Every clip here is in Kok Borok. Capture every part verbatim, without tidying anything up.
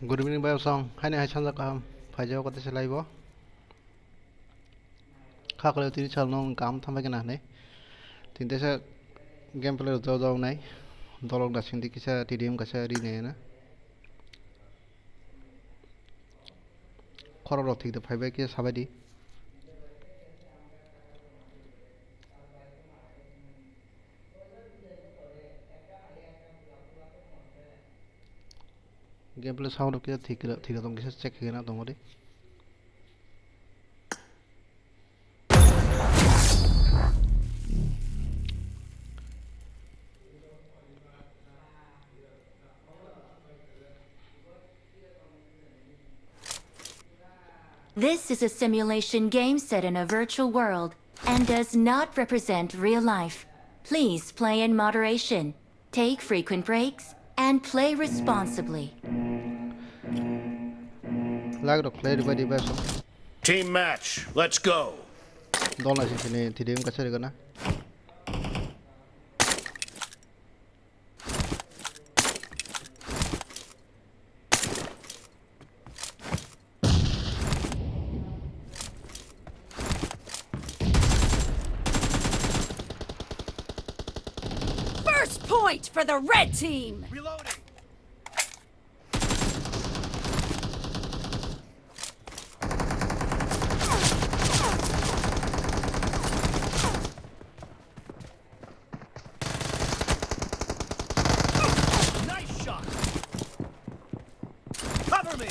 Good evening, bai song. Haini hai sanja kaham. Phaijao kote se laibo. Kha kole tini sal nong kam thambai kena hne. Tini tesa gameplay rok jao jao nai. Dolok da sindi kisa T D M kasa ri nai na. Khorok rok thik da phaibai kisa sabai di. Gameplay sound rok kisa thik ra, thik ra tong kisa check khe na tongo de. This is a simulation game set in a virtual world and does not represent real life. Please play in moderation, take frequent breaks, and play responsibly. Lag rok khlai ribai ribai so. Team match, let's go. Dol nai sini tidi wngkha sari gana. First point for the red team. Reloading. Nice shot. Cover me.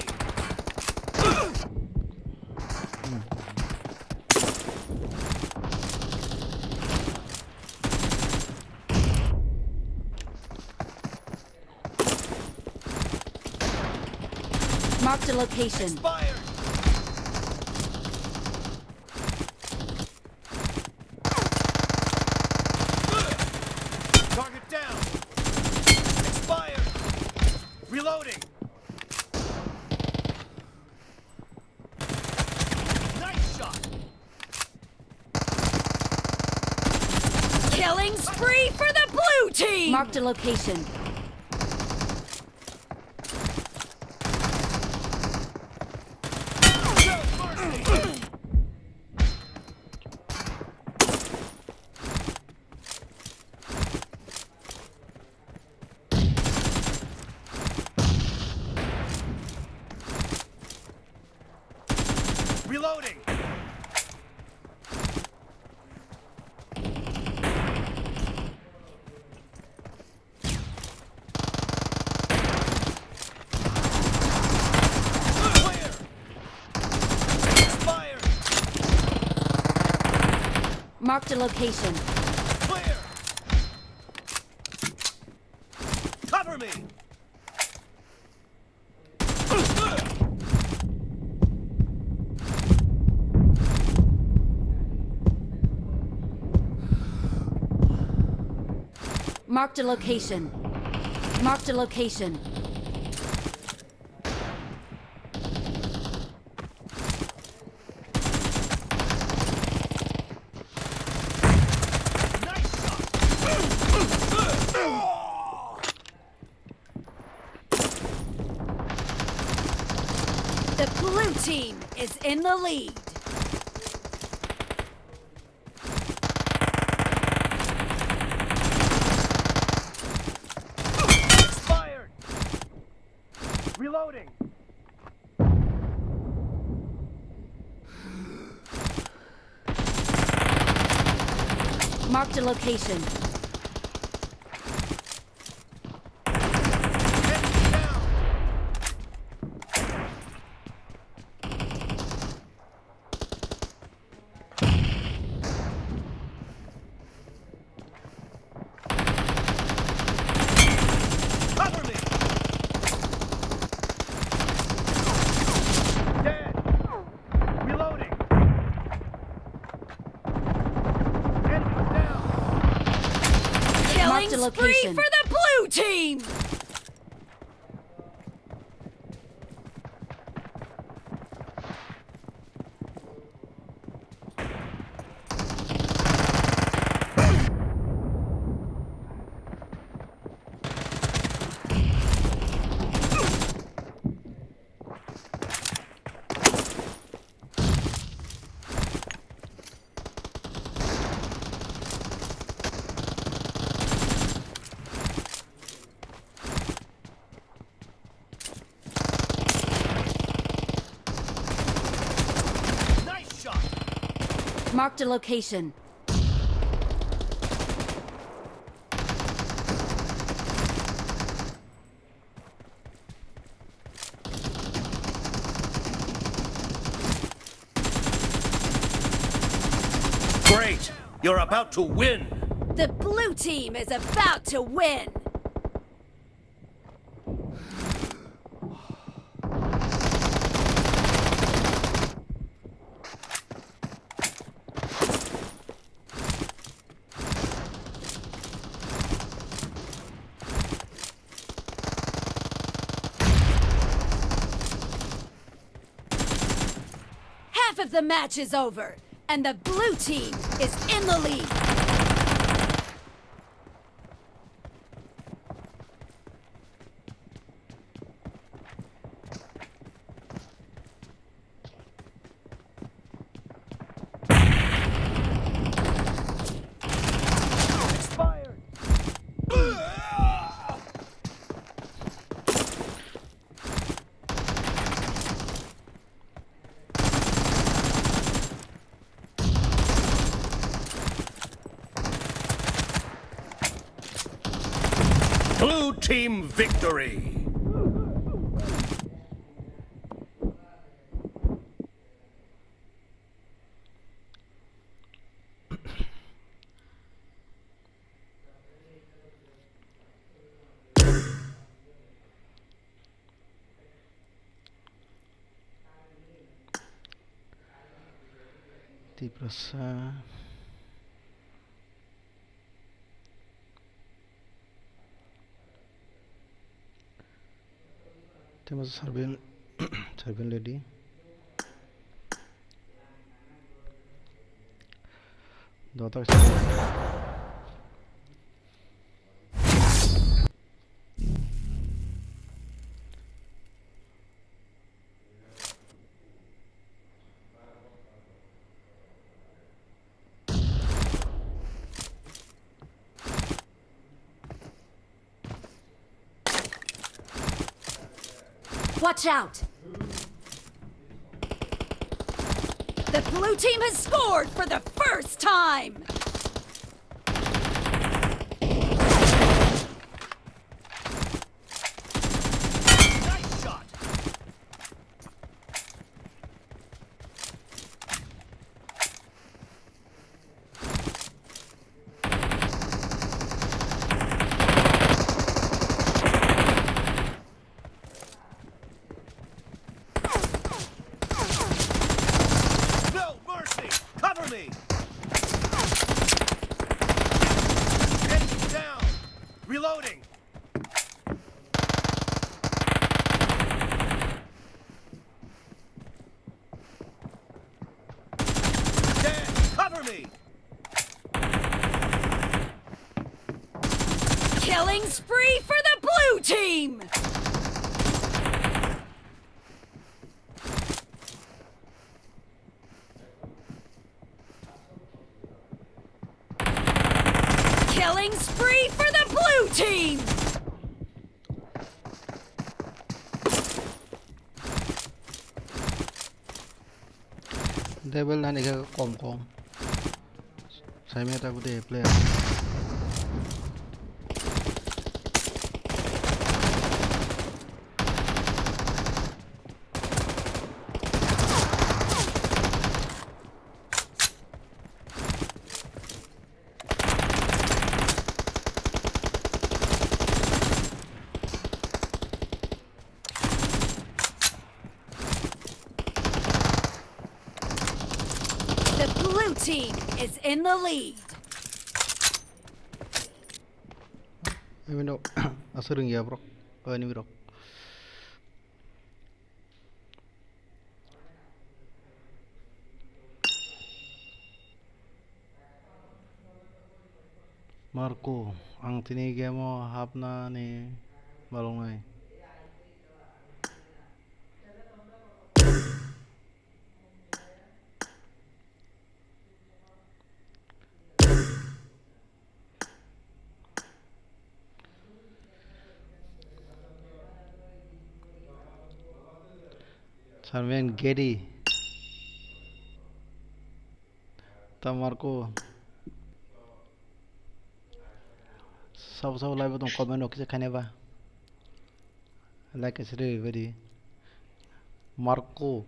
Marked a location. Expired. Target down. Expired. Reloading. Nice shot. Killing spree for the blue team! Marked a location. Reloading. Clear. Expired. Marked a location. Clear. Cover me. Marked a location. Marked a location. The blue team is in the lead. Expired. Reloading. Marked a location. Enemy down. Cover me! Dead! Reloading! Enemy down! Killing spree for the blue team! Marked a location. Great! You're about to win! The blue team is about to win! Half of the match is over, and the blue team is in the lead. Blue team victory! Tiprasa. Tei masa Sarbil, Sarbil ready. Dota. Watch out! The blue team has scored for the first time! Nice shot! No mercy! Cover me! Enemy down! Reloading! Dad, cover me! Killing spree for the blue team! Killing spree for the blue team! Level nani khe kom kom. Saimaya tabuk de player. The blue team is in the lead. Even though aswk rwngya borok, o enemy rok. Marco, ang tini game o hapnani baloknai. Sarmen Gedi. Ta Marco. Sabo sabo live tong comment rok kisa khaina ba. Like kisa rwi bari. Marco.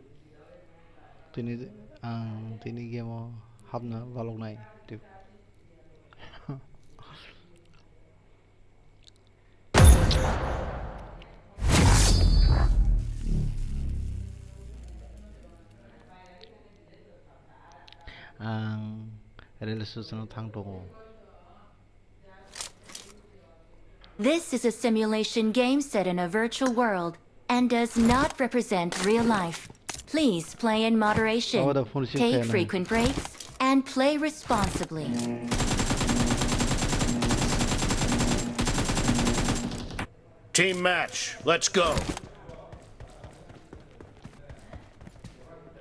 Tini ang tini game o hapna balok nai. Ang rail station o thang tongo. This is a simulation game set in a virtual world and does not represent real life. Please play in moderation, take frequent breaks, and play responsibly. Team match, let's go.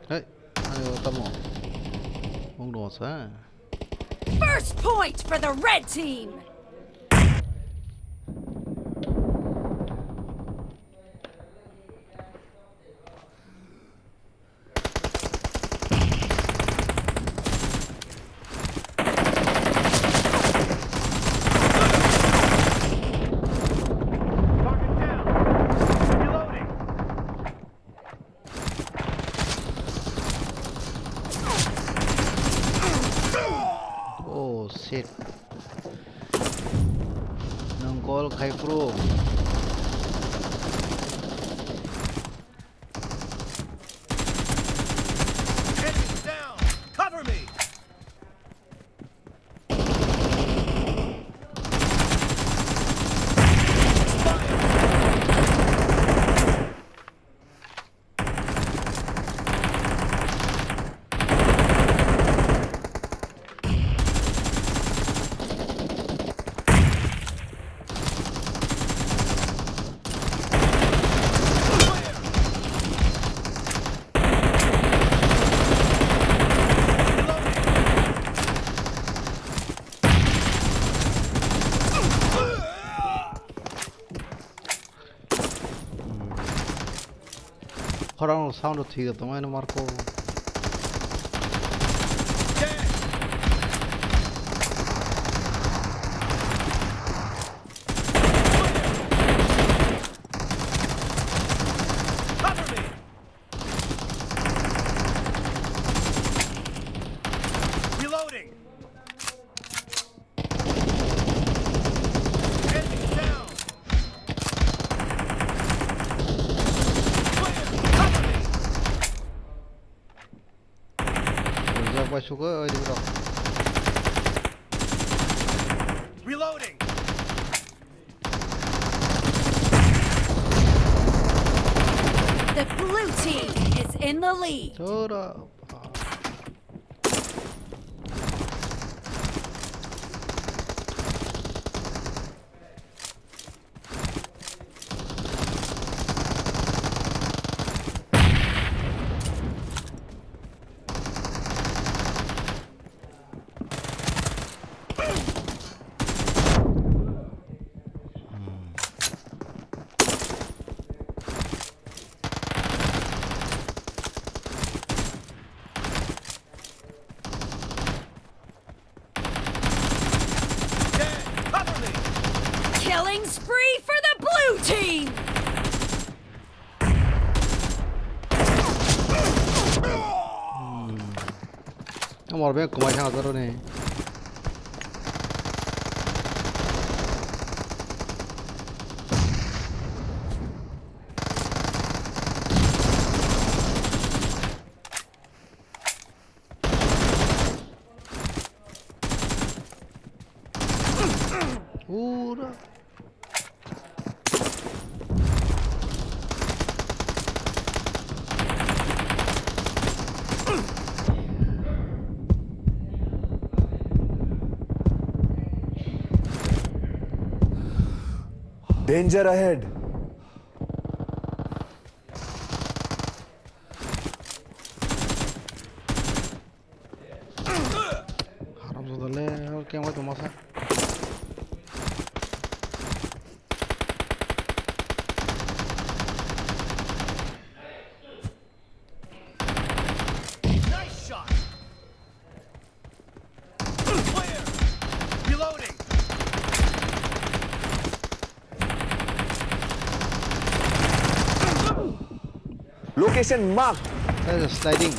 Hey, ayo tamo. Wng do sa. First point for the red team. Oh shit. Nang gol khai pro. Enemy down. Cover me. Khorang sound thwi da tongmani Marco. Cover me. Reloading. Enemy down. Clear. Cover me. Rijak bai sugo oi di bro. Reloading. The blue team is in the lead. Chora. Killing spree for the blue team! Amor bek kumai thang jaro ni. Ura. Danger ahead. Haramzada le, keng bai tongma sa. Nice shot. Location marked. That is sliding.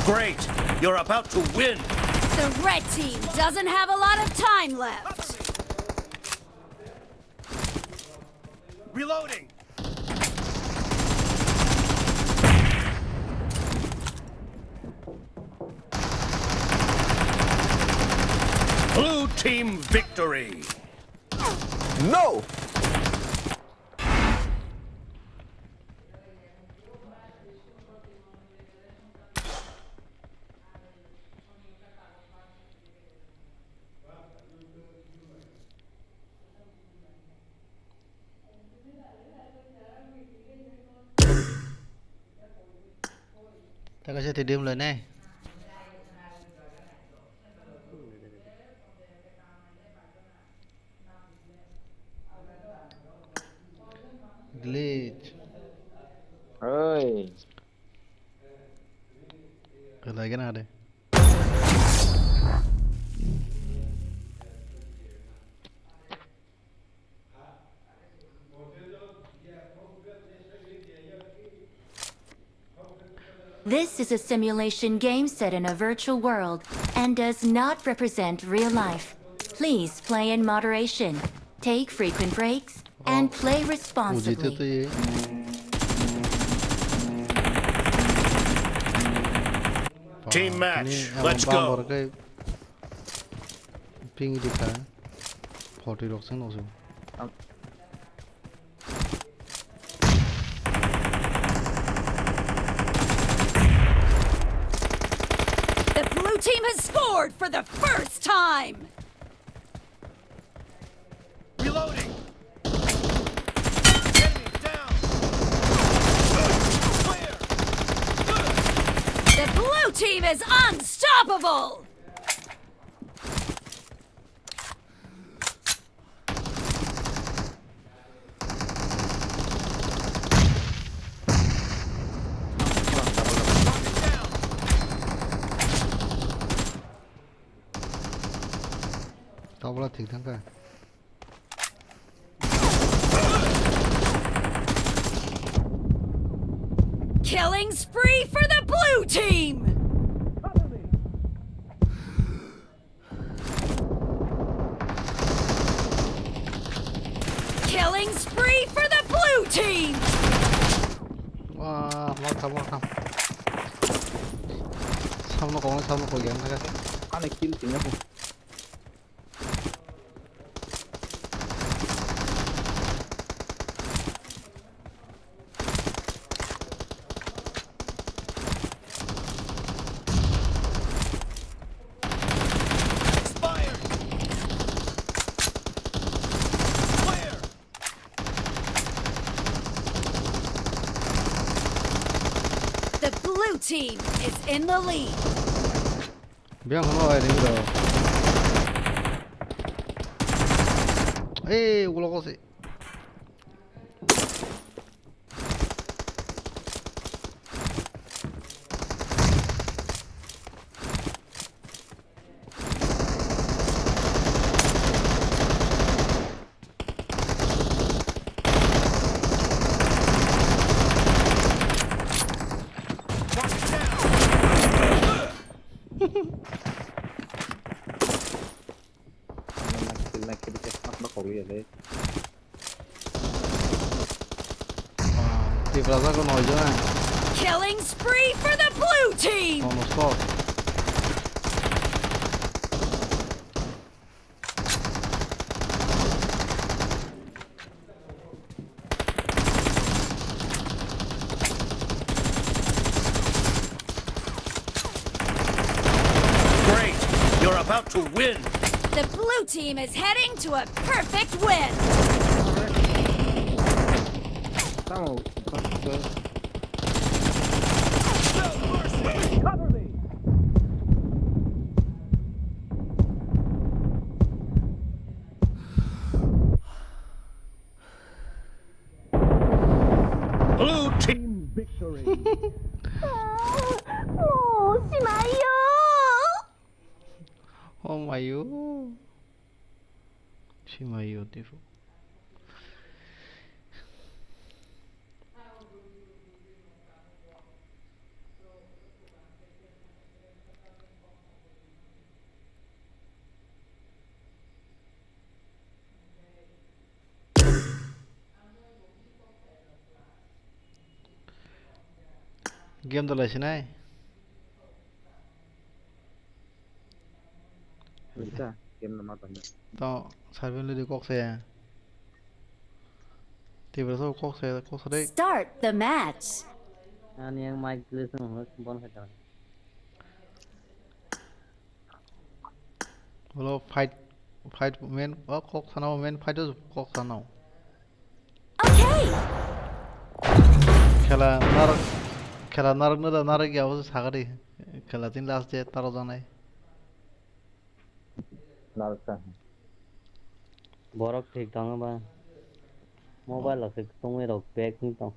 Great! You're about to win! The red team doesn't have a lot of time left. Reloading! Blue team victory! No! Taka sa team lai nai. Glitch. Oi. Lagi na ada. This is a simulation game set in a virtual world and does not represent real life. Please play in moderation, take frequent breaks, and play responsibly. Team match, let's go. Ping di kha. Forty rok sing nokso. The blue team has scored for the first time. Reloading. Enemy down. Clear. The blue team is unstoppable. Tabla thik thang kha. Killing spree for the blue team! Killing spree for the blue team! Wah, welcome, welcome. Samno kong, samno kong, yang naga. Ani kill tinggal. Expired! Clear! The blue team is in the lead. Biang hono ai ring do. Eh, ulo ko se. Tiprasa ko noi jona. Killing spree for the blue team! Nono spot. Great! You're about to win! The blue team is heading to a perfect win! Tamo, cover me! Blue team victory. Oh mayo. Si mayo tipu. Game dalai sinai. Bisa, game nama tanya. To, sabi lidi kok saya. Tiba so kok saya, kok saya. Start the match. Ani yang mic dulu semua, bon kacau. Ulo fight, fight main, o kok sanao, main fight o kok sanao. Okay. Khela narok, khela narok no da narok ya, o sagadi. Khela tin last je taro janai. Narok sa. Borok thik tongo ba. Mobile o se tongwi rok back ni tong.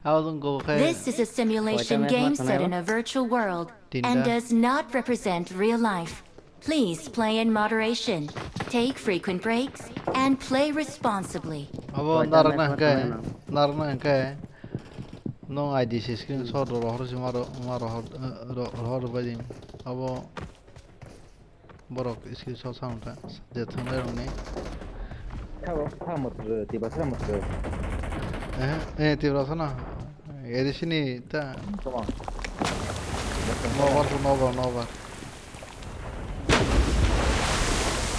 Abo wng kok khe. This is a simulation game set in a virtual world and does not represent real life. Please play in moderation. Take frequent breaks and play responsibly. Abo narwkna hwnkhe, narwkna hwnkhe. Nwng I D C screenshot ro rohor si ma ro, ma rohor, ro, rohor bai di. Abo Borok screenshot sa wngkha, je thwngnai rokni. Thabo, thamo twi, Tiprasa mo twi. Eh, eh, Tiprasa no. A D C ni ta. Come on. Nobar, nobar, nobar.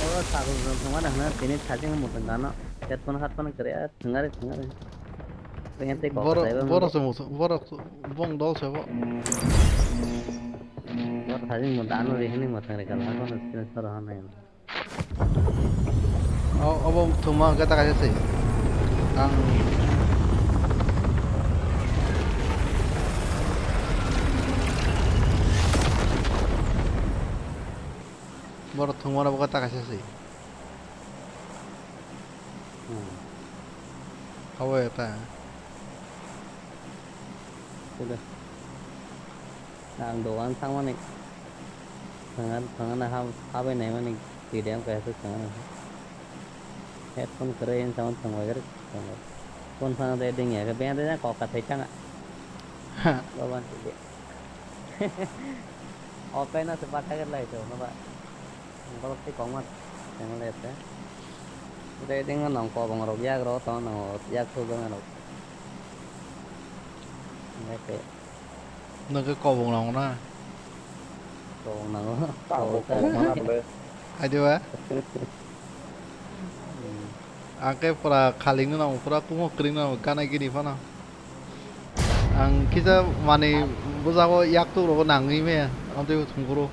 O sagol rok thwngma nang na, tini thajing muthung gano. Headphone, headphone kwrwi, ah, thwngari, thwngari. Borok, borok se muthung, borok bong dol se bo. Bo thajing mo dano ri hini mo thang ri kala ko no skin soro hanai. O, obo thuma hwnkhe ta kaisa se. Ang borok thuma rok ta kaisa se. Hmm. Obo eta. Sida. Ang dogan thangmani. Thangan, thangan ha, habai naimani T D M kaisa thangan. Headphone kwrwi in sound thangbai gari. Phone phano de ding ya, beng de kok ka thai changa. Baban T D M. Okai na se bata gari lai to, no ba. Borok tei kok ma tengla ete. Tei ding nang kobong rok yak ro to nang yak thu jong rok. Ngai te. Nang ke kobong nang na. Kobong nang. Kobong kobong mana bole. Adio ba. Hmm. Ang ke pura khaling no nang pura kumo kring no gana gini phano. Ang kisa mani bujao yak tuk rogo nangwi me, ang tei thungkuro.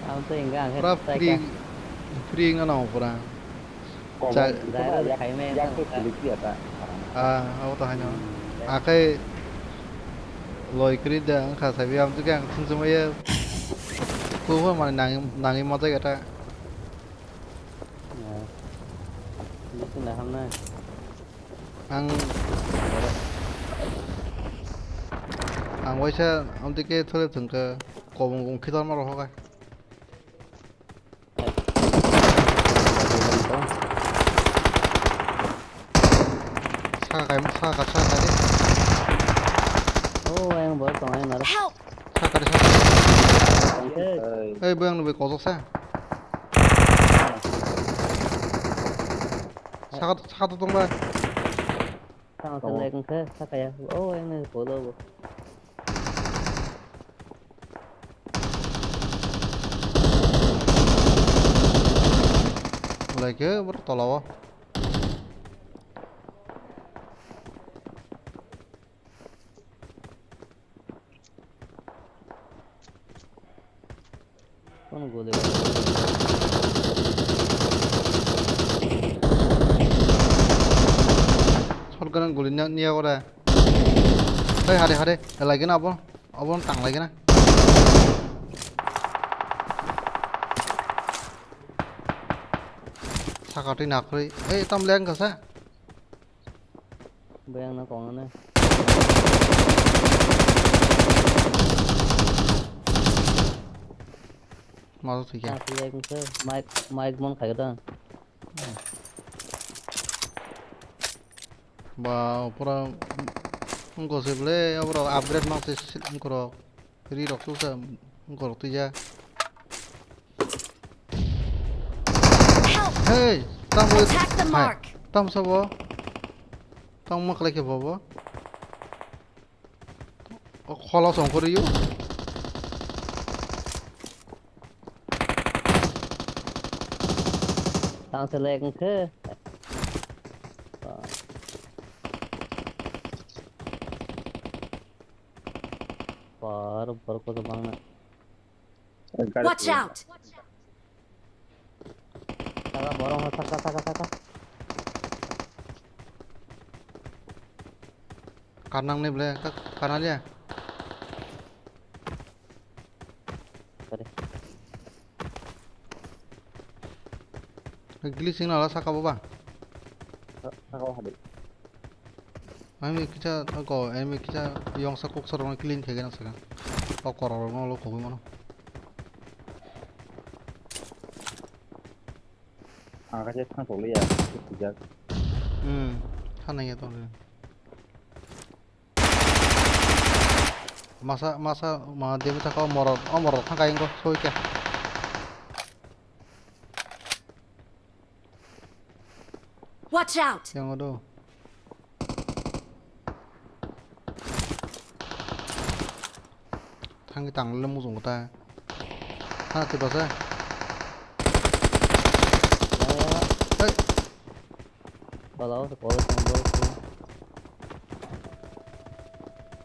Ang tei hingga ang khe pura free, free wngna nango pura. Kobong. Direct yak, khai me yak tuk silik ya ta. Ah, abo to haino. Hmm. Akai loi kri da ang kha sabi am tu kang thung chuma ya. Kuwa mani nangwi, nangwi mata gata. Nah. Ini sih naham na. Ang, ang waisa amtwi khe thole thwngkha, kobong kobong khitorma rohor kha. Saka kai, saka kai, saka kai. Oh, yang baru tong yang nara. Help! Sakari, sakari. Hey. Hey, boyang nubui kojok sa. Saka, saka to tongba. Tang sa lek khe saka ya. Oh, yang ni polo bo. Lek ke ber tolawa. Kono goli. Shotgun goli niya, niya gore. Hei, hare, hare. Lagi na abo. Abo tang lagi na. Sakatwi nakhri. Ei, tam leng kasa. Bayang na kong na. Mazo thike. Mic, mic mon khayo da. Ba, pura wngkor se ble, aborok upgrade mang se wngkorok. Ri rok su sa wngkorok tuija. Hey, tamo. Attack the mark. Tam sabo. Tam maklai ke bobo. O, khola song kori yo. Tang selek engke. Por, por ko bang na. Watch out! Saka borok saka, saka, saka. Kanang ni ble, ka-, kanaliya. Sorry. Glitching nala saka boba. Saka o hadi. Ami kisa ko, ami kisa yongsa kok sarong clean khe gana saka. O korok rok no lo kogwi mano. Ang kaisa thang tokliya, sijak. Hmm, thang nangya tokliya. Masa, masa, ma demi thaka o morok, o morok thang kayang ko, soi kya. Watch out! Yang ado. Thangwi tanglai mujungo ta. Ha, tei basa. Hey. Bala o kolo tong bro.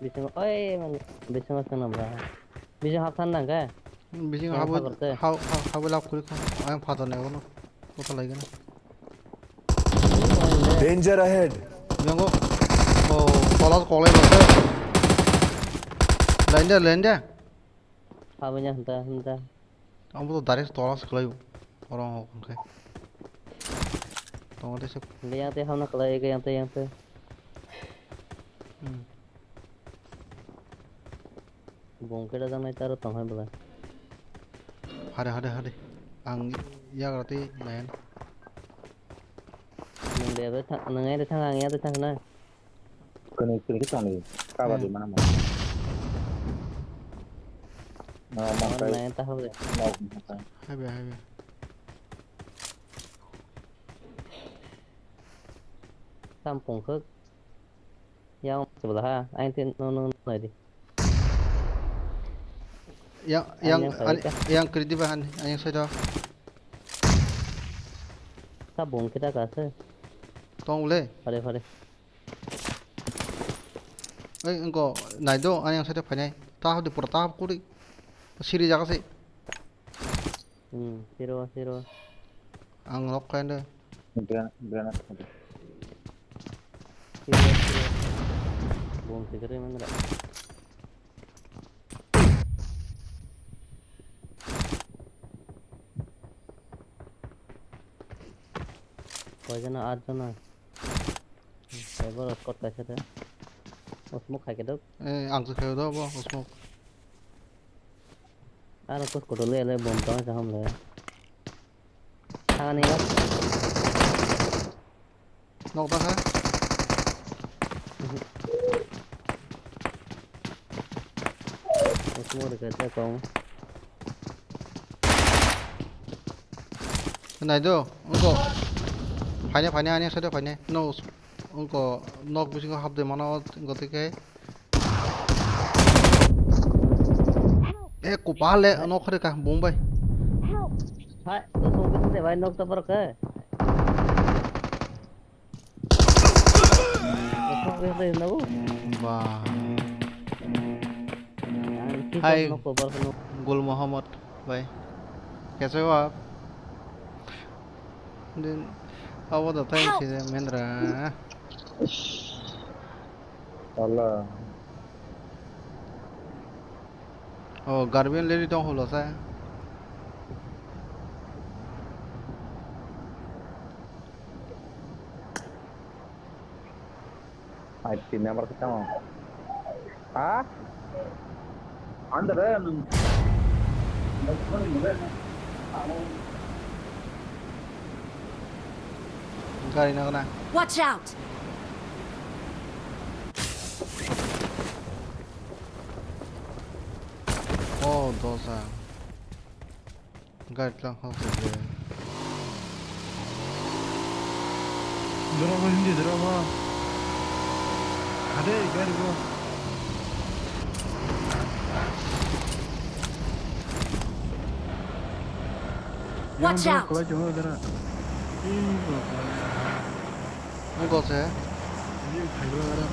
Bising, oi, man, bising o tong nang bra. Bising hap than nang ka? Bising hap, hap, hap, hap lap kuri kha. Ayang phato ne bono. Kota lai gana. Danger ahead. Yango. Oh, kolas kolai basa. Lain dia, lain dia. Habanya henta, henta. Ang bo direct tola se khlai. Orang hok hwnkhe. Tong de se. Yang te hamna khlai, yang te, yang te. Hmm. Bong khe rajak nai taro tong hai bwlai. Hade, hade, hade. Ang yagra tei nayan. Nung de bai thang, nung ai de thang, ang ya de thang na. Kwnwi, kwnwi khe tongdi. Kabadi mana mo. No, mo kai. Nayan ta hobe. No, mo kai. Hai be, hai be. Tam pung khuk. Yang sebelah ha, aing tin no no no di. Yang, yang, yang kiri di bahan, yang side o. Tabung kita kase. Tong le. Pare pare. Ei, engko nai do, ani yang side phainai. Ta hodi pura ta kuri. Siri jaga se. Hmm, siro, siro. Ang lock kain de. Granat, granat. Siro, siro. Bom sikari mangra. Koi jana, at jana. Ebar squad kaisa de. O smoke khai kedok. Eh, ang se khai do bo, o smoke. Aro kus kudu le le bom tong sa ham le. Thangani ya. Nok ta kha. Osmo de kaisa kong. Nai do, ungko. Phaine, phaine, ani side phaine. No, ungko nok bisingo hapde mano, ungko tike. E, kopal le, nok khare ka, bung bai. Hai, to song kisa de bai nok ta parke. Ba. Hai. Gul Muhammad bai. Kaisa wa. Din, abo da tai si mendra. Allah. Oh, Garbian lady tong holo sa. Ai, tin number kita mau. Ha? Anda ya, nung. Gari nangna. Watch out! Oh, dosa. Gari tlang hok se. Drop hindi, drop. Ade, gari bo. Watch out! Yang drop khlai tongo dara. Ih, bo khlai. Ang gol se. Ini thaigo dara.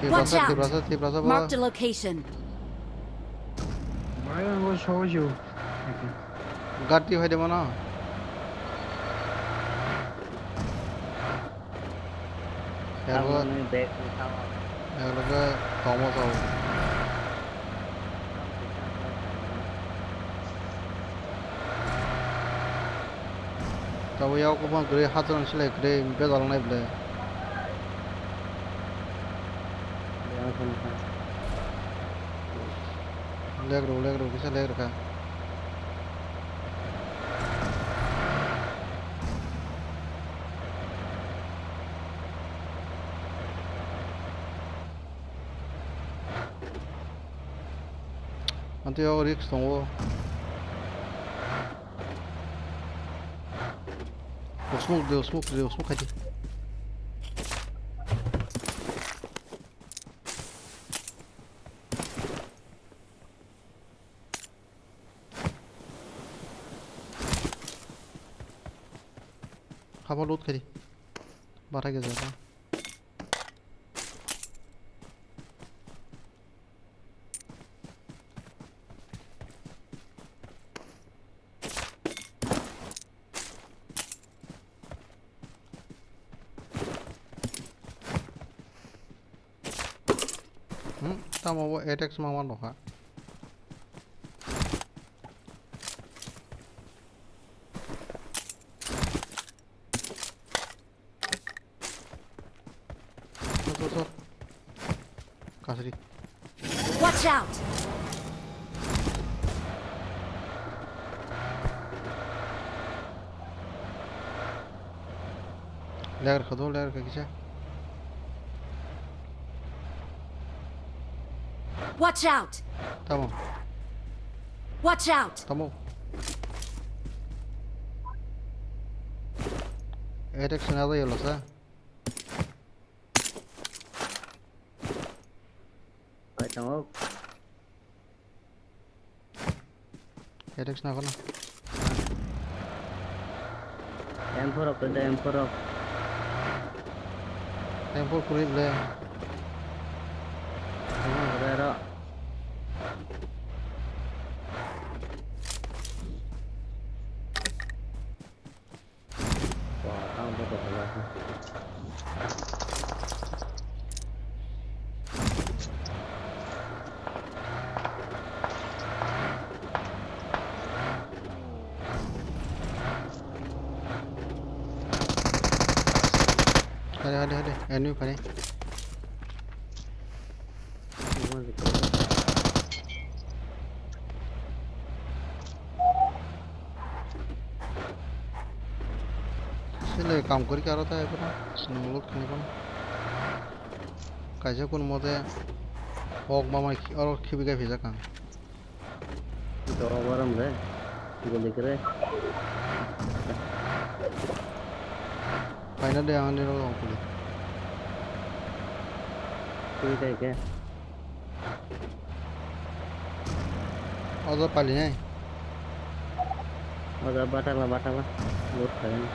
Watch out! Tiprasa, Tiprasa, Tiprasa bo. Marked a location. Bai ang go so jo. Gati hai de mano. Ego, ego ke tomo tau. Tabo yao kubang kwrwi hachal silai kwrwi bejal nai ble. Leg rw, leg rw, kisa leg rwkha. Amtwi o risk tongo. O smoke de, o smoke de, o smoke khai di. Habo loot khai di. Bara gejao. Hmm, tamo bo attack ma wan rokha. Sor, sor, sor. Kasri. Watch out! Legar kha do, legar kha kisa. Watch out! Tamo. Watch out! Tamo. Attack sina do yelo sa. Bai tongo. Attack sina kono. M four rok kwrwi da, M four rok. M four kwrwi ble. Tamo kwrwi aro. Wah, ang bo tong kha. Hade, hade, hade. Enemy phai. Sile kam kori karo ta epora. Nang loot khani kono. Kaisa kun mote. Ok mama oro khibi gai phijak ang. Doro baram de. Goli kere. Paina de ang niro kuli. Kuli kai ke. Ojo pali nai. Ojo batala, batala. Loot khayan.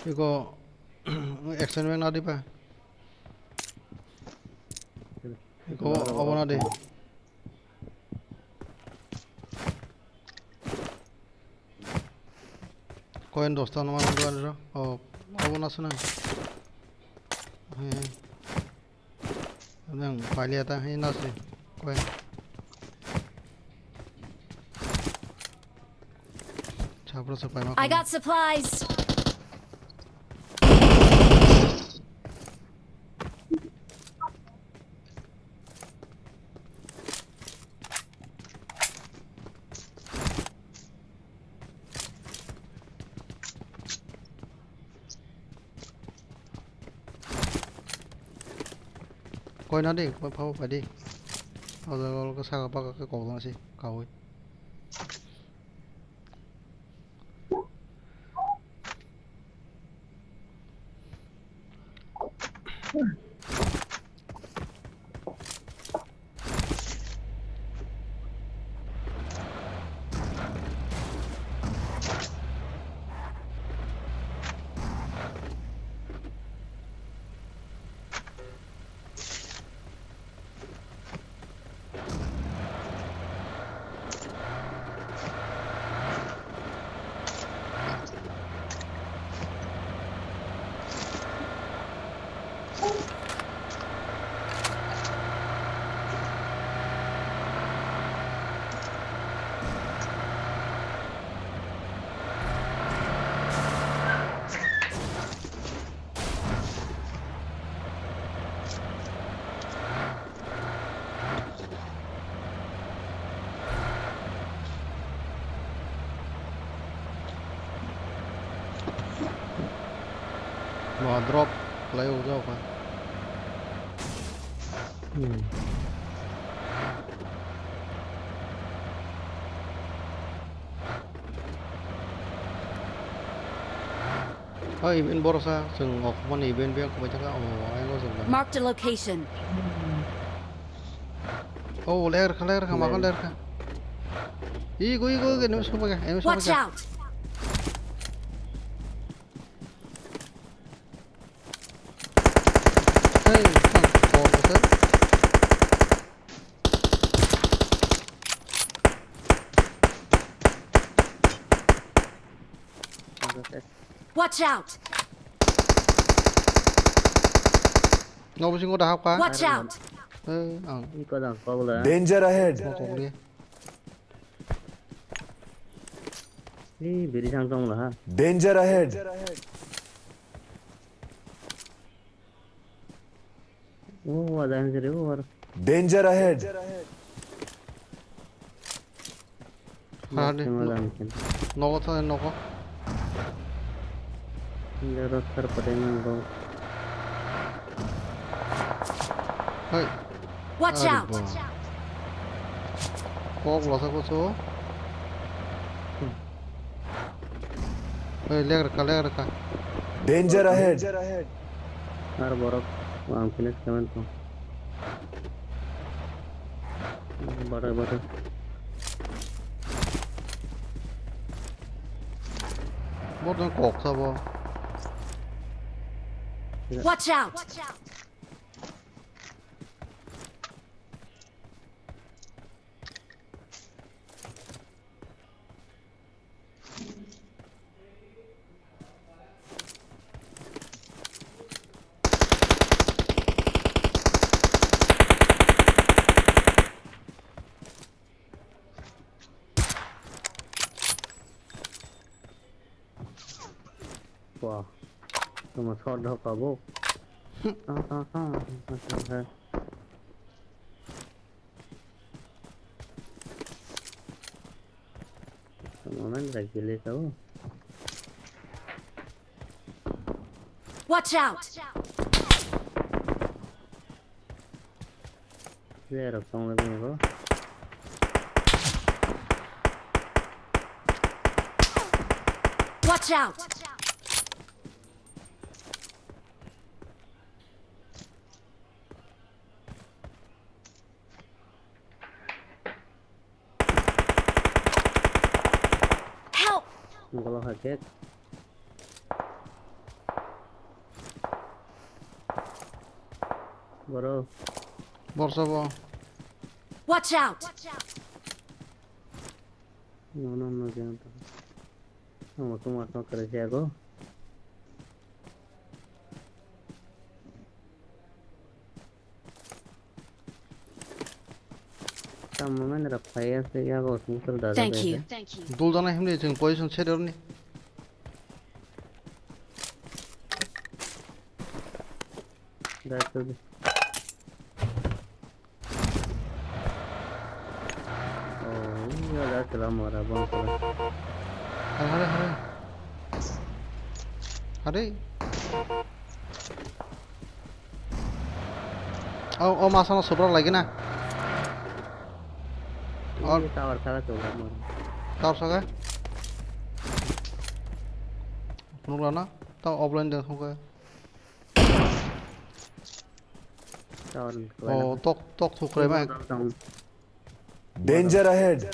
Iko action bag na diba? Iko obo na di. Coin dosta no mano dua ro. Oh, obo na suna. He. Nang palia ta he nasi. Koi. Chapra sa paima. I got supplies. Koi na de, koi phao phai de. O jaga o saka baka khe kok dana se kaui. Bo drop khlai o jao kha. Hmm. O event borok sa, chwng o khumani event biyang khumai thangkha, o ayang o chwng da. Marked a location. O ler kha, ler kha, mago ler kha. Igo, igo, igo, enemy sokphaikha, enemy sokphaikha. Watch out! Hey, thang, kor kosel. Watch out! No bisingo da hapkha. Watch out! Eh, ang. Iko dang kok le. Danger ahead. Kok le. Ni biri sang tong la ha. Danger ahead. O, ada yang seri, o, ada. Danger ahead. Ha, de. Nogo tho, nogo. Jaro thar pade nang go. Hai. Watch out! Kok losa koso. Hey, leg rwkha, leg rwkha. Danger ahead. Ar borok ang finish kamen to. Bada, bada. Borok kok sabo. Watch out! Wah, cuma shot dah kabuk. Ah, ah, ah, ah, ah, ah. Tamo man ragile tau. Watch out! Zero tong le bini bo. Watch out! Help! Golo hakek. Boro. Borsa bo. Watch out! No, no, no, jangan tahu. Ang waktu masuk kerja aku. Tamo mani rok phai ya se yago sumsur da. Thank you. Dul dana himni chwng position set rwni. Da chwng. Oh, iya da chwla mora bong chwla. Hare, hare, hare. Hare. O, o masano subrak lagi na. Or- Ini tower saka tuh, Bang. Tower saka? Nukla na? Tao offline de thongkha. Tower ni Oh, tok, tok thukrai ma. Tong. Danger ahead.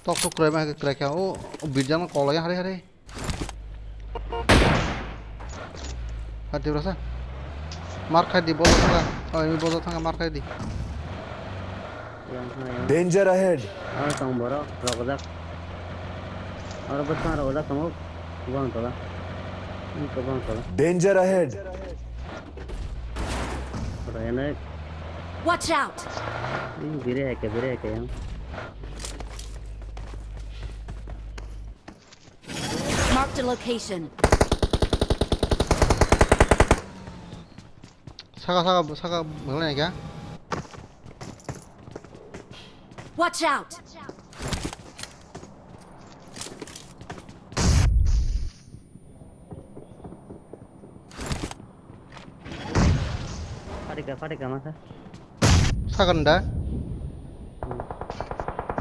Tok tok krai ma krai kha. O, o birjang kolai hari hari. Hati berasa. Mar khai di bozo thanga. Oh, ini bozo thanga mar khai di. Yang thanga yang. Danger ahead. Aro tong borok rokjak. Aro bwskango rokjak tongo. Kubang tola. Ini kubang tola. Danger ahead. Rayana. Watch out! Ini biri hai ke, biri hai ke yang. Marked a location. Saka, saka, saka, bwlai kha. Watch out! Phatika, phatika masa. Sagan da?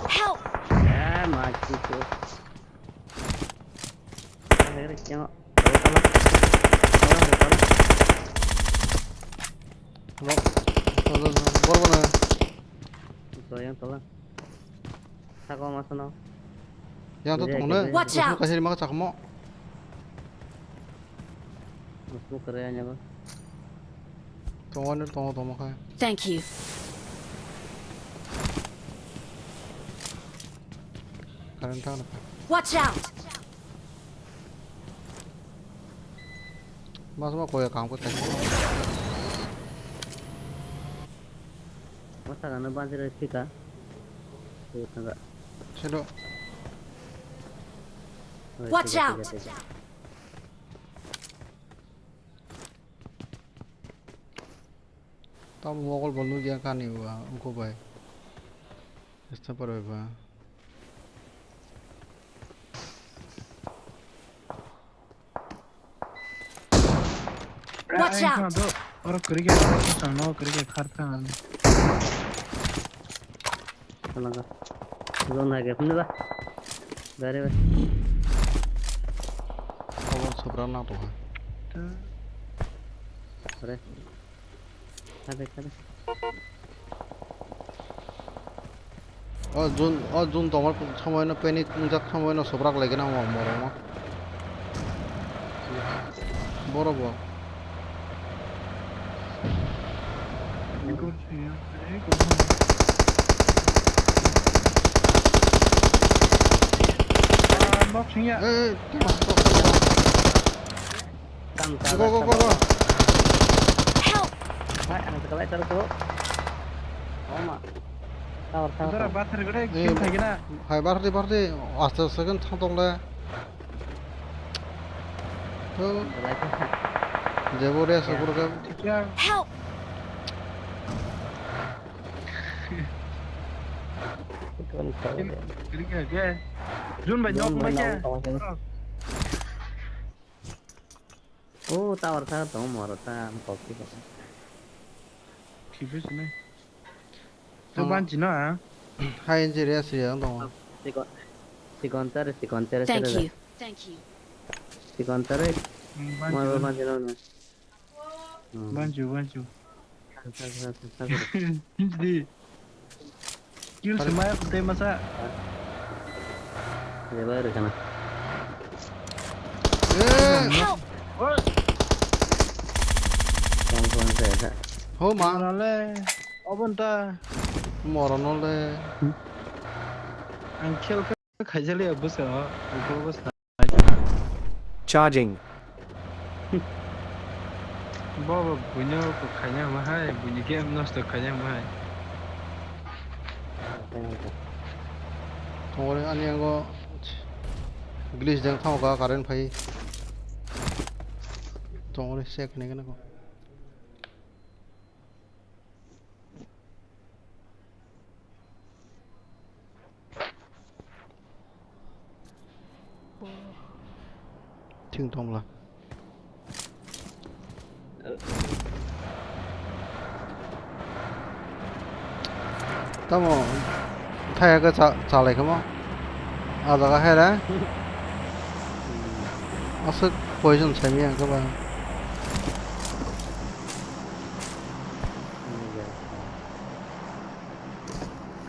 Help! Ya, mati tu. Akhirnya yang. Tala, tala. Tala, tala. Ro-, ro-, ro-, ro-, borbo na. Ito yang tala. Saka masa no. Yang to tong na. Watch out! Kaisa lima ka chakmo. Smoke kare anya ba. Tongo ni tongo tongo kha. Thank you. Current thang na. Watch out! Mas ma koya kam ko thang. Masa kana banjir thika. Thanga. Selo. Watch out! Tamo mokol bo nukya kani ba, wngkuk bai. Sniper bai ba. Watch out! Oro kwrwi khe, no kwrwi khe khar thang. Kalanga. Zona ke phunla. Gare bai. Abo sobra na to ha. Are. Khade, khade. O jun, o jun tomar somoi no panic wngjak somoi no sobrak lai gana o morok no. Boro bo. Nok singya. Eh, eh, tama, tama, tama. Tang, tang, go, go, go, go. Help! Hai, ang sekalai taruh tuh. Oh, ma. Tower, tower, tower. Bathar gede, eh, kill thagi na. Hai, bathar di, bathar di. Aste, aste kan thang tong le. Tuh. Belai tuh. Jebo dia, ya, sepuluh kan. Help! Jun bai, jun bai, nok bai, nok bai, nok bai. Oh, tower sa tong moro ta, am kok ki kok. Khibi sini. To banchi no, ah? Hai, injury asri ang tong. Sikon, sikon tare, sikon tare. Thank you. Thank you. Sikon tare. Hmm, banchi, moro banchi no na. Hmm. Banchi, banchi. Di. Kill semaya kutai masa. Lebar kana. Eh. Kong kong saya. Ho ma. Moro le. Obon ta. Moro no le. Ang khel khaijali abusa. Abusa. Charging. Bobo buino khaina ma hai, buini game nosto khaina ma hai. Tongore ani ango glitch deng thango ka current phai. Tongore check ne gana ko. Thing tongla. Tamo thaya khe cha-, chalai khe mo. A jaga hai re. Aswk poison sai manya khe ba.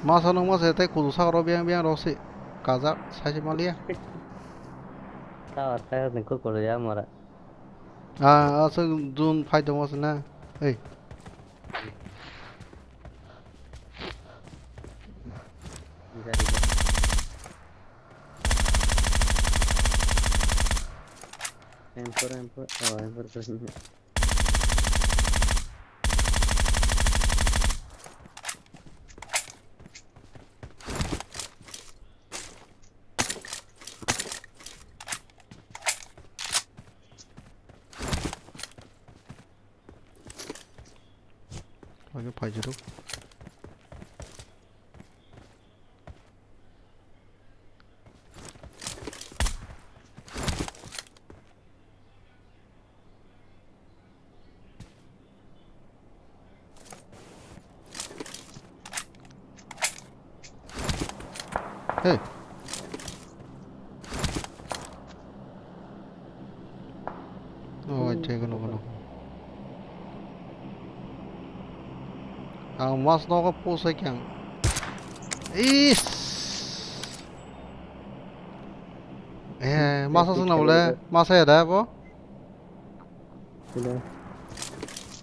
Masa nung masa tei kudu sak rok biyang biyang rok se kajak sai se maliya. Tower tower ni kukur ya mora. Ah, aswk jun phai tongo se na. Ei. Gari ba. M four, M four, oh, M four. Oke, paijak. Hey. Oh, acha, kono, kono. Ang mas nogo pusai kyang. Is. Eh, masa sung na bole, masa ya da bo? Sida.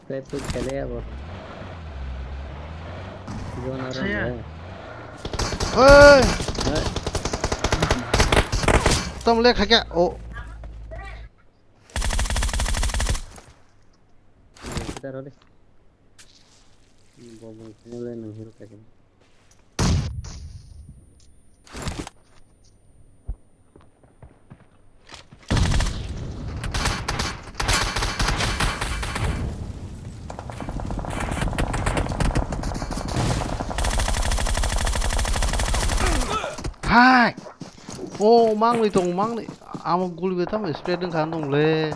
Tei pui khele abo. Gona ram Saya. Re. Oi! Hai. Tam le khakya. Oh. Sida ro de. Bo bo khele nang hero ka. Hai! Oh, mangni tong, mangni. Amo guli betam spread wngkha tong le.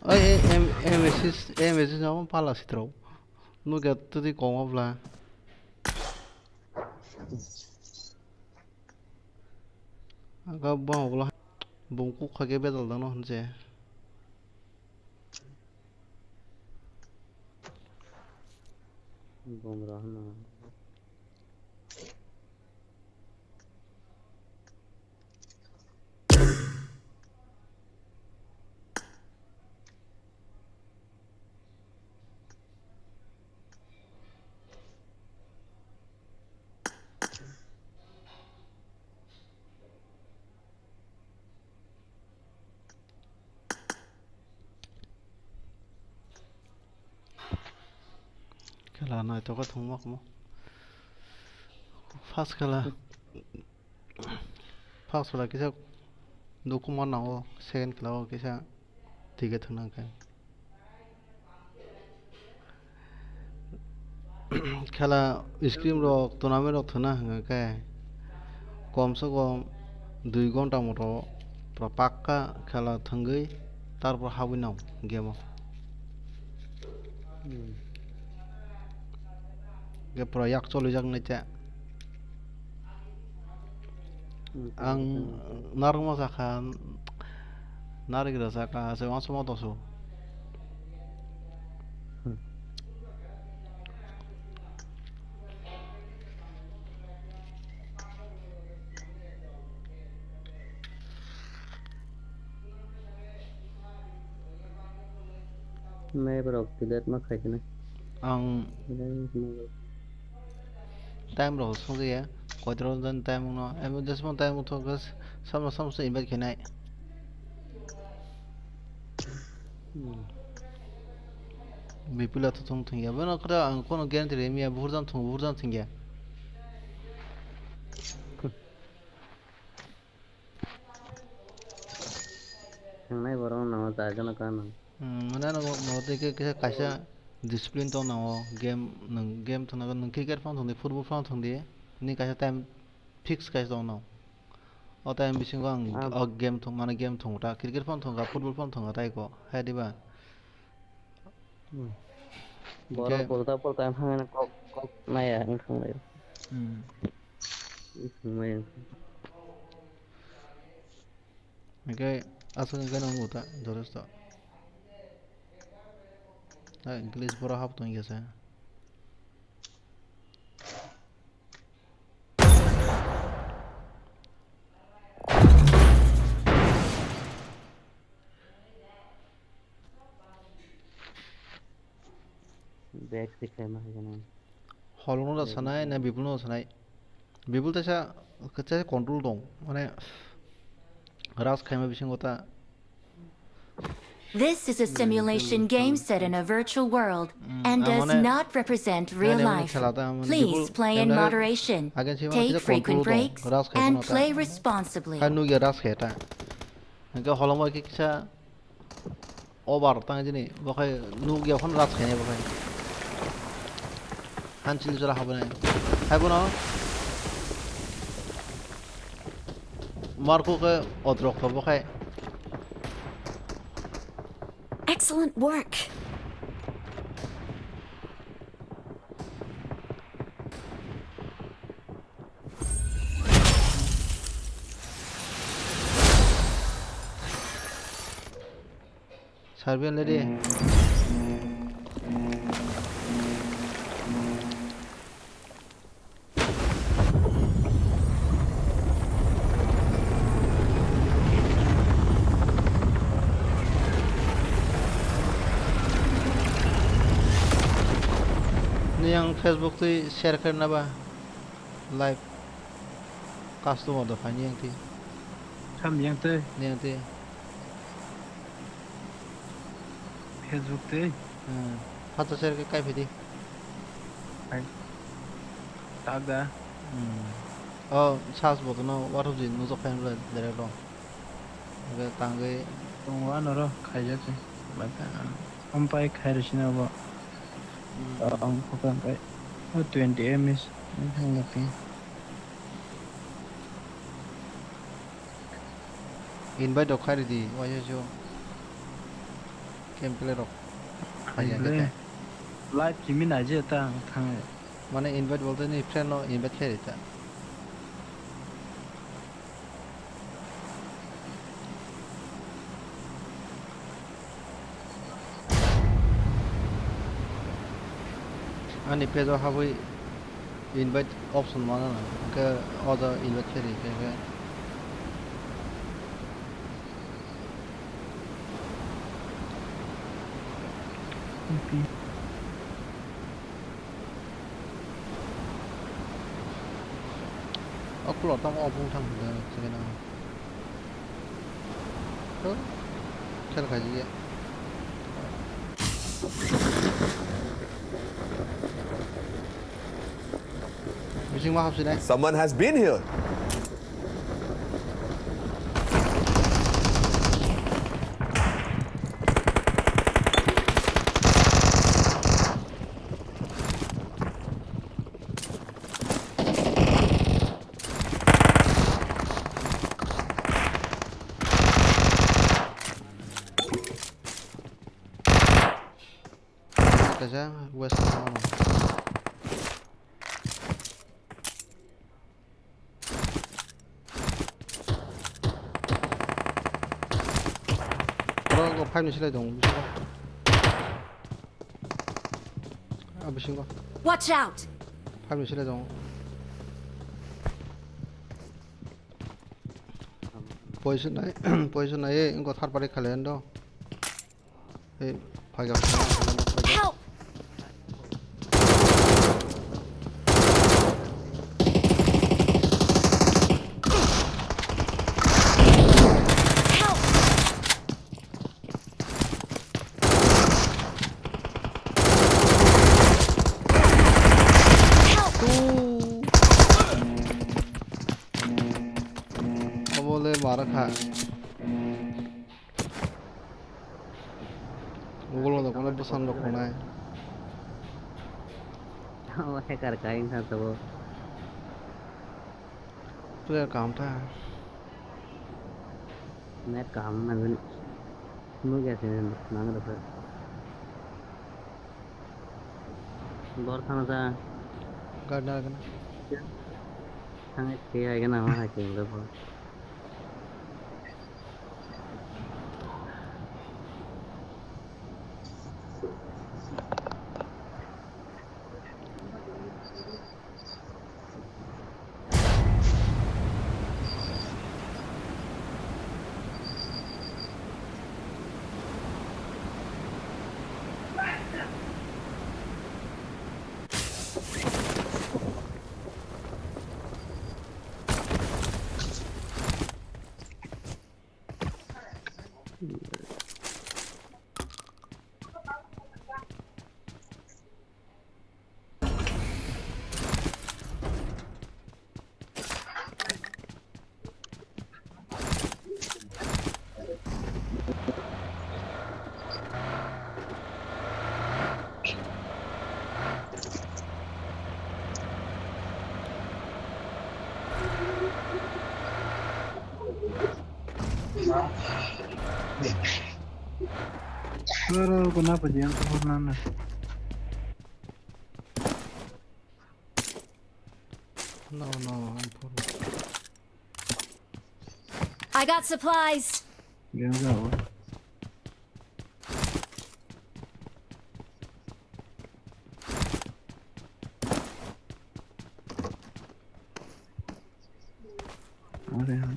Oi, M, M S S, M S S no pala sitro. Nugya tudi koma bla. Aga bang bla. Bung kuk khage bedal dano hanje. Bung ra hana. Khela naithogo thwngma kamo. First khela. First khela kisa dukuma nango, second khela o kisa tige thwngna khe. Khela scrim rok, tournament rok thwna hwnkha khe kom se kom dui gonta moto pura pakka khela thwngwi tarpor habwi nang game o. Hmm. Ge pura yak choli jak nai cha. Hmm, ang hmm, hmm. Narwkma sakha, narwk rw sakha, se uansukma tosu. Hmm. Map rok delete ma khai kheno. Ang delete ma khai. Time rok song ya. Koitro jan time no. Em desmo time to gas sama sama se invite khainai. Hmm. Bipula to thung thung ya. Bono kra ang kono guarantee re miya buhur jan thung buhur jan thung ya. Thangnai borok no chajakno kanang. Hmm, mane ano mo tei khe kisa kaisa discipline tong nango, game nwng game thwngnago, nwng cricket phano thwngdi, football phano thwngdi, nini kaisa time fix kaisa tong nango. O time bisingo ang ah, o game thwng mane game thwngo ta, cricket phano thwngkha, football phano thwngkha tai ko, hai diba? Hmm. Borok Hwnkhe polta polta wngkha hwnwi kok, kok naiya wngkha wnglaio. Hmm. Wngkha wnglaio. Hwnkhe aswk hwnkhe no wngkha jotosto. Ah, glitch borok hap tongkha se. Back se khlaima hai gana. Holungno da sanai na Bipulno da sanai? Bipul teisa, teisa control dong, mane rush khaima bisingo ta. This is a simulation game set in a virtual world and does not represent real life. Please play in moderation, take frequent breaks, and play responsibly. Nukya rush khe ta. Hwnkhe holongma khe kisa over tang jini, bokhai nukya phano rush khainai bokhai. Hanchili jora habonai. Haibono Marco khe odrok to bokhai. Excellent work. Serbian lady. Ni ang Facebook twi share khe na ba live customer do phai ni ang twi. Sam yang twi. Ni ang twi. Facebook tei? Hmm. Phato ser khe kai phidi. Hai. Tak da. Hmm. Oh, sas bo no wathok jin nujak phai direct lo. Oke tangwi. Tongo ano ro khaijak se. Bata. Ampai khai rwsina bo. Hmm. Oh, ang khokang kai. Oh, twenty M S. Ang laki. Invite rok khai ridi, waisa so. Gameplay rok. Gameplay. Live kimi naije ta ang thangai. Mane invite bolte ni friend no invite khai rita. Ani page o habwi invite option mana na, hwnkhe o jaga invite khe ri khe khe. O kulo tamo o bung thang hwnda chikeno. To khel khaji ya. Bising ma hapsinai. Someone has been here. Kaisa west. Bro, go five ni silai dong. Ah, bisingo. Watch out! Five ni silai dong. Position nai, position nai, ingo thar pari khale ando. Hey, phaikha, phaikha, phaikha. Help! Help! Help! Obo le mara kha. Google no kono bwsang rok tongnai. Tamo hacker ka wngkha tabuk. Player kaham ta. Net kaham wngmani. Nukya se nang rwkha. Bor thang ja. Gari na gana. Thang ke ai gana ma hai ke lo bo. Pero kenapa dia yang sempurna? No, no, ampun. I got supplies. Dia jauh. Ada yang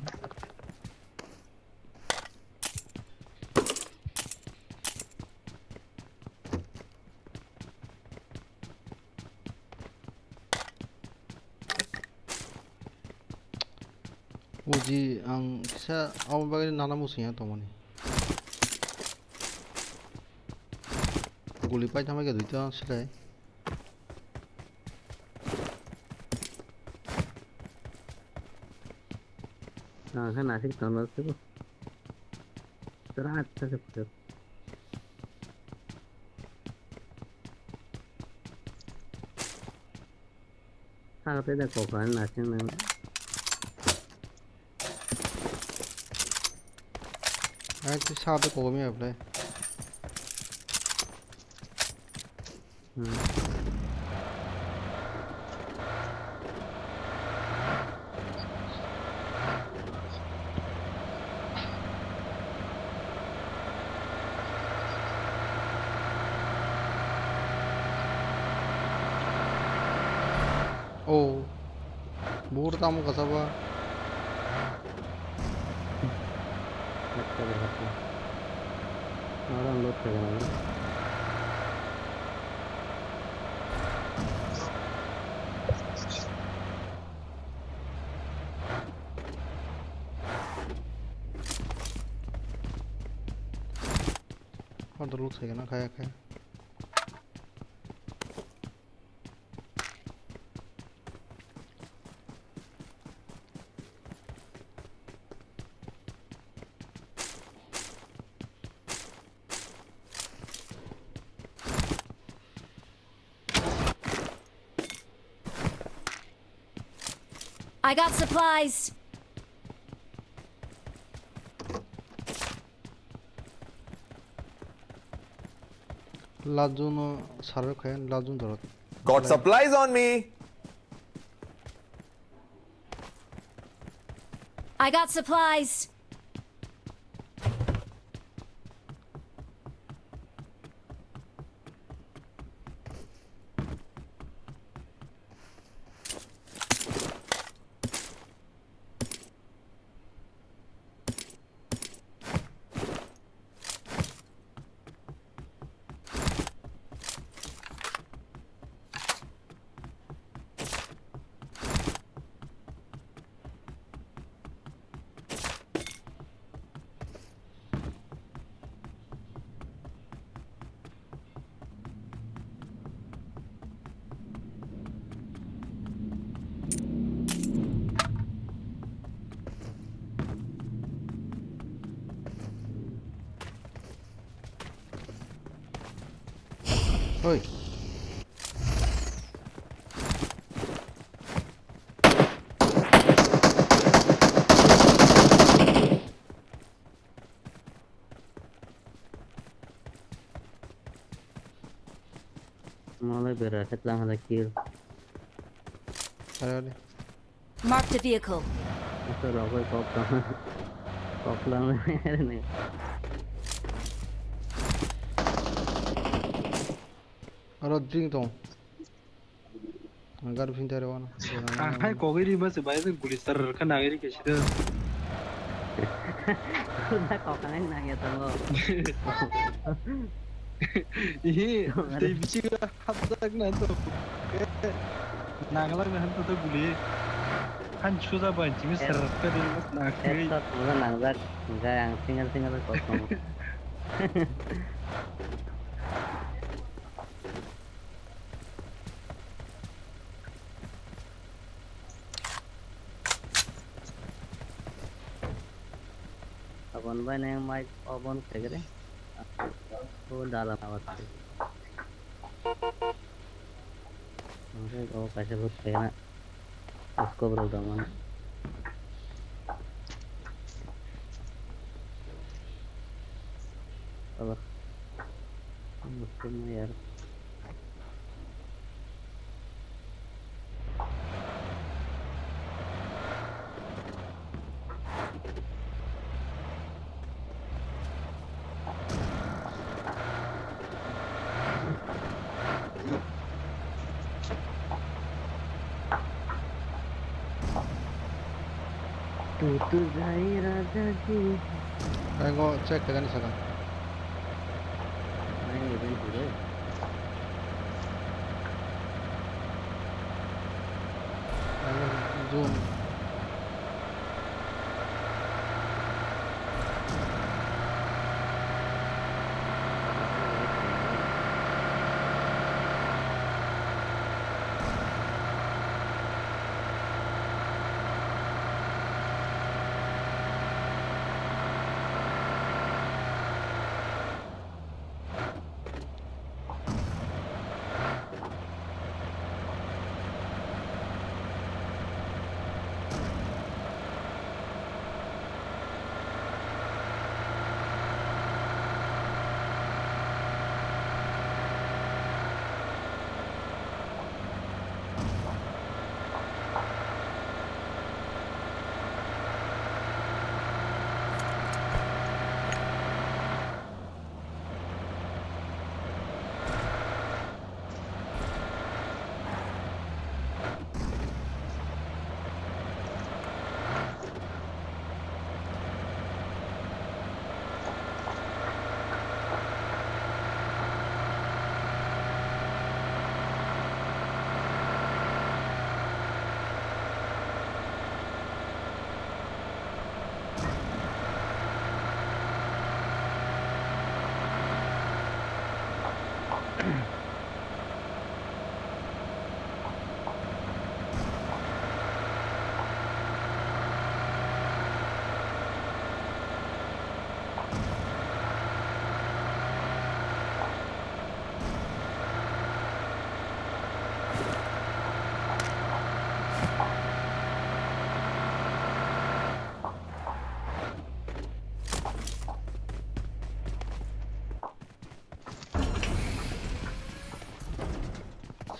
Uji ang kisa abo bagwi nana musung ya tongmani. Guli paithama khe duita silai. Ang khe nasik tongno sebo. Chwra chwra chwra. Saka tei da kokra ni nasing nang. Ai, tei saka tei kokra mi aplai. Hmm. Oh. Buhur tamo kasa ba. Ekta de hati. Aro ang lot khaikha nang. Control khaikha nang khaikha. I got supplies. Lajun no sarok khe, lajun dorot. Got supplies on me. I got supplies. Oi. Malai Pura khe tlang hala kill. Are, are. Marked a vehicle. Asa rogoi kok tong. Kok lang ni. Aro drink tong. Ang gar phin tare wana. Ang hai kogwi ri mas bai guli sar kha nagiri ke sida. Kuda kok nang nang ya tongo. Ihi, tei bichiga hapjak na to. Nanglak na han to guli. Han suja bai chimi sar kha de na. Headshot mo nangjak. Ga ang single single kok tong. Abon bai neng mic open khaigre. O dala awas. Ang o kaisa bus khaigna. Usko bro damana. Aba. Usko ma yar. Tu tu jai raja ji. Ai, go check kagani saka. Ai, event tu deh. Ai, zoom.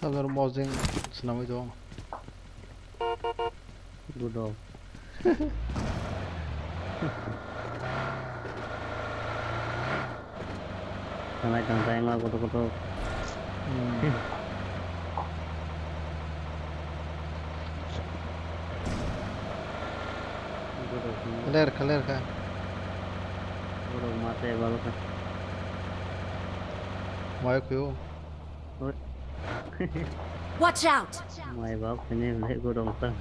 Sabar mojeng senamwi dong. Budok. Tanai tang tai wngma kotor kotor. Hmm. Budok no. Ler kha, ler kha. Budok mate balo kha. Mai kuyo. Watch out! Mai bak sini beli gudong tang.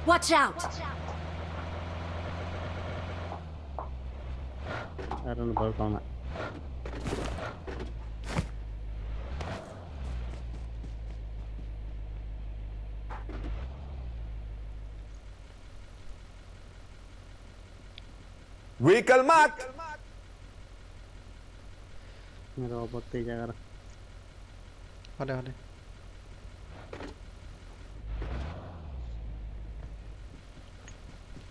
Watch out! Arun bal kong na. Vehicle marked. Robot tei jaga. Hade, hade.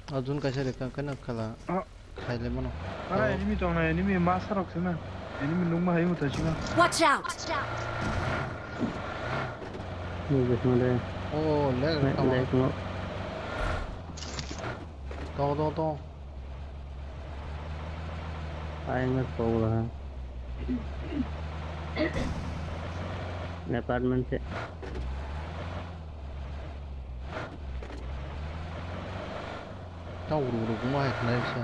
Arjun kaisa reka kena khala. Ah. Khaile mano. Ara Oh. Enemy tong na, enemy masa rok se na. Enemy nung ma hayu ta singa. Watch out! Nugwi sima de. Oh, lag, lag, tamo. Lag mo. Tong, tong, tong. Ayang na kok lah. Apartment se. Tau ruk ruk ma hai khlai sa.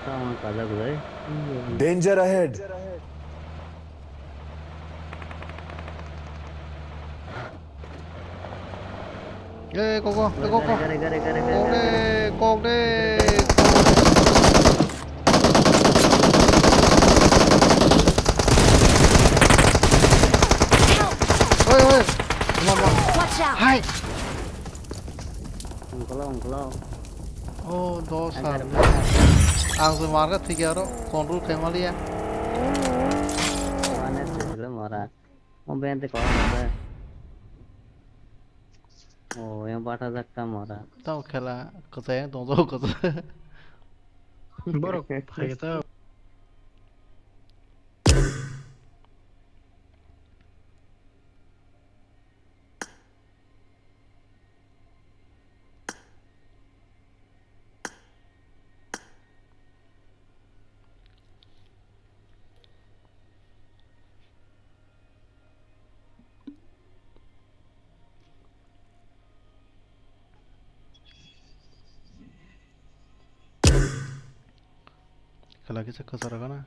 Tamo kajak lai. Danger ahead. Eh, kok, kok, kok, kok. Gari, gari, gari, gari, gari, gari. Kok de, kok de. Oi, oi. Mama. Watch out. Hai. Ungkolo, ungkolo. Oh, dos. Ang sar. Ang se marga thik aro control khe maliya. Wane se sile mora. O bente ko mora. O yang bata jakka mora. Tamo khela kwchai yang tong jago kwchai. Borok phai ta. Khela kisa kwcharo gana.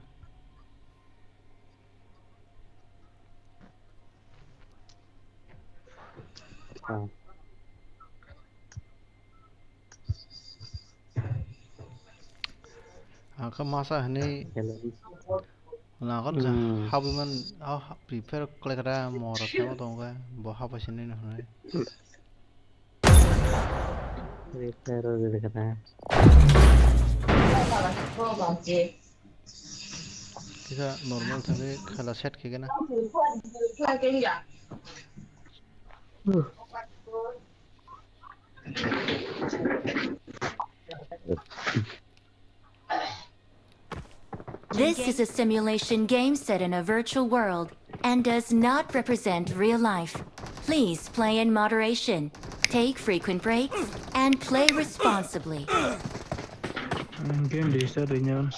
Ang khe masa hinwi lagon kha. Hmm. Habwi man, ah, prepare khlai kha da, mora thaibo tongo khe, bo haba sinai no hinwi. Prepare o gede kha da. Kisa normal thangwi khala set khe gana. This is a simulation game set in a virtual world and does not represent real life. Please play in moderation, take frequent breaks, and play responsibly. Game restart ringya.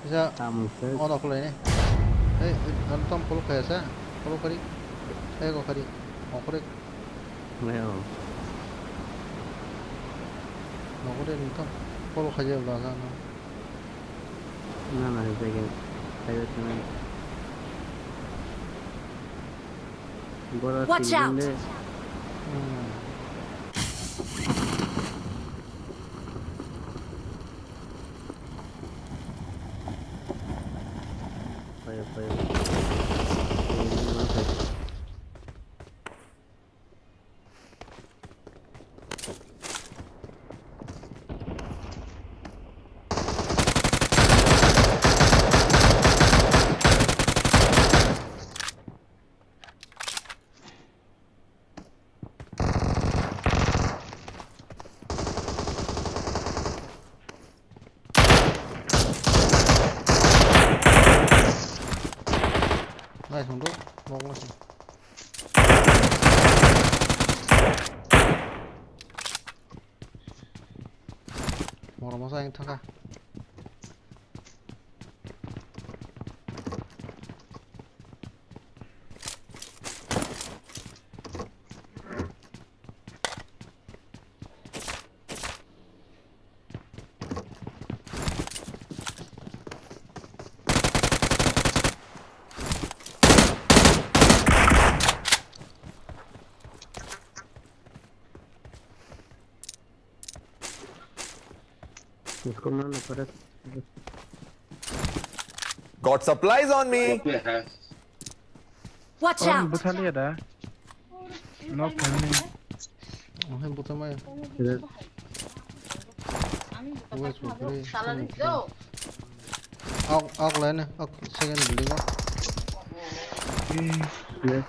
Kisa. Tamung se. Ono khulai ni. Ei, ei, ano tam follow khaya sa. Follow khari. Ei, go khari. Ongkhore. Leo. Ongkhore ni tam follow khaya bla sa no. Na, na, jaga. Jaga sini. Bora. Watch out! Hmm. Fire, fire. Moro masa yang thaka. Got supplies on me. Watch out! Buthaliya da. No family. Ohe buta maya. Wes bukri. Ak, ak line, ak second building o. Yes.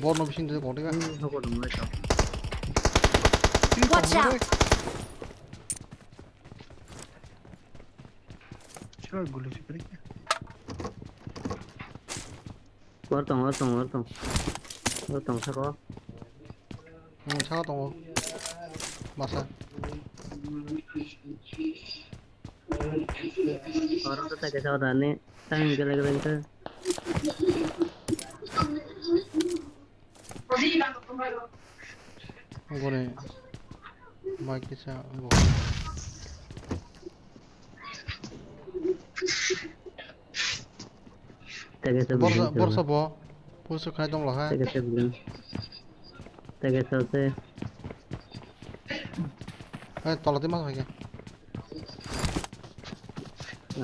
Borno bising de kote ka. Watch out! Sure, guli sipri. War tong, war tong, war tong. War tong, sako. Hmm, saka tongo. Masa. Oro ta kaisa ora ni tang gele gele ta. Gone. Mai kisa. Tege se borsa, building borsa bo. Pusu khai tong lahai. Tege se building. Tege se se. Hai, tola di mas hai.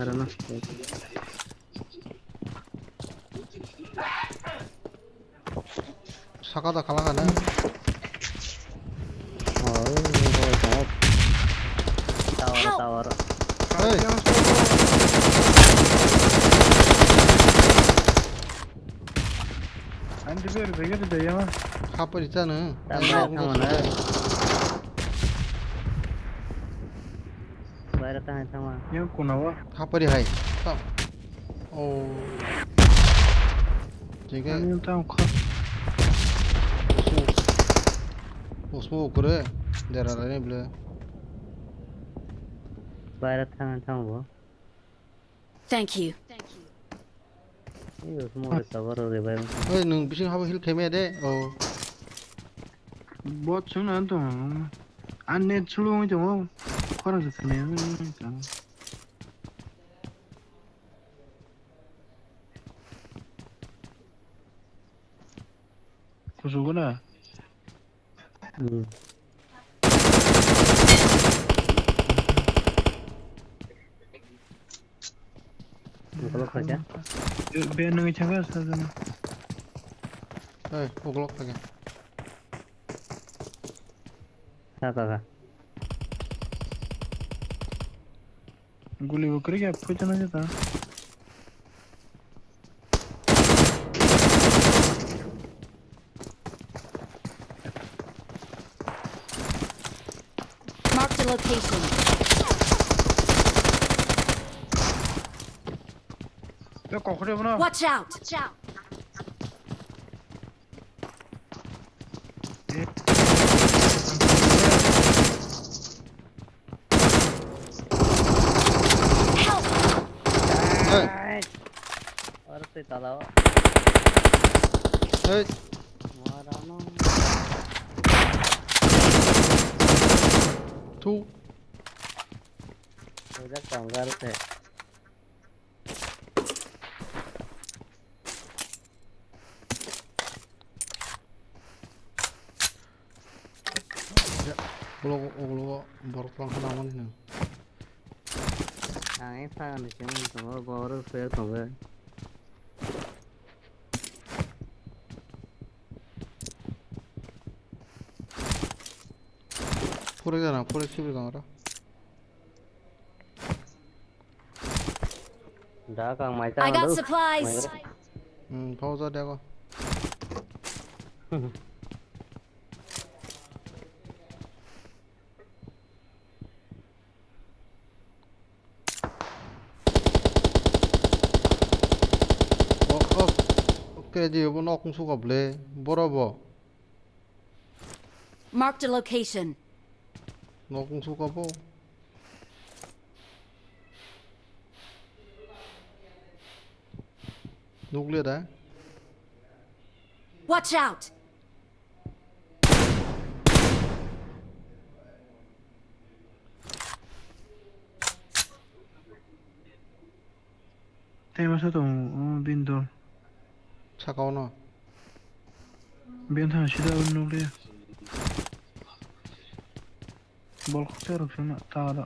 Ara na. Saka da kala kana. Oh, ini kau tengok. Tower, tower. Hey. Ani tu biar bagi tu daya mah. Apa di sana? Tambah sama na. Bayar tangan sama. Yang kunawa. Apa di hai? Oh. Jega. Ani tang kha. Osmo ukure. Dera rani ble. Bayar tangan sama bo. Thank you. Iyo, smoke cover revive. Oi, nung bising habo heal khaimaya de. Oh. Bot sung na to. An net sulu ngi to. Khorang se khane. Kusugo na. Hmm. Ukolok khaja. Be nang changa sa jana. Hey, ukolok khaja. Sa ka ka. Guli bo kwrwi khe phuitana jeta. Marked a location. Yo, kokhre bono. Watch out! Hey. Oro twi tala o. Hey. Marano. Thu. Ojak tong gar se. Ulo, ulo, borok tong khana mani nang. Ang e sagan ni sini tongo, borok soyak tongo. Pura jana, pura sibir gang ro. Da kang mai ta. I got supplies. Hmm, phao ja de ko. Khe di obo nok wng suka ble, boro bo. Marked a location. Nok wng suka bo. Nukliya da. Watch out! Tei masa tongo, o, bini dol. Saka o no. Bini thang sida o nukliya. Bol khoksa rok suna ta aro.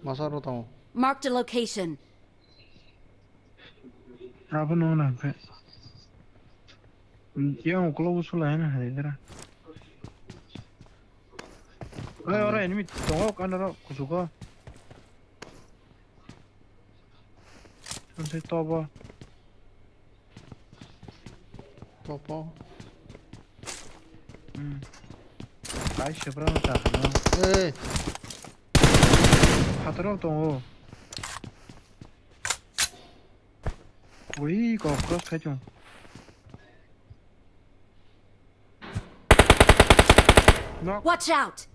Masa ro tongo. Marked a location. Abo no na khe. Yang ukulok usulai na hai dera. Oi, oro enemy tongo, kan oro kuchugo. Tonsai tobo. Topo. Hmm. Kai sebra no ta no. Ei. Phataro tongo. Ui, kok cross khai chong. Knock. Watch out!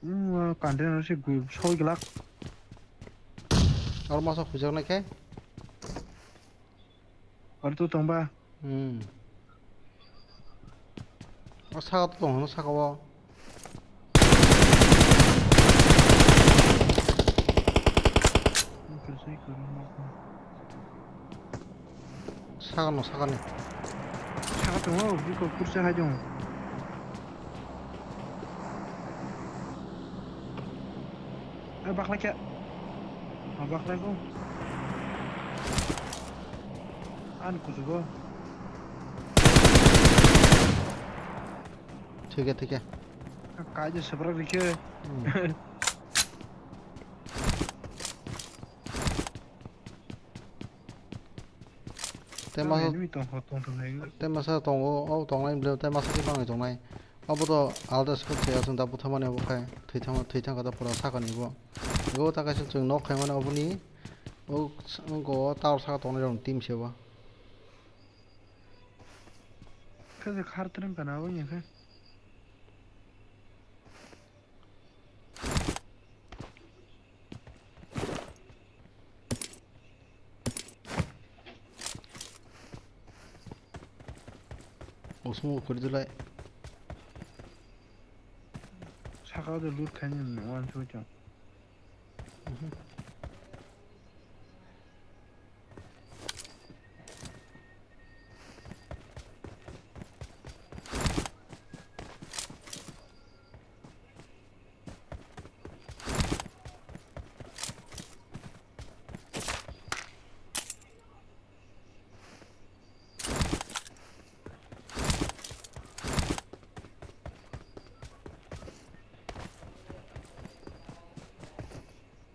Hmm, container se gui soi glak. Aro masa khujak nai khe. Aro to tongba. Hmm. O saka to tong hwnwi saka o. Saka no saka ni. Saka tongo, biko kursa hai dong. Ai, bakhlai khe. Ma bakhlai ko. An kuchugo. Thik he, thik he. Kai je sebrak rikhe. Hmm. Tei masa, enemy tong kho, tong thang hai. Tei masa tongo, o tongnai bwlai, tei masa khe bangni tongnai. Obo to alda squad khe aswk da butharmani obo khai. Thwi thang, thwi thang kha da pura sakani bo. Ego ta kaisa chwng nok khaimani oboni. O s-, go tower saka tongnai rok team se bo. Khe je khar treng kana obo ni khe. Osmo kori dulai. Saka de loot khaini uansuk chwng. Mhm.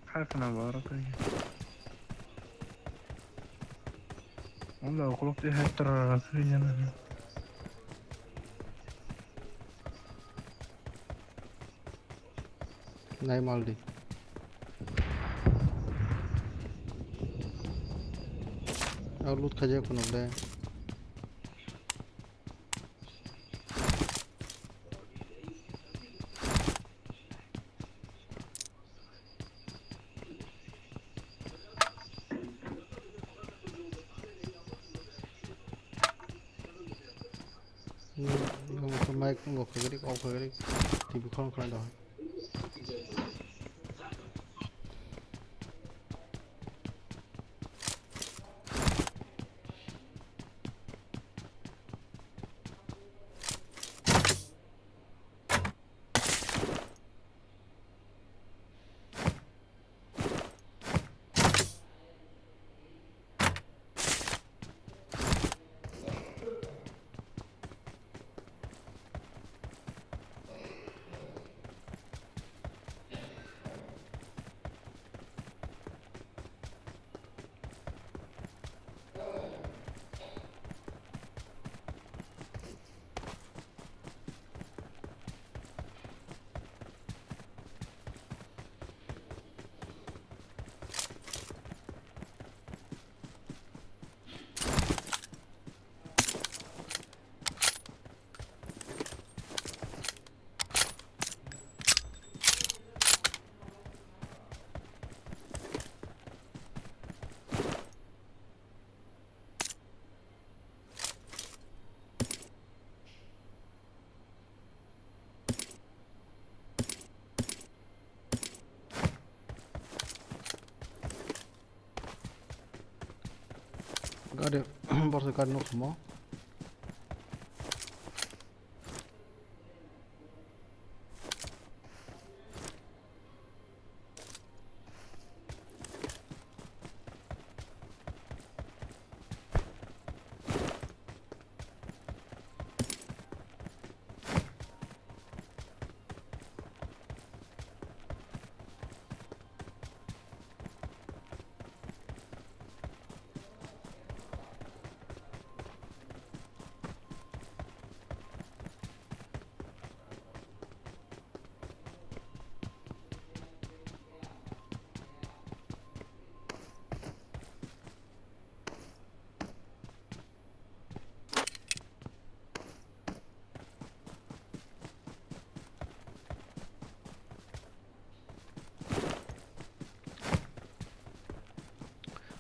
Kha khna bo oro khe. Wngla ukolog twi hai tra sui jana. Nai mal di. Ang loot khaijak phano ble. Hmm, nung mic nung kagari, off kagari, T V khorang khorang dong. Gari, borok gari nuk sumo.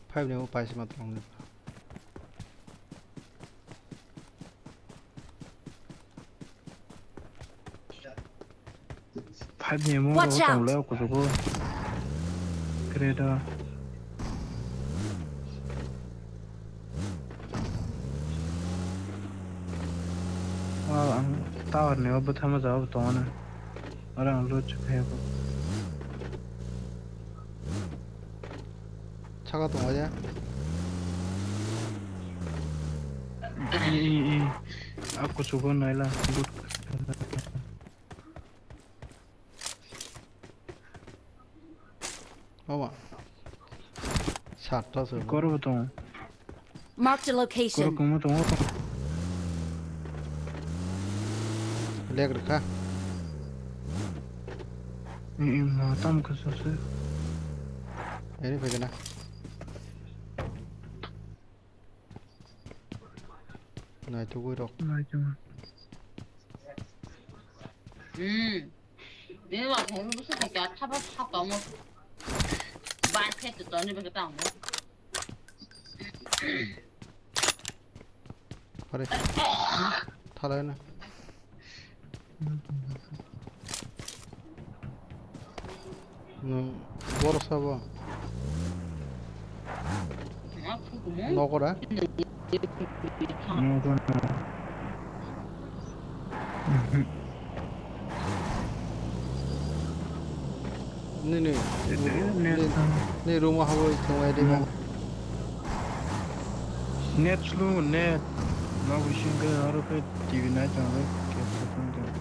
Five ni o paisa ma tong ni. Five ni mo Watch out! Tong le kusugo. Credo. Wah, ang tower ni o bwtha ma jawab tongo na. Ora ang loot chukhe ko. Saka tongo ya. I, i, i. Aku sugo naila. Good. Oba. Satta se. Koro bo tongo. Marked a location. Koro komo tongo. Leg rikha. I, i, ma tam kasa se. Ini pegana. Naitugwi rok. Naitugwi. Hmm. Bini wa thai busu thai ka thapa thapa mo. Ban khe tu toni beke tang mo. Pare. Thalai na. Nwng boro sabo? Nokora? Nokora. Nini, nini, nini room o habwi thwngwi di ba? Net slow, net. Nogo singkhe aro khe T V nai tongo, khe phone tongo.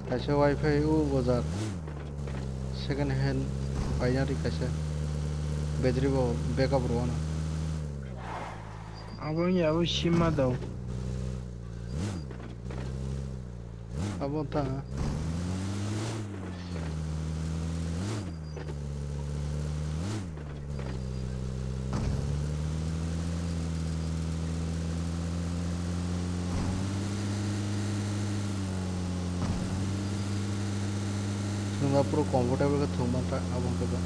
Kaisa wifi o bojak second hand paina ri kaisa battery bo backup rw ano. Abo wngya abo sim ma dao. Abo ta. Thwngma puro comfortable khe thwngma ta abo hwnkhe ba.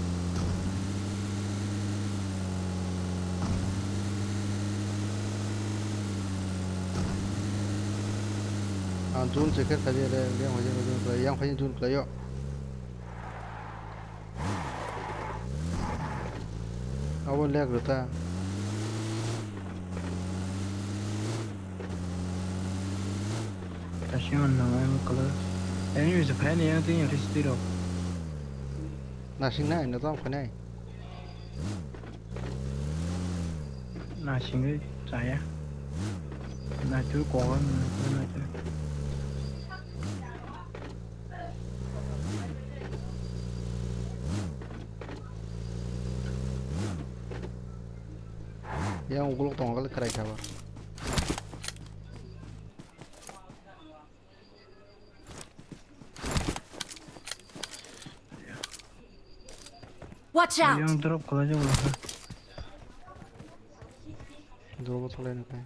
Ang zoom se khe khaidi re, yang phai jani zoom khlai, yang phai jani zoom khlai o. Abo lag rw ta. Kasing no ang kala. Enemy se phai ni yang tin yang tisi tiro. Nasing nai, no tong khanai. Nasing chaya. Na tu ko na tu na tu. Yang ukulok tong kali krai kaba. Watch out! Yang drop kala jabo. Drop kala ni kai.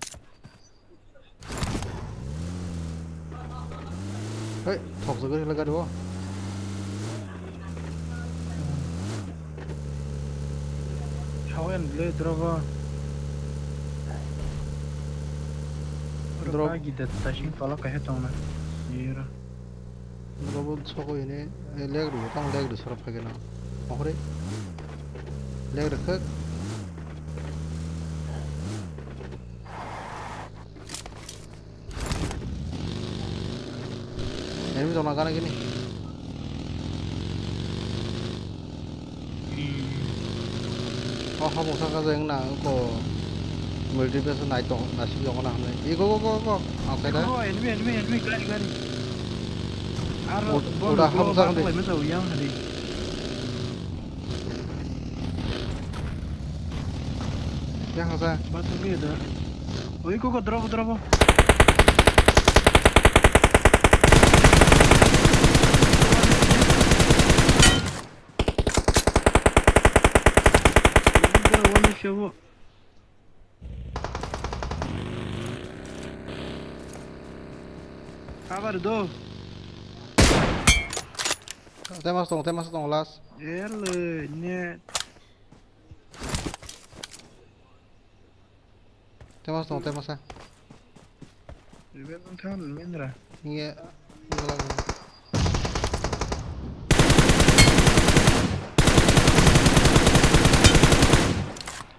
Hei, thok jagwi rwla gari o. Sawi ang le drobo. Drop. Drobo gida tasing tola kahe tongna. Yero. Drobo sokoi hini, eh, leg rw, tang leg rw sara phagena. Ohore. Leg rwkhwk. Enemy tongna gana gini. Oh, habung saka jeng na ko multi base nai tong na sik jong na hamle. I go, go, go, go. Ang kai da. Oh, enemy, enemy, enemy, gari, gari. Ar Ud-, bom udah go ham sak bakal di. Lai masa uyang hari. Yang hasa. Batu ke da. Oi, koko drop, drop. Drop, one shot. Cover do. Temas tong, temas tong, last. Ele, net. Temas tong, temas a. Ribe nang thang lu mendra. Iya.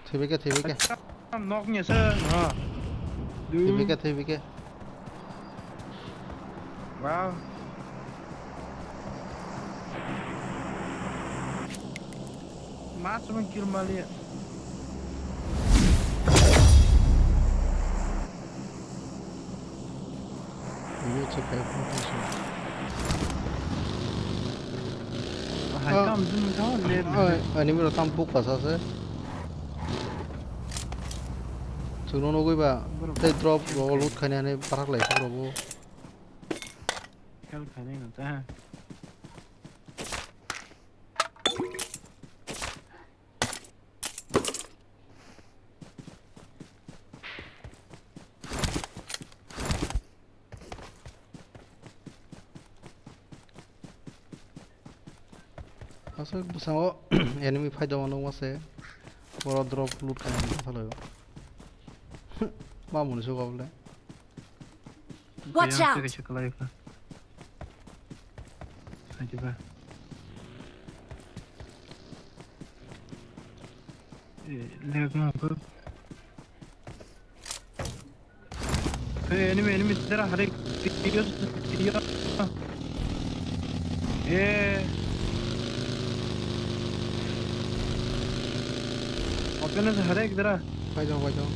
Thibike, thibike. Nok ni se, ha. Thibike, thibike. Wow. Mas mo kill mali. Ini cek kayak apa sih? Hai kam dun tau le. Ani miro tam buk pas ase. Chuno nugui ba. Tei drop ro loot khainani parak lai bro. Kal khainai no ta. Aswk bwskango enemy phai tongo nukma se. Oro drop loot khainani bwsalaio. Ma muni suka bole. Watch out! Kaisa kwlai kha. Adiba. Eh, leg ma ko. Hey, enemy, enemy, tera hare. Tira, tira. Eh. Open ase hare ek tera. Pai jao, pai jao.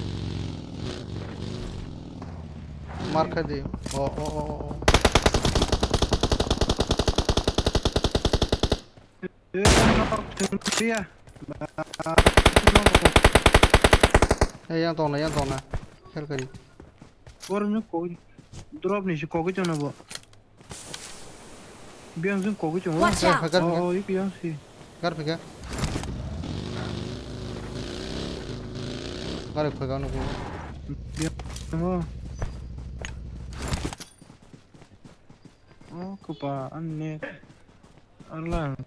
Mark khai di. O, o, o, o, o. Eh, knock, knock, ya. Eh, yang tongna, yang tongna. Hel kari. Bor ni kok. Drop ni si kok itu na bo. Biang jung kok itu. Watch out! Oh, oh, iki yang si. Gar phika. Gar phika no ko. Biang mo. Oh, kupa anne. Arlang.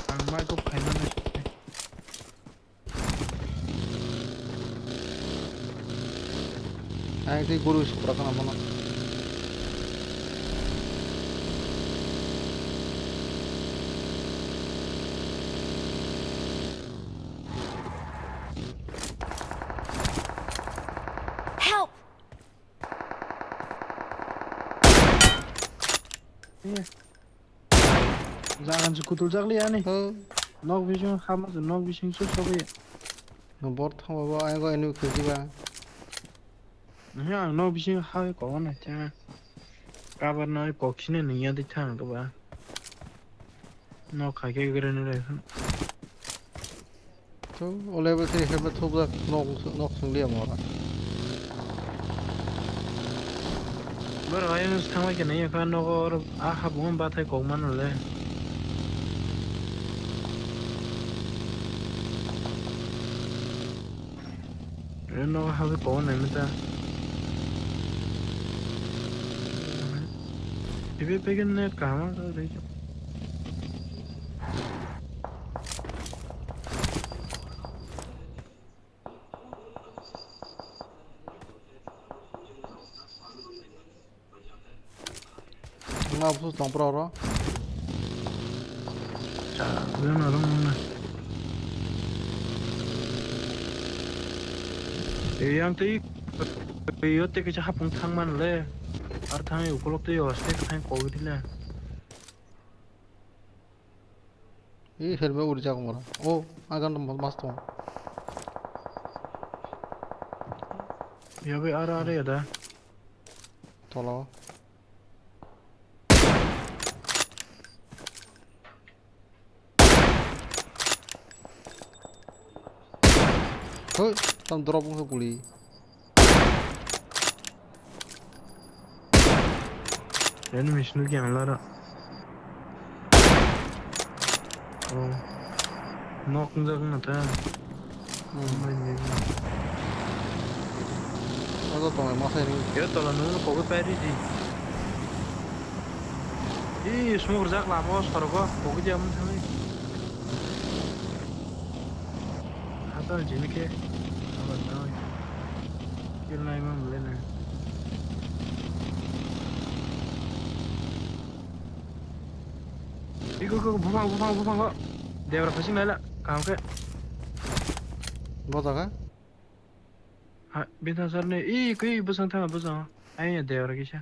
Ang mai ko phaimani. Ang tei guru sukra kana bono. Help! Jagan se kutul jak liya ni. Oh. Nok bising hama se nok bising se sobi. No bor thangba bo ai go enu khuji ba. Nhi ang nok bising ha ko na cha. Kabar noi pokchine niya di thang ko ba. Nok khai ke gre ne re. To, o level three helmet thupjak nok, nok swngliya mora. Boro ayang thangbai khe nai yakha nogo oro a habung bathai kok mano le. Re nogo habai kok nai mata. Ibe pegen net kaham ang tong dei. Absu tong pro ro. Cha, wala na ro na. E yang tei, yo te kaisa hapung thang man le. Ar thang ukolok tei yo ste thang covid le. Ih, helmet uri jago mora. Oh, agan mas tong. Ya be ara ara ya da. Tolo. Hoi, tam drop wngkha guli. Enemy sinu kya lara. Oh. Nok ngjak na ta. Hmm. Mai ni. Odo tong ma sai ni. Yo tola nung ko ko pari di. Ih, smoke rijak lama o sorgo, pogi jam thangwi. Hasan jini khe, abar nai. Kill nai ma mle na. Iko, iko, bufang, bufang, bufang ko. Debra phasing naila, kaham khe. Bo jaga? Ha, bini thang sar ne, i, kwi bwsang thang, bwsang. Ai, ya, debra kisa.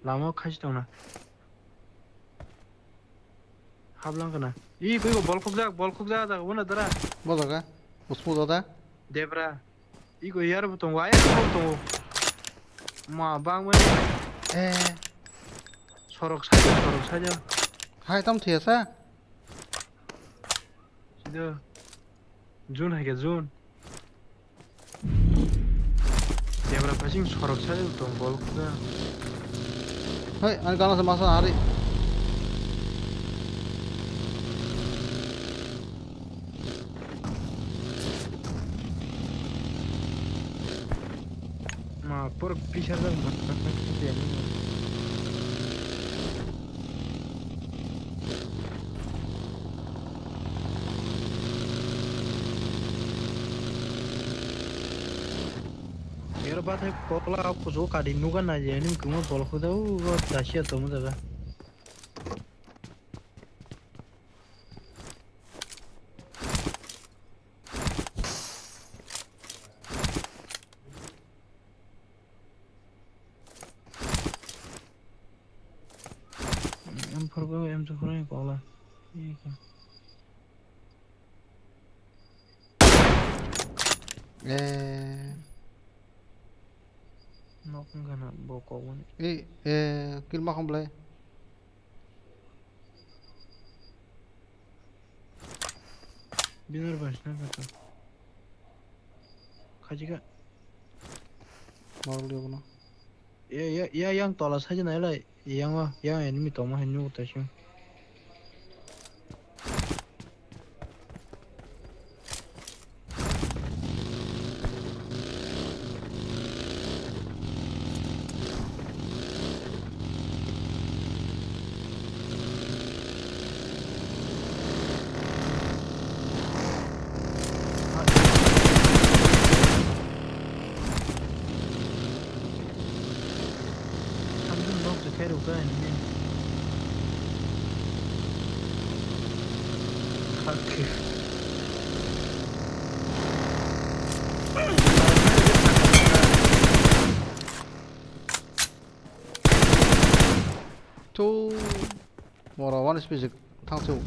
Lama o khachi tongna. Hablang kana. I, kwi bo bol khukjak, bol khukjak, jaga, wona dara. Bo jaga. Uspu dada. Debra. I, kwi yar bo tongo, ai, bo tongo. Ma, bang mani. Eh. Sorok saja, sorok saja. Hai, tam thia sa? Sida. Jun hai khe Jun. Debra phasing sorok sa tong bol khuda. Hei, ani gana se masa hari. Ma, por pisar da ma. Ero bathai kokla kuchuk kadi nuga na je ni kungma bol khuda u dasia tomo jaga. M four ba M two four ni kokla. Eh. Nok wngkha na bo kok mani. Eh, eh, kill ma khamlai. Binar bai sniper to. Khaji kha. Marok liya bono. Ya, ya, ya, yang tola saji nai lai. Yang o, yang enemy tongma hai nugo taisung. Samsung nok je khairok ta nini. Fuck. Tu. Mora one speed thang su.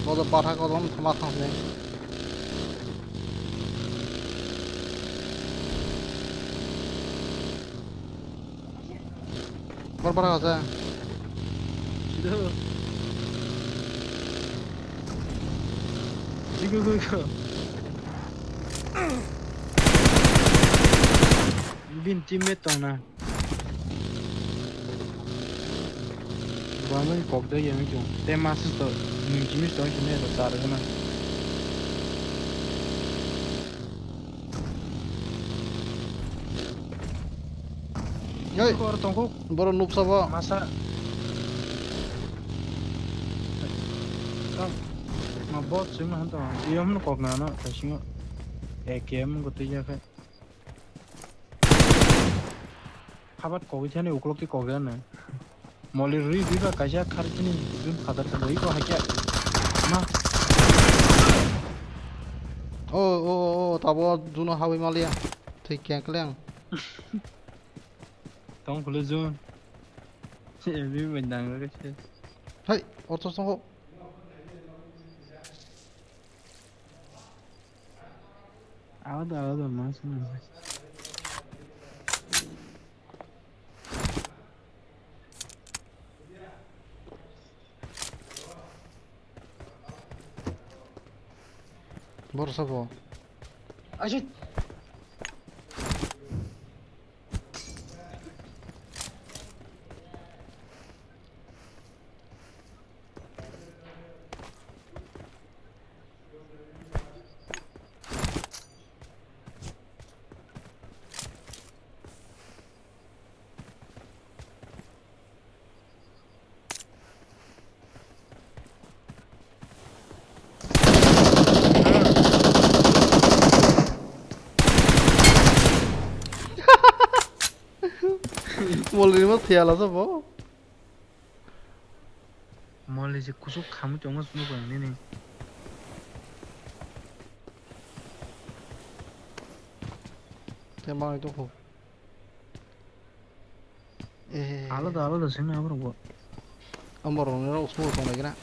Bodo batha ko don thama thang se. Bor bor asa. Sido. Igo go go. Bin teammate tong na. Bamani kok dai yang chong. Te masus to ning jimis to sini to sar gana. Hei. Kor tongkuk. Boro nupsa bo. Masa. Kam. Ma bot sing han to. Iyo mun kok na no. Kasingo. A K M go tiya kai. Habat kogwi thani uklok ti kogwi ano. Moli rwi rwi ba kaisa kharkini jun phatar ka loi ko hakya. Ma. O, o, o, o, tabo juno hawi maliya. Thik keng kleng. Tong khule jun. Ebi bai dang rwi se. Hai, orto songo. Awa da, awa da, mas na. Borok sabo. Aisuk. Moli ni ma thiyala sabo. Moli se kusuk khamwi tongo swnwi bo ang nini. Tei manwi tongkho. Eh. Alada alada sengna aborok bo. Amborok ni rok smoke tong lai gana.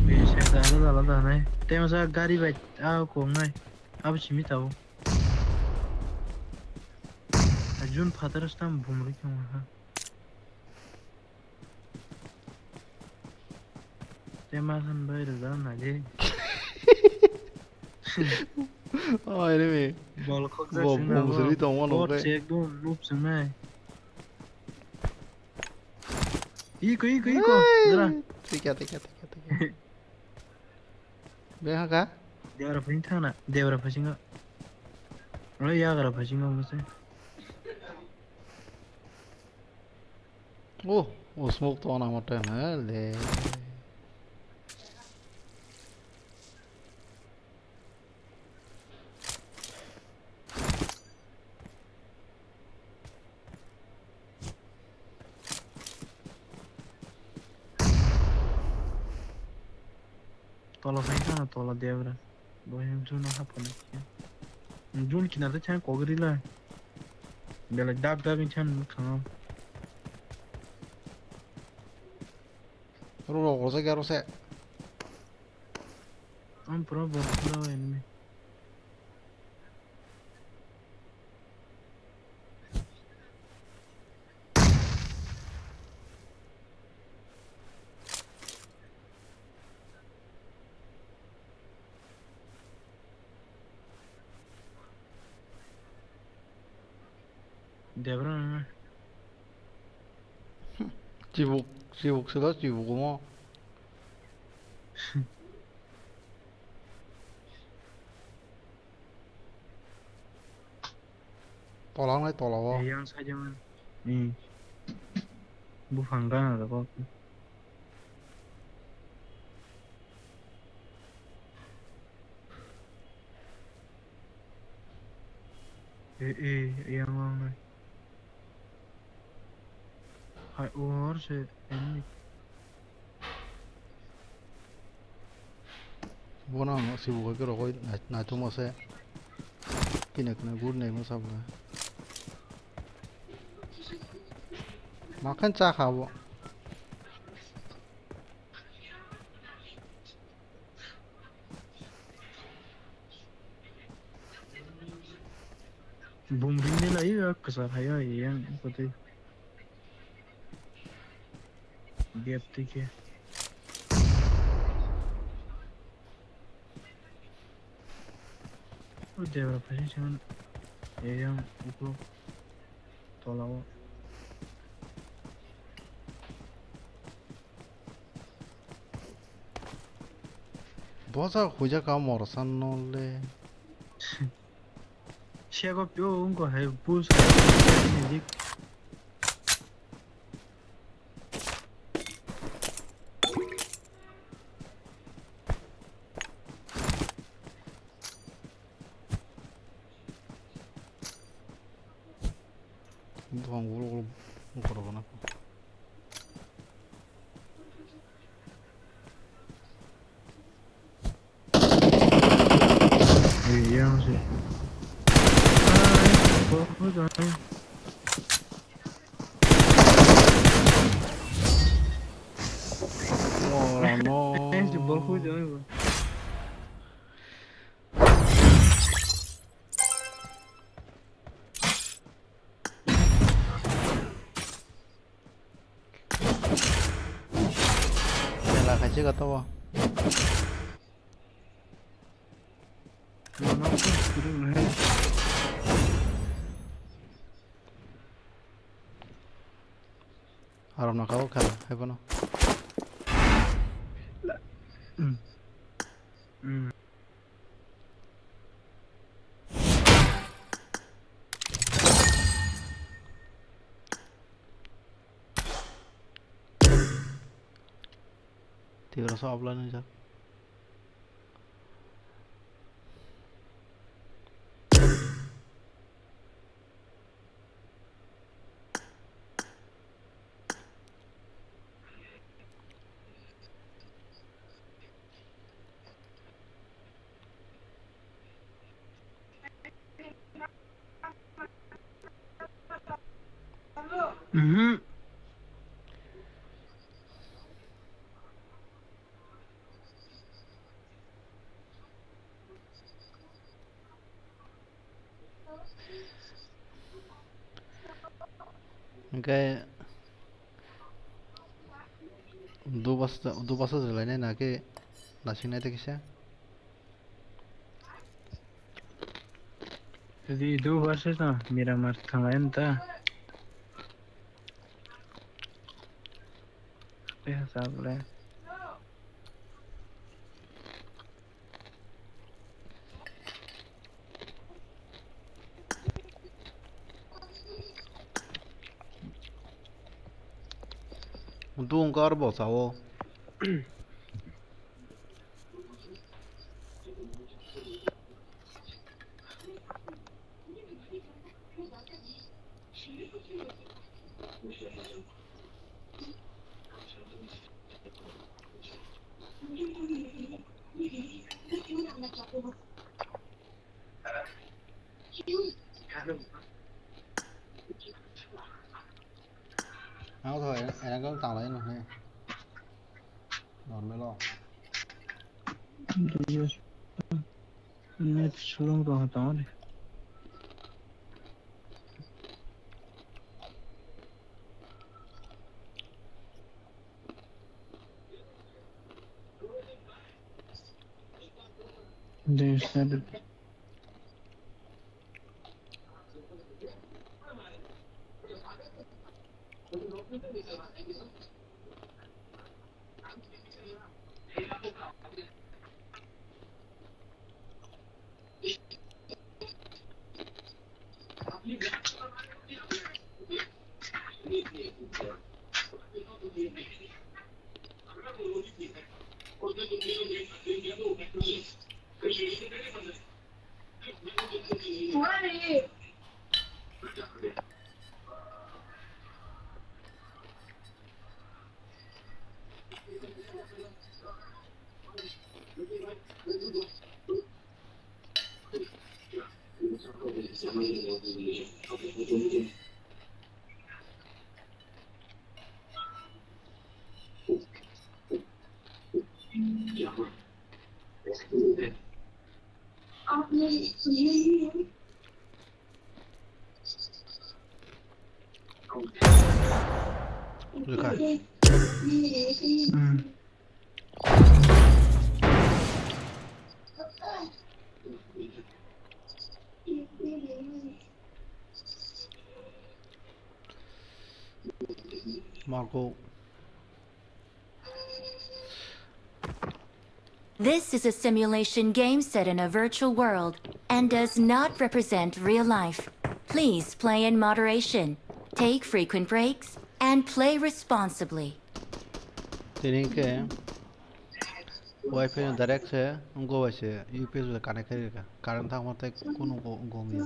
Bisa alada alada nai. Tei masa gari bai ah kong nai. Abo simi tabo. Jun phatar stam bumrui kong ha. Tei ma khan bai rwjak nai de. Oi re me. Bol khokjak bo sing bung nabo. Suri tong mano. Bot khe se ekdom noob swngnai. Iko, iko, iko. Hey! Dara. Tikya, tikya, tikya, tikya. Be haka? Debra phasing thangna. Debra phasingo. Oi yagra phasingo mose. Oh, oh, smoke to ana mote na le. Tola phai kha, tola debra. Bo hem juna hapna khe. Jun kinar de chang kogri la. Belai dak dak in chan khang. Ro ro ro se garo se. Am pura bo la enemy. Debra nang. Chibuk, chibuk sila chibuk mo. Tola wngnai tola o. Yang saja man. Hmm. Buphang gana da kok. E, e, yang wngnai. Hai or se enemy. Bono ang sibu bai khe rogoi nai-, naitokma se. Kina kina good nai ma sabla. Makhan cha kha bo. Bum ring de lai ya kwchar hai ya yang kotwi. Gap twi khe. O debra phaising chwng yang uklok tola o. Bosa huija ka morsan no le. Siago pio wngkha hai bull sa. Dik. Buphang gul gul bukhuk rok no. Ei, yang se. Ai, bo, bo, bo. Oh, no. Yang se, bo, bo, bo. Mela khaisi kha tabuk. Arok no kabo kha, hai bono. Hmm. Hmm. Tigra sa obla ni jak. Mhm. Hwnkhe dubas-, dubasa jwlainai na khe nasingnai tei kisa? Di dubasa no Miramar thanglai ta. Eh, sablai. Dungkar bo sao. Ang tho erang khe tanglai no he. Normal o. Net slow tong tong ni. They said Marco. This is a simulation game set in a virtual world and does not represent real life. Please play in moderation, take frequent breaks, and play responsibly. Tini ke Wi-Fi no direct se wngkha bai se U P S bai connect khai rwkha. Current thangma tei kunu go-, gong ya.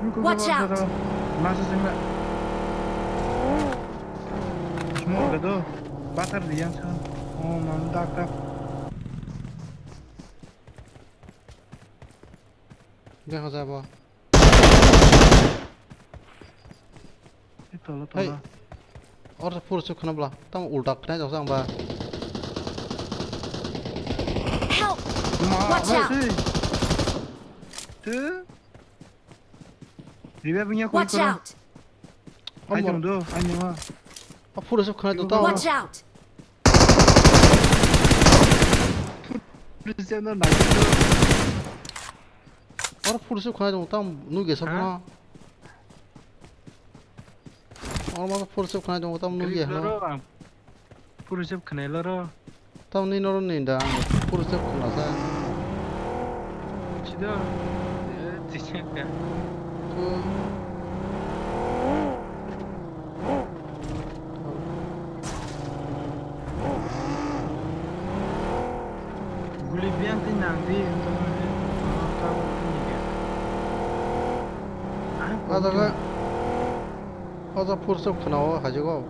Watch out! Masa sing na. Semua udah tuh. Bakar dia sa. Oh, mantap, tak. Jangan siapa. Itu lo, hey. Tolong. Or pur suk khna bla. Tam ulta khna jok jang ba. Help! Ma, Watch hai out! Twi. Tu. Ribe punya koi Watch koro. Out! Hai Amor. Tong do, hai nyawa. A pur suk khna jok tam. Watch out! Pur suk khna jok tam. Nugesa khna. Or ma pur suk khna jok tam nugesa khna. Purusep khnailaro. Tamni noro ni da, purusep khna sa. Chido. Tisa ka. Guli biang ti nang di, tong ni. Ada ka. Oja purso khwnao hajugo.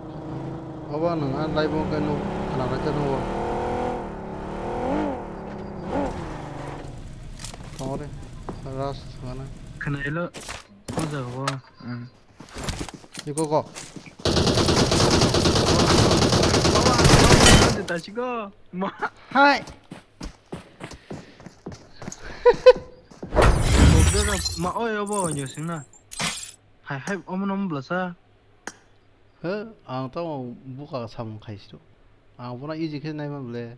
Obo nwng a live o khe nuk khwnalaijak nugo. Tongori ras thwngana. Khwnailo o jaga o. Iko go. Hai. Ma oi obo nyo singna. Hai hai omo no blasa. He, ang tamo buka samung khaisiro. Ang bono easy khe naima bole.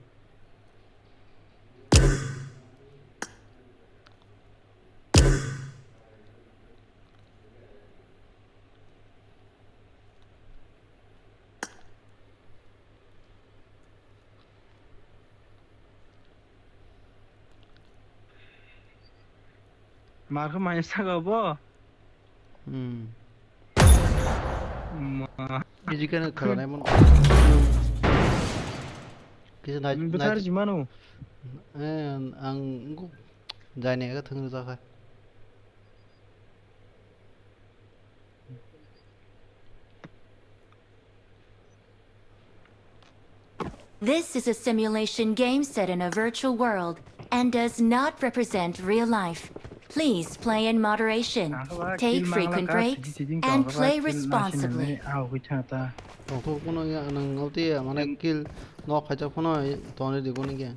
Mar khe mai saka bo? Hmm. Ma. Easy khe khwlanaimano. Kisa nai-, nai-, bwthar jimano. Eh, ang jaini aga thwng rijak hai. This is a simulation game set in a virtual world and does not represent real life. Please play in moderation, take frequent breaks, and play responsibly. Tongthok phano ya, nwng oti ya, mane kill nok khaijak phano tongri di goni ge.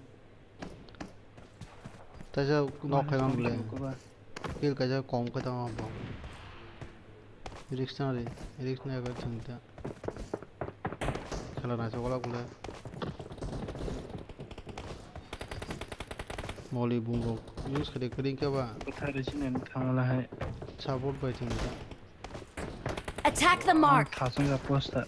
Taisa nok khai mang bole. Kill kaisa kom khe tong abo. Risk na ri, risk na ri thwng ta. Khela naisok wala bole. Moli bumrok use khe de kring khe ba. Bwthar ri sini thangla hai. Support bai thwng ta. Attack the mark. Thasung ya posta.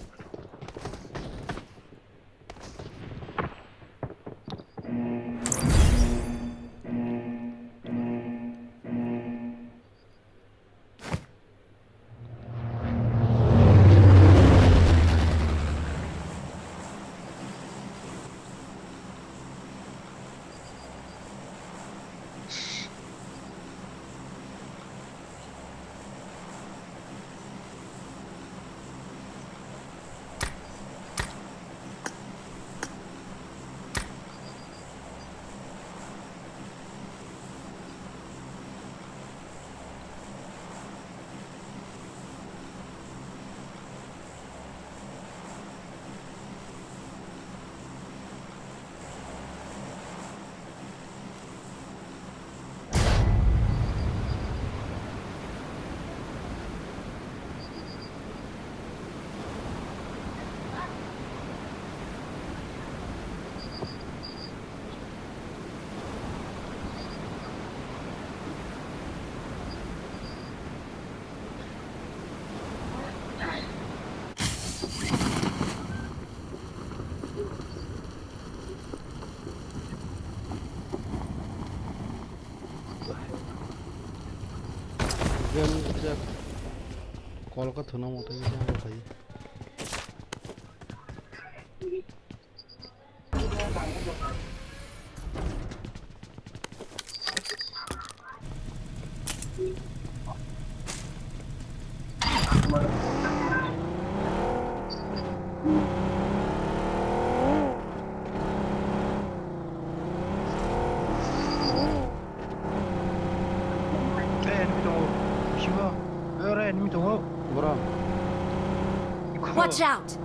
Kol ka thuna mo tei jang bai. Eh, enemy tongo. Bisingo. Eh, ore, enemy tongo. Bro. Watch out!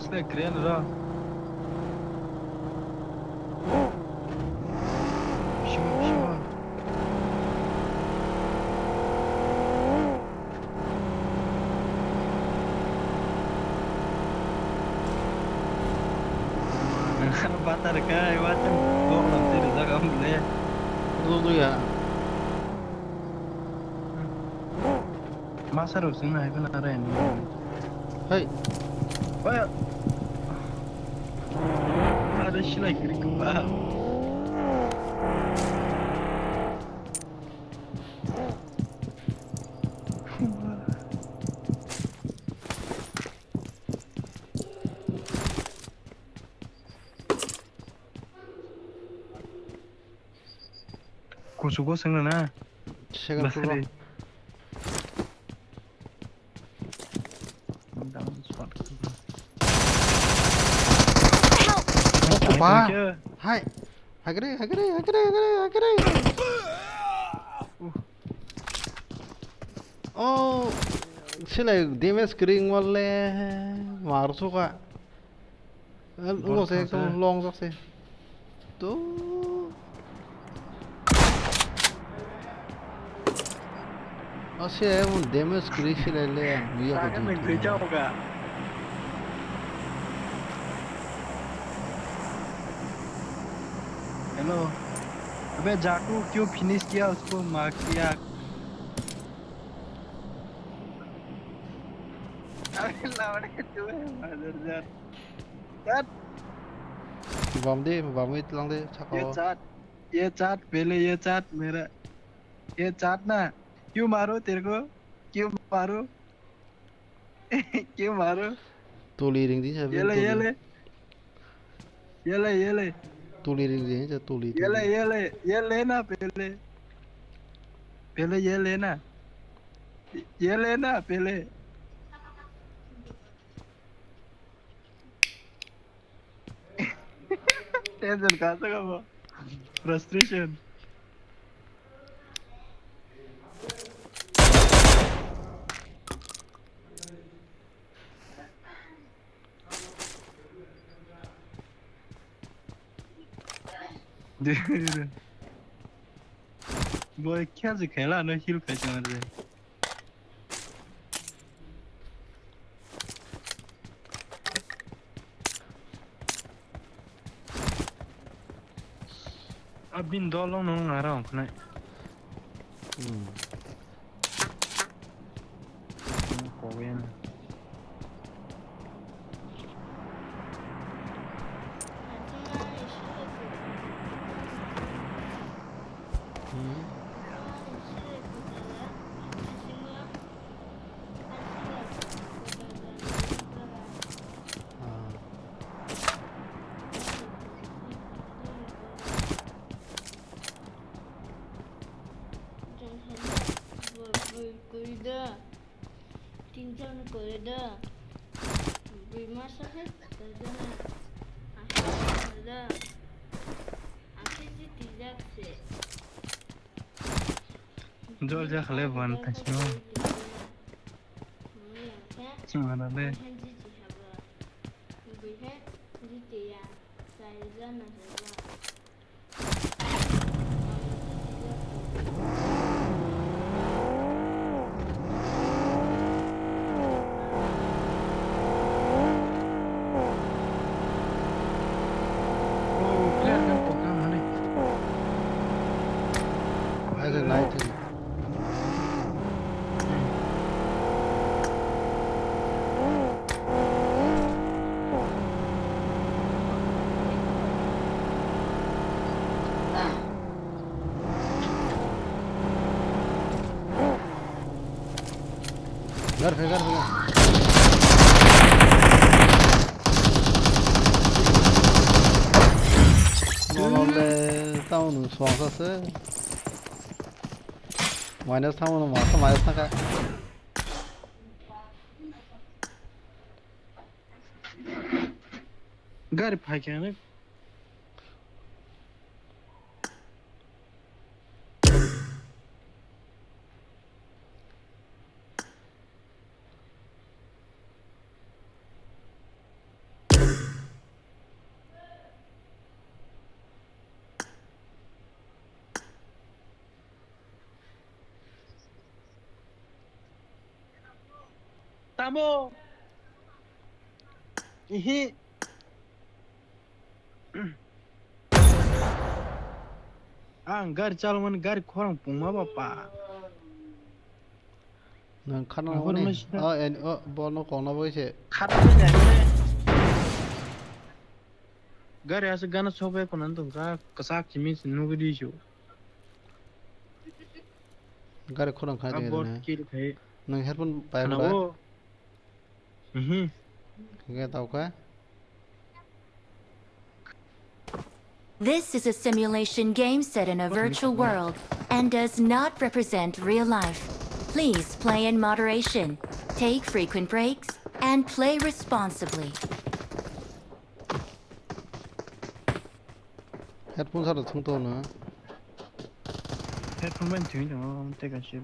Sle crane ro. Bisingo, bisingo. Batar kai, wacha bok lam tiri jaga mle. Lulu ya. Masa rok sing nai bana re ni. Hei. Oya. Ada silai kiri kuba. Kuchugo sengna na. Second floor. Basari. Help! Opa. Hai. Hagre, hagre, hagre, hagre, hagre. Oh, silai damage kring wale mar suka. Omo se ekdom long jak se. To. Ase mo damage kri sile le ang ya ko. Saga min kri chao ka. Hello. अबे जाकू क्यों फिनिश किया उसको मार किया. अबे लावड़े तू है मादरजात. Chat. Bam de, bam it lang de, chakao. ये chat, ये chat, पहले ये chat मेरा, ये chat ना, क्यों मारो तेरे को, क्यों मारो, क्यों मारो? Tuli ring di, ये ले, ये ले, ये ले, ये ले. Tuli ring di, tuli. ये ले, ये ले, ये लेना पहले, पहले ये लेना, ये लेना पहले. Tension ka saka bo. Frustration. Boy, kya je khela no heal khai chang je. Abin dolong nong ngarang khnai. Hmm. Kowen. Hmm. Ah. Jong hano bwrwi kwrwi da. Tinjak no kwrwi da. Bwrwi masa khe kwrwi da. Akhe kwrwi da. Akhe je twijak se. Jol ja khle ban thasno. Chwng hana le. Gar phe, gar phe, gar. Nonole tamo nung swangsa se. Minus tamo nung masa minus naka. Gari phaikhe. Mo. Ihi. Ang gari chalmani gari khorang pungma bapa. Nang khana Ang mani? Hormai sina. Oh, en, oh, bono kona boise. Khana mani. Gari asa gana sobe konan tongka kasak chimi nugudi su. Gari khorang khai Abot tongya. Kill khai. Nang headphone pai Khana bai. Wo. Mhm. Hingke tau khe? This is a simulation game set in a virtual world and does not represent real life. Please play in moderation, take frequent breaks, and play responsibly. Headphone sa rw thung to no. Headphone bai thung to, tei ka se.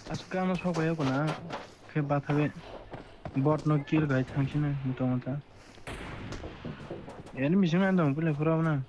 Aska no sok bai ko na, khe bathabe. Bot no kill gai thang sina, muta muta. Enemy sing an dong pula pura na.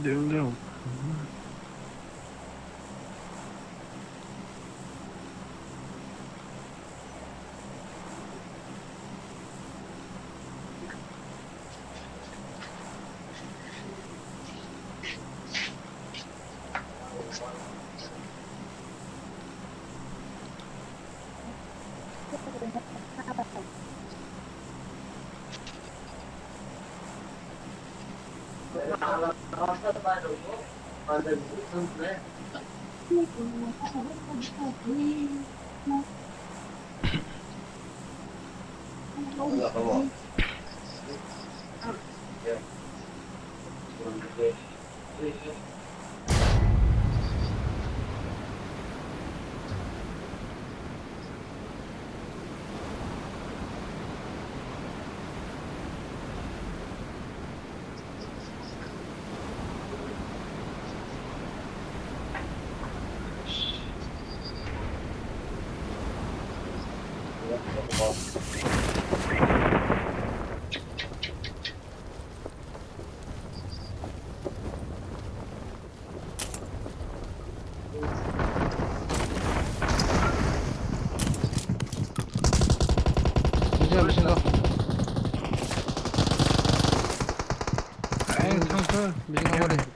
Ding dong. Bisingo, bisingo. Ang thangkha. Bisingo, bisingo.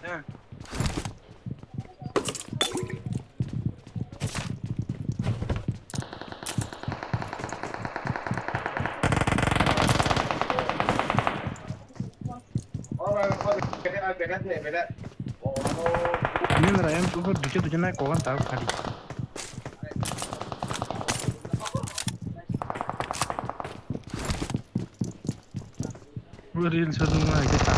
Nini rayang tuh duce duce naik kokan tahu tadi. Reels sa dung hai ke ta.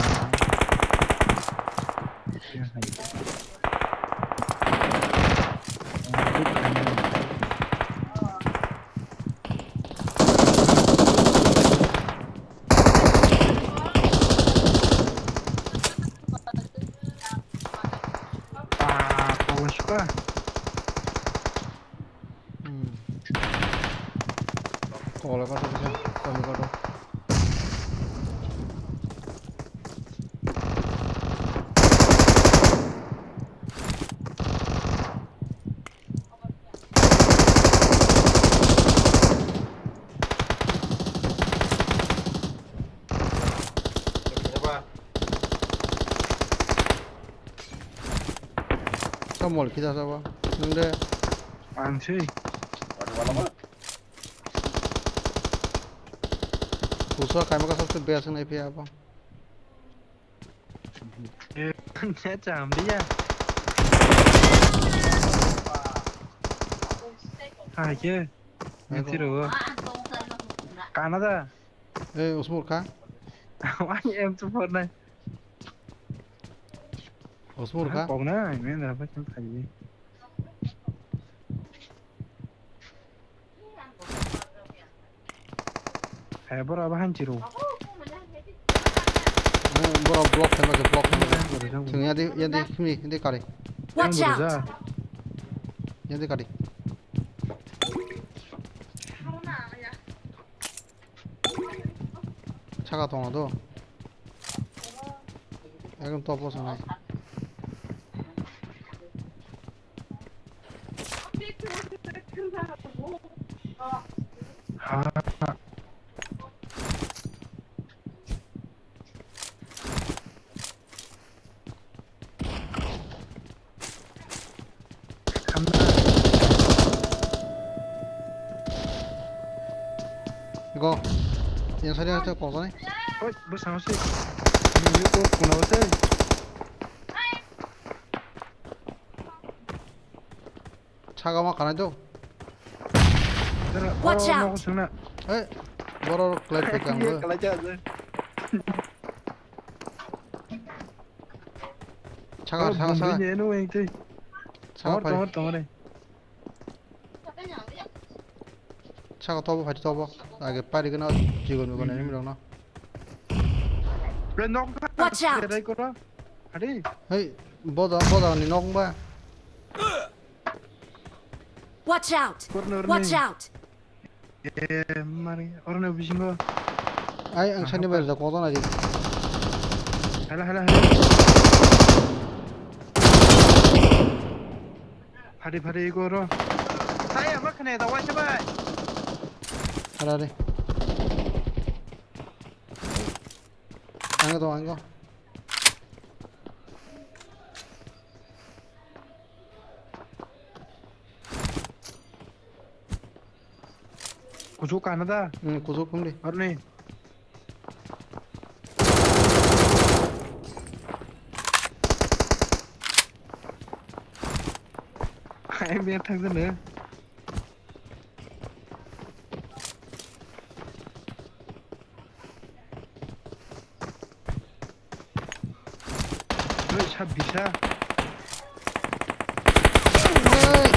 Ah, bagus ka. Hmm. Kola kotor kisa, kola kotor. Samol kita sabo. Nung de. Ang sih. Pusa kaima ka sabse best nai phi abo. Eh, ne cham dia. Hai ke. Hai ko. Nitiro. Canada. Eh, usmur ka? Wani M two four nine. Osmur kha? Kok na, men da pa chang khai. Hai bora ba han chiro. Bora block khe ma block khe ma. Chwng yadi yadi khimi yadi kari. Watch out! Yadi kari. Saka tongo do. Ekdom top o sanai. Go. Yang sari hasta kok ni. Oi, bwskango se. Ni ko kuna se. Saka ma kanai do. Watch out! Hey, borok clap khe ang bo. Saka, saka, saka. Saka pai. Saka tobo, phai tobo. Age pari gana jigon bo nai rok no. Watch out! Hey, boda, boda ni nok ba. Watch out! Watch out! Eh, mari, oro no bisingo. Ai, ang sani bai da koto na di. Hala, hala, hala. Phari, phari, iko oro. Sai, ama khne da wai se bai. Hala re. Ang to, ang to. Kuchuk kana da? Hmm, kuchuk phung di. Arni. Ai, biar thang sana. Oi, sabbis ha. Oi.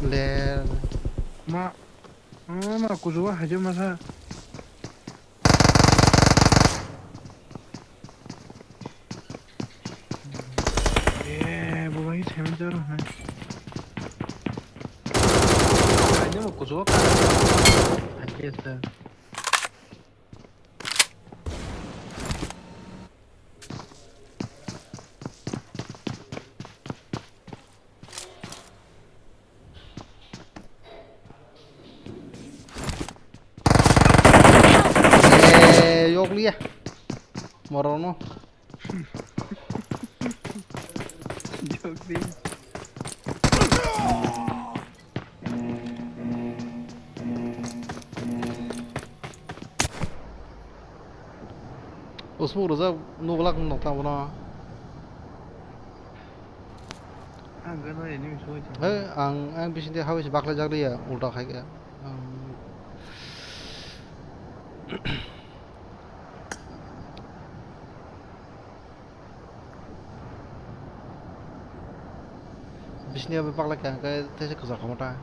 Le. Ma. Ma, ma, kuchugo hajo masa. Eh, bo bai seven zero hai. Hajo mo kuchugo ka. Hajo sa. Eh, yok liya. Morono. Yok liya. Usmuk rwjak nuglak nokta bono. Ang gano enemy soi. He, ang, ang bisingtwi habwi se baklai jak liya, ulta khai khe. Ang Bisni abo paklai kha, hwnkhe teisa kwchar khamata.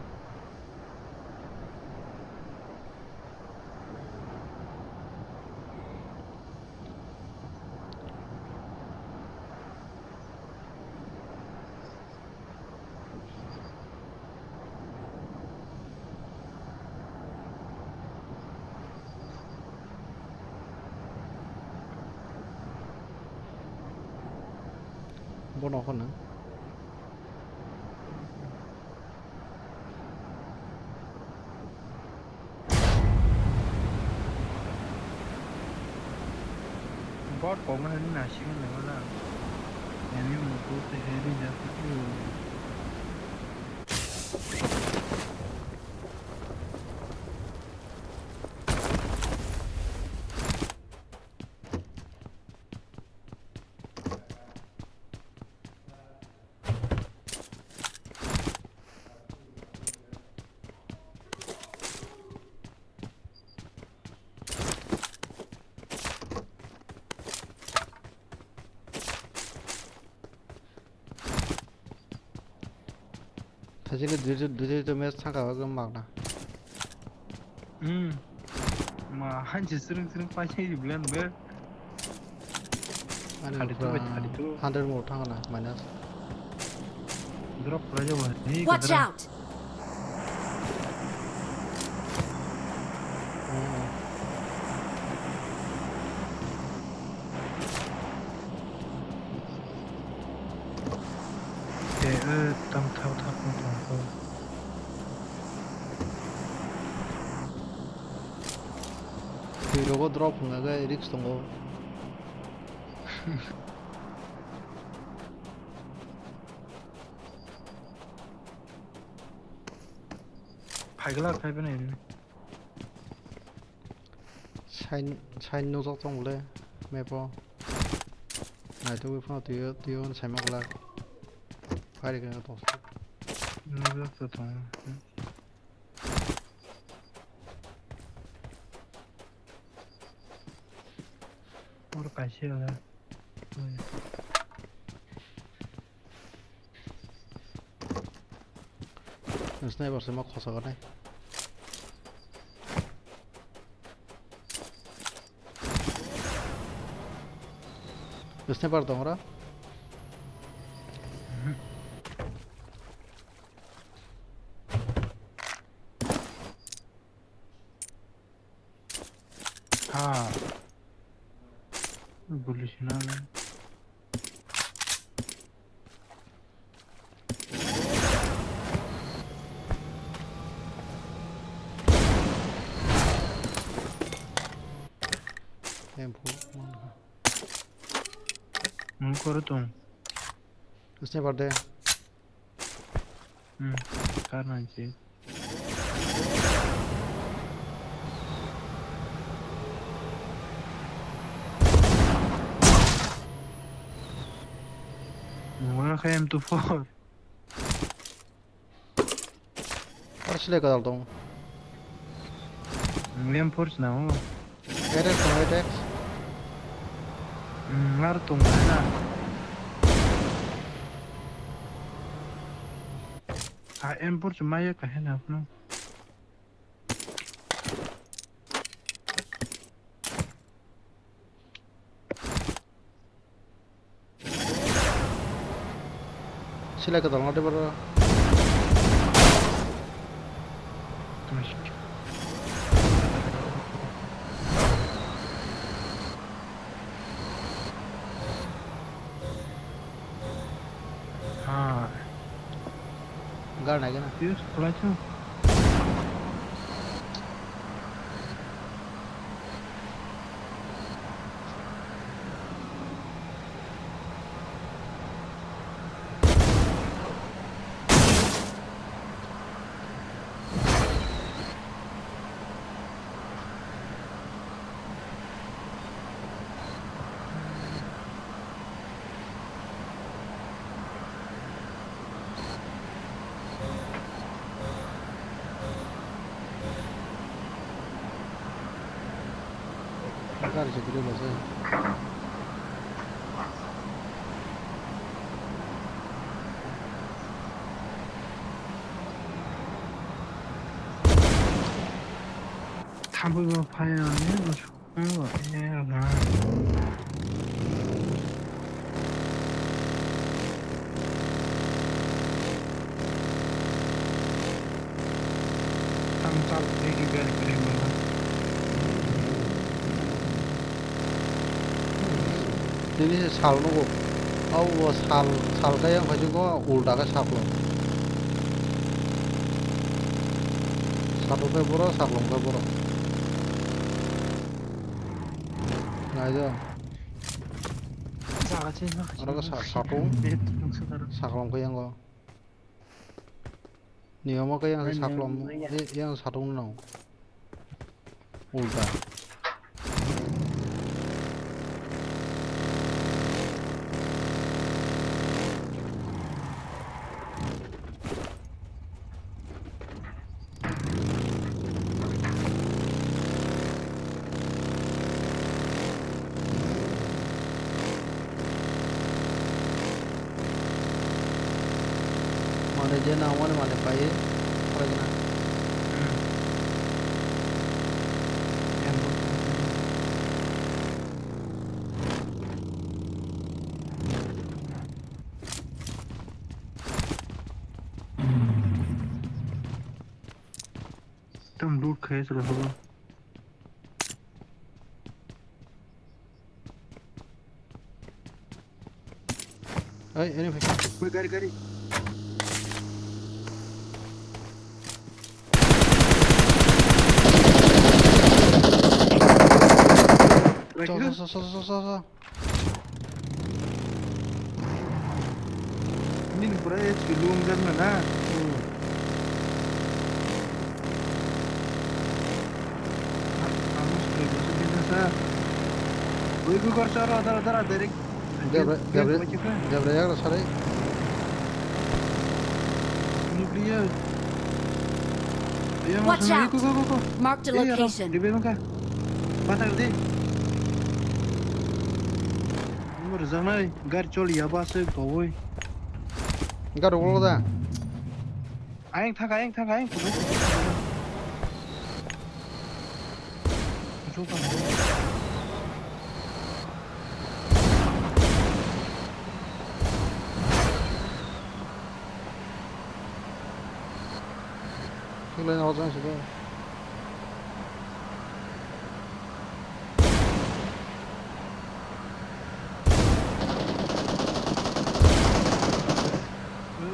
Bono hwnwi. Bot kok ma hwnwi naisingwi nangmano ang. Enemy mukuk se heavy jak. Actually, dui, dui, dui, dui match thangka bagwi magna. Hmm. Ma, hanchi sring sring paisai di blen be. Ani thirty-two by thirty-two. Hundred more thangna, minus. Drop khlai jabo, ni Watch kadra. Out! Hmm. Te, eh, tam thak thak no tong kho. Twi rogo drop hwnga khe risk tongo. Phaigla khai bini. Sign, sign nukjak tong le map o. Naitugwi phano twiyo, twiyo saima glak. Fire gana tong. Nukjak to tong. Oro kaisa wala. Sniper se ma khosa gane. Sniper tong ora. Ha. Guli sina le. M four man ha. Mung koro tong. Sniper de. Hmm, kar nang si. Mura khe M two four. Ar sile kadal tong. M four sina o. Attack tong, attack. Hmm, ar tong na. A M four se maya kahena no. Sila ka dalna de bara. Ha. Gar nai gana. Use khlai chu. Gari se kiri lo se. Thampui bo phai ya ni. Tini se sal nugo. Abo sal, sal khe yang khaising kho ulta khe saklong. Satok khe boro, saklong khe boro. Nai do. Jaga change ma khaising. Oro khe sa-, satung. Direct nuksa daro. Saklong khe yango. Niyom khe yang saklong, yang satung no. Ulta. Mane je na wani mane pai, khorok na. Tam loot khai sala hobo. Hey, anyway. Wait, gari, gari. Chal, chal, chal, chal, chal, chal. Nini pura H P lung jan na na. Hmm. Kamu sudah biasa biasa sa. Woi, gua kor soro dara dara direct. Debra, debra, debra yagra sarai. Nuclear. Watch out! Go, go, go, go. Marked a location. Di belakang. Patah gede. Umur zanai, gar choli ya bas kowoi. Gar ulo da. Ayang thang, ayang thang, ayang thang. Thik lai, nokjagani side.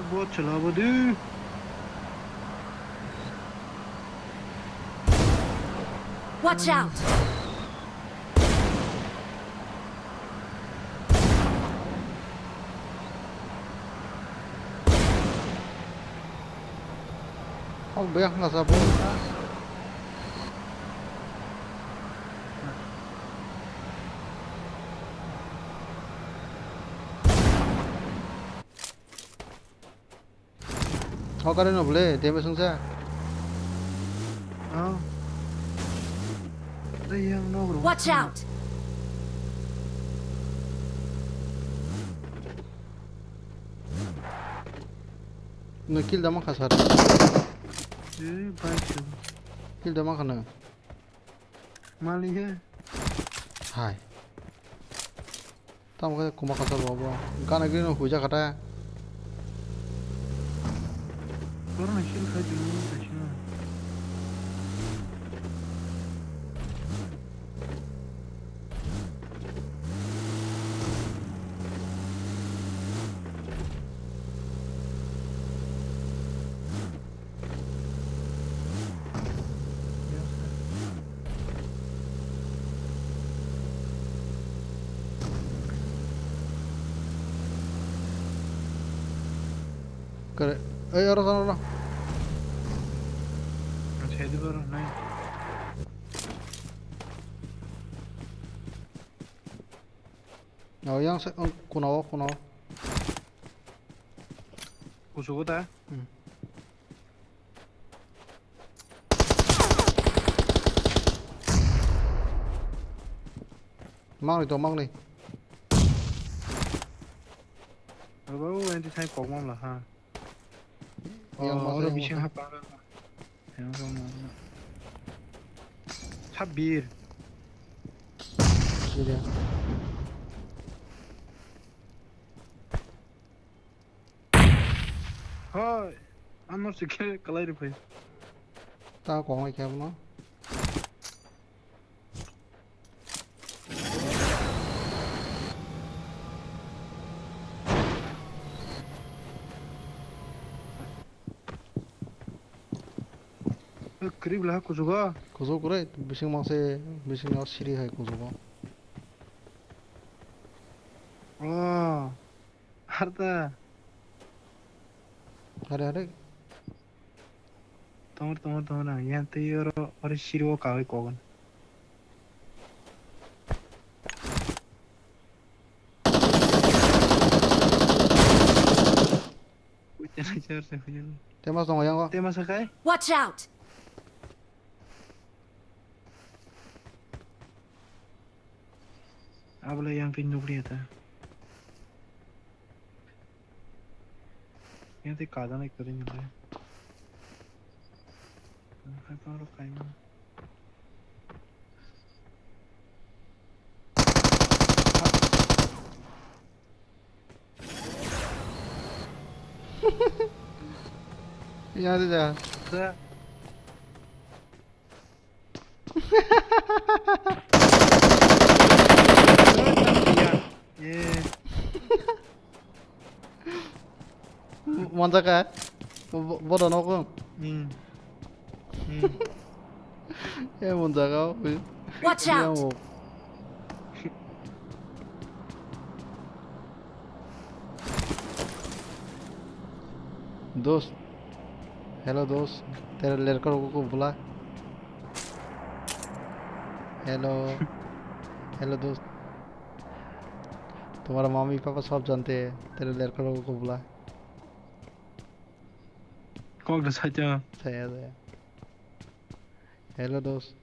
Bo chwla bo de. Watch out! Hok bek hwnka sa bo. Hok gari no bole, damage wngsa. Oh. Ei, yang no, bro. Watch out! No kill da mankha sir. Eh, bike sir. Kill da mankha no. Mali he. Hai. Tamo khe kuma kasa bo bo. Gana gini no huija kata. Borok no kill khai di mo kaisa. Kare, ei, oro, oro, oro. Ang sai di, oro, nai. Oh, yang se, oh, kuna o, kuna o. Kusugo ta? Hmm. Mangni to, mangni. Abo, enti sai kok mamla ha. Yang Oh, masa oro yang bising masa. Hap. Yang sama. Sabir. Iya. Hoi. Ano sikhe kalai ri phai. Ta kong lai khe abono. Kwrwi bwla ha kuchugo. Kuchuk kwrwi, bising mangse, bising no siri hai kuchugo. Oh, harta. Hare, hare. Tongor, tongor, tongor, ang yan tei oro, oro siri o kawi kogon. Tema tongo yango. Tema sakai? Watch out! Abla yang pin nukliya ta. Yang tei kajaknai kwrwi nini. Ang khai paro kaimani. Yang tei ja. Da. Manjaka? Bodo nokong? Hmm. Hmm. Eh, manjaka. Watch out! Dost. Hello, dost. Tere lerka rogo ko bula. Hello. Hello, dost. Tumhara mami papa sab jante hai. Tere lerka rogo ko bula. Kok da saita. Saya, saya. Hello, dost.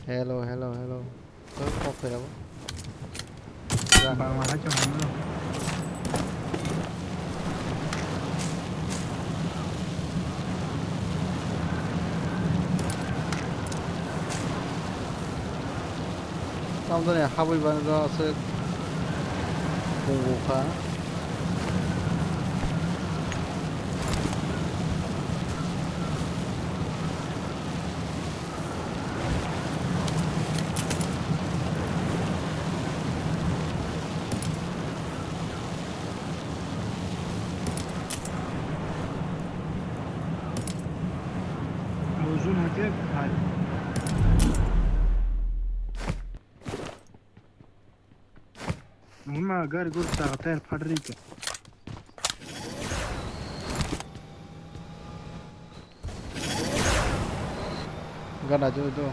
Hello, hello, hello. Kok, kok kaya bo? Bangla hai chong hano. Tamjani habwi bani do aswk pungo kha. Ozon hakhe hai. Nima gari guru ta tayar phatri ke. Gana jo jo.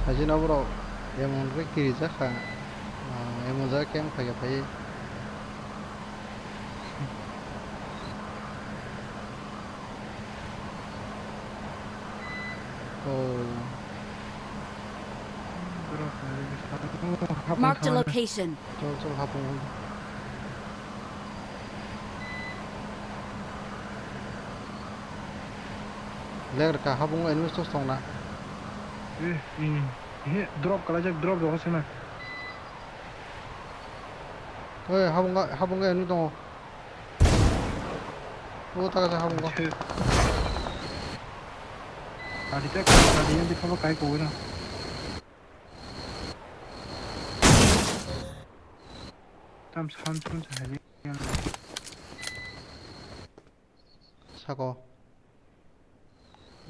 Haji no borok emon khe kirijak kha, ah, emon jaga camp khaikhe phaiwi. Oh. Marked a location. Chol, chol, hapung. Leg rwkha, habungo enemies tos tongna. Eh, hmm. He, drop kalaijak, drop rwkha sina. Oi, habungo, habungo enemy tongo. O, ta kaisa habungo. He. Kari ta, kari yang di kaba kai kowai na. Tam sam sam sa hai. Sako.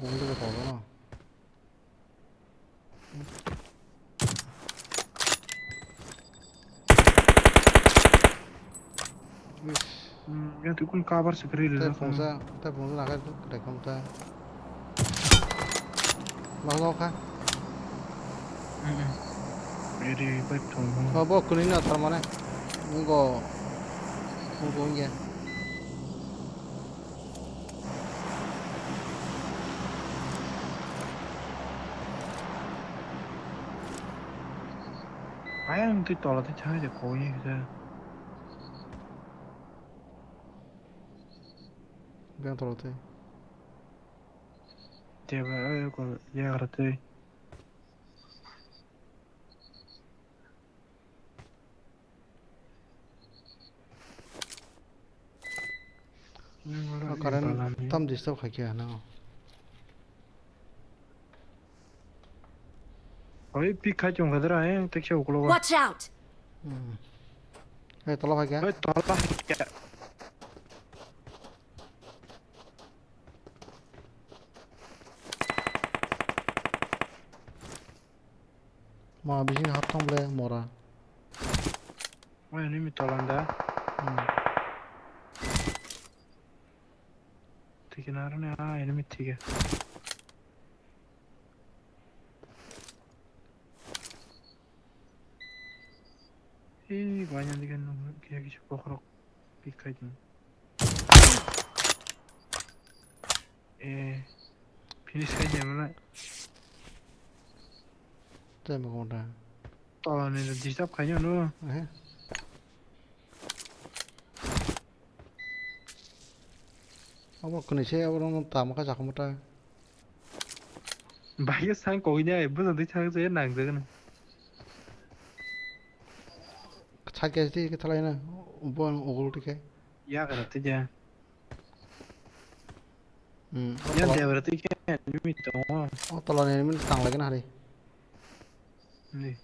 Undi ko tolo no. Wis. Hmm, ya tu kun cover se kri le. Tei phungsa, tei phungsa nakha tu kre kham ta. Nokno kha. Hmm. Ready, back to home. Oh, bo kuni na tar mane. Ngo. Ngo nge. Ayang twi tola twi chai de koi ni kisa. Beng tolo twi. Teba, eh, ko yagra twi. O current tam disturb khai khe hano. Oi, pick khai chong khadra, eh, tekse uklo. Watch out! Hmm. Hey, tola khai khe. Oi, tola khai khe. Ma, bising hap thang ble mora. Oi, enemy tolan da. Hmm. Thike na aroni, ah, enemy thike. Ei, banyak dikan nung, kaya kisi pokrok pick khai dong. Eh, finish khai jai mala. Tei mo kong da. Tola ni disturb khai no. Eh. Abo kuni se abo rong tam ka jakmo ta. Bahai sang koi na, bujo di sang se nang jaga na. Chak ke ti ke thalai na, bo ugul ti ke. Ya kana ti ja. Hmm. Ya debra ti ke, mi to. O tola ni mi tang lagi na hari. Ni.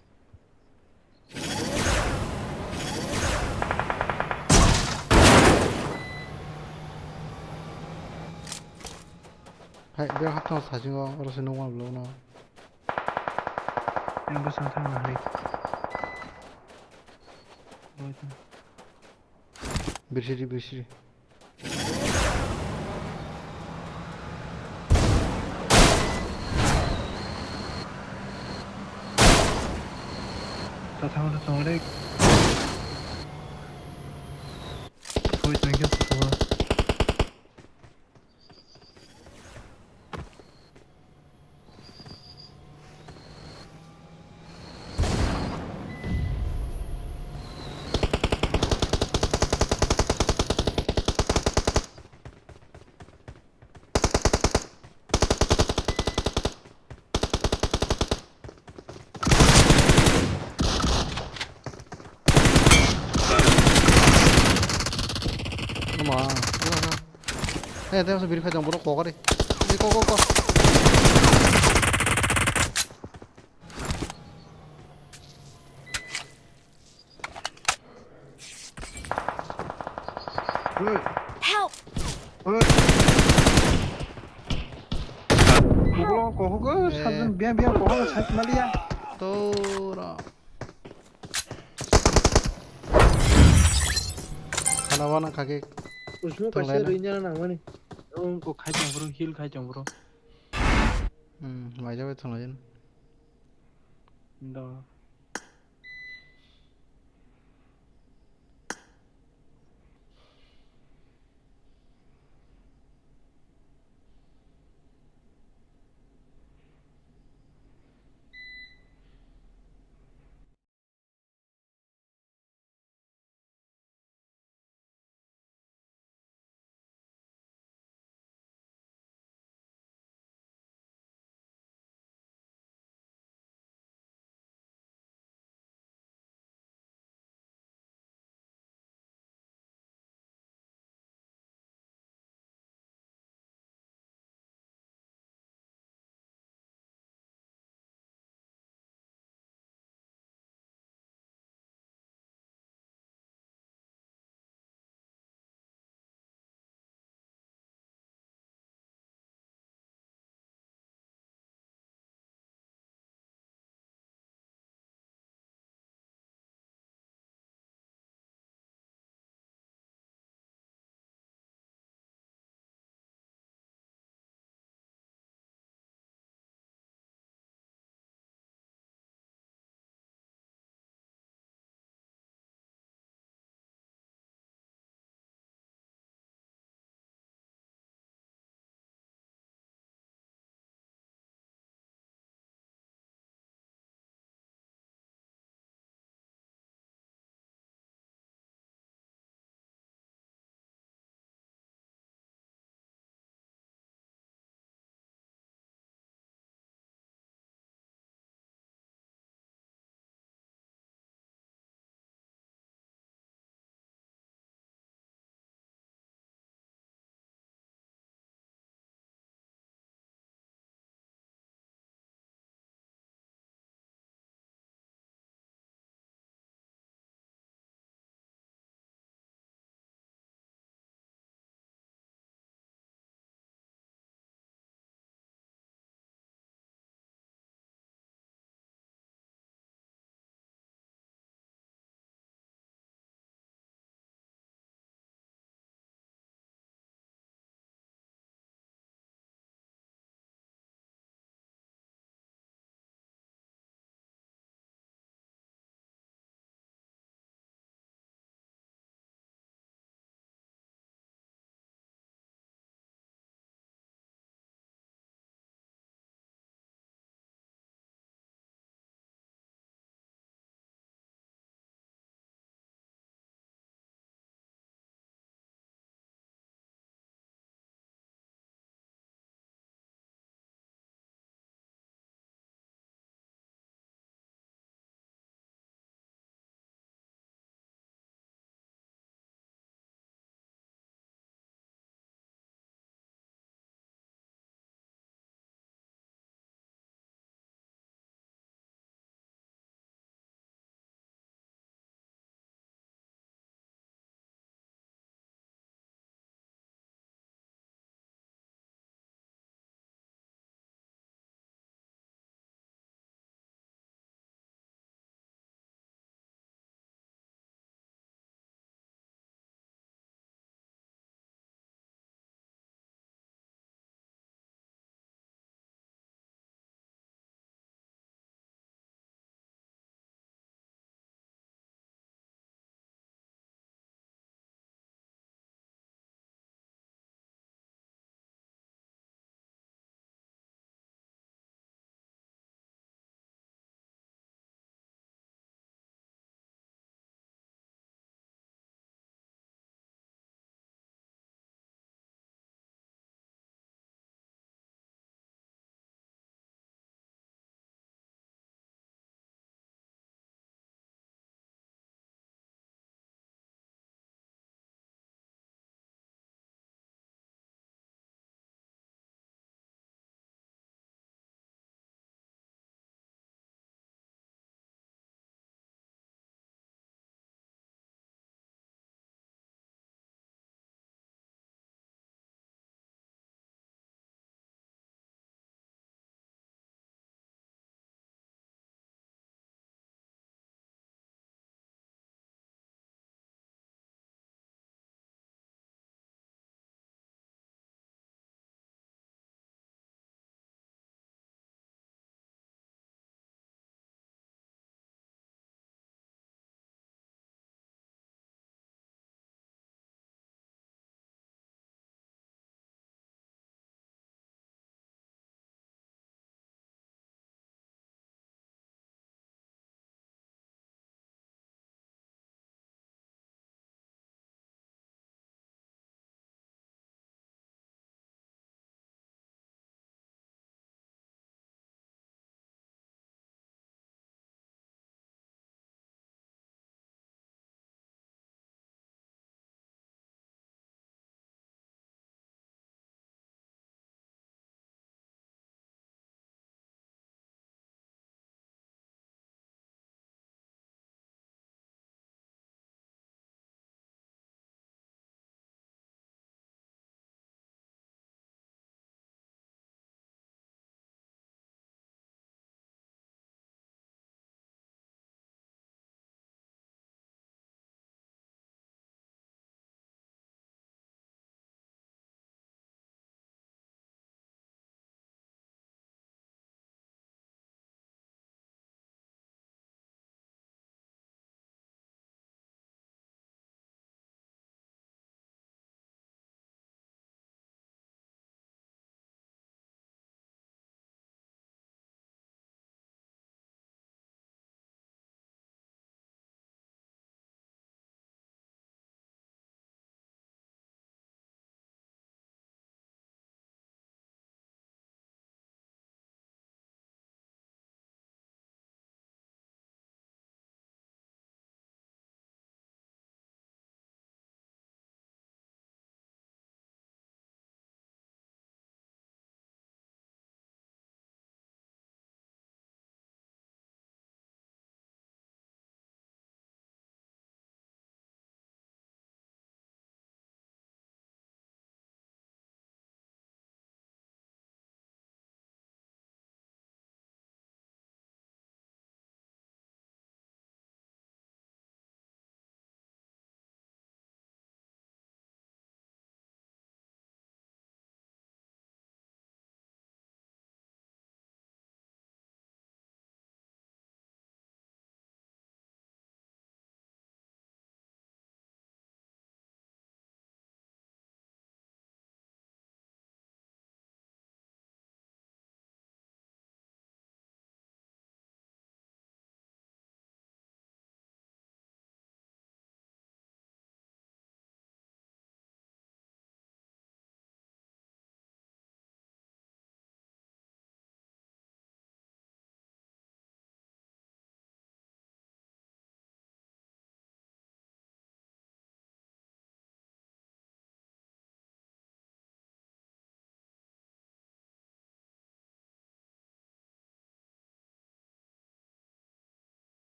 Hai, bia haptang sajingo, oro se nungma blogno. Yang bwsang thangna hai. Birsiri, birsiri. Tathang tathang rek. Koi tangkhe photo. Ama, ama, ama. Eh, tei masa biri phai tong, borok kokari. Ni kok, kok, kok. Oi. Help! Oi. Koklo, koklo, eh, sabjang biang biang koklo, sat malia. Tora. Khana wana kaki. Usmo kaisa rinjana nangmani. Ong ko khai chong bro, heal khai chong bro. Hmm, mai jabe thong lajen. Do.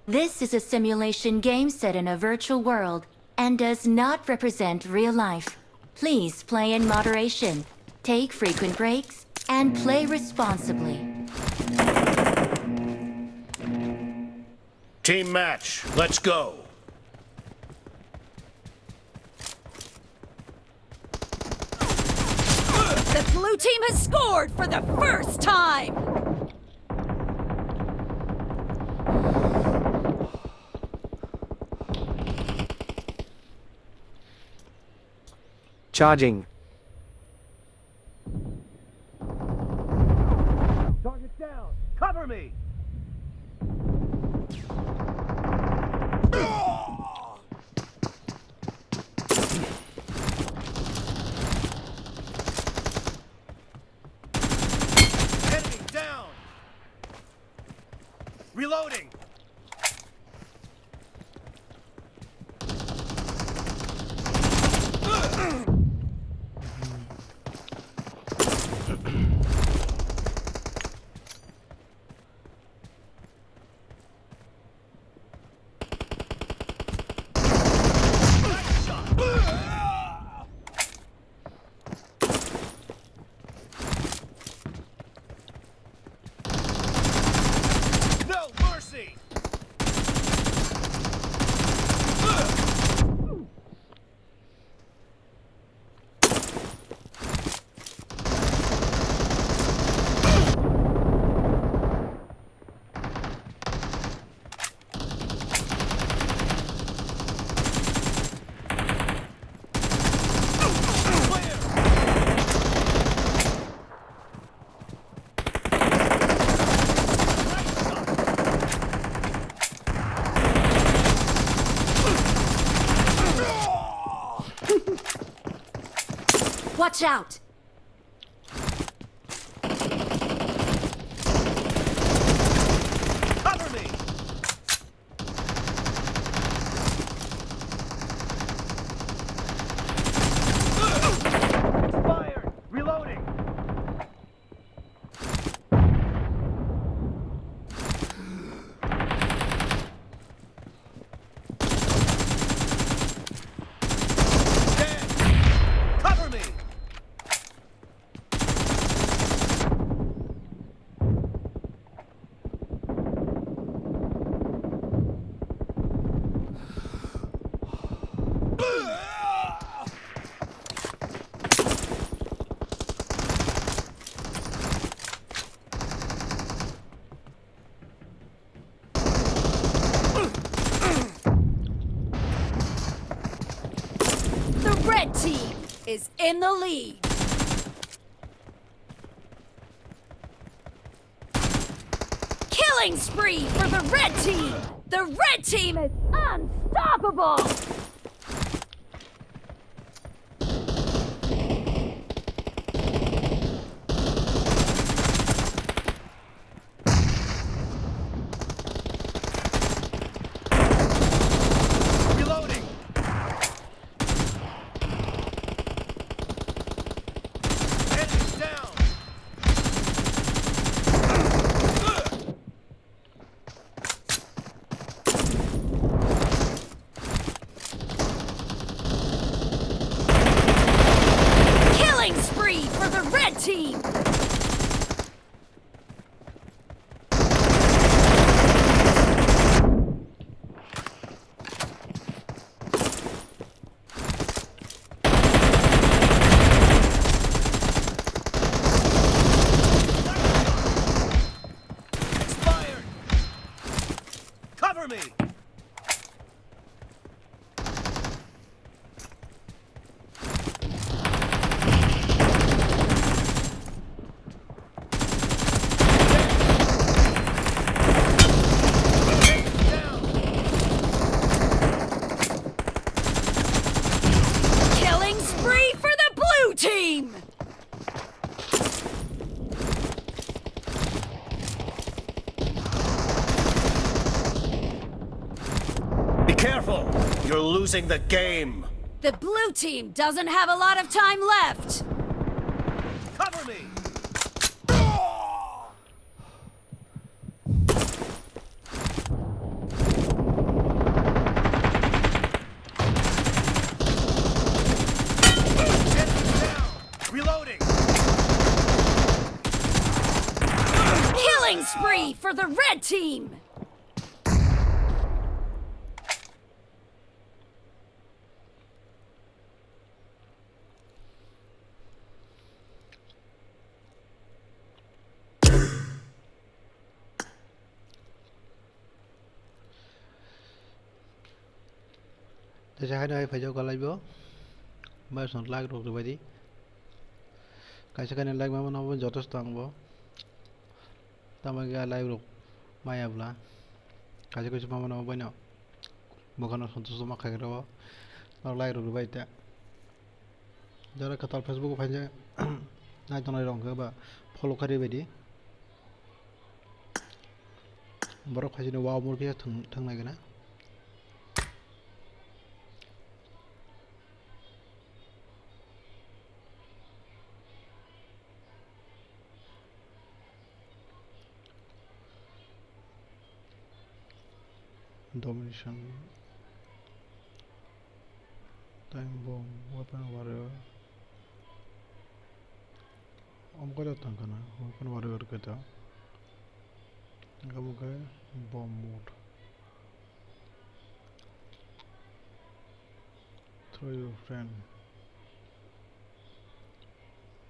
This is a simulation game set in a virtual world and does not represent real life. Please play in moderation, take frequent breaks, and play responsibly. Team match, let's go. The blue team has scored for the first time! Charging. Target down! Cover me! Enemy down! Reloading! No mercy! Watch out! Cover me! Expired! Reloading! Dead! Cover me! The red team is in the lead. Killing spree for the red team! The red team is unstoppable! Reloading. Enemy down. Killing spree for the red team! Expired! Cover me! Killing spree for the blue team! Be careful! You're losing the game! The blue team doesn't have a lot of time left! Cover me! Killing spree for the red team! Teisa haino hai phaijak galaibo. Mai song like rok rwbaidi. Kaisa kainwi like ma mano bo jotosto ang bo. Tamo khe like rok maya bwla. Kaisa kaisa ma mano bo baino. Bokano sontosto ma khairok. Norok like rok rwbai ta. Jora kwtal Facebook o phainai nai tongnai rok hwnkhe ba follow kharwi baidi. Borok phaisino wow murphi thwng thwng nai gana. Domination. Time bomb, weapon warrior. Omo khe tang kana, weapon warrior khe ta. Omo khe bomb mode. Throw your friend.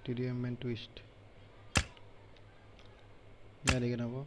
T D M main twist. Yari gana bo.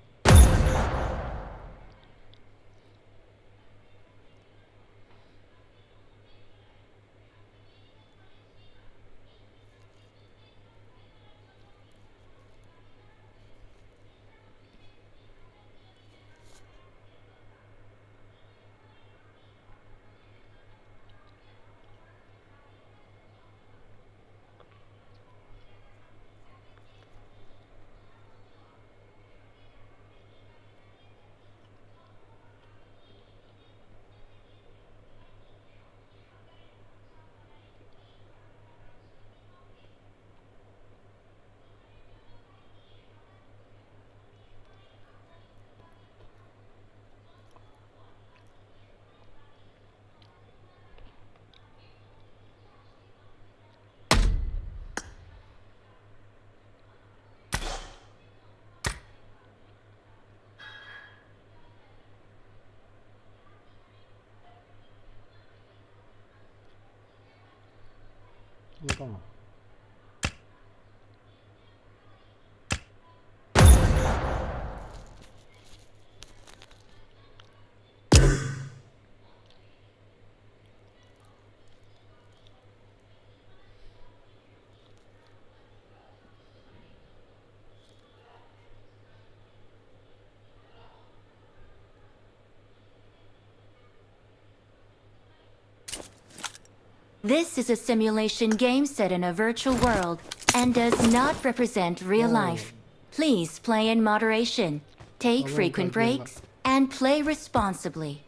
This is a simulation game set in a virtual world and does not represent real life. Please play in moderation, take frequent breaks, and play responsibly.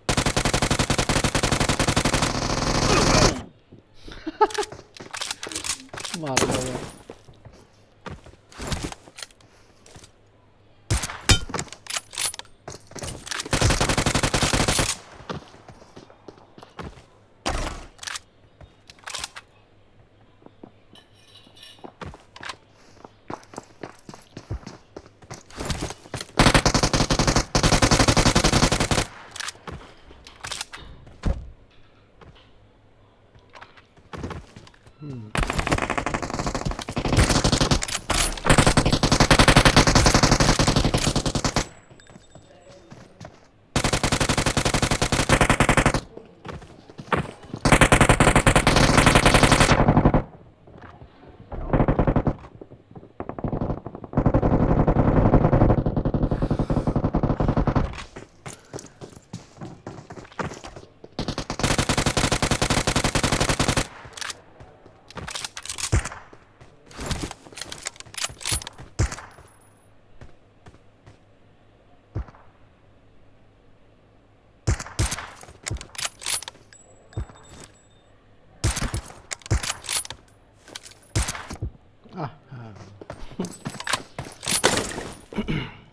Ah, ah.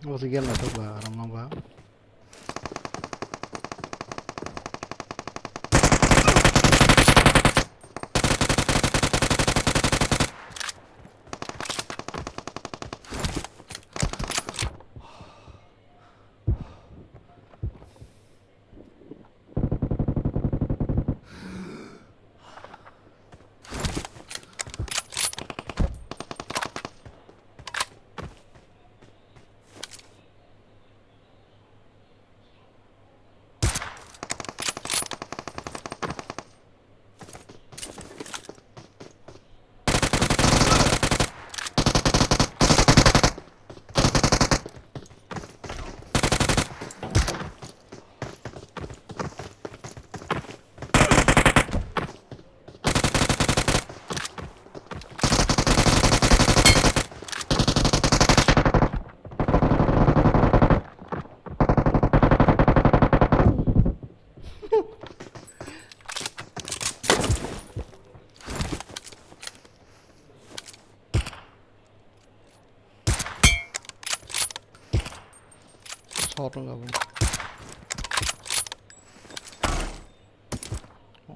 Oxygen na to ba, ram lang ba. Hot wng abo.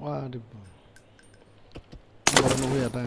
Wa di bo. Borok nugwi ya ta.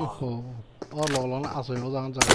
Oho, o log log no asoi o jang jang.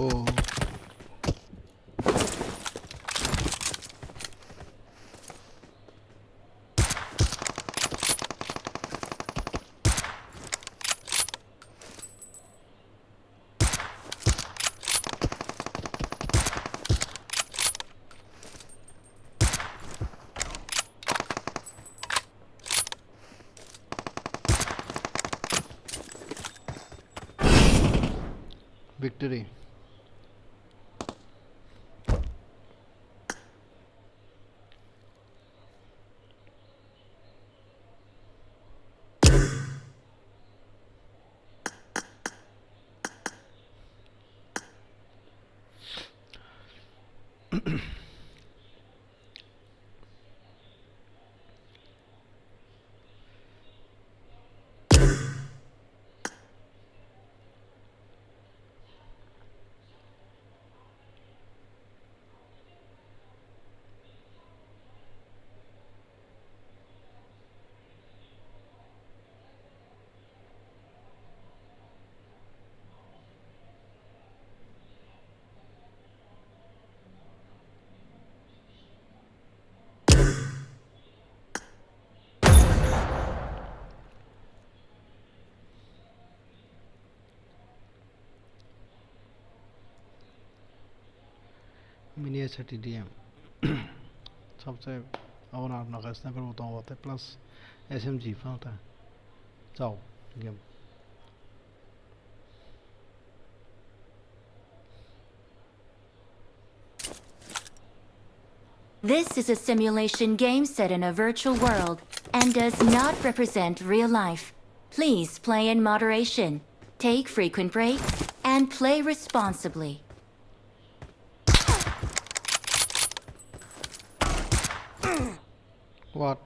Oh. Victory. Mini S R T D M. Sabse aboni nokha sniper bo tongo tei plus S M G phano ta. Chao game. This is a simulation game set in a virtual world and does not represent real life. Please play in moderation, take frequent breaks, and play responsibly. What?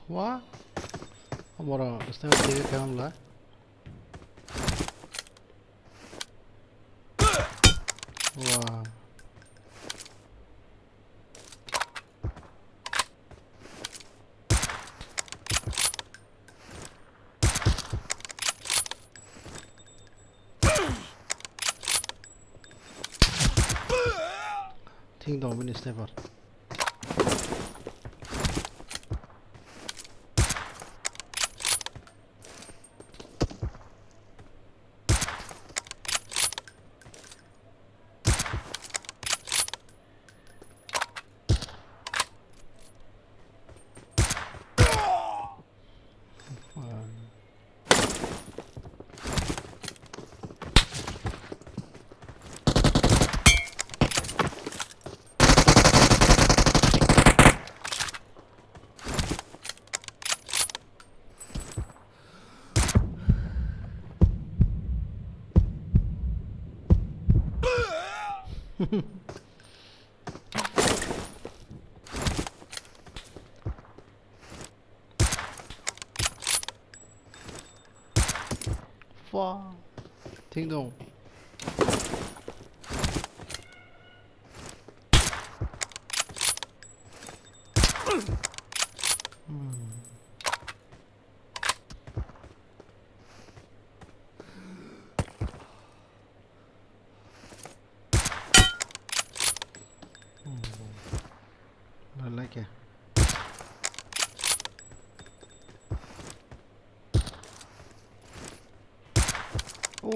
Wa? Aboro sniper tv khe wngla. Wa. Thing dong bini sniper. Fuck. Thing dong. Hmm. Lalai khe. Oh.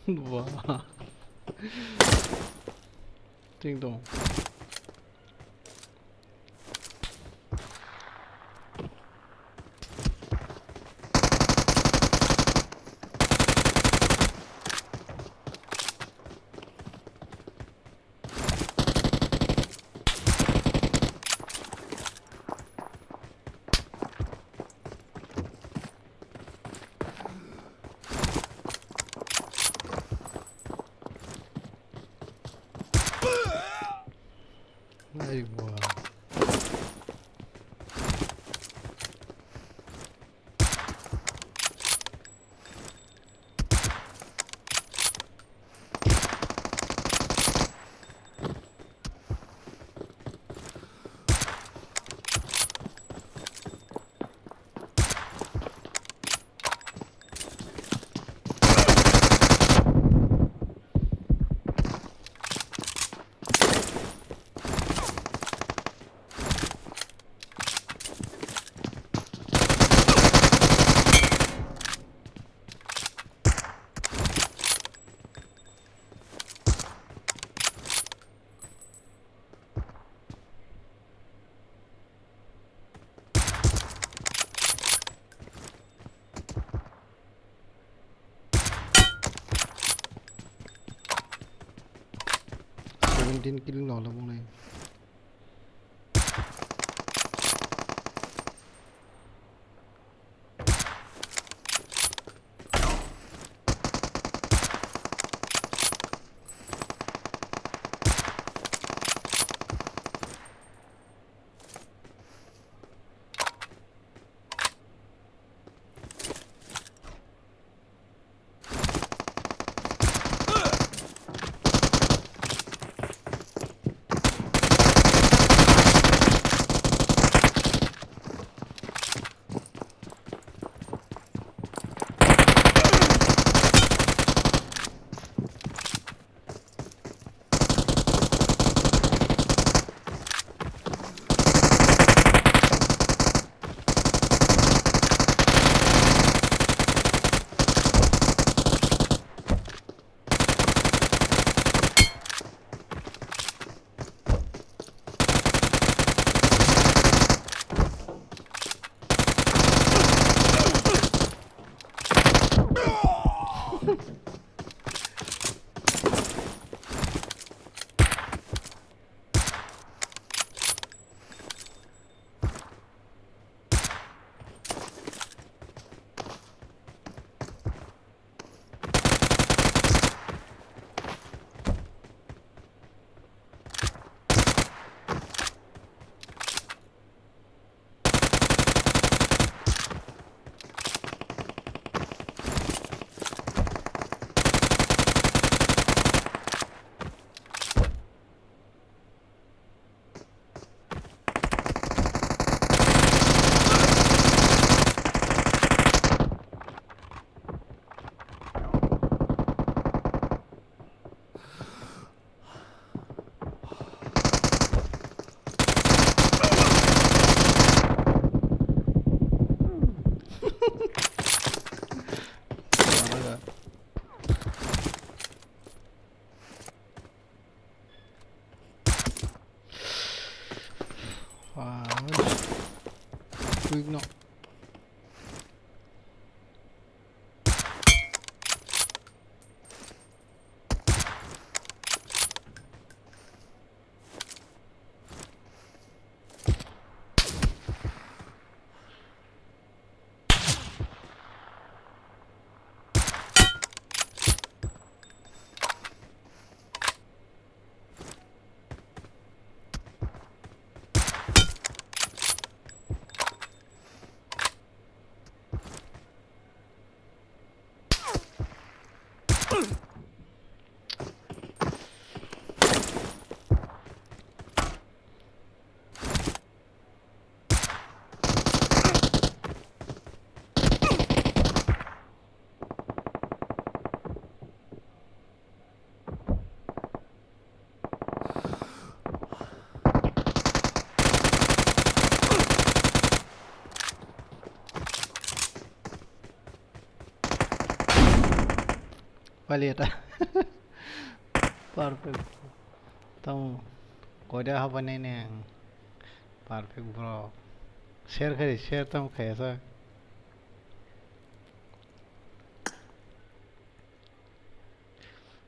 Wah. Ting dong. Ai bua. Seventeen kill no lo bung nai. Quick no. Pali eta. Perfect. Tamo koida haba nai nai ang. Perfect bro. Share khai, share tamo khai sa.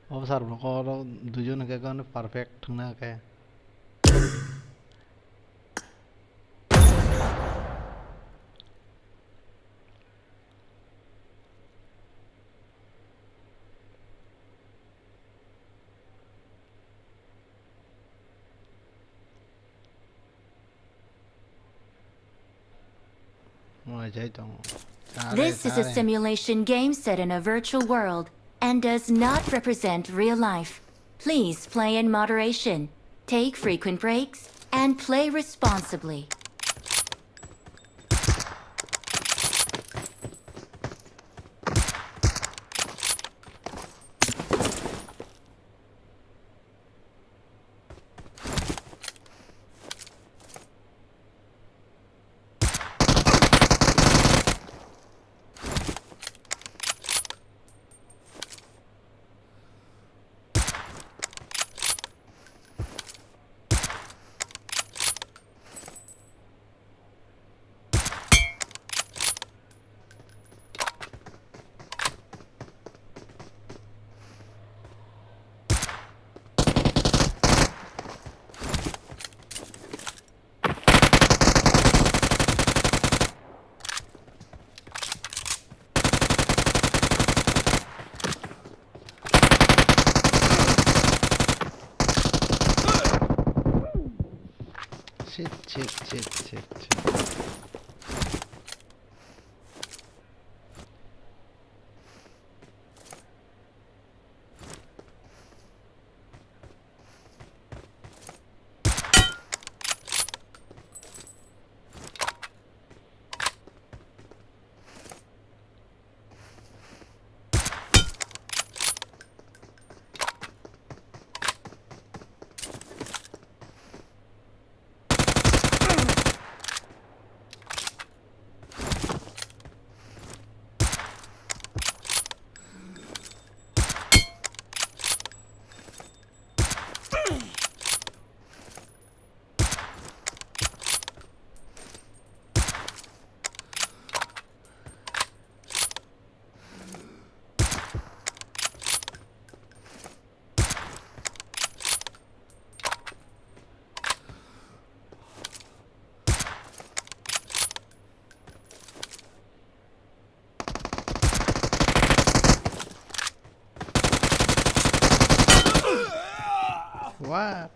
Officer bro ko oro duijon hwnkhe gano perfect thwngna hwnkhe. This is a simulation game set in a virtual world and does not represent real life. Please play in moderation, take frequent breaks, and play responsibly. Shit, shit, shit, shit, shit. What?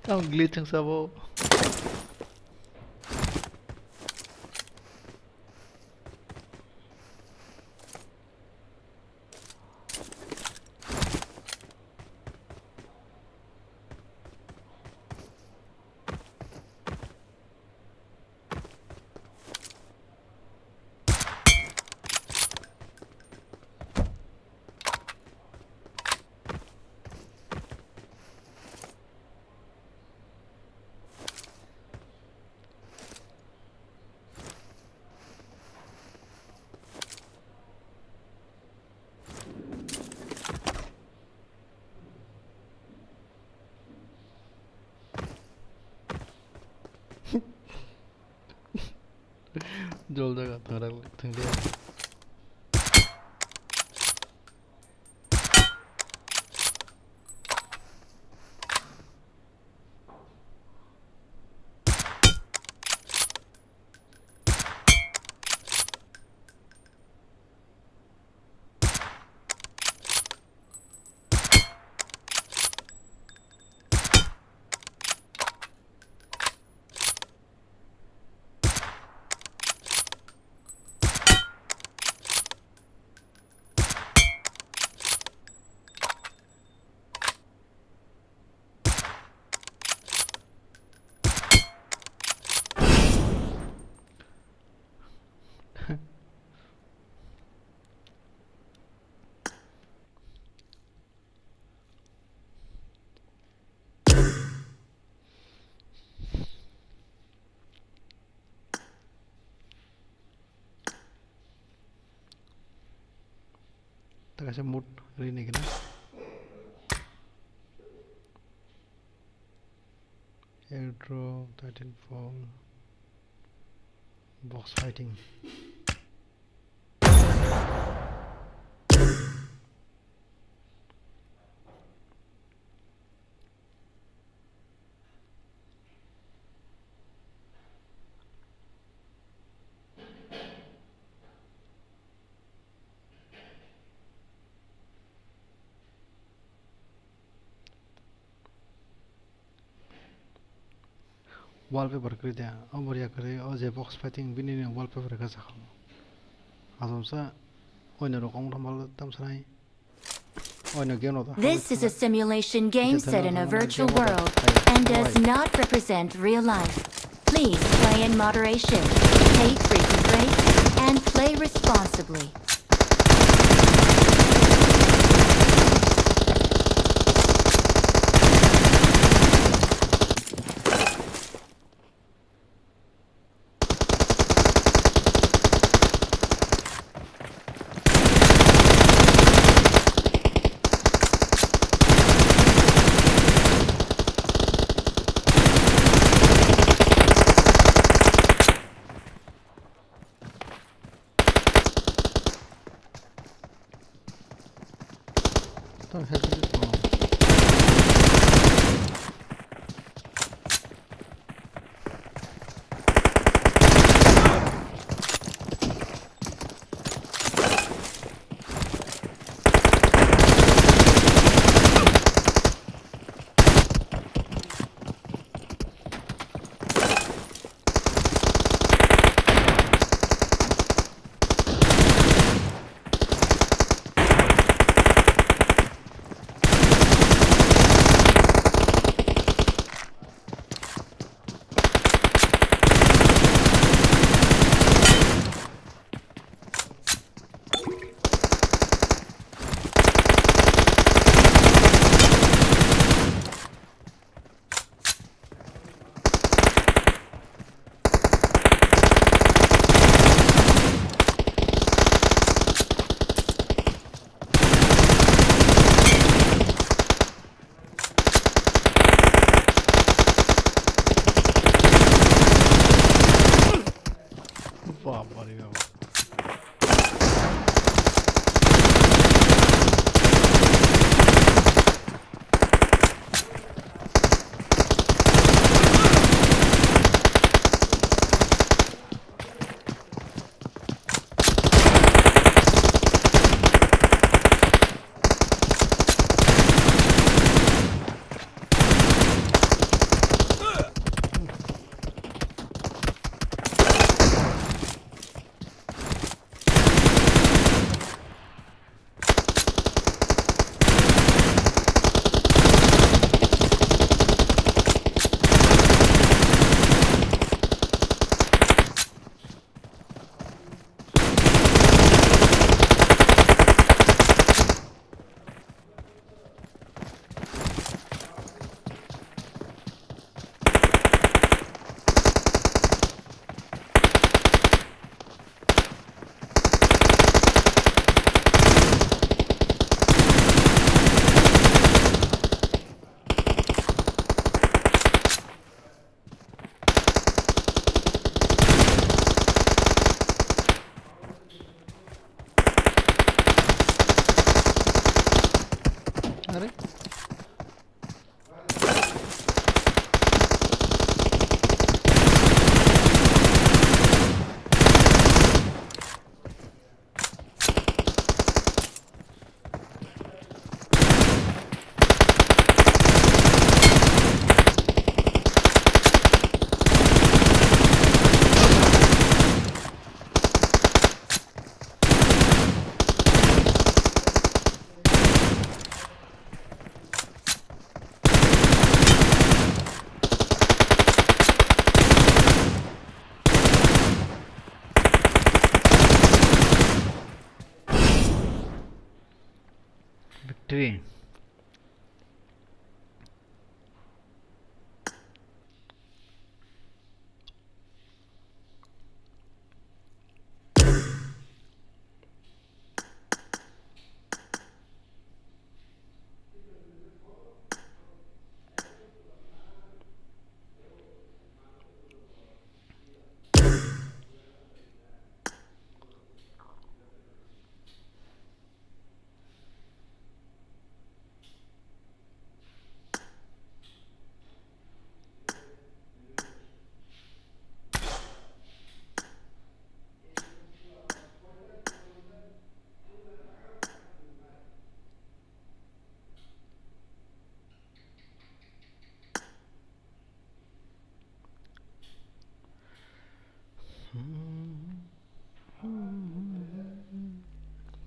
Tamo glitch wng sabo. Jol jaga thangrak thanglia. Ta kaisa mood rini gana. Airdrop, Titanfall, box fighting. Wallpaper kwrwi de, o bwrwiya kwrwi, o je box fighting bini ni wallpaper khe sakha. Asomsa oino rok omo thangma tamsanai. This is a simulation game set in a virtual world and does not represent real life. Please play in moderation, take frequent breaks, and play responsibly. Baba re baba.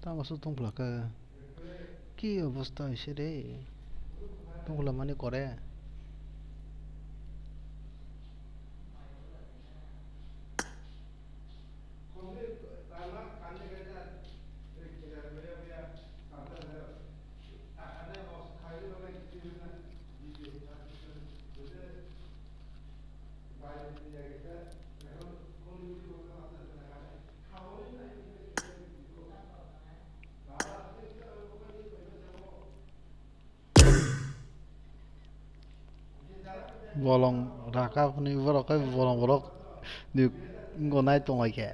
Tamo se tongphla khe ki obostha hoise re, tongphla mani kore. Bolong raka hwnwi borok khe bolong borok ni gonai tongwi khe.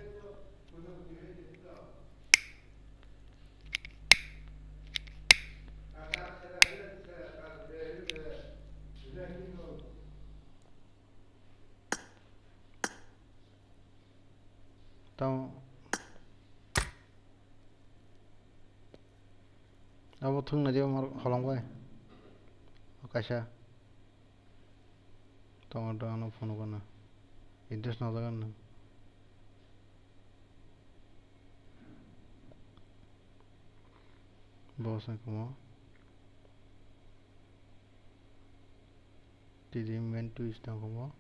Tamo abo thwngna je mar holong bai kaisa. Tamo do ano phone gana. Address no jaga no. Boss ang kumo. Tidi main twist ang kumo.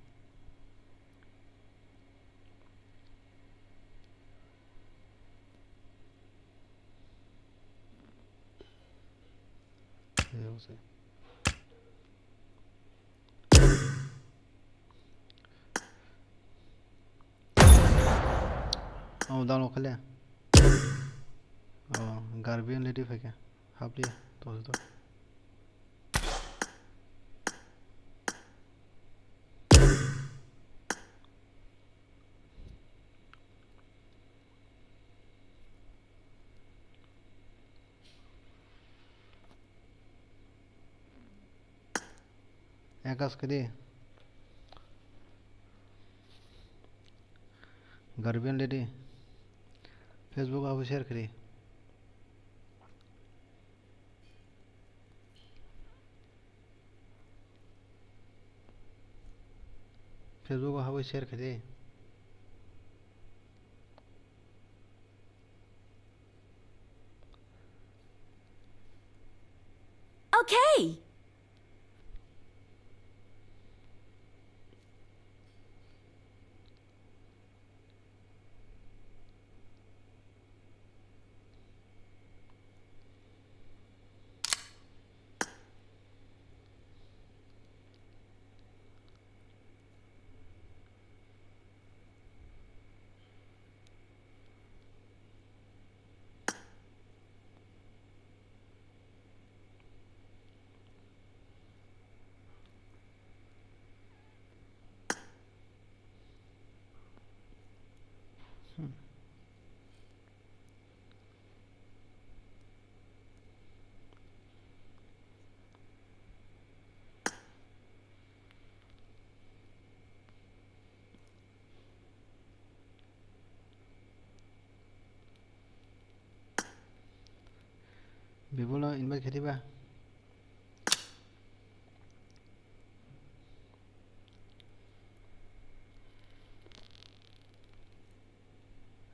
Ayo se. Oh, download khalia. Oh, Guardian lady phaikha. Hapli, to to. Ekas kedi. Guardian lady. Facebook abo share kedi. Facebook o habwi share khaidi. Okay. Bebolo invite khe diba?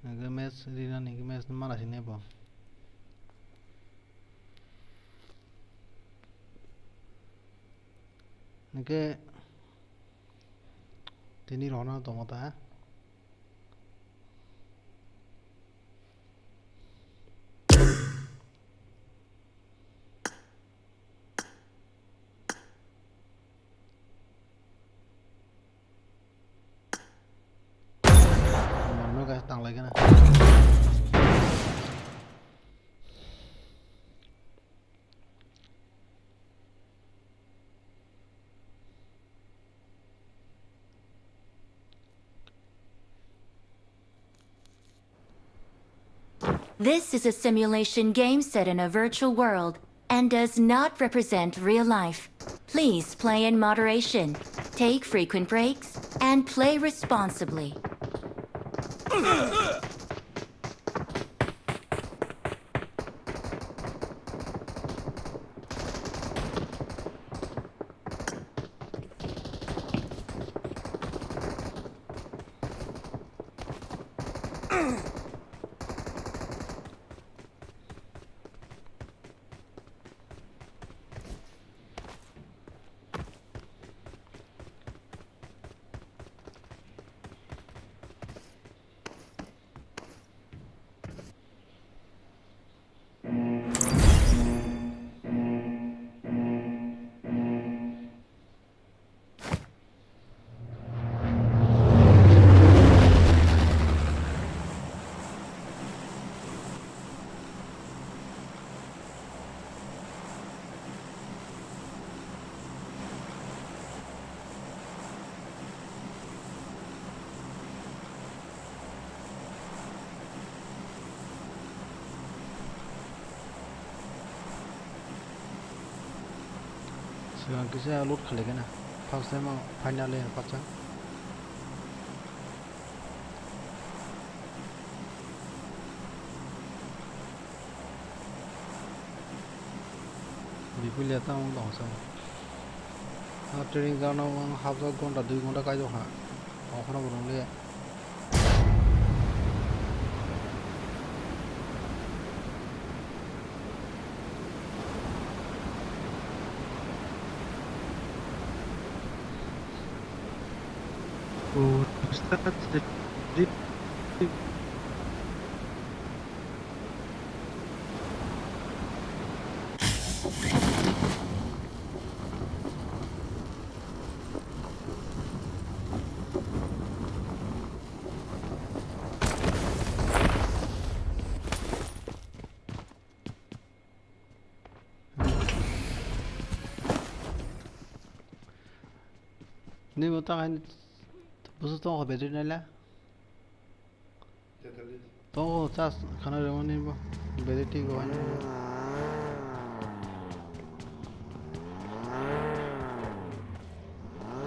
Aga match rinani, match mala sini bo. Nike tini rohorna tongo ta. This is a simulation game set in a virtual world and does not represent real life. Please play in moderation, take frequent breaks, and play responsibly. Swkang kisa load khalikhe na. First time o final ya pacha. Bipul ya tamo dong sa. A training jana ang hapjak gonta dui gonta kaijak ha. Okhorno bo nang liya. Nini bo ta kaini busu tongo battery naila. Tongo charge khana rwmani bo battery twi bo ani bo.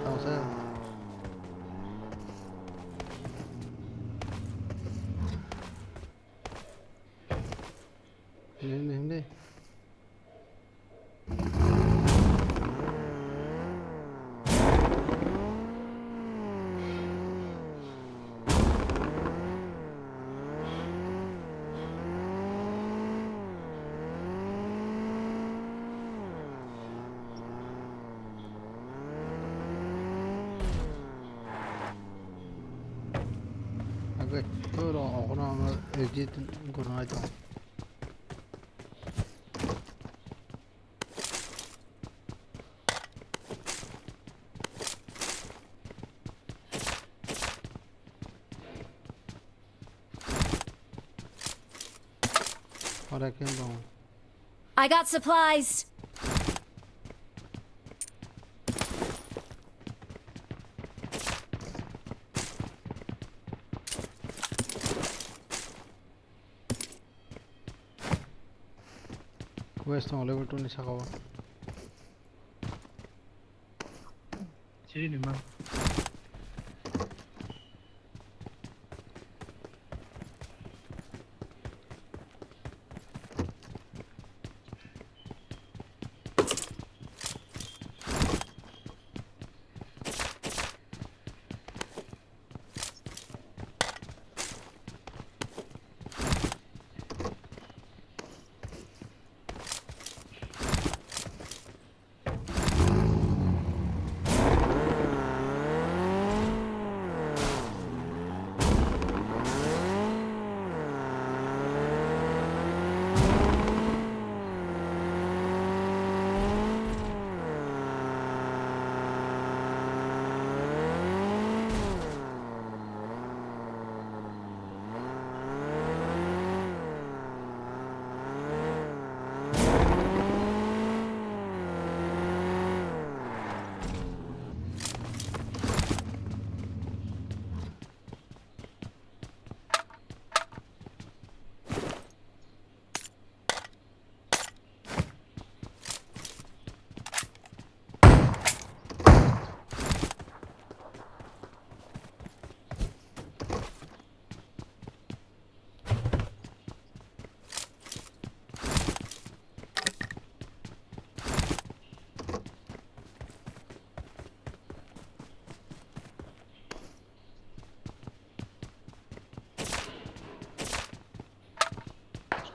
Tamo sa. Hindi, hindi. Agoi, to ro, okono ang exit gurunai tong. Ora khe bong. I got supplies. West tongo level two ni saka o. Siri ni ma.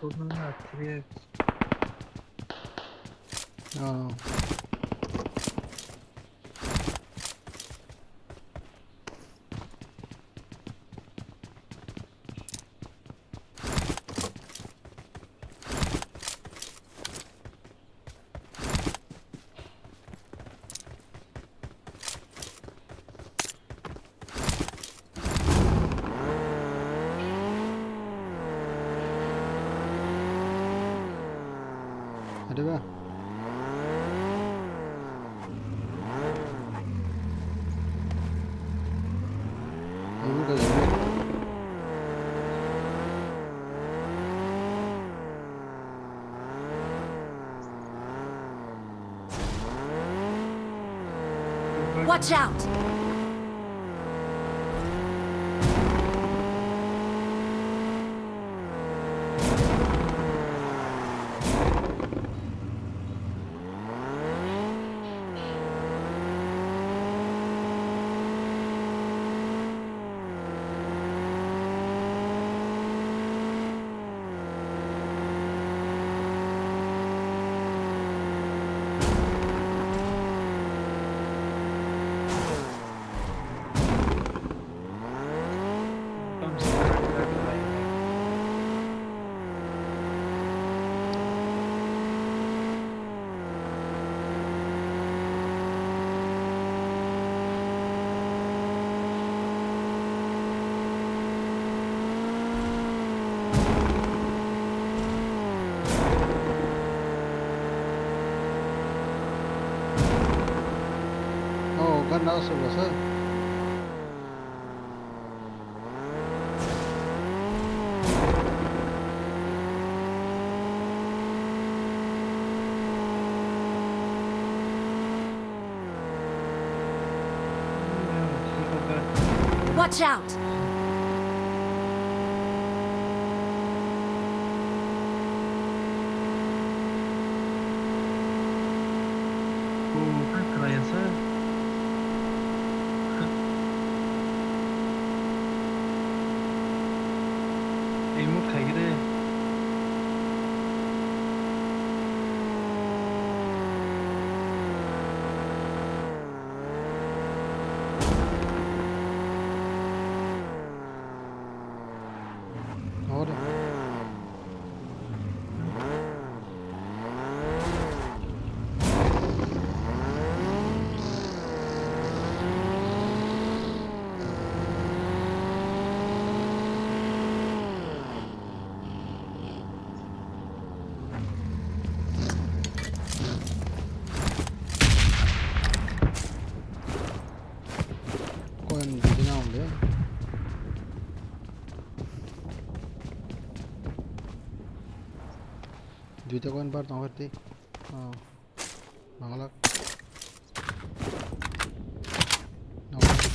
Purna na three X. Oh. Ada ba? Ibu ka jangkau. Watch out! Oh, gana solo sa. Watch out! Emo khaigre. Koyan dikhe na hwnde. Duita koyan bar tong khe tei. Oh. Mangalak. Nokni.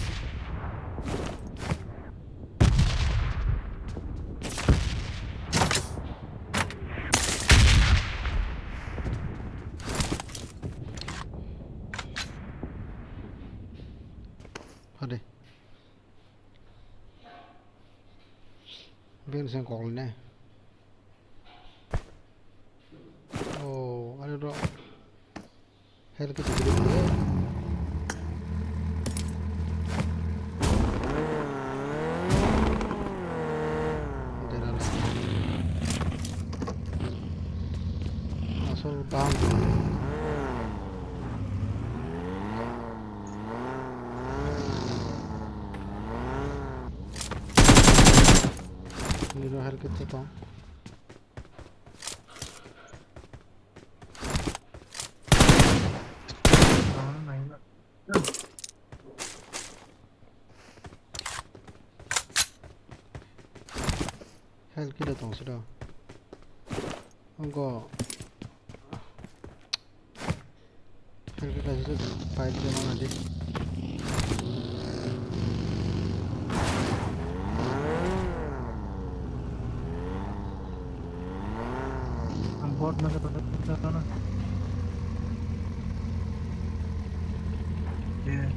Hadi. Bini seng kok le ne. Oh, ano do. Health kit group le. Dera le. Asol bang. Niro health kit to. Health kit tong siro. Go. Health kit kaisa pipe de mana di. Ang bot na kata kata na. Yeah.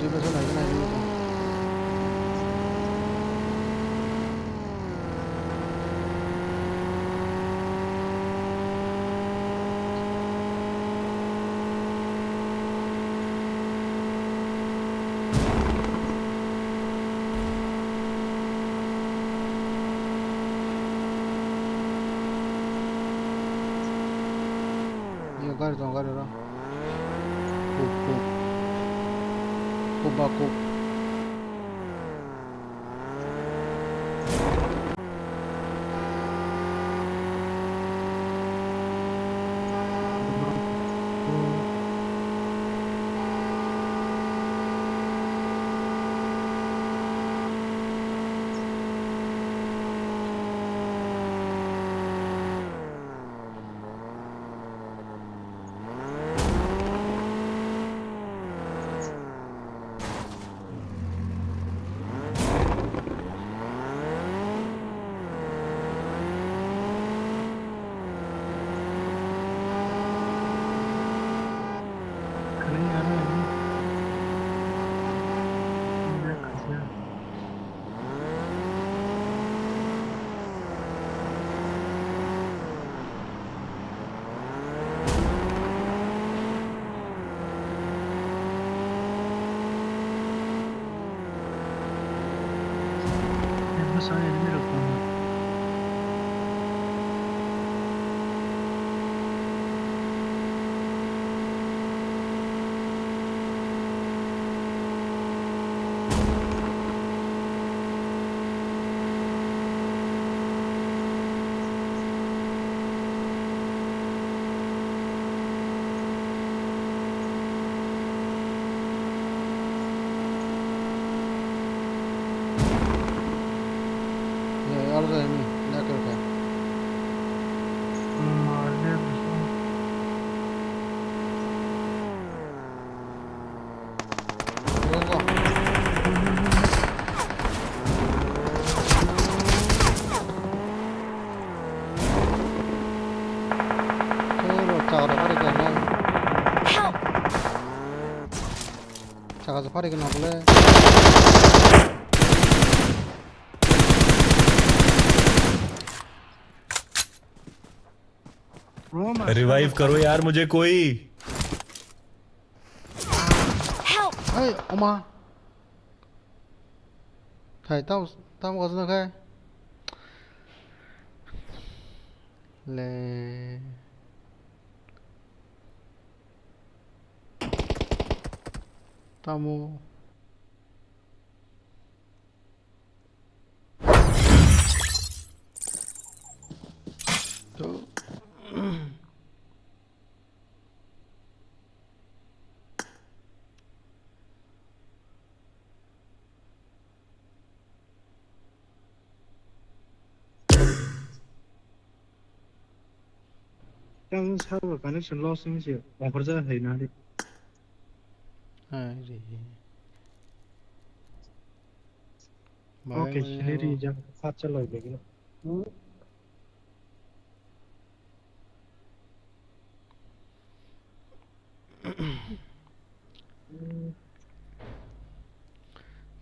Yo, gari tongo, gari ro. Kuk, kuk. Kuk ba kuk. Help! Chaka se phari gana bole. Revive karo yaar mujhe koi. Help! Hey, oma. Khai, tam, tam gajna khai. Le. Tamo. To. Tamo server connection loss wngwi se offer ja hai na di. Hai re. Okay, mane sini ri ja khat chalai de.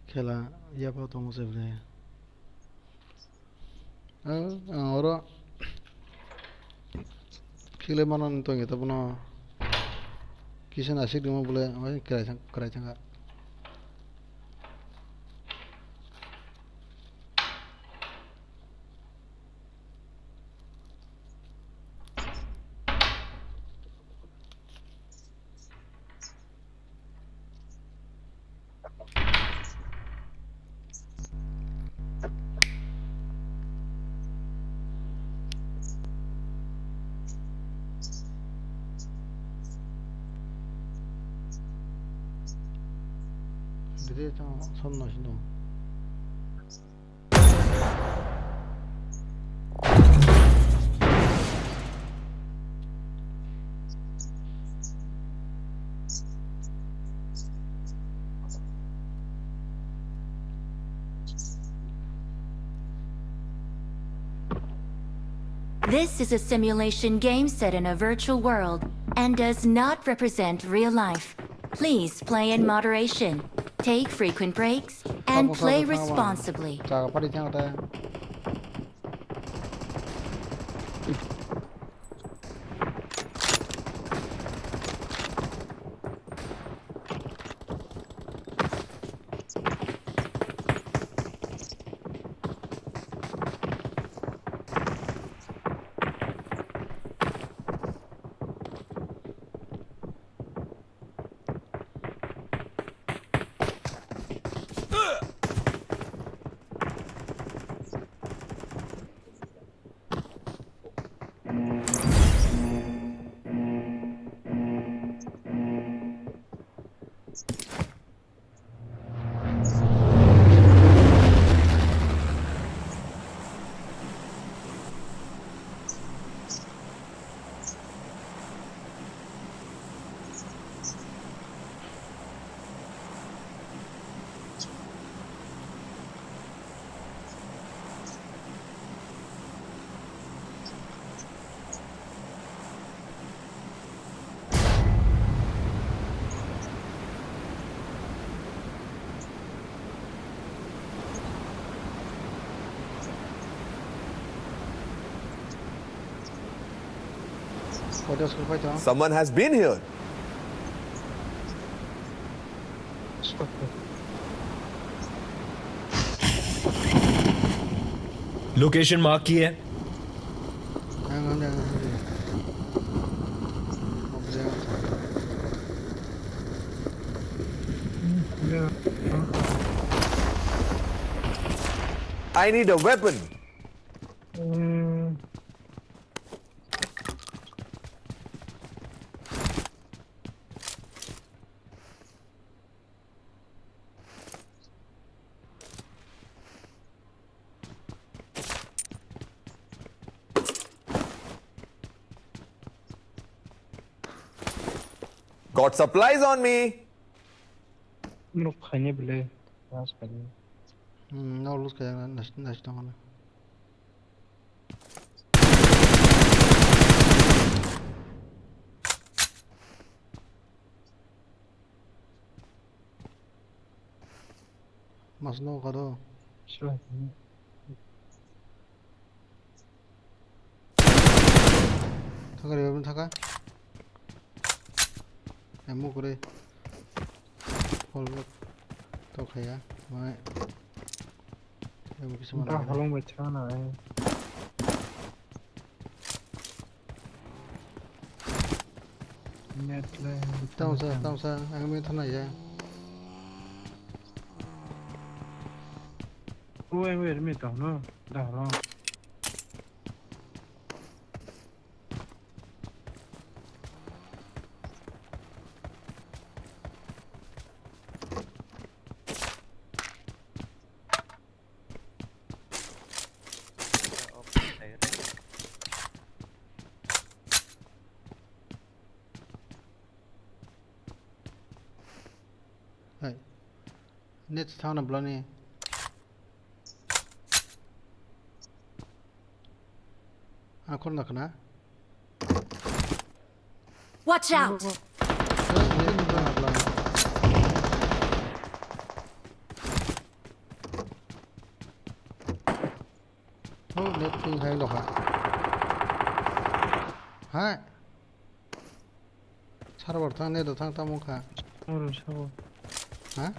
Khela yapha tongo se ble. Ang, ang oro khele mano tongya ta bono. Kisa nasik dimo bole, oi, kwrai thang, kwrai thangkha. Dede tamo somno sino. This is a simulation game set in a virtual world and does not represent real life. Please play in moderation. Take frequent breaks and Tamo play sabo tamo. Responsibly. Jaga pari thang ta. Someone has been here. Location mark की है? I need a weapon. Got supplies on me. Nuk khaini bile, mas khaini. Hmm, no lose kaya na, nas, nas tong na. Mas no kado. Sure. Thaka re, thaka. Emo kore. Hol to khaya. Mai. Emo kisa mana. Holong bai chana ai. Net le. Tamo sa, tamo sa, ang me thana ya. O, ang me tamo no. Da holong. Hai. Net thangna blani. Ang khorna khna. Watch out! Oh, net ping hai lokha. Hai. Server thang, net thang tamo kha. Oro sabo. Ha?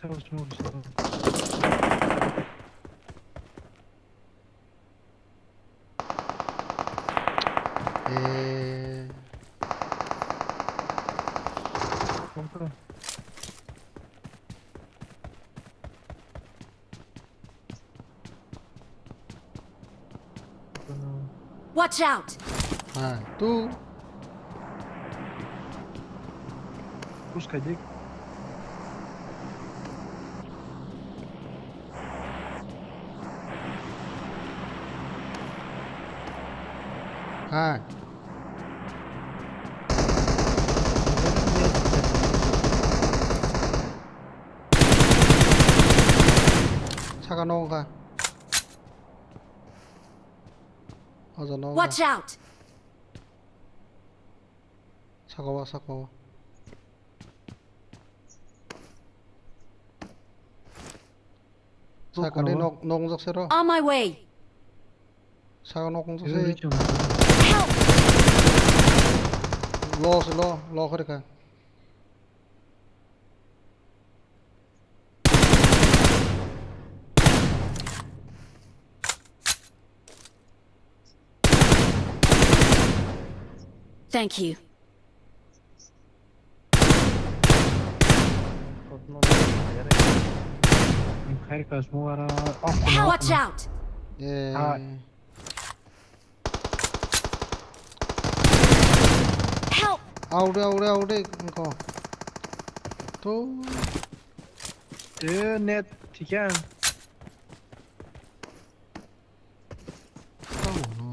Sabo, sabo, sabo. Eh. Watch out! Ha, tu. Push kaidik. Ha. Saka no wngkha. Ojo no wngkha. Watch out! Saka o, saka o. Sakani nok, nok wngjak se ro. On my way. Saka nok wngjak se. Help! Lo se lo, lo khe rikha. Thank you. Watch out! Eh. Help! Aude, aude, aude, engko. To. Eh, net, thik ya. Tamo no.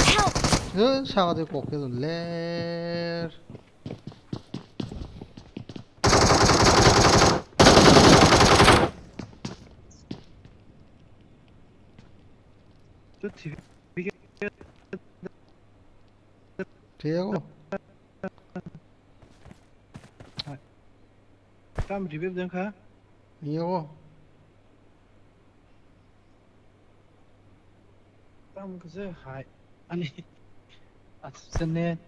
Help! Eh, saka de kok ke ler. Thwiyago. Tam revive jang kha. Yago. Tam khe hai. Ani. Asne.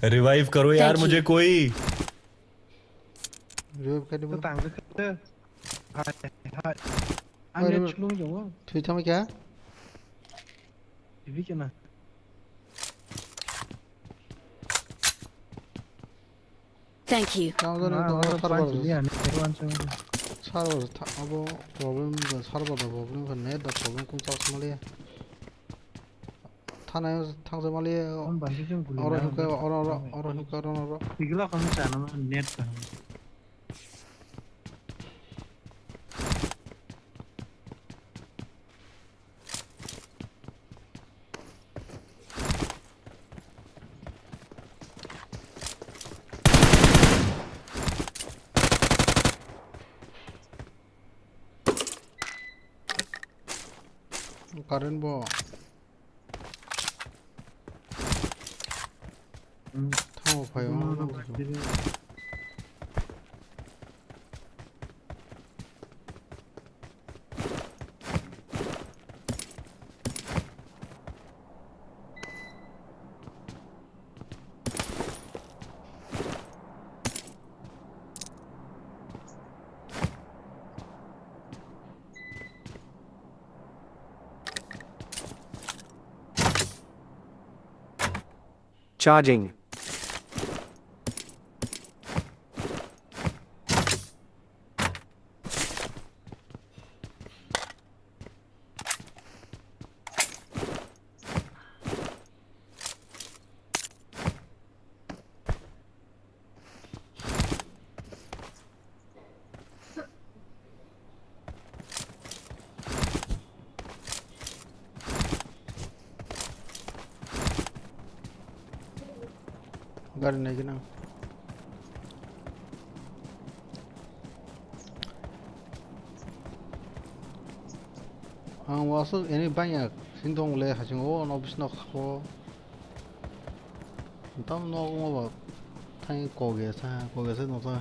Revive karo yaar mujhe koi. Revive kar dibo. Tang khe. Hai, hai. Ani chlung jong. Thwi thangma kya? Ibi kena. Thank you. Tamo jani to server. Server tha abo problem, server da problem, net da problem, kun chak mali. Thana thangsa mali. Oro himka, oro, oro, oro himka, oro, oro. Tigla kami chana ma net ka. Current bo. Thango phai o. Charging. Gari nai gina. Ang wasuk ini banyak sintong le haching o no bisno kho. Tam no mo ba thai ko ge sa ko ge sa no sa.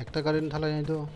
Ekta gari ni thalai nai do.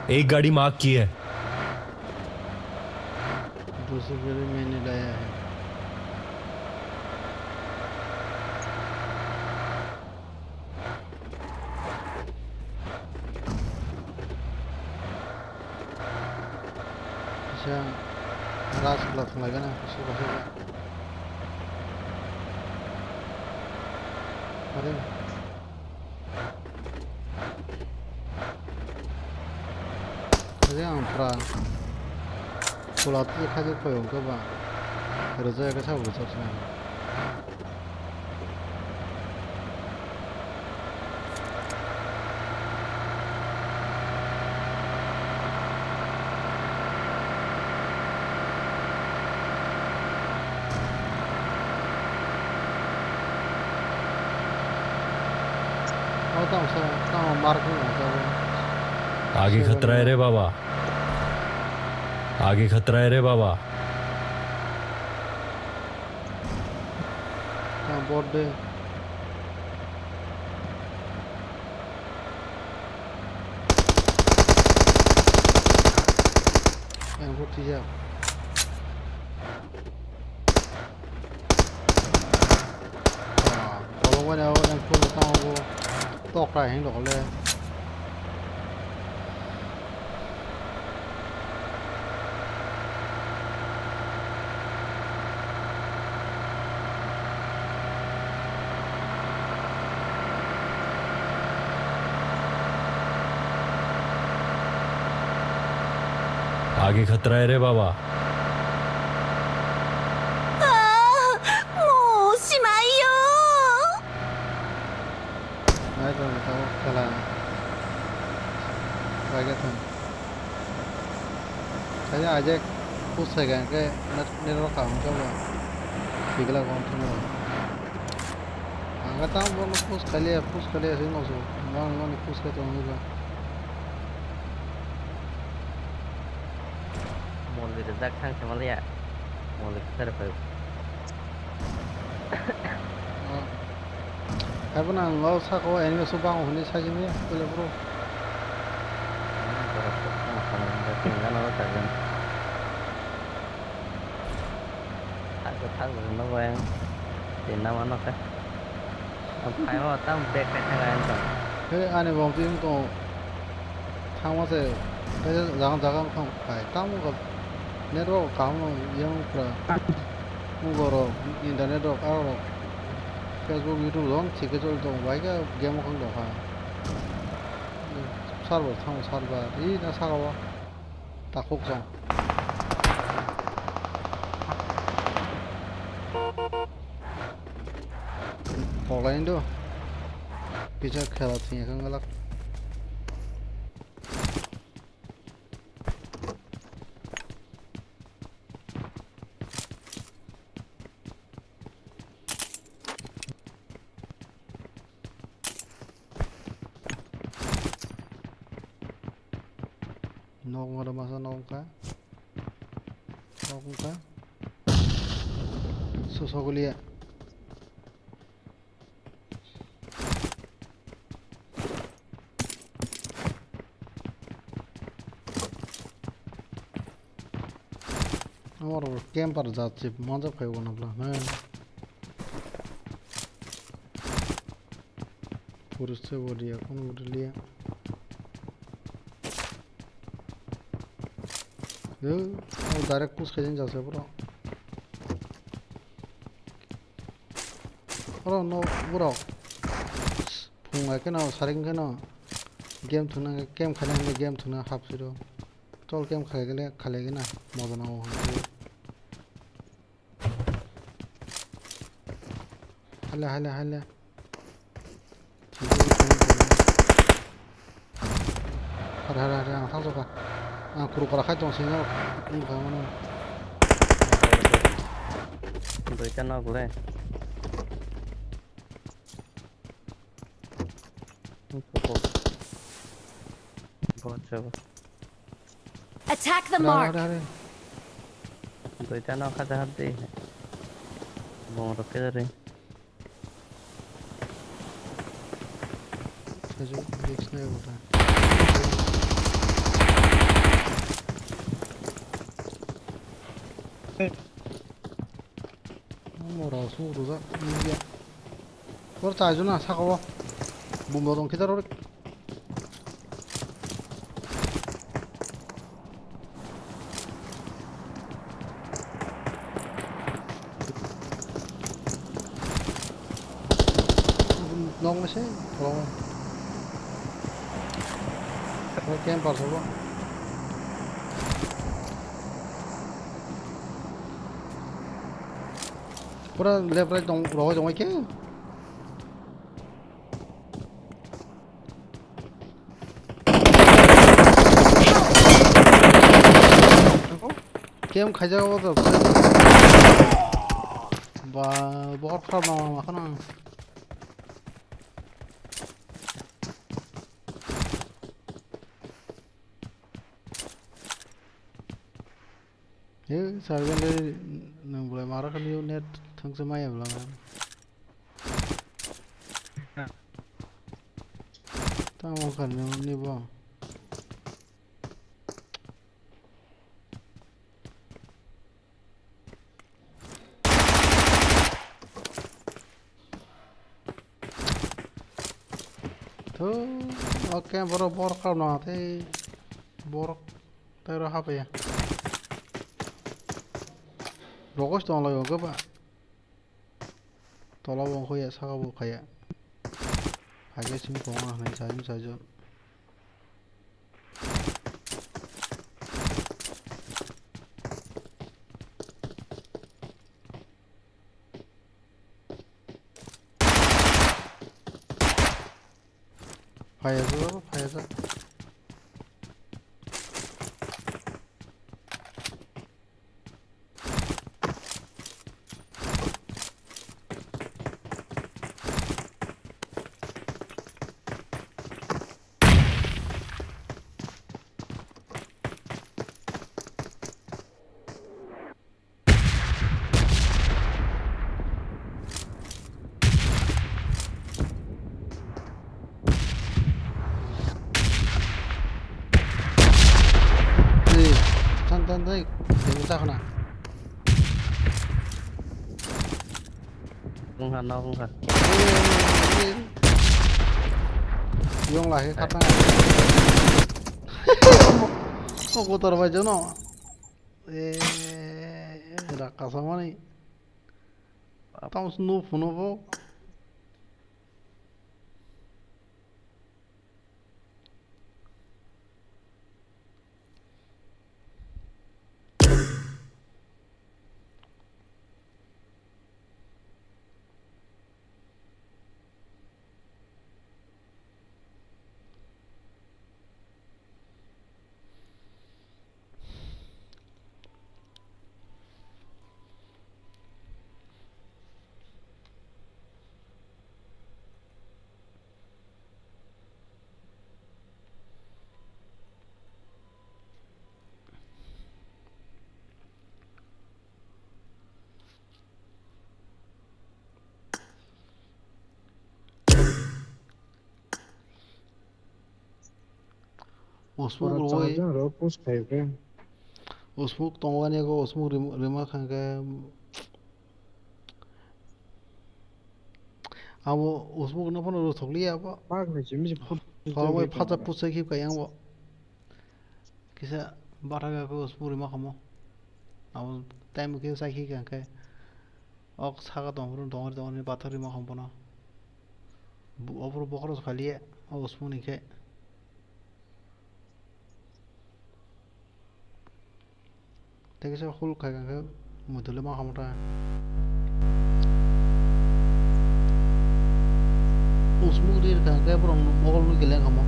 एक गाड़ी मार्क की है। दूसरी गाड़ी मैंने लाया है। Kisa ras kla thung lai gana, kisa kisa. Are. Are ang pra. Kula tu khaje koi ong ka ba. Reza ka sa reza sa. Oh, tamo sa, tamo mark ni mo sa. आगे खतरा है रे बाबा। आगे खतरा है रे बाबा। Tamo bot de. Yang putih ya. Ah, kalau mana yang pun tahu tok rai hing dok le. आगे खतरा है रे बाबा। Ah, mo simayo. Ai, to, to, kala. Bagai thang. Kaya ajak push hai gan ke net, net ro kam ke ba. Bigla kon thang ro. Ang ka tam bon push kali ya, push kali ya, sing osu. Ngon, ngon push ke to ngi ba. Mol de dak thang se mal ya. Mol de kar pa. Ah. Hai bono ang o saka o enemy aswk bang hwnwi sajini, tole bro. Borok kok tamo khamani da tin jana o sajani. Thakbo thakbo rwno bai ang tin nama nokha. Ang phaima tam back kai thang ang tong. He ani bom tin tong. Thangma se, kaisa jaga jaga wngkha phai. Tamo kha network kaham no yang pura. Mungbo rok, internet rok, aro rok. Facebook, YouTube rok thik khe choli tongo. Bai khe game wngkha tong kha. Server thango server. Ih, na saka o. Takhuk song. Poklai do. Kisa khela thwngya khe wngwlak. Nok wngkha, masa nok wngkha. Nok wngkha. Sosok liya. Amo rok camper jat se manjak phai bo nabla na. Purus se bo dia, kono bo dia. Yo, amo direct push khai jani jase bro. Oro no borok. Phung hai kheno, saring kheno. Game thwngna, game khaina hinwi game thwngna hap siro. Tol game khalai gele, khalai gena, modo nango hwnwi. Haile, haile, haile. Hare, hare, hare, ang thang jokha. Ang kuru kora khai tong sini. Ini bang mana? Duita nok le. Bot jabo. Attack the mark. Hare, hare, hare. Duita nok haja hap di. Bom rok ke dari. Saju, risk na gota. Mora suk rujak nukya. Por chai jona saka o. Bumbo rong kita rorik. Nok ni se, tholong. Abo camper sabo. Pura left right tong, rogoi tongoi khe. Kem khaijak o to. Ba, bohor kharap nang ma khana. He, sarben le nang bolai mara khani net thangse maya bla. Tamo khani ni bo. Thu, oke, borok, borok kau no, tei borok tei ro hapaya. Rogos tong lai, oke ba? Tola bo khaya, saka bo khaya. Hage simi tongo hinwi sajwk sajwk. Phaiya jak, phaiya jak. Ei, tan, tan, tan, ei, ta khna. Wngkha, nok wngkha. Ei, ei, ei, ei. Yong lai khe khatang. O kotor bai jono. Eh, raka samani. Tamo sunu phunu bo. Usmuk rwui. Usmuk tongwani ego usmuk rim-, rima khangkhe. Abo usmuk no phano rwthokliya abo. Khorokbai phacha pusa khip kaya abo. Kisa bathakhe khe usmuk rima khamo. Abo time khe chai khe khe. Ok saka tongphuru tongri tongri bathak rima khamo bono. Ophuru bokhorok khaliya o usmuk ni khe. Tei kisa hul khai kha khe muitu le ma khamta. Usmuk rir kha khe borok mokol no kile khamo.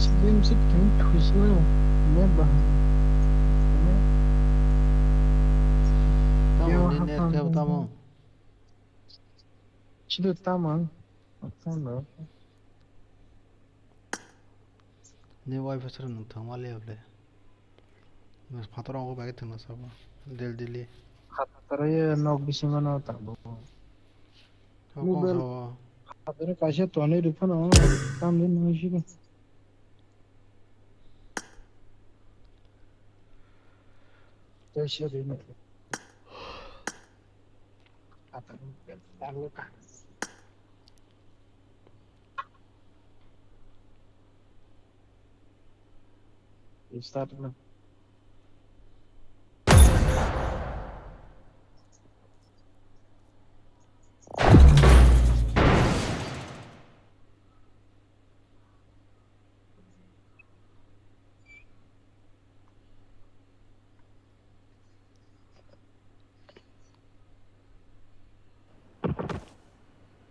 Sibim sip kini khuisino. Ne ba. Tamo ni net kebo tamo. Chido tamo. Tamo. Ni wifi sir nung thangma le ble. Mas phator ang bai thangna sabo. Del dili. Phator ye nok bisingo no tabo. Mobile. Phator kaisa tonwi rwphano. Tam din nung sino. Start na.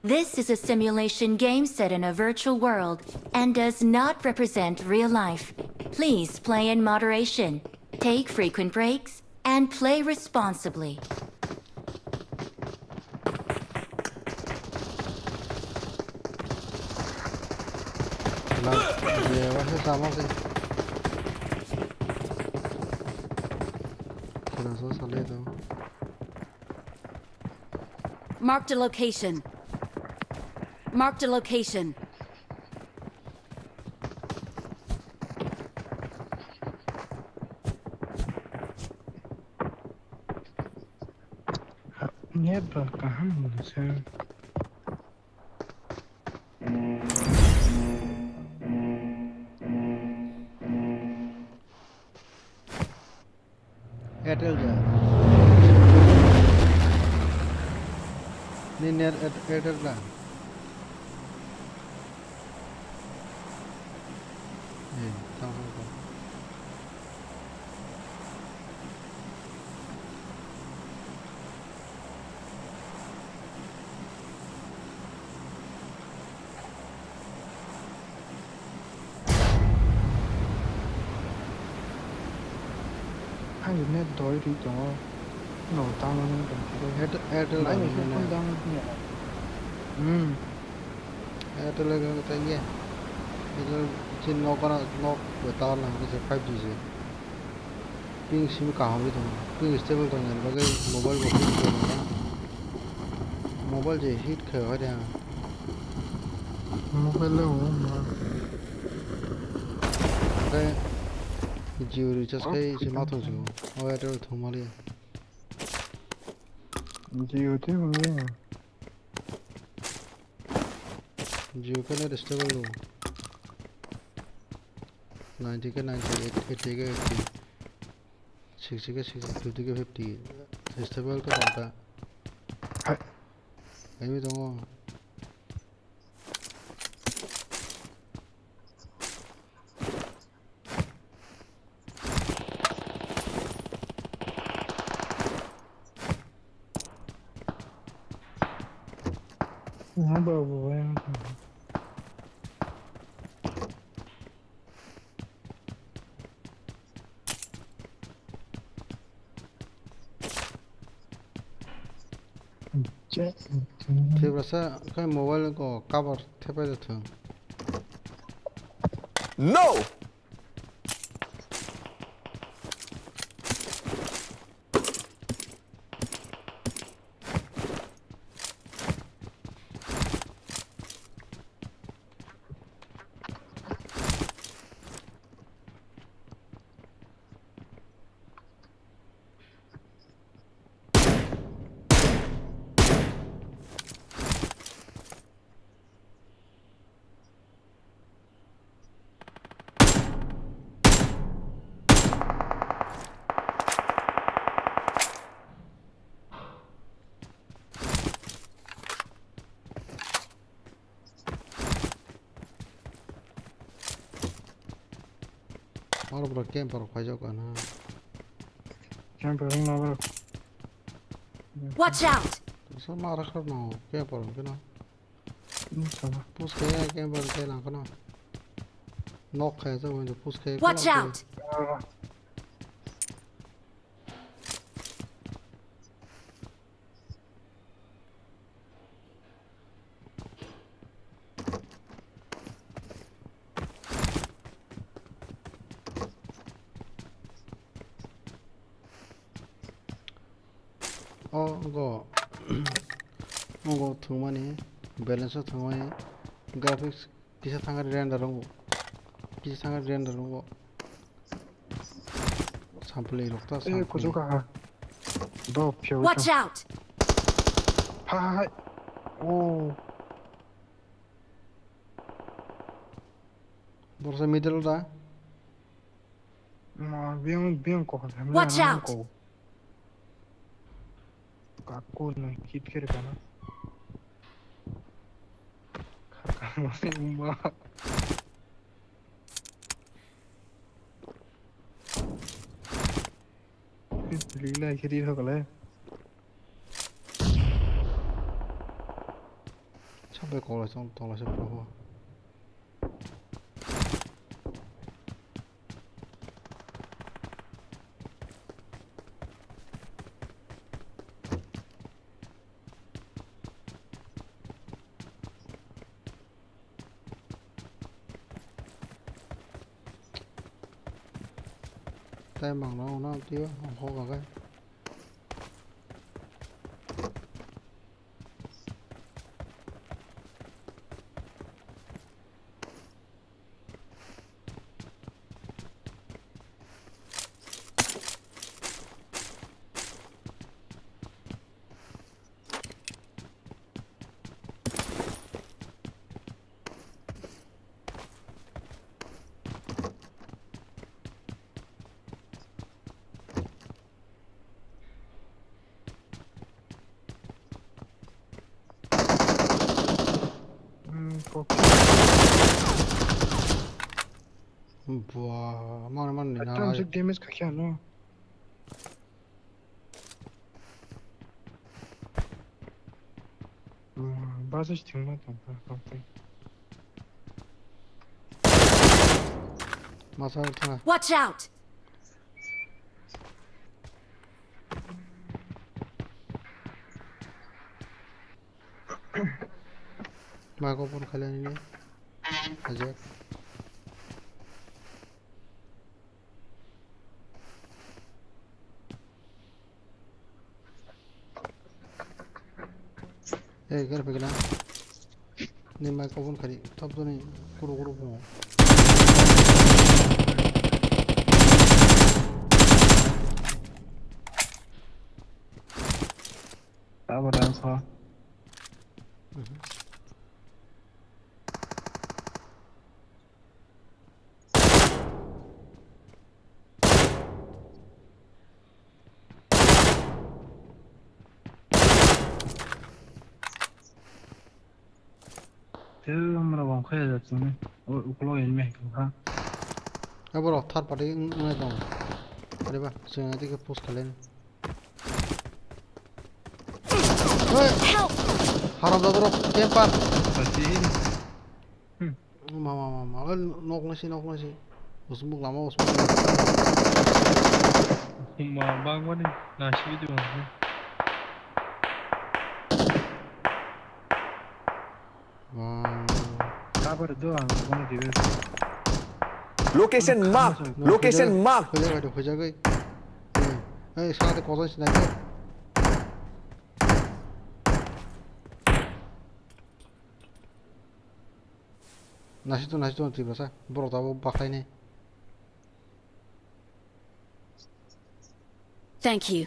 This is a simulation game set in a virtual world and does not represent real life. Please play in moderation, take frequent breaks, and play responsibly. Marked a location. Marked a location. Net ba kaham se. Airtel ja. Ni net Air-, Airtel ka? Eh, tang tang tang. Ani net doi ri tongo. No, tamo ni tong khe. Airtel, Airtel nai rang ni phone nai. Dang ni. Hmm. Airtel rang ta ye. Airtel chin nok kana nok tower nang khe five G se. Ping simi kaham ri tongo. Ping stable tong nani bagwi mobile bo ping tong nani. Mobile je hit khe hoi de ang. Mobile le o ma. Khe Jio recharge khai se ma thong su. O Airtel thong mali. Jio te mali. Jio khe net stable rw. Ninety khe ninety, eighty khe eighty, sixty khe sixty, fifty khe fifty. Stable khe tong kha. Hai. Kaiwi tongo. Aha, babu, yang. Tiprasa khe mobile ko cover thepai de thung. No! Oro bro camper rok paijak ano. Camper wng na bro. Watch out! Sa ma rakha no camper wng khe no. Push khe ya camper khe lang khe no. Nok khai jak, window push khai. Watch out! O go, o go thwngmani balance o thwngmani graphics kisa thangari render wngo, kisa thangari render wngo. Sample rok ta. Eh, sample. Kuchuka ha. Do pheo. Watch out! Ha ha ha. Oh. Borsa middle da. Ma, biang, biang ko. Watch out! Ko. Kakko na hit kere kana. Kakko na umba. Lila hiri ho kale. Sampai kolo song tolo se probo. Tai mangno uno tio hok hok. Hmm, kok. Buah, mana mana ni. Atam sik damage kha kya no. Hmm, bus is thing ma tong kha kok. Masa tha. Watch out! Microphone khailani ne. Ajak. Eh, gar pegna. Ni microphone khari. Top joni kuru kuru mo. Abo dance ho. Tei mura bang khe jak chini. O ukulok in me ha. Abo rok thar party wng, wng tong. Are ba, chwng adi ke push khalai. Oi. Help! Haram jador camper. Pati. Hmm. Ma, ma, ma, ma. Oi, nok nasi, nok nasi. Usmuk lama, usmuk lama. Summa bangmani nasi di bang. Wow. Cover do ang kono dibe. Location mark. No, location mark. Hojak, hojak, hojak, oi. Oi, oi, sa de kozai sinai ko. Nasi to, nasi to, Tiprasa. Borok tabo baklaini. Thank you.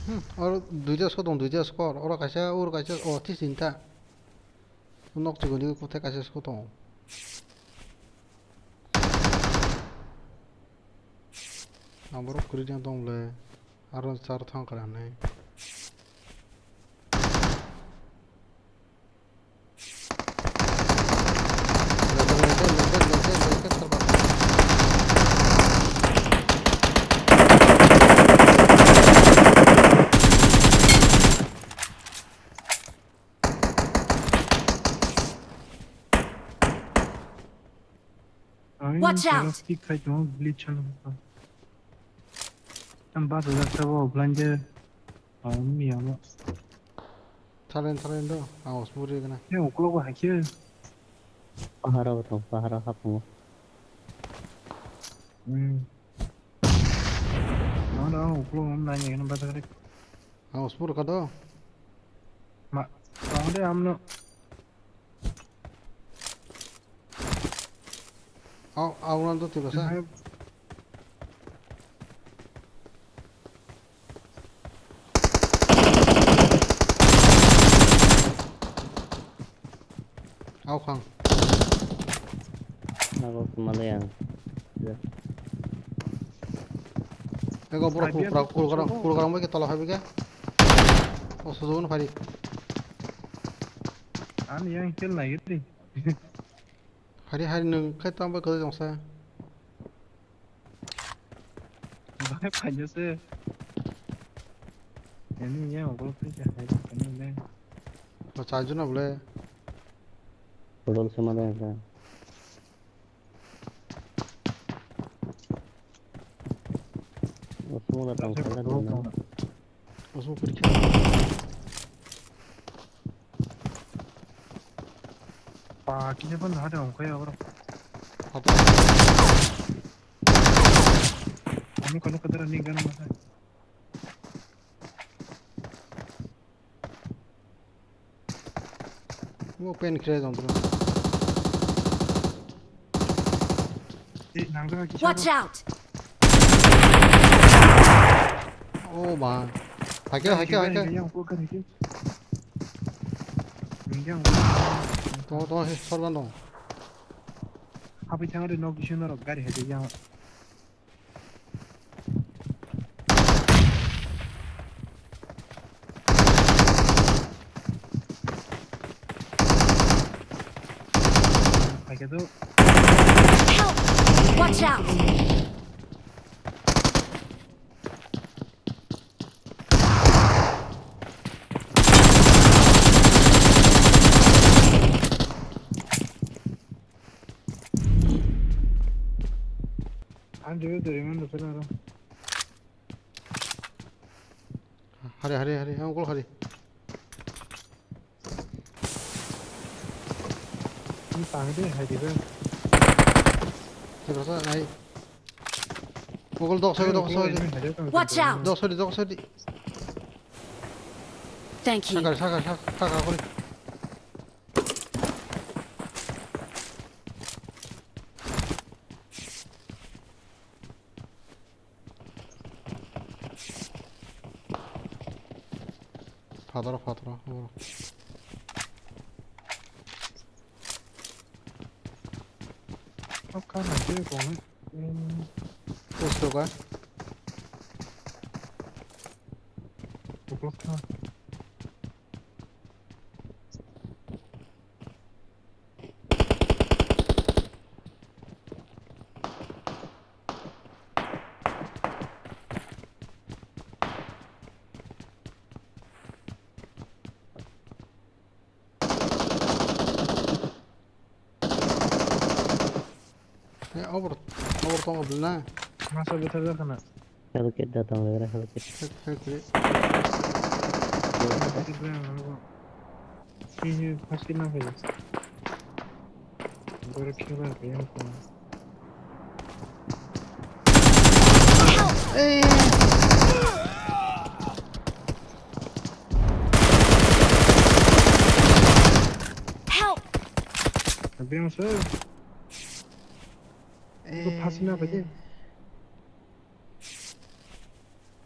Hmm, oro duita squad tong, duita squad. Oro kaisa, oro kaisa, o, tei tinta. Nok chikon di kuthai kaisa squad tong. Ang borok kwrwi tong le. Aro char thang kare hwnwi. Watch out! Pick khai tongo, glitch hwnwi. Ang bus ojak sabo offline de. Ang miyamo. Thalen, thalen do. Ang osmuri gana. He, uklok bo hakhe. Pahara bo tong, pahara hapungo. Hmm. Ang da uklok ang nai gana bus ojak. Ang osmur ka do. Ma, ang de amno. Au, au, ulan to tibasa. Au khang. Nago kumale yang. Ego bro, kulkarang, kulkarang bai ke tola habi ke. O sujugun phari. Ani yang kill lagi tri. Hari hari nung khai tang bai kwrwi tong sa. Bai phainyo se. Ani ya ogo khai ja hai tong le. Ba chai juna bole. Kodol se ma da ka. Osmo la tang khala dong. Osmo kuri khe. Pa kine ban hade ongkhe abro. Hade. Ani kono kadar ani gan masa. Bo pen kre jong bro. Eh, nang jaga kisa. Watch out! Oh ma. Haikhe, haikhe, haikhe. Yang, yang, yang, yang. Yang, yang. To, to, he, sorban dong. Hapai thang ri nok bisingo norok gari hai yang. Help! Watch out! Ang dui dui man dui pala ro. Hari, hari, hari, ang kol hari. Ang tang de, hari de. Terus ay. Mukul dok soi, dok soi. Watch out! Dok soi, dok soi. Thank you. Sakar, sakar, sakar, sakar kori. Fataro, fataro, oro. Oka na je kong. Push to ka. Push ka. He, obor, obor tongo bwlna. Masa bwthar jakha na. Health kit da tong legra, health kit. Health, health kit. Health kit bwlna nango. He, he, first kit na phai. Boro khela kaya ko. Eh. Help! Abeng sir. Eh. Phasi na phai de.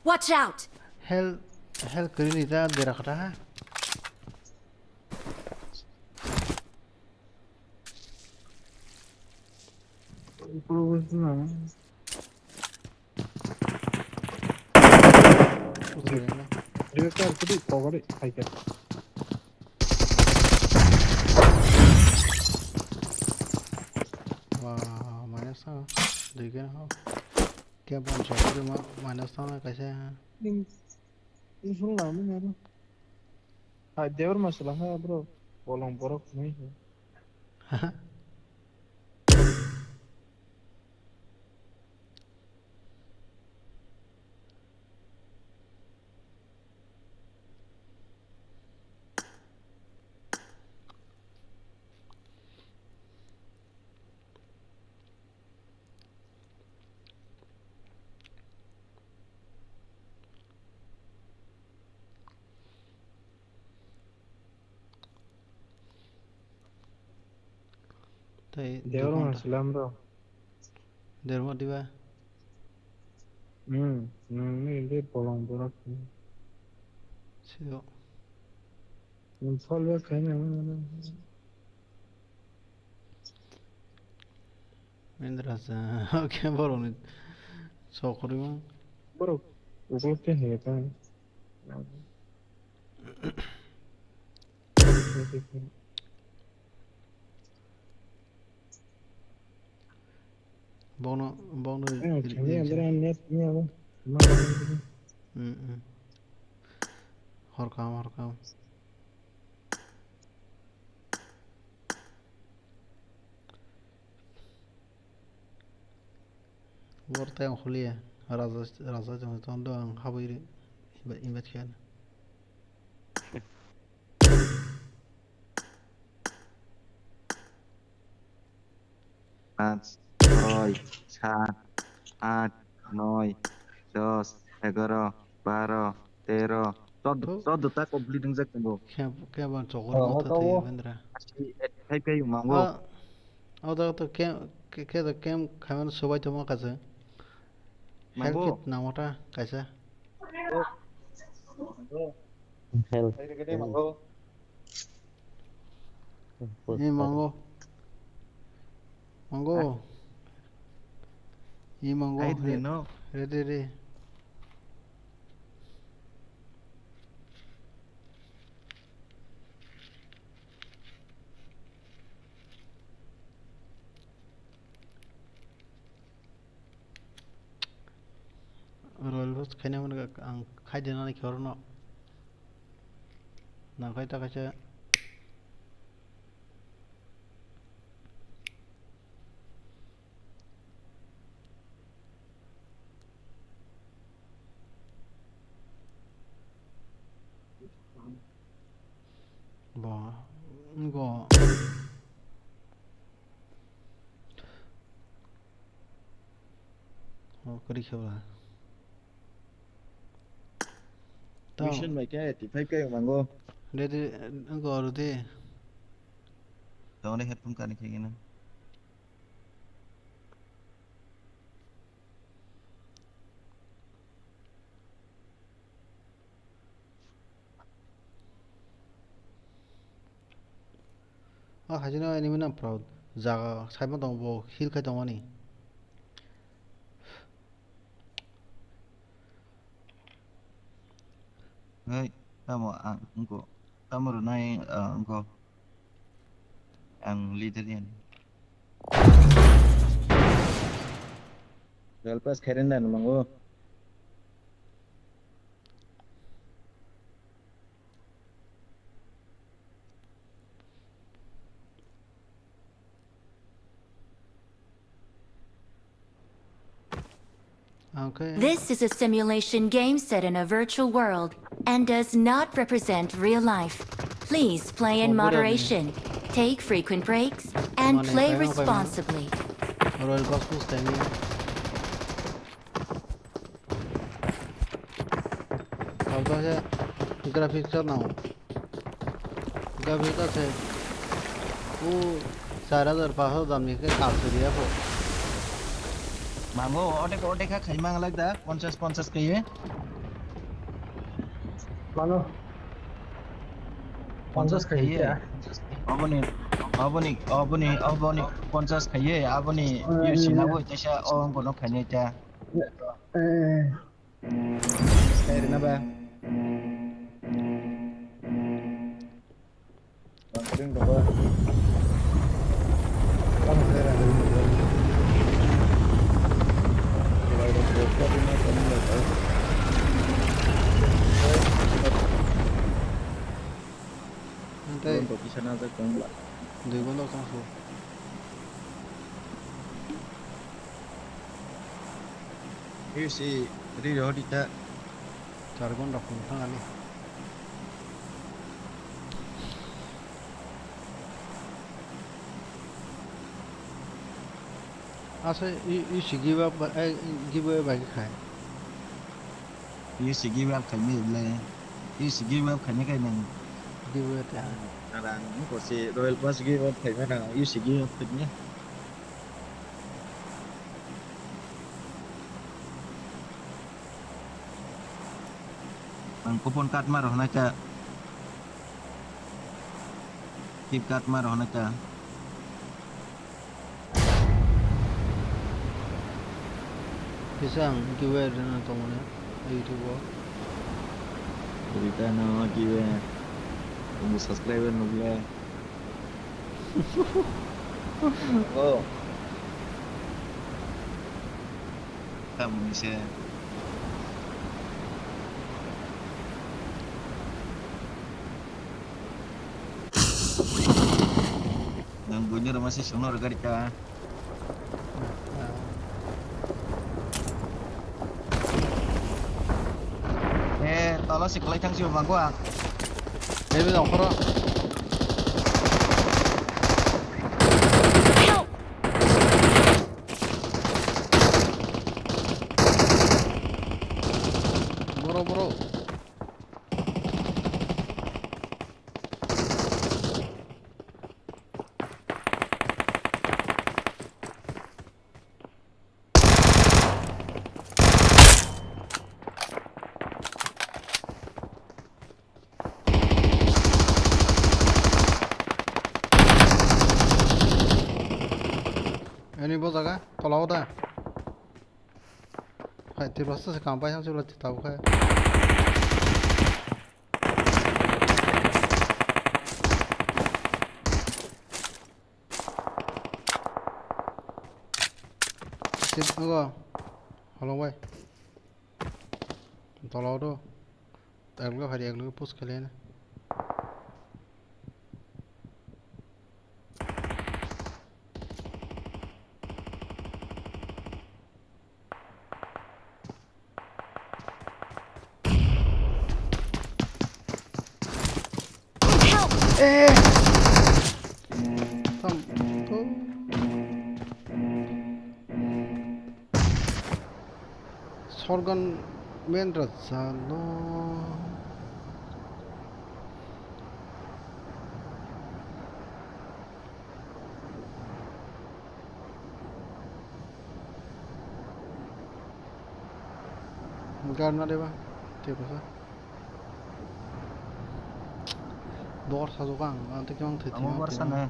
Watch out! Hel, hel kiri ni ta dera khata ha. Director, kedi kogori, hai khe. Wah, minus na, dui khe na ho. Khe bonso khe ma, minus na kaisa. Ning, ning sung na mung aro. Hai, Debor masala ha, bro. Bolong borok nai. Tei Debra dui ghonta. Silam bro. Derma diba? Hmm, nangni de bolong borok. Sido. Nang solve khaina. Indra sa, oke, borok ni sokori mo. Borok, ugo ke he ta. Bono, bono. Eh, ri-, kami ri-, andra net ni abo. Mm, mm. Horkam, horkam. Bor tei ang khuliya. Raja, raja jong ton do ang habwi ri-, invite, invite khe. Paanch, choi, saat, aath, noi, dos, egaro, baro, tero, choddo, Thu. Choddo ta complete wngjak tongo. Khe, khe ban chokor Oh, motha oh, thwi oh. Bendra. Asi, eh, khai khai mango. Ah, oh, da to kem, ke, ke da kem khaimano sobai tongma kaisa. Mango. Health kit nangma ta kaisa. Mango. Health. Mango. Mango. Ni mango. Mango. Ah. Ni mango. Ai, re, no. Re, re, re. Royal Pass khaina mwnwi ang khai de nani khe oro no. Nang khai ta kaisa. Bo, go. Oh, kwrwi khe ba. Tao. Mission bai khe eighty five khe mango. Ready, go, ready. Tao ne headphone connect khe gana. O hai jeno enemy no proud jaga side ma tongo bo heal khai tongmani. Hei, tamo ang wngkho, tamo rwnai, ah, wngkho. Ang leader yan. Royal Pass khairenda nung mango. Okay. This is a simulation game set in a virtual world and does not represent real life. Please play in Oh, moderation, take frequent breaks, and Mane play kaya, kaya, kaya. Responsibly. Royal Pass push time. Abo to se graphics no. Graphics to se. O char hajar panch hajar dam ni khe kaam se riya kho. Mango, odek, odek kha khai mang lak da, ponchas, ponchas kaiye. Mano. Ponchas kaiye. Oboni, oboni, oboni, oboni ponchas kaiye, aboni Hmm. U C na bo tesa o ongo no khainai ta. Eh. Khairina ba. Bangkring dong ba. Tamo khaira. Tei. Tong kisa na jak tong la. Dui bondo tong su. Ri si, ri ro di ta. Char gon rok phung thang ani. Asa i, i si give up ba, eh, give away ba khai. U C give up khaimani le. U C give up khaina khainai. Give away ta. Ang, ang, ang, ko si Royal Pass give up khaimani, U C give up khaimani. Ang kupon card ma rohornai ta. Keep card ma rohornai ta. Kisa ang giveaway rwna tongmani YouTube o. Rita no giveaway. Tungbu subscriber nukle. Oh. Tamoni se. Nang buini roma se sungno rwgari ka. Eh, tolo se kwlai thang si bangkwa. Ebe jong khoro. Help! Boro, boro. Ani bo jaga, tola o da. Hai, tei bwsa se kam paisang se ulo tei tabuk hai. Tei abo, holong bai. Tola o do. Ek loge phai di, ek loge push khailai na. Help! Eh! Tam, to. Sorgan men rajalo. Garna deba, tei bwsa. Dor sajok ang, ang tei khe mang thwi thwi. Amo ang barsa twi na.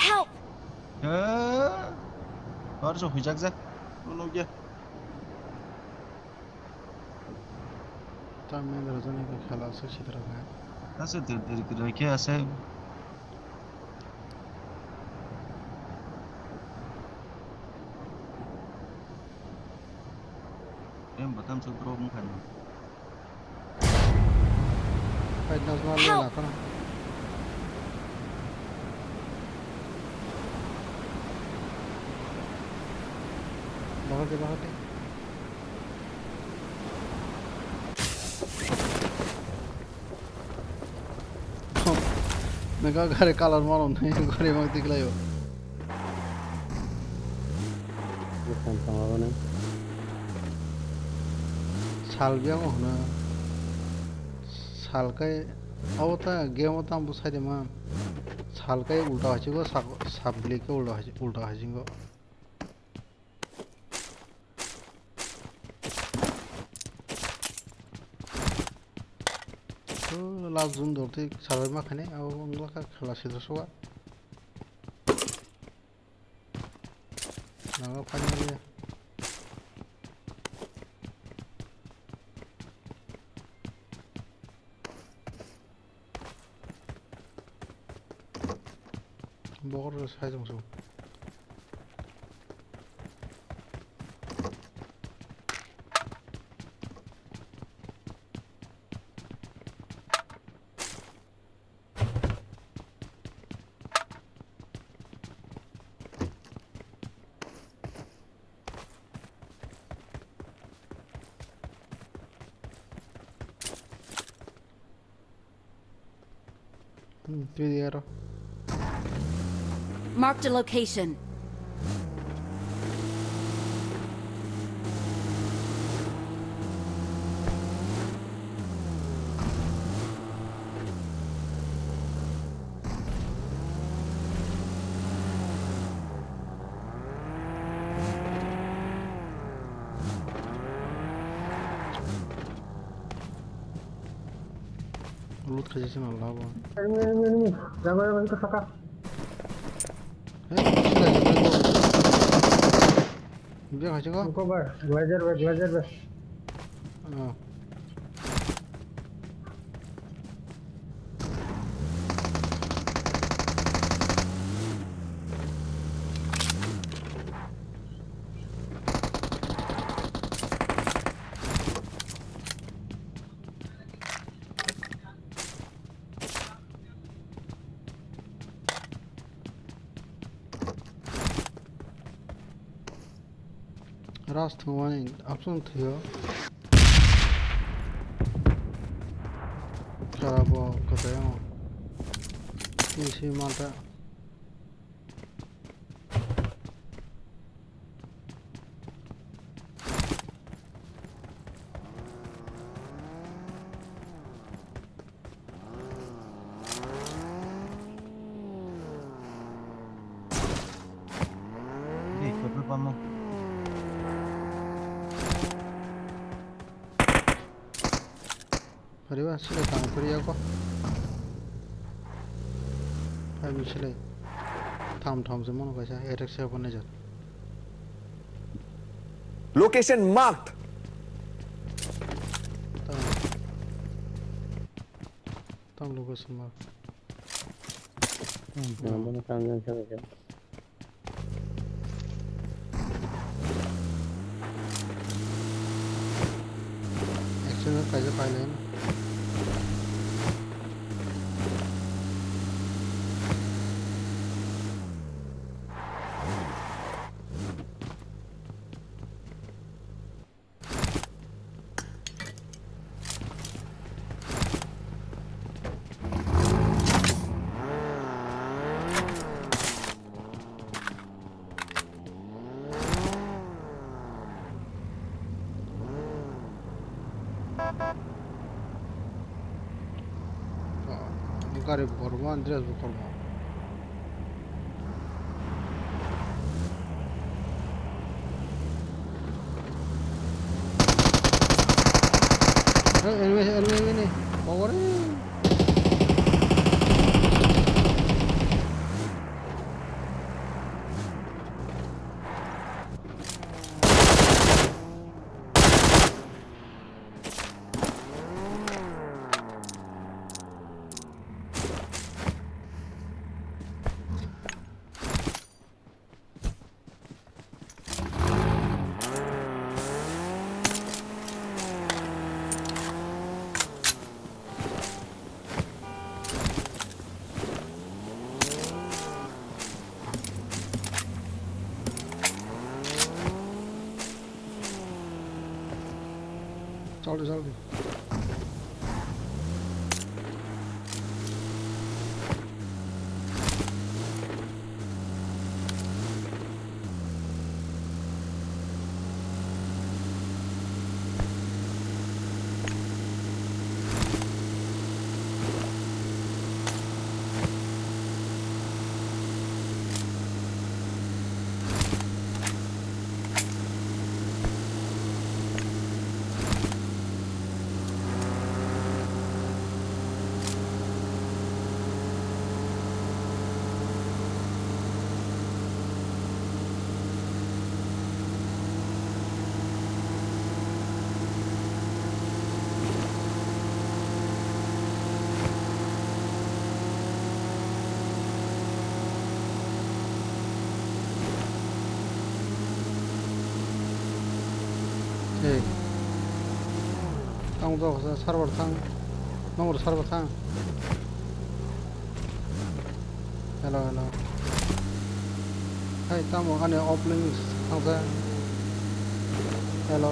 Help! Eh, barsa hujak jak. Nukya. Tamni rajani khe khela aswk sitra kha. Aswk dir dir kwrwi khe aswk. Em, batam se drop wngkha ni. Fight nas na le Help! Lakhano. Bahar de, bahar de. Nega gari color mano nai gari mang tiklayo. Bukan tangwa bana. Sal biang oh na. Sal kai abo ta game o tam bo sai de man. Sal kai ulta hachingo sab, sab blik ke ulta hachi-, ulta hachingo. To last zone dor tei salai ma khainai, abo wngla kha khela sida suwa. Nang finally. Bokor sai tong su. Hmm, twi di aro. Marked a location. Loot khaijak se no labo. Enemy, enemy, enemy. Jango, jango, ito saka. Hey, sila, sila, sila. Biya khaijak ko? Iko bai, glazer bai, glazer bai. Oh. Ras thwngmani option thwio. Kara bo kwtai amo. Isi mata. Di, petrol pump o. Pariba, sile tang pariya ko. Hai, mi sile. Tham tham se mono kaisa, attack se bone jat. Location marked. Tam. Tam location mark. Hmm, hmm. Nang bono tang jang sa kaisa. Action kaisa pailai. Gari bo kormo, Andreas bo kormo. Hey, enemy, enemy, enemy. Power. Chaldi, chaldi. Hey. Tamo to server thang. Number server thang. Hello, hello. Hey, tamo ani offline thangsa. Hello.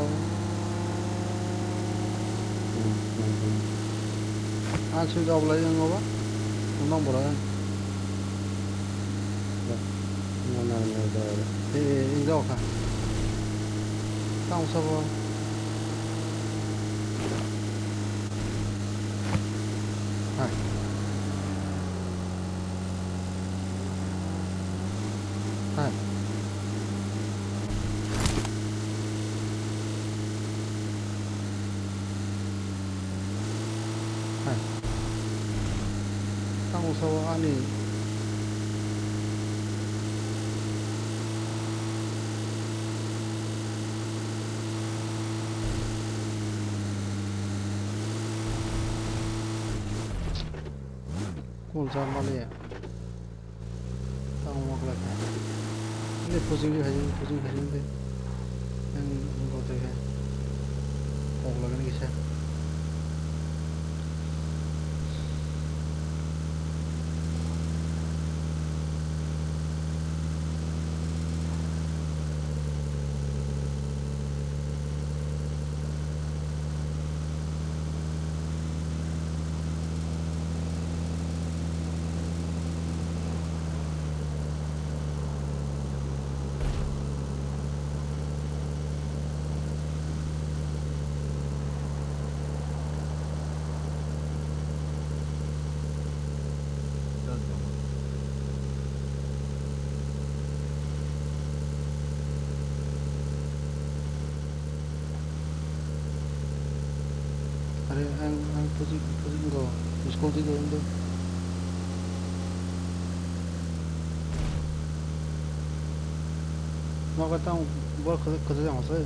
Ang sui job lai yang ba? Number. Mana mana jawab. Eh, eh, enggak kah? Tamo sabo. Hai. Hai. Hai. Ang sabo ani. Kung sa mani. Tamo mokla khe. Ini pusing di hajing, pusing hajing de. Yang gote khe. Kok lagani kisa. Are ang, ang puji, puji go, school di go indo. Nogo tang bol khajak khajak jang se.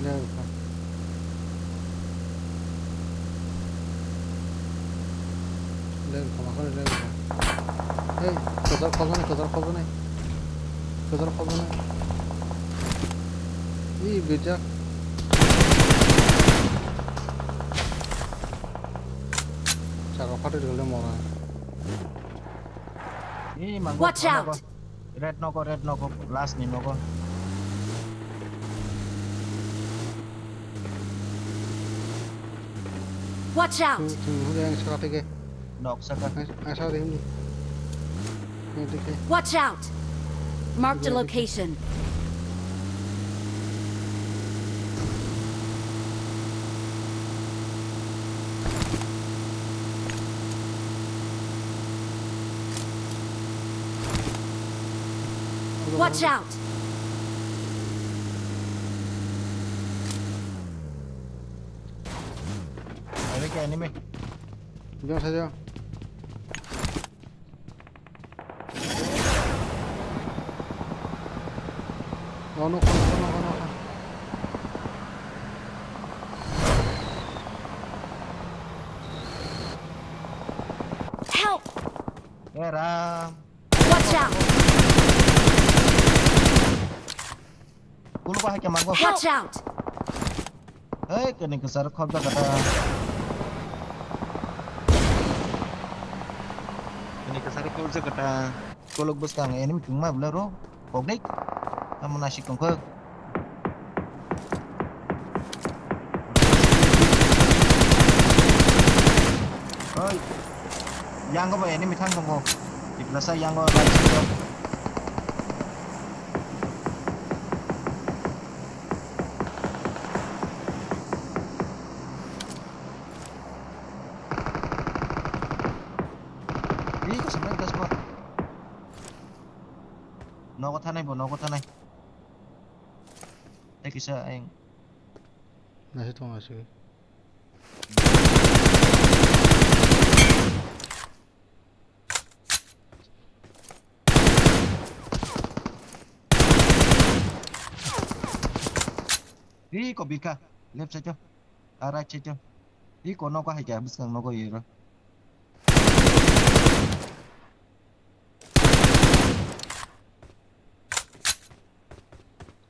Level kha. Level kha, makhani level kha. Hey, kwchar khobjaknai, kwchar khobjaknai. Kwchar khobjaknai. Ih, bijak. Chakao phatwi rwle mora. Ih, mango. Watch out! Red nogo, red nogo, last ni nogo. Watch out! Chung, chung, hwnwi ang saka tege. Nok saka. Ang, ang saka tege hwnwi. Ang tege. Watch out! Marked a location. Watch out! Ada ke enemy. Jom saja. Oh, no, no, no, no, no. Help! Eh, Ram. Watch out! Kuluko hai khe mango. Watch out! Hei, kini kwcharo khobjak kata. Kini kwcharo khobjak kata. Kolok bwskang enemy tungma bwle ro. Kokdek. Tamo nasik tongkho. Oi. Yang go ba enemy thang tongo. Tiprasa yang go right side o. Ih, kasih main gas gua. Nogo thanai bo, nogo thanai. Tei kisa ayang. Nasi tong nasi. Ri ko bika. Left side o. Ah, right side o. Ri ko nogo hai kya bwskang nogo yero.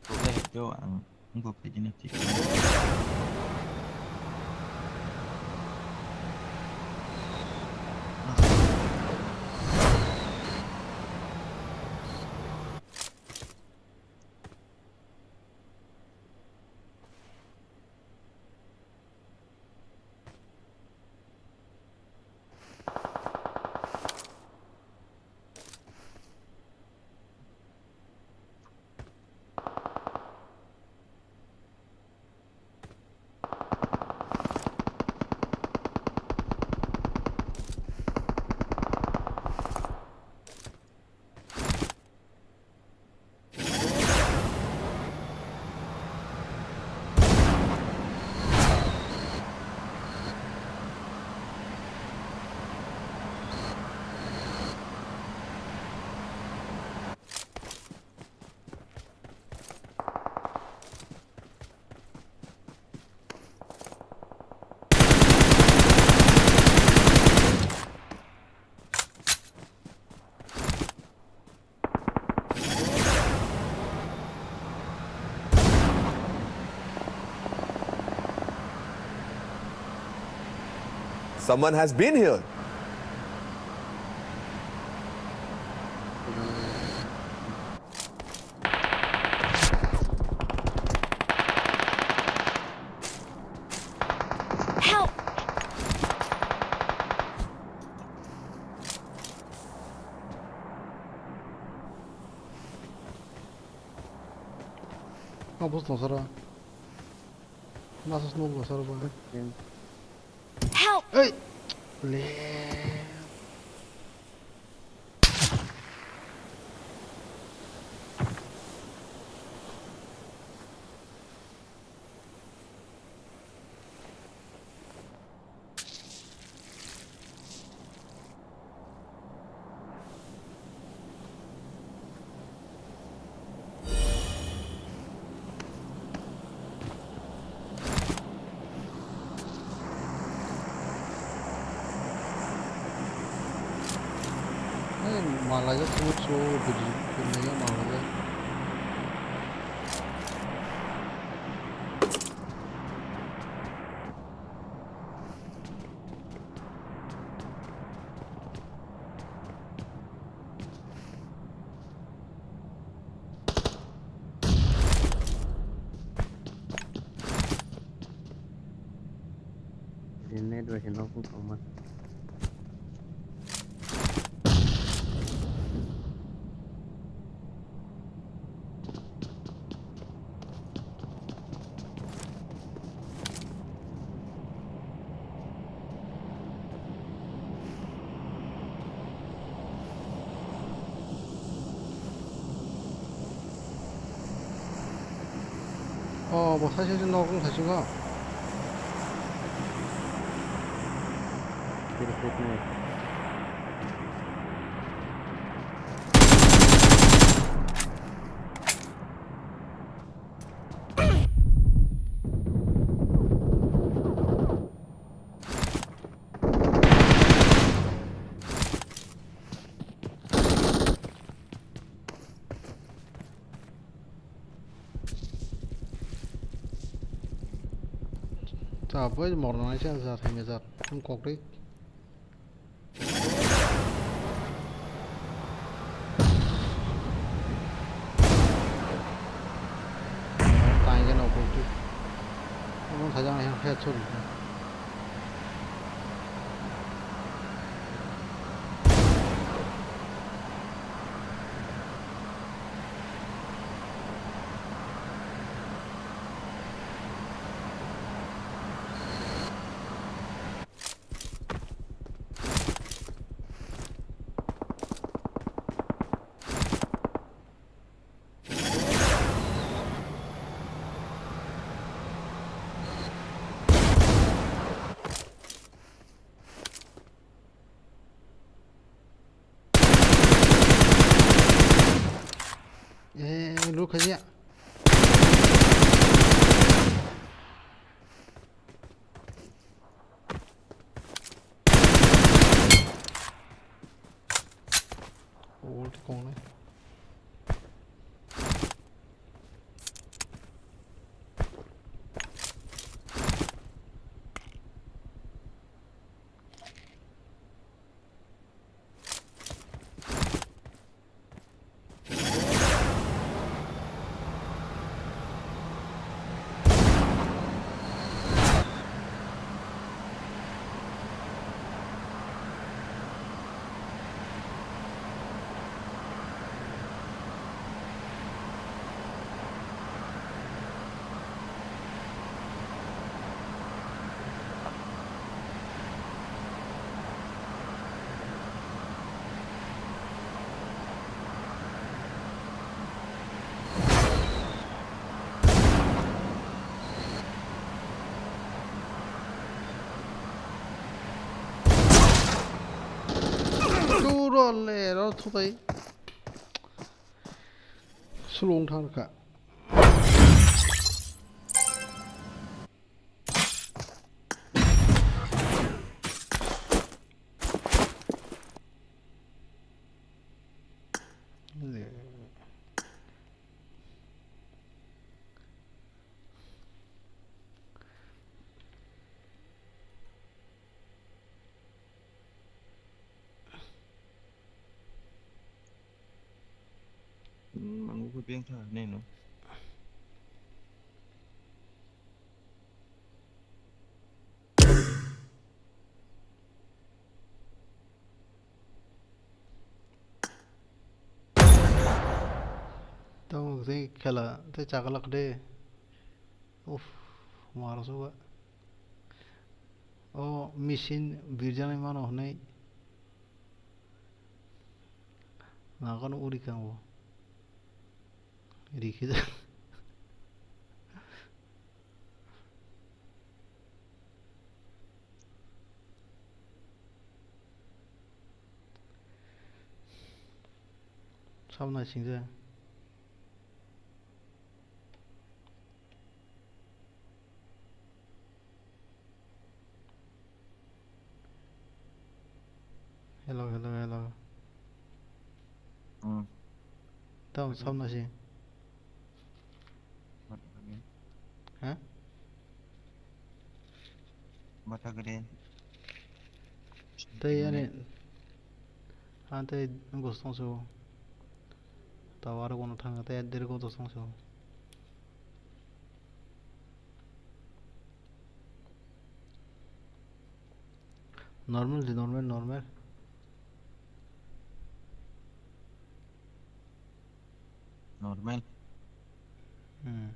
Kok le hepyo ang wngkok phaikhe nai thik. Someone has been here. Help! Masa snow ba sar ba. Help! Hey! Le. Hey, malai jak, sumut so, bidi, bidi, malai jak. Grenade bai khe nokung tongma. Oh, bo sai sai nok wng thai singo. Ta bai mornai se za thai me za thum kok dei. Taigeno kulti. Omo sajang he he chori. Eh, lu khaja. Ulti kongnai. Turo le ro thutai. Sulung thang kha. Beng tha ne no. Tamo tei khela tei chakalak de. Uff, maro suba. O machine birjani mano hwnwi. Nagano uri kango. Rikhe ja. Sabna singja. Hello, hello, hello. Hmm. Tamo sabna si. Mata gede. Ha? Mata gede. Tei ani. Ang tei gosong so. Tawar kono thang tei der go dosong so. Normal di, normal, normal. Normal. Hmm.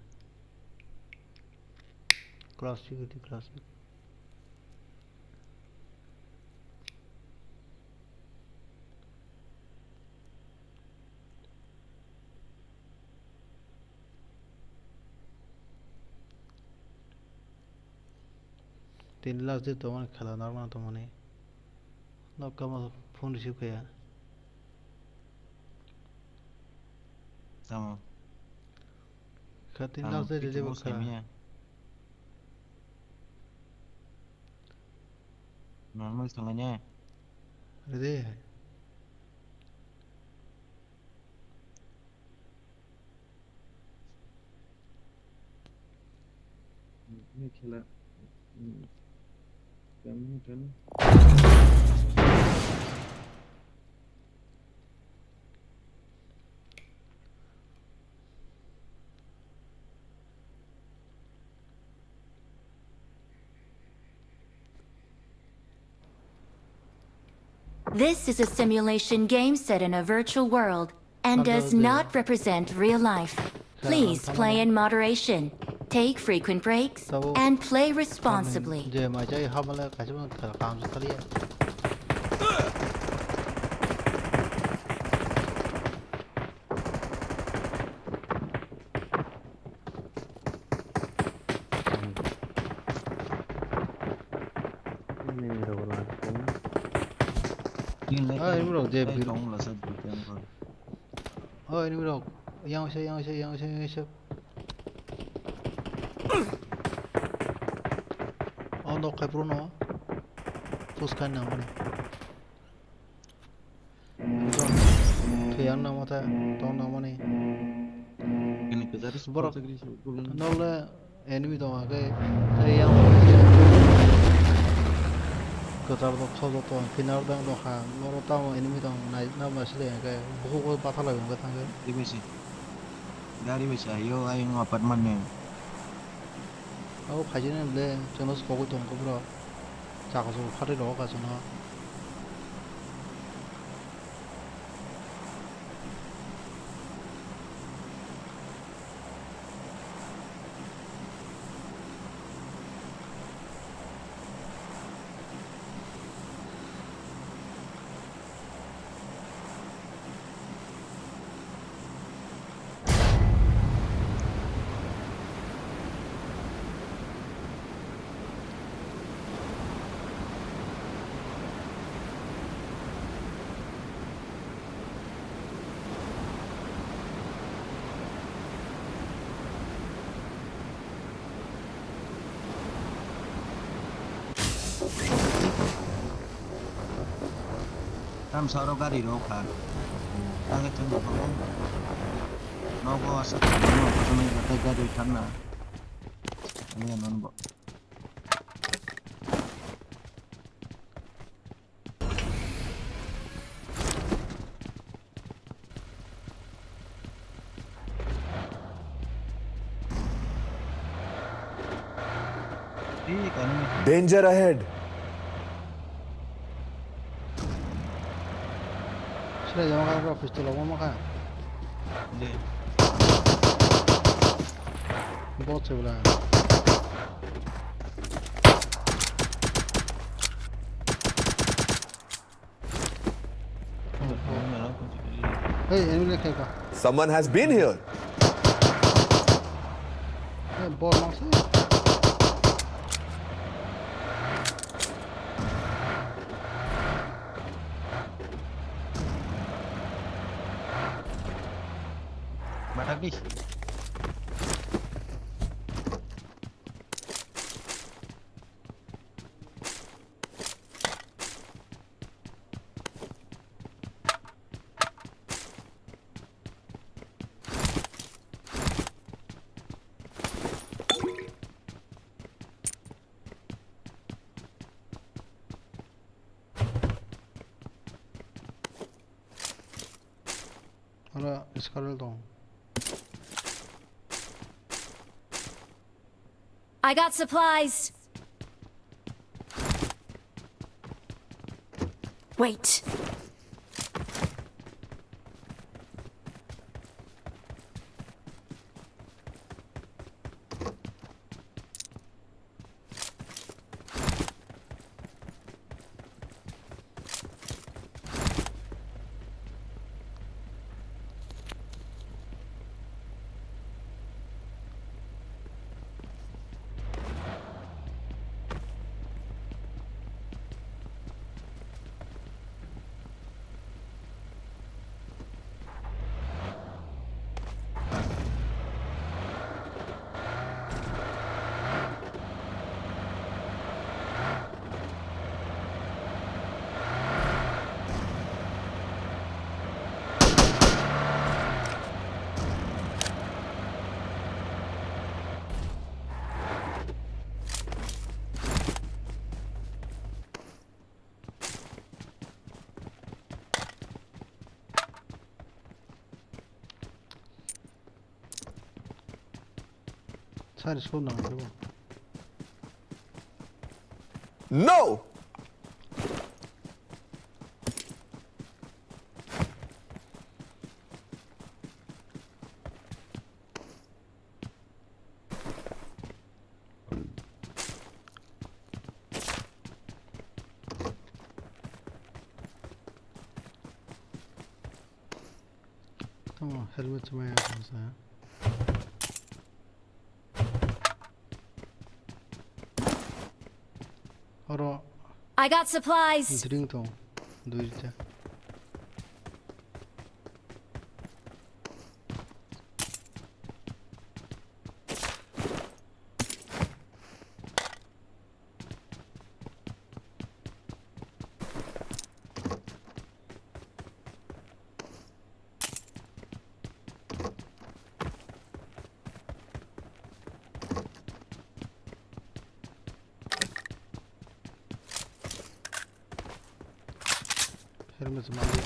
Classic di, classic. Tin last day tongmani khela narwkna tongmani. Nokha ma phone receive khaya. Tamo. Kha tin last day rede bo kha. Normal thanglaina. Rede. Ini khela. Hmm. Kami kan. This is a simulation game set in a virtual world and does not represent real life. Please play in moderation, take frequent breaks, and play responsibly. Je mai jai habale kaisa bang kha-, kam sa thaliya. Ah, ini bro, je biru. Oh, ini bro. Yang se, yang se, yang se, yang se. Oh, nok khai pro no. Push khai nang mani. Thwi ang nangma tha, tong nangmani. Borok nokle enemy tong khe, tei yang kwchar bo khojok tong, phinar dang dong kha, norok tamo enemy tong nai, nai ma sile khe, bukhuk bo bathal lai wngkha thang khe. Gari bai sa, gari bai sa, yo ayung apartment ni. Abo phaisani ble chwngno sogwi tongkha borok. Chakha chukha phatwi rogo kaisa no. Tam saro gari rok kha. Ang chwng rok nogo asa nogo tei gari thanna. Ani non bo. Danger ahead. Sila jama ka bro, pistol obo maka. De. Bot se bla. Hey, enemy le khaika. Someone has been here. Hey, bot mangsa. Batak di. Ora, Scarlet dong. I got supplies. Wait. Sari so nang kebo. No! Tamo helmet chumaya kasa. Oro I got supplies. Drink tong. Duita. Helmet mali.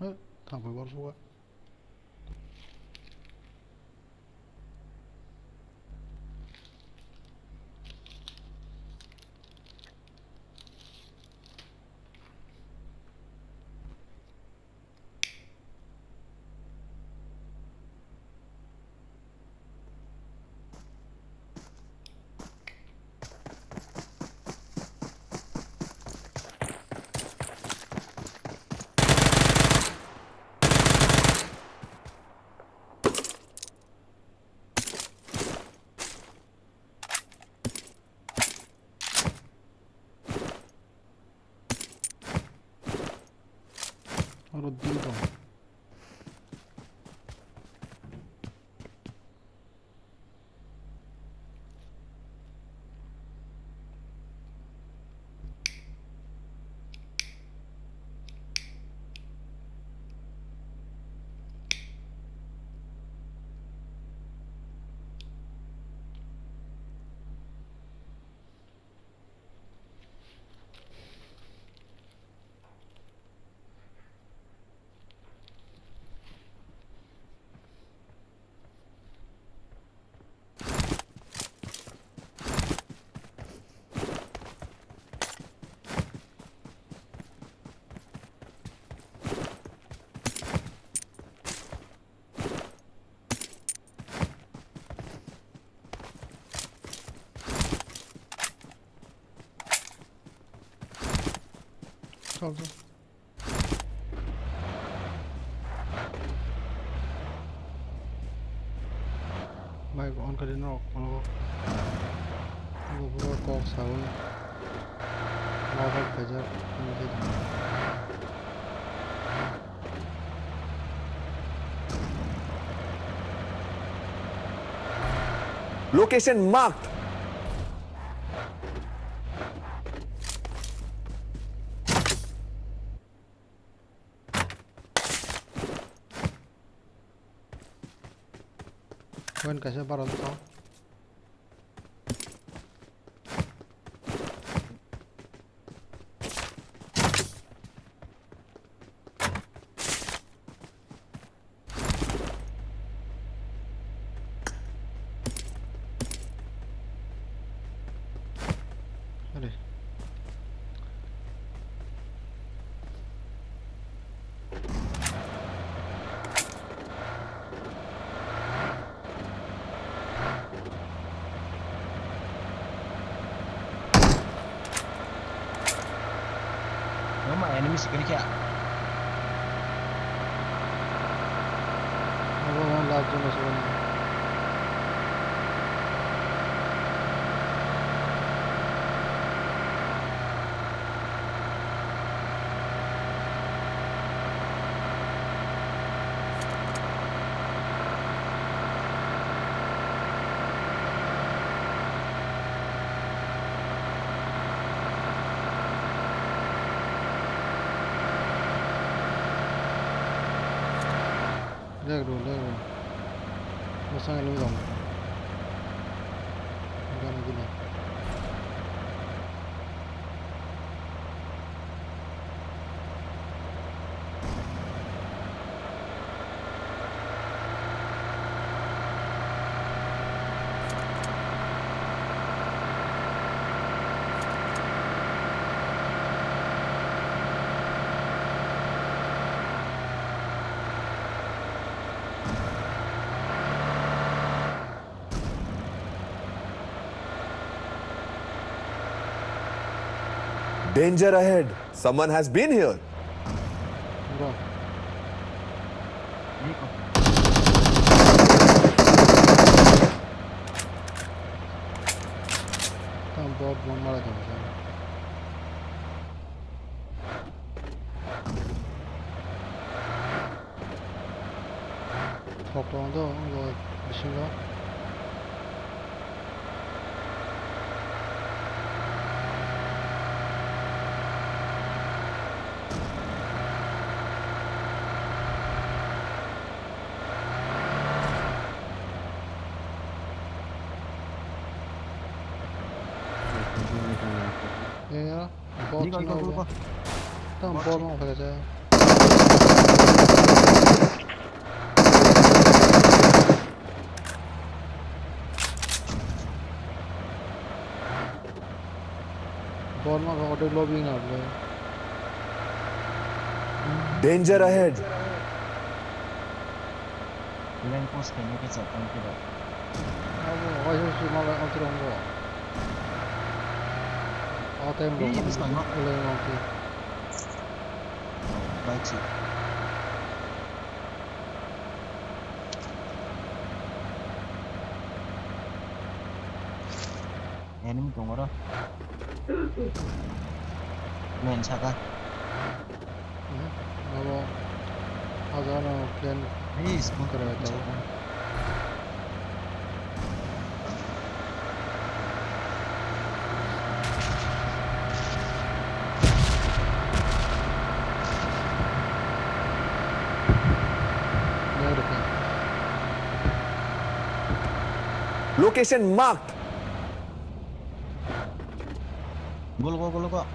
Thang pai bor suka. Oro dui tong. Chal, chal. Mic on kari no, kono. Bo pura kok sawi. Mobile paijak, tini se tong. Location marked. Wen kaisa bara wngkha. Are. Nama enemy sikini kya? Abo last zone ase wani. Leg ro, leg ro. Bwskango nw dong. Gana gini. Danger ahead. Someone has been here. Bro. Tam bot bomb mara tong sa. Thok tong do, wngbo bisingo. Ya, ya. Bot Niko, niko, chwngno niko. Tam bot no khaijak. Forma ka order lobby na bro. Danger ahead. Lamp post khaina khe chapang khe rok. Abo waisa si malai antir hongo. Atai mo. Ih, bwskango. Malai antir. Oh, bai chi. Enemy tongo ro. Main saka. Abo. Aja no plan. Please, mo kore to. Location marked. Gol go, gol go.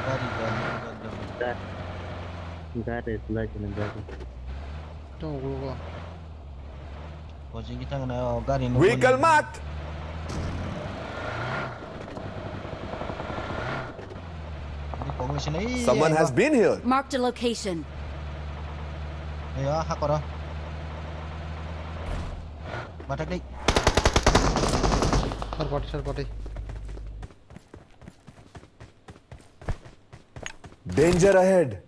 Gari, gari, gari, gari. Gari, gari, gari. Tong gol go. Coaching kita kena, oh, gari no. Vehicle marked. Ini kok sini. Someone has been here. Marked a location. Ayo, hakoro. Matak dei. Sar pati, sar pati. Danger ahead.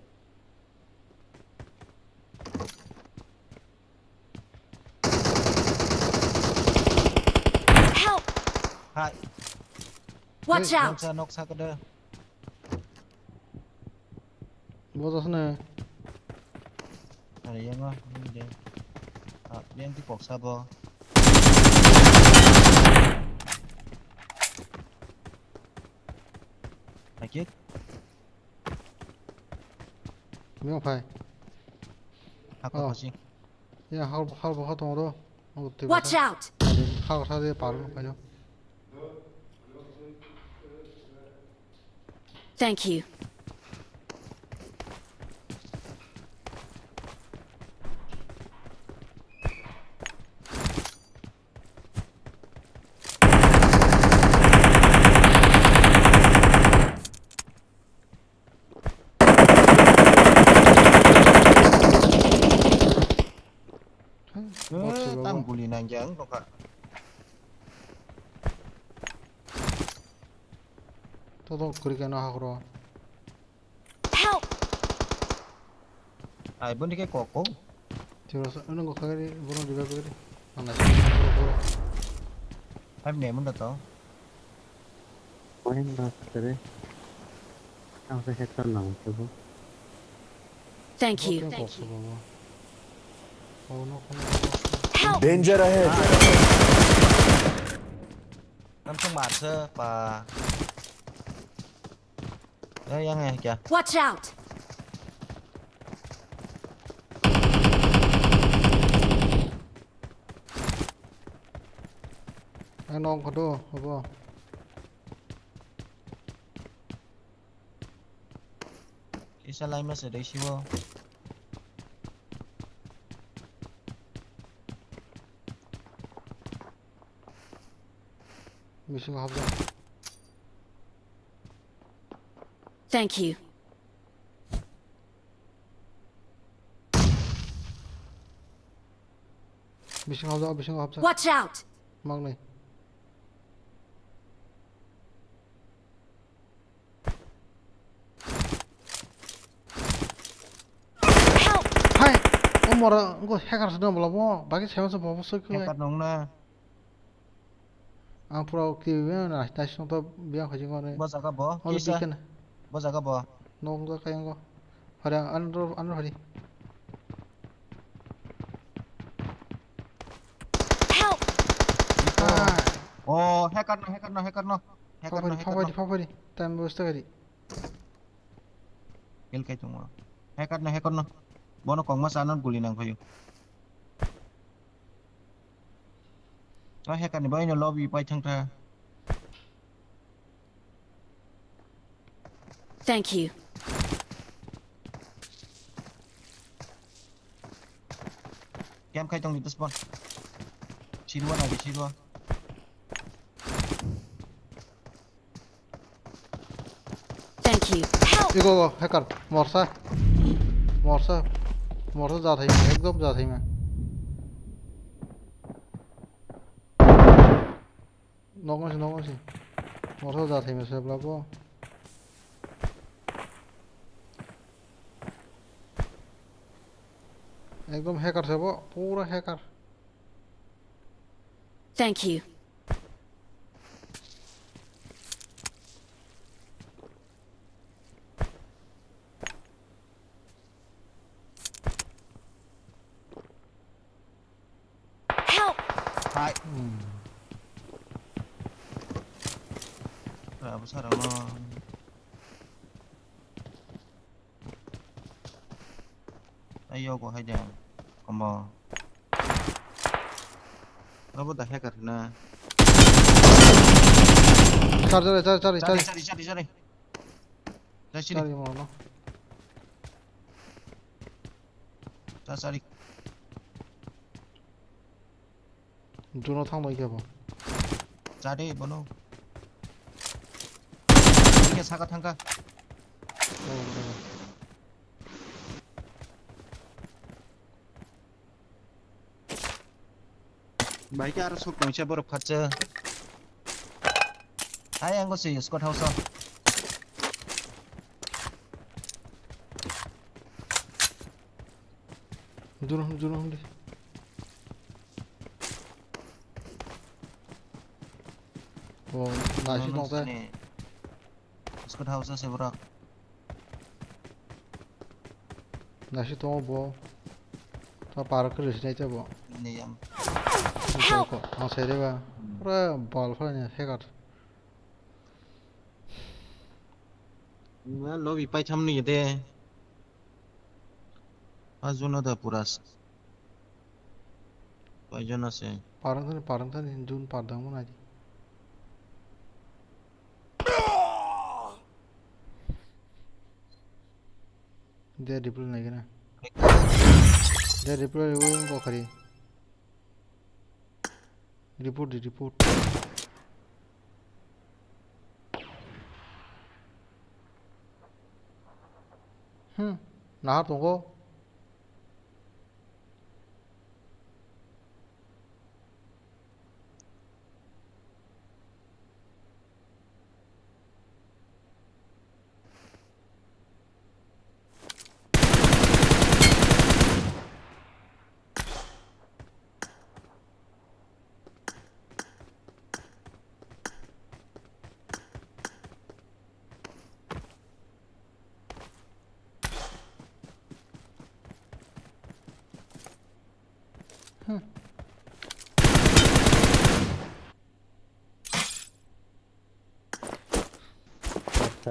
Help! Hai. Watch out! Noksa, noksa kede. Bojos ne. Are yang ah, ini deh. Ah, yang di box apa? Sakit? Mio phai. Hako pasi. Ya hal hal bo khatung ro. Watch out! Hal sa de par no phai no. Thank you. Tam guli nang yang nokha. Todo kuri kena hakro. Help! Ai boni ke kok ko. Tiro sa nang ko khagari bono diba bagari. Mana sa boro boro. Five ne mun da to. Main ba kare. Ang sa headshot na mo bo. Thank you. Thank you. Help! Danger ahead. Kam sung mar se pa. Eh, yang eh kya? Watch out! Ang nong kodo, abo. Kisa lai masa dai sibo. Bisingo habjak. Thank you. Bisingo habjak, bisingo habjak. Watch out! Magnai. Help! Hai, o mora ngo hacker se dong bwla bo, bagi seven se bo bo se khe. Hacker nong na. Ang pura o kiwi na, tai song to biang khaji ngone. Bo jaga bo, o kisa. Bikena. Bo jaga bo. Nong ga kayang go. Hari ang anro, anro hari. Help! Ah. Oh, hacker no, hacker no, hacker no. Hacker no, hacker no. Phapari, phapari, phapari. Time waste kari. Kill kai tongo. Hacker no, hacker no. Bono kongma chana guli nang phaio. O hacker ni bai no lobby pai thang tha. Thank you. Kem khai tong di spawn. Sirwa na di sirwa. Thank you. Help! Igo go, hacker, morsa. Morsa. Morsa jathaima, ekdom jathaima. Nogo si, nogo si. Morsa jathaima se bla bo. Ekdom hacker se bo, pura hacker. Thank you. Help! Hai. Hmm. Abo sara mo. Ayo go hai de. Komo. Abo da hacker na. Char, char, char, char, char. Chari, chari, chari, chari. Chari, chari. Chari mo no. Char, chari. Juno thang bai khe bo. Cha de bono. Ke saka thangka. Oh, oh. Bai ke aro sok tongsa borok phatsa. Hai, ang go se Scott House o. Juno, juno, juno. Bo naisik tong tei. Scott House se borok. Naisik tongo bo. Ta par khe rwsinai tei bo. Ni yang. Ang sai reba. Hmm. Pura bal phalani hacker. Na lobby paitham ni de. A juno da puras. Paijana se. Parang thani, parang thani, jun pardang mo nai. De report nai gana. De report, report ko khari. Report di, report. Hmm, nahar tongo.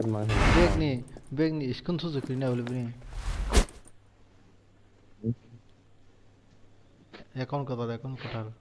Bag ni, bag ni screen shot kwrwina ule bini. Account kwtal, account kwtal.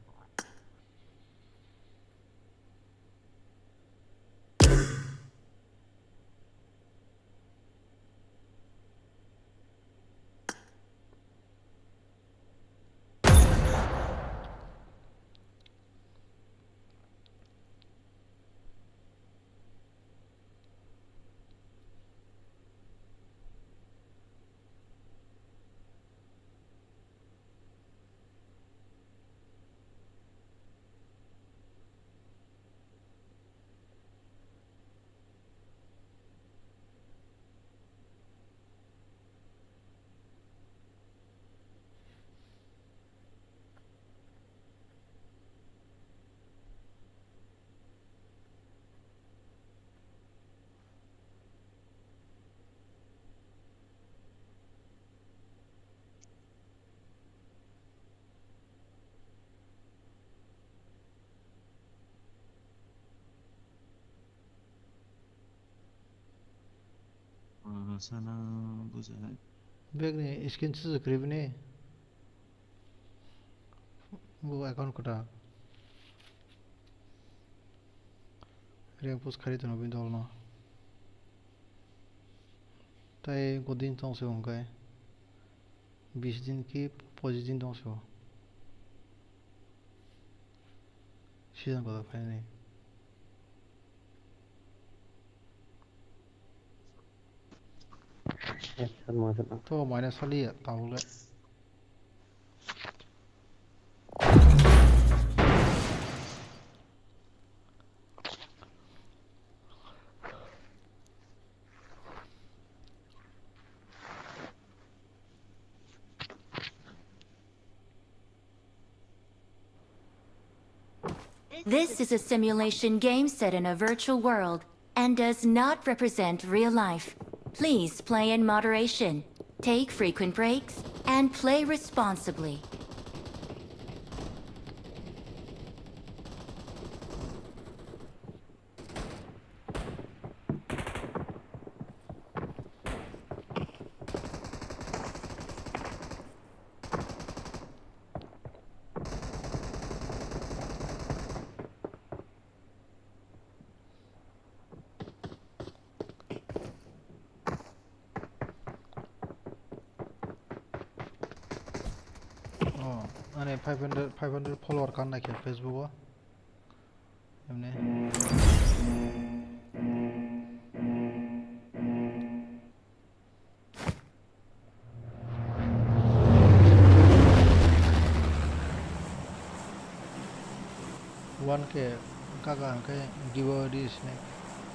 Sana buja. Bag ni skin se kwrwi bini. Bo account kwtal. Rank push kharwi tongo bini dol no. Tai godin tong se hwnkhe. Bis din ki pochis din tong se o. Season kotor phainani. Headshot mo headshot. To minus saliya, tabuk le. This is a simulation game set in a virtual world and does not represent real life. Please play in moderation, take frequent breaks, and play responsibly. Oh, ani five hundred, five hundred follower kan naikhe Facebook o. Emne. One K kaka hwnkhe giveaway di sini.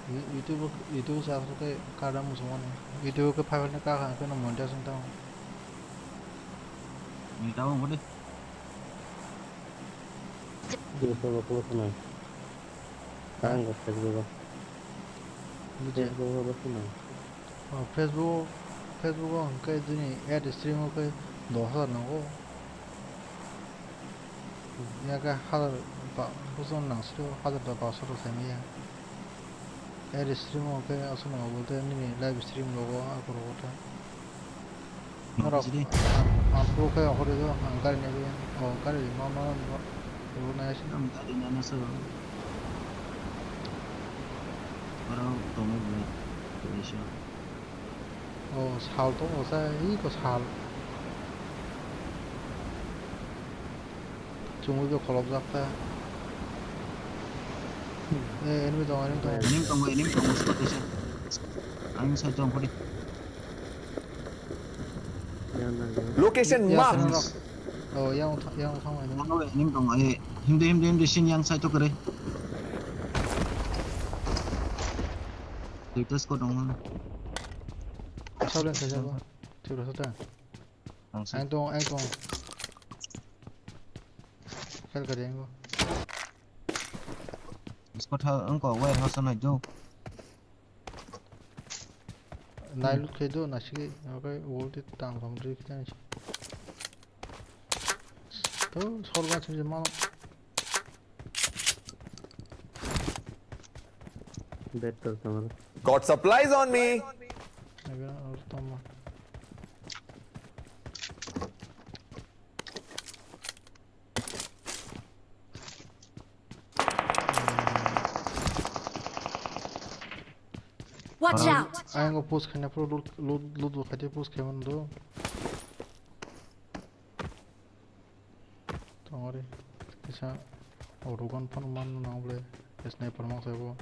You-, YouTube, YouTube sa aswk khe kada muchungmani. YouTube khe five hundred kaka hwnkhe no monetize wng tamo. Ni tamo hodi. Ni tamo kolo khna. Ang Facebook o. Buji. Facebook o bo khna. Oh, Facebook, Facebook o hwnkhe jini ad stream o khe dos hazar nango. Ya khe hazar ba-, buson nang sio, hazar da baso rok sai maya. Ad stream o khe aswk nango bolte nini live stream logo ako rogo ta. Norok jini. Ang, ang pro khe hori do, ang gari naibi, oh, gari ma, ma, ma, ma, nai ase. Ang gari nana so. Oro tongo bwlai, kaisa. Oh, sal tongo sa, iko sal. Chumui bo kholopjak ta. Eh, enemy tongo, enemy tongo. Enemy tongo, enemy tongo, spot kaisa. Ang side tong hori. Location marked. Oh, yang, yang thang, yang. Nang bai ning tong ai. Himde, himde, himde, sin yang sai to kare. Duita squad dong. Sauden saja ko. Tiro sota. Ang sai. Ang tong, ang tong. Khel kare ang ko. Squad ha, ang ko warehouse na jo. Nai loot khai do, naisik, okay, wall ti tang thang ri khai nai. To, sorga chum je mal. Better tamar. Got supplies on me. Aga, or tama. Watch out! Ayang o push khaina phuru loot, loot, loot bo khaite push khaimani do. Tongori kisa o rugan phano manno nang ble sniper mang saibo.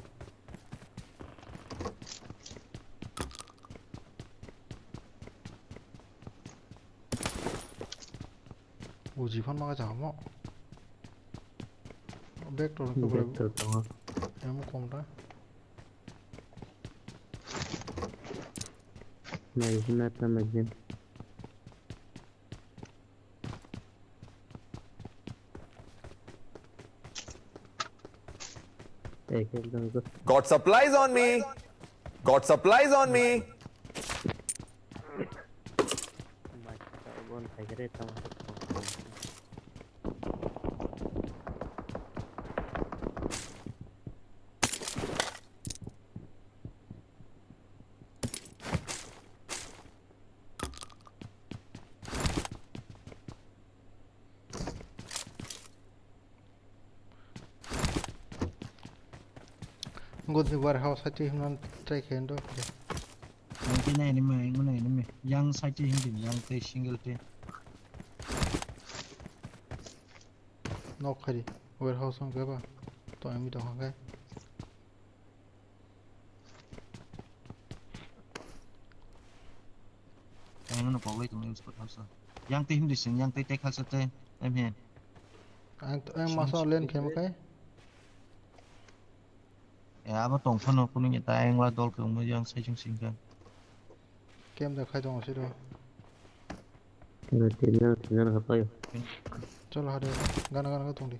Uji phano maga jamo. Vector ke boleh. Vector tongo. Emu kom da. Nai hina ta magazine. Ek ekdom go. Got supplies on me. Got supplies on me. Gudi warehouse side himna try khe ndo. Nang khe nai nimi, nang nai nimi. Yang side him din, yang tei single tei. Nok khari warehouse hong khe ba. To ami to hong khe. Pawlai tongmani squad house o. Yang tei himdi sing, yang tei tek halsa tei, em he. Ang, ang masa len khe makai. Eh, abo tong phano kunu ya ta yang la dol khe ungma yang sai chung sing khe. Kem da khai tong siro. Tina, tina, tina khapai. Cholo hade, gana, gana, gana tong di.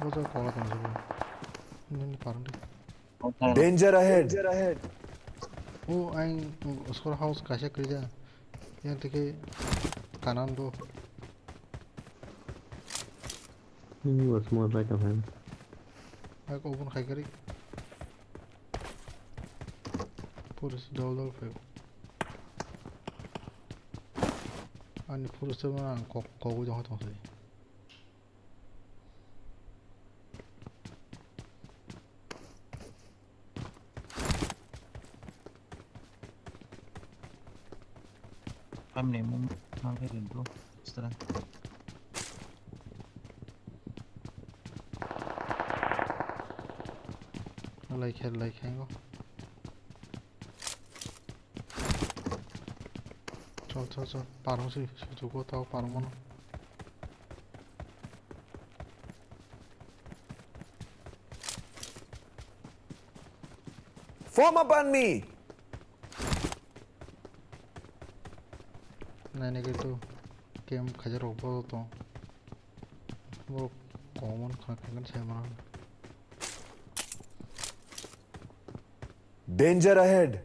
Bojo kola tong sabo. Nini parang di. Danger ahead. O ang score house kaisa kwrwi da. Yang tike kanan bo. Hmm, what's more right of him? Ak open khai kari. Police dol dol phaio. Ani police tei mano ang kok, kogwi tongkha tongthai. Kami ni mung mang khe rin bro. Extra. Lai khe, lai khe go. Chol, chol, chol. Parong si, si tuko tao parong mano. Form up on me. Nai nai khe tu camp khaja rok bo tong. Bo common kha kha sai mano. Danger ahead.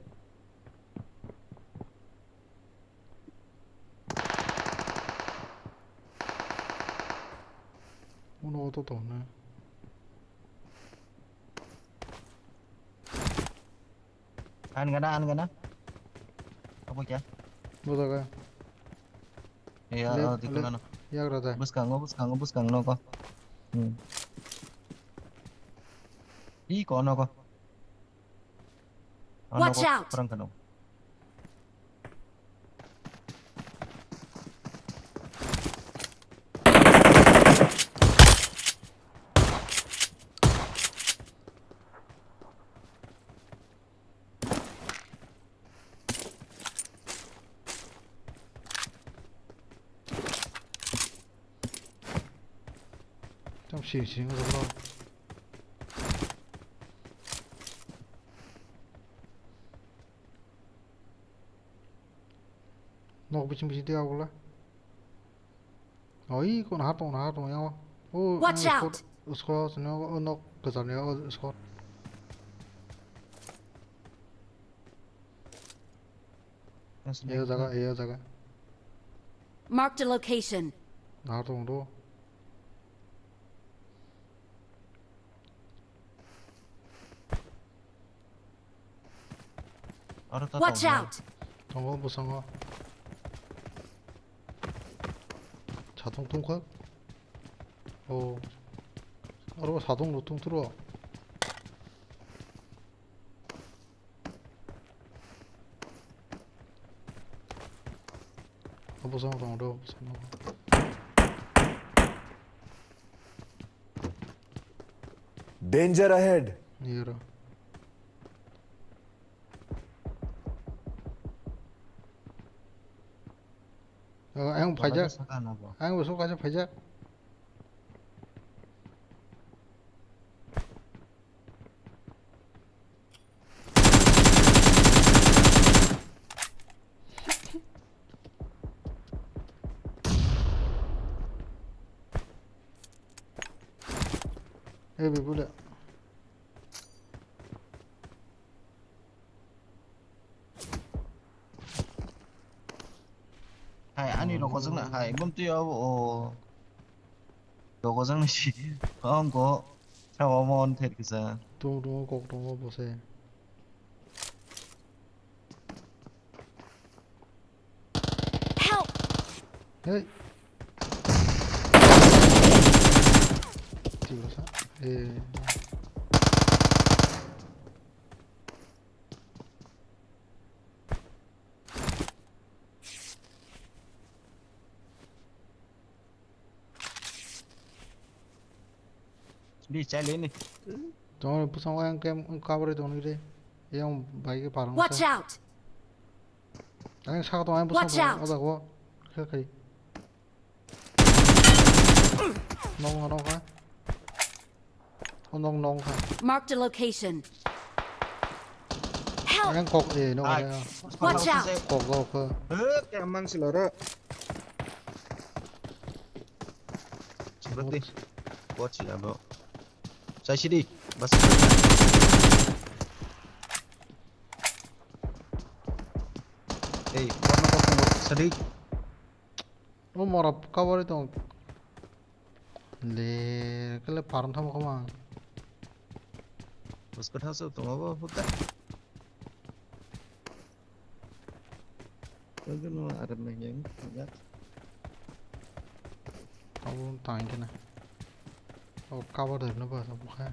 Uno auto to na. An gana, an gana. Apa kya? Bo jaga. Iya, le-, oh, dikhe le-, mano. Yak rada. Bwskango, bwskango, bwskango nogo. Hmm. Ih, ko nogo. Watch out! Parang kano. Tam sing sing rok. Nok biching biching tei agula. Oi, kon ha tong, ha tong ya. O, watch out! Squad, squad, no, o nok kejar ya, o squad. Eyo jaga, eyo jaga. Marked a location. Nahar tong do. Aro ta watch out! Tongo bwskango. Satung tungkha. O. Aro satung no tungturo. Obo song tong do, obo song tong. Danger ahead. Niro. Ang phaijak. Ang bo sok kaisa phaijak. Hey, bibule. Hai, ani rokojwk na, hai, bumtwi o, o. Rokojwk na si, ongko, sawa mon ther kisa. Tung tung kok tung o bose. Help! Hey. Tiba sa. Eh. Di, chale ni. Tong bwskango ang kem kabri tong ni re. Yang bai ke parang. Watch out! Ang saka tong ang bwskango. Watch out! Oda ko. Khe khai. Nong nong ha. Nong nong ha. Marked a location. Help! Ang kok e no. Watch out! Kok go ko. Eh, ke mang sila ra. Seperti. Bot sila, bro. Saya sini. Bas. Ei, bot no kok sadi. O mora kabari tong. Le, kele parang thamo kama. Bos kotha so tongo bo, buka. Kau no aram na yang, ya. Abo tang kena. O cover de no ba, buka.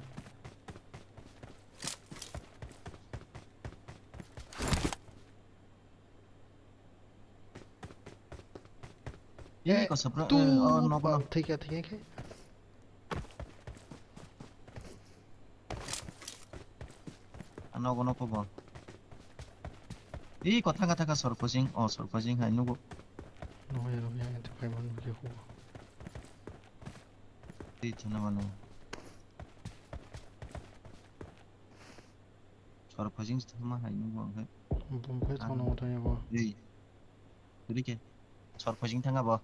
Ih, kosok bro, tu eh, oh, no, ba, no. Thik ya, thik ya, khe. Ano, no, ko, bang. Ih, ko, thaka, thaka, sorpasing, oh, sorpasing, hai, nugo. No, ya, no, ya, ente, kai, man, ya, ko. Ih, chana, mano. Sor phajing se thangma hai nukgo ang khe. Bum khe thangna mwtai abo. Ei. Ri khe. Sor phajing thang abo.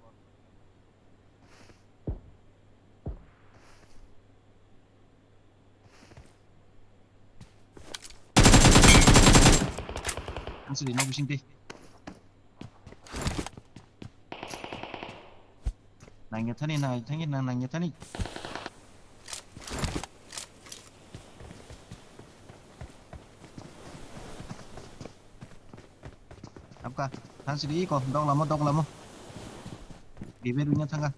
Ang sidi nok bising tei. Nangya thani, nangya thani, nang-, nangya thani. Apka, thang sidi ko, dok lamo, dok lamo. Bibe dunya thanga.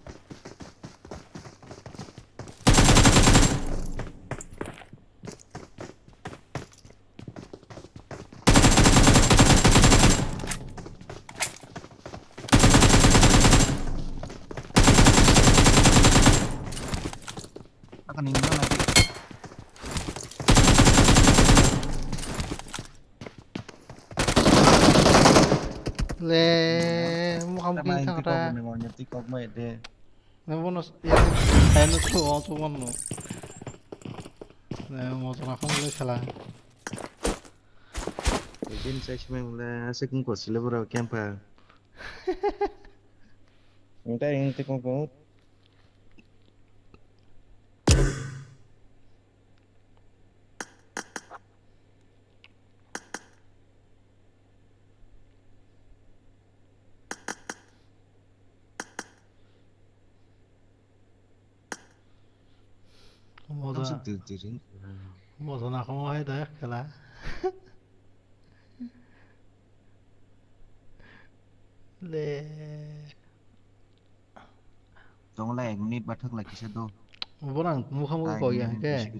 Aka ning na lagi. Le, mukha mukhi thang ra. Nang bono s-, ya, kaino to, o to bono. Ne, mo to na kham le khala. Din sai simai mula, ase kung ko sile bro, kempa. Nta ing te kung ko. Modo, modo na komo hai da kela. Le. Tongla ek minute bathak lai kisa do. Borang mukha mukha kok ya ke.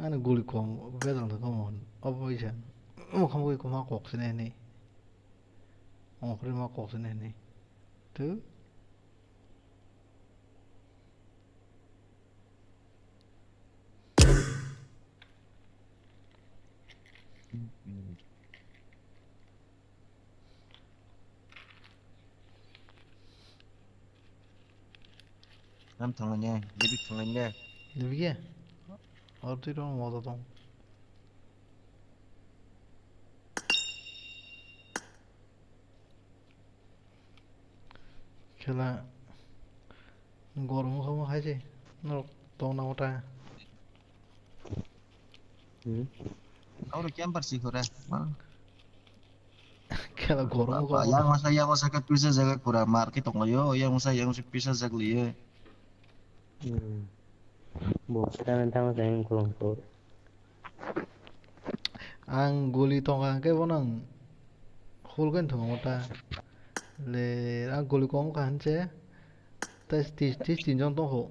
Ani guli kom bedal to kom. Obo isa. Mukha mukha kom kok sini ni. Ongkri ma kok sini ni. Tu. Nam thanglainai, Libik thanglainai. Libik ya? Or twi rong moda tong. Khela gormo khamu hai se norok tong na mota. Hmm. Oro camper si khura. Khela gormo khamu. Yang masa, yang masa ke pisa jaga khura market tong yo, yang masa yang si pisa jag liye. Hmm. Bo kita mentang saya yang kurang tu. Ang guli tongkha hwnkhe bono ang hul khe thwngwi ta. Le, ang guli kok wngkha hwnse. Tei tis, tis tinjon tongkho.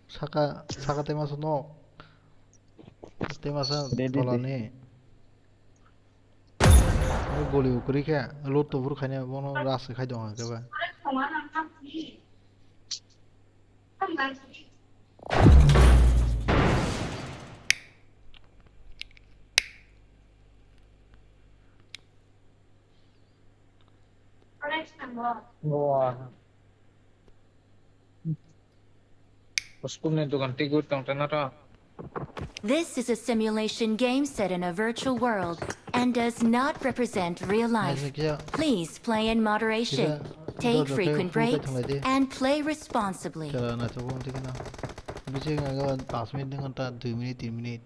Saka, saka tei masa nok. Tei masa tolani. Guli ukri khe, loot to phuru khaina bono ras khai tongkha khe ba. Ang, ang, ang. Ang, ang. Wah. School ni dukan twi guri tong tana to. This is a simulation game set in a virtual world and does not represent real life. Please play in moderation, take frequent breaks, and play responsibly. Chwla naithok wng twi kheno. Bisi wng khe paanch minute wng kha ta, dui minute, tin minute,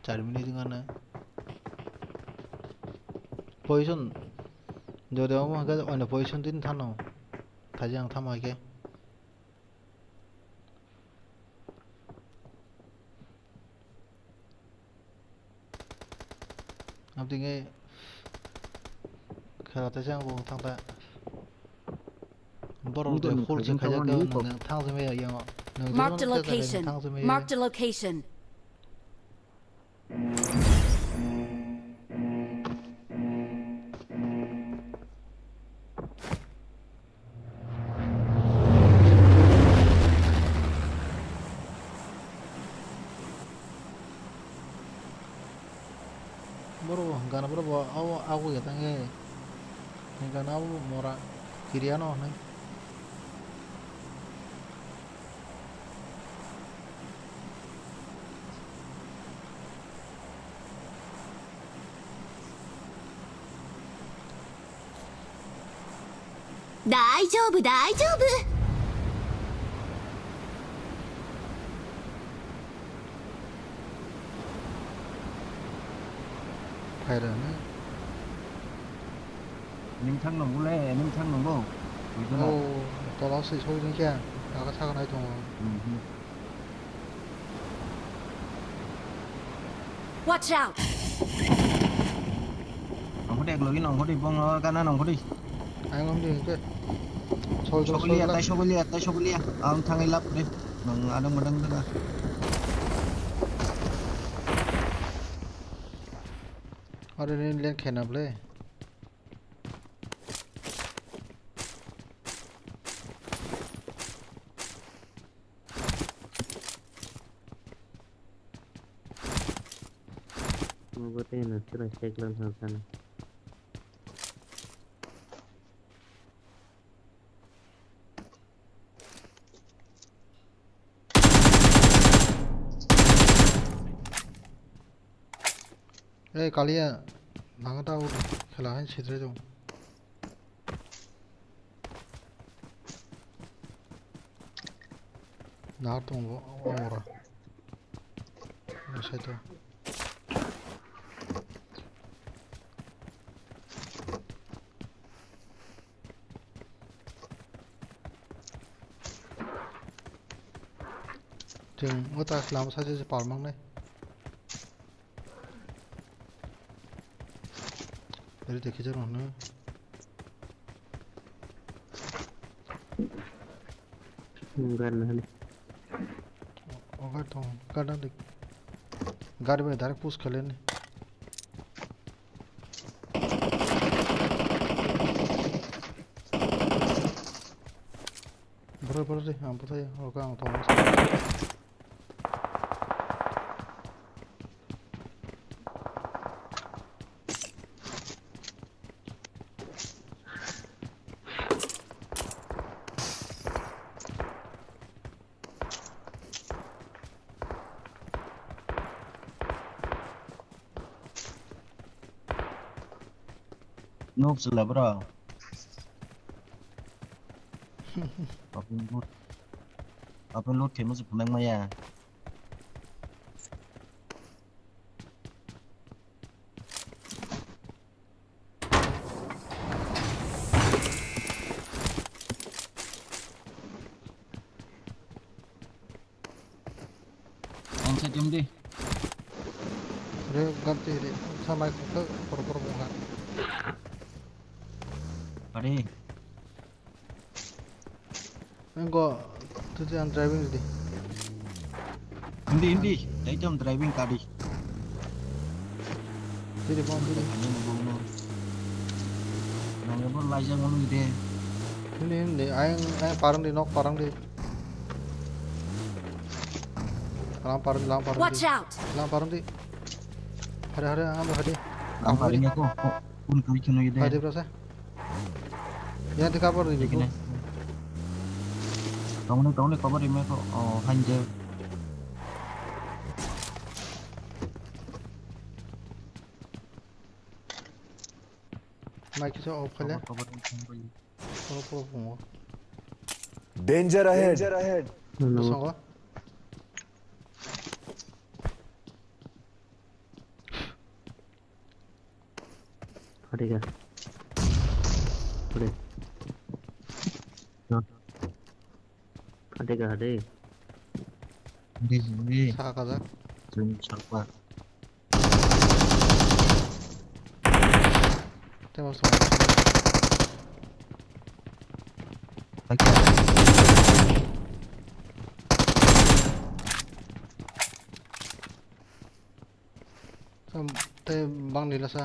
char minute wng kha na. Position jodi omo hwnkhe oino position tini thano. Thaijak ang thamo hai khe. Aboni khe khela taisa ang bo thang ta. Borok de full se khaijak khe nwng thang se maya yang. Marked a location. Marked a location. Borok bo hwnkha na, borok bo abo ago ya tang e. Hwnkha na abo mora kiriya no hwnwi. Daijobu, daijobu. Phairani. Nwng thang nangbo le, nwng thang nangbo. Buido na? Oh, tola se soi jeng khe, aga saga nai tongo. Mhm. Watch out! Nangkho de, eklogi nangkho de, bong no gana nangkho de. Ayang nang de, ke. Sol, sol, sol, sol. Tai sogoliya, tai sogoliya. Ang thangwi lap de. Nang adang madang daga. Aro ni len khenap le. Obo tei no chwrai cycle thang kha na. Ei, Kaliya, nang ta ur khela hain sidre jong. Nang tong bo, ora. Sai to. Chwng o ta lama side se par mangnai. Dari dekhi jaro hwnwi. Hmm, gan na hali. O, o gari tong, gari na dik. Gari bai direct push khaileni. Bro, bro, de, ang bwthai, o khe ang tongo. Noob chwla bro. Open loot. Open loot khe musu phunang maya. Ang sa jom di. Re ganti re. Sa mai kok por por bunga. Pare. Ang go tuti ang driving di. Hindi, hindi. Dai jom driving kadi. Diri bom diri. Nang bo laijak manu de. Hindi, hindi. Ayang, ayang parang di, nok parang di. Lam parang di, lam parang di. Watch out! Lam parang di. Hare, hare, ang hare. Lam parang di. Ko, ko, kun kami kano ide. Hare, berasa. Yang di cover di Ini. Biku. Tongni tongni cover ini ko. Oh, hanje. Mai kisa off khaile. Cover cover ini. Puro puro pungo. Danger ahead. Bwsongo. Hadi ka. Hadi. Hadi ka hadi. Di sini. Saka kajak. Jun sarpa. Tei masuk. Sam tei bang nila sa.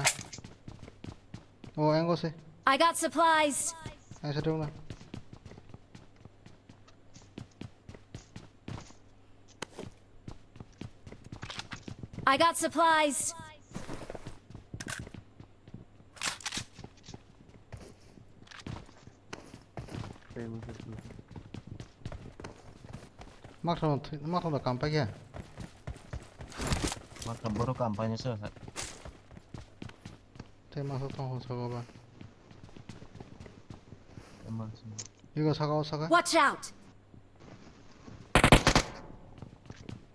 Oh, ango se. I got supplies. Ai sa dong na. I got supplies. Mak thang mak thang kam pa kya? Maka boro kam paina sa. Tei masa tong ho sago ba. Emang. Yugo saka o saka. Watch out!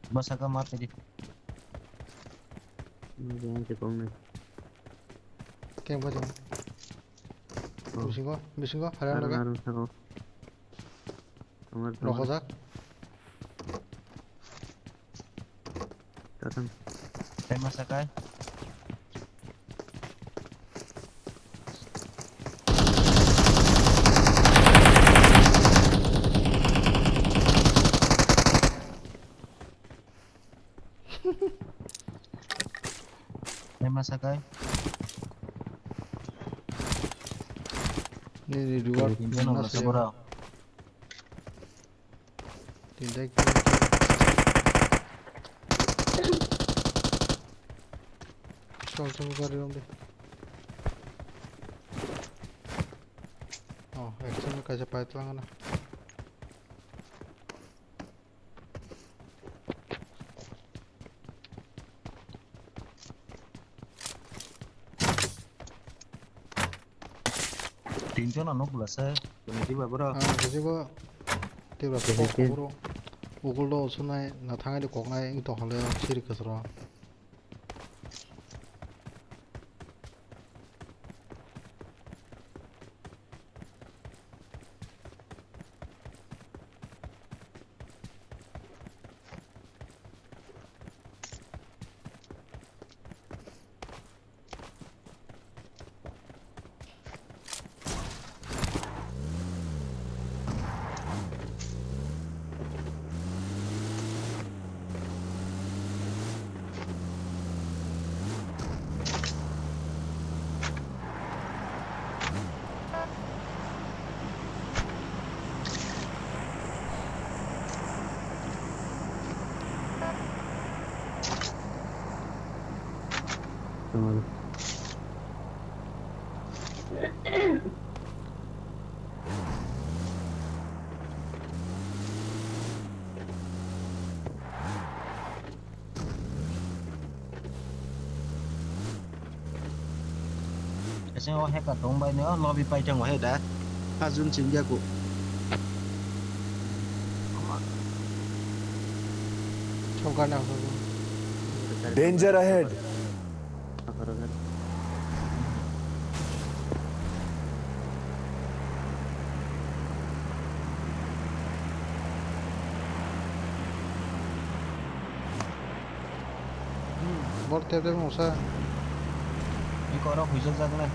Masaka mati di. Ini yang cekong nih. Keng pa jong. Oh. Bisingo bisingo harang Harang lage. Harang saka. Kamar kamar. Rokojak. Datang. Tei masakai. Tei masakai. Ni ni reward Tinta no na rasa se. Bora. Tinta. Chol chol gari romde. Oh, action kaisa pai twlang na. Tinjon ano bwlasa kwnwi diba boro. Ah, bujigo. Tibra Bujigo. Kokoro. Ugul do sunai na thangai de koknai wng tong hole siri kwsro. Tamam. Kaisa o hacker tong bai no lobby pai tongo he da. Hajun chingya ko. Chokar na ho. Danger ahead. Bor tep tep mungsa. Ni koro huijak jak na.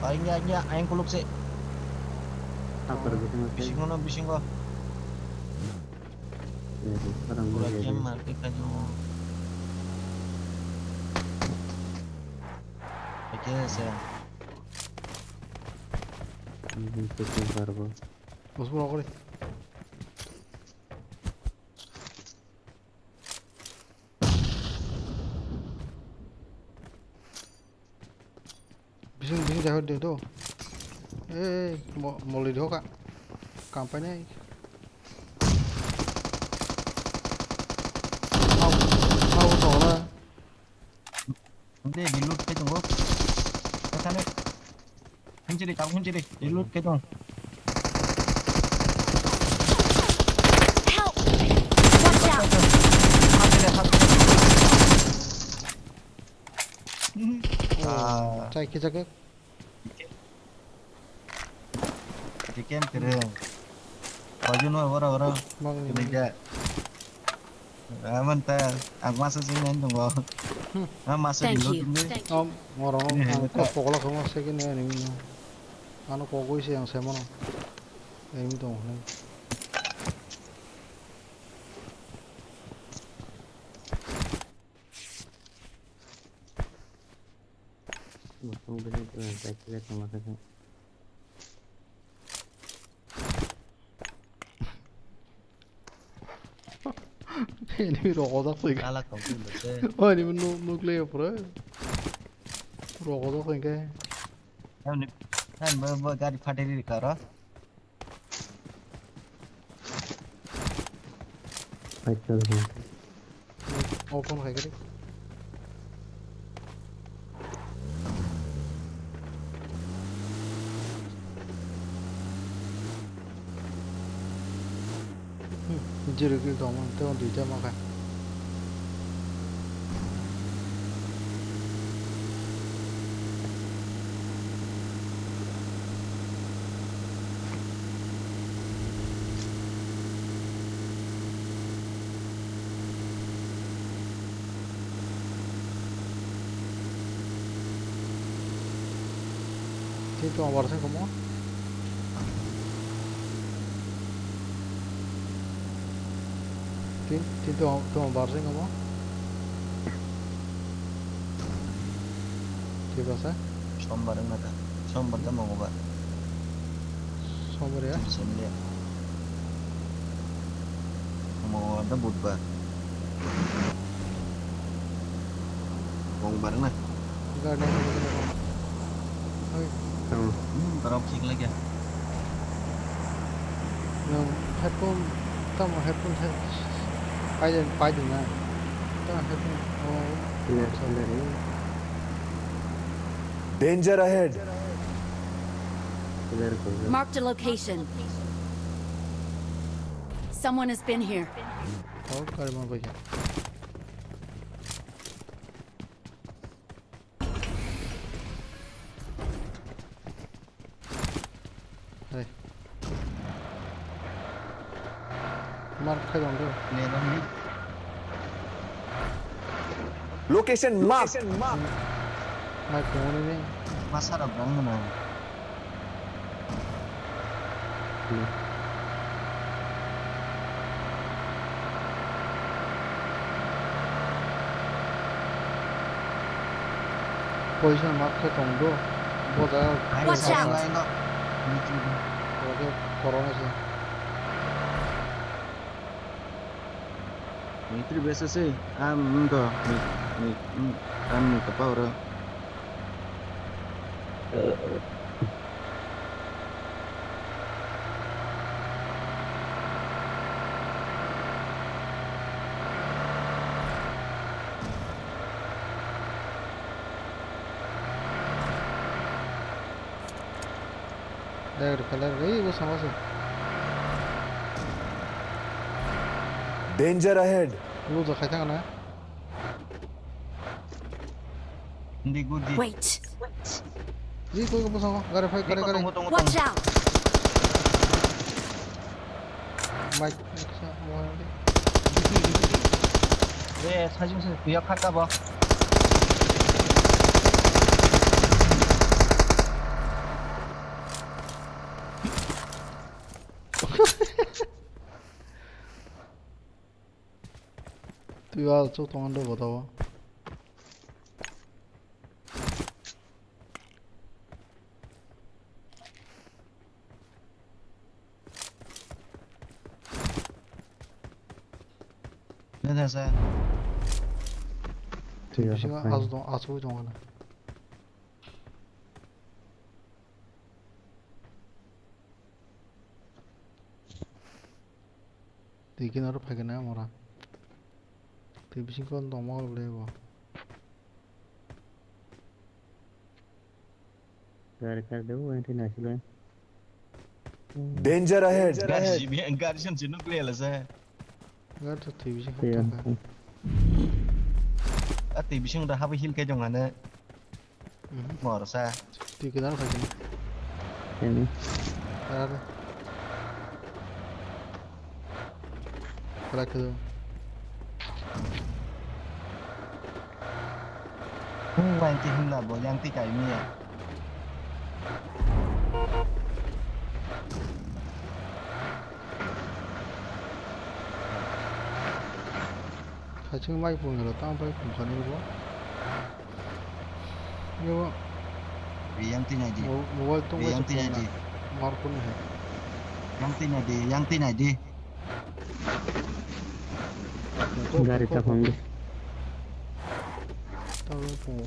Ai nya nya ayang kuluk se. Apa gitu mas? Bisingo no bisingo. Ya, sekarang Pura gue game jadi. Mati ka jo. Oke se. Ini tuh barbo. Bos bor kori. Bising bising jahor de to. Ei, mo-, moli rihokha. Kampainai. Mau, mau tongo na. Hindi, reload khe tongo. Kasane. Hunchiri, kang hunchiri. Reload khe tong. Help! Watch out! Hunchiri, hunchiri. Ah. Chai khe jagwi. Chicken kwrwng. Koijon bai oro oro. Mang ni. Kwrwng khe. Amon ta ang masa sing nai tongo. Hmm. Ah, masa. Thank you. Thank you. Om, oro. Ang kok pokla kho masa khe ne ani mino. Ano kok goi se ang se mano. Ani mi tongo ne. Enemy rok ojak twi. Ala kok twi bete. Oh, enemy nu-, nuclear pura. Rok ojak twi ke. Ani, ani bo, bo gari phateri karo. Open khai kari. Hmm, zero kill tong man, tei duita ma kha. Tin tong bar sing komo. Tin, tin tong, tong bar sing komo. Thik ase. Sombar wngkha da. Sombar da Mongobar. Sombar ya? Sunday. Mongobar da Budbar. Mongobar na? Garden. Oi. Hmm. Hmm, borok thik lagi. Nang headphone, tamo headphone he-, paiden, paiden na. Tamo headphone, oh. Clear, clear. Danger ahead. Marked a location. Someone has been here. Oh, kare mo bhai. Hey. Mark khai dong do. Location mark. Mai kong ni. Masa rok dong na. Poison mark khe tong do. Boja. Watch out! Boja corona se. Mitri besa se. Am do. Mi, mi, am ni kapao ro. Dai rwkha, dai rwkha, ei, bo sama se. Danger ahead. Lujo khai thang na. Hindi gudi. Wait. Di ko ko bosong gare phai gare gare. Watch out. Mic. Ye sajung se kuya khaka ba. Twi a chuk tong do botao. Nene sa. Twi a bisingo chuk tong. Asu tong, asu tong na. Twi kinaro phaikhe na mora. Twi bising kon tongma le bo. Gari kar de bo entry na silo. Danger ahead. Gari simi, gari simi nuclear la sa. Gari to twi bising kon tongkha. A twi bising da habo hil khe jong ane. Mor sa. Twi kinar phai kini. Ini. Ara. Kala khe. Hung wang ti hung la bo yang ti kai mi ya. Kaiching mai pung lo tang pai pung kani bo. Yo. Yang tinai di. Mo-, mobile tong yang tinai di. Mar kun hai. Yang tinai di, yang tinai di. Gari ta phone di. Tang pung.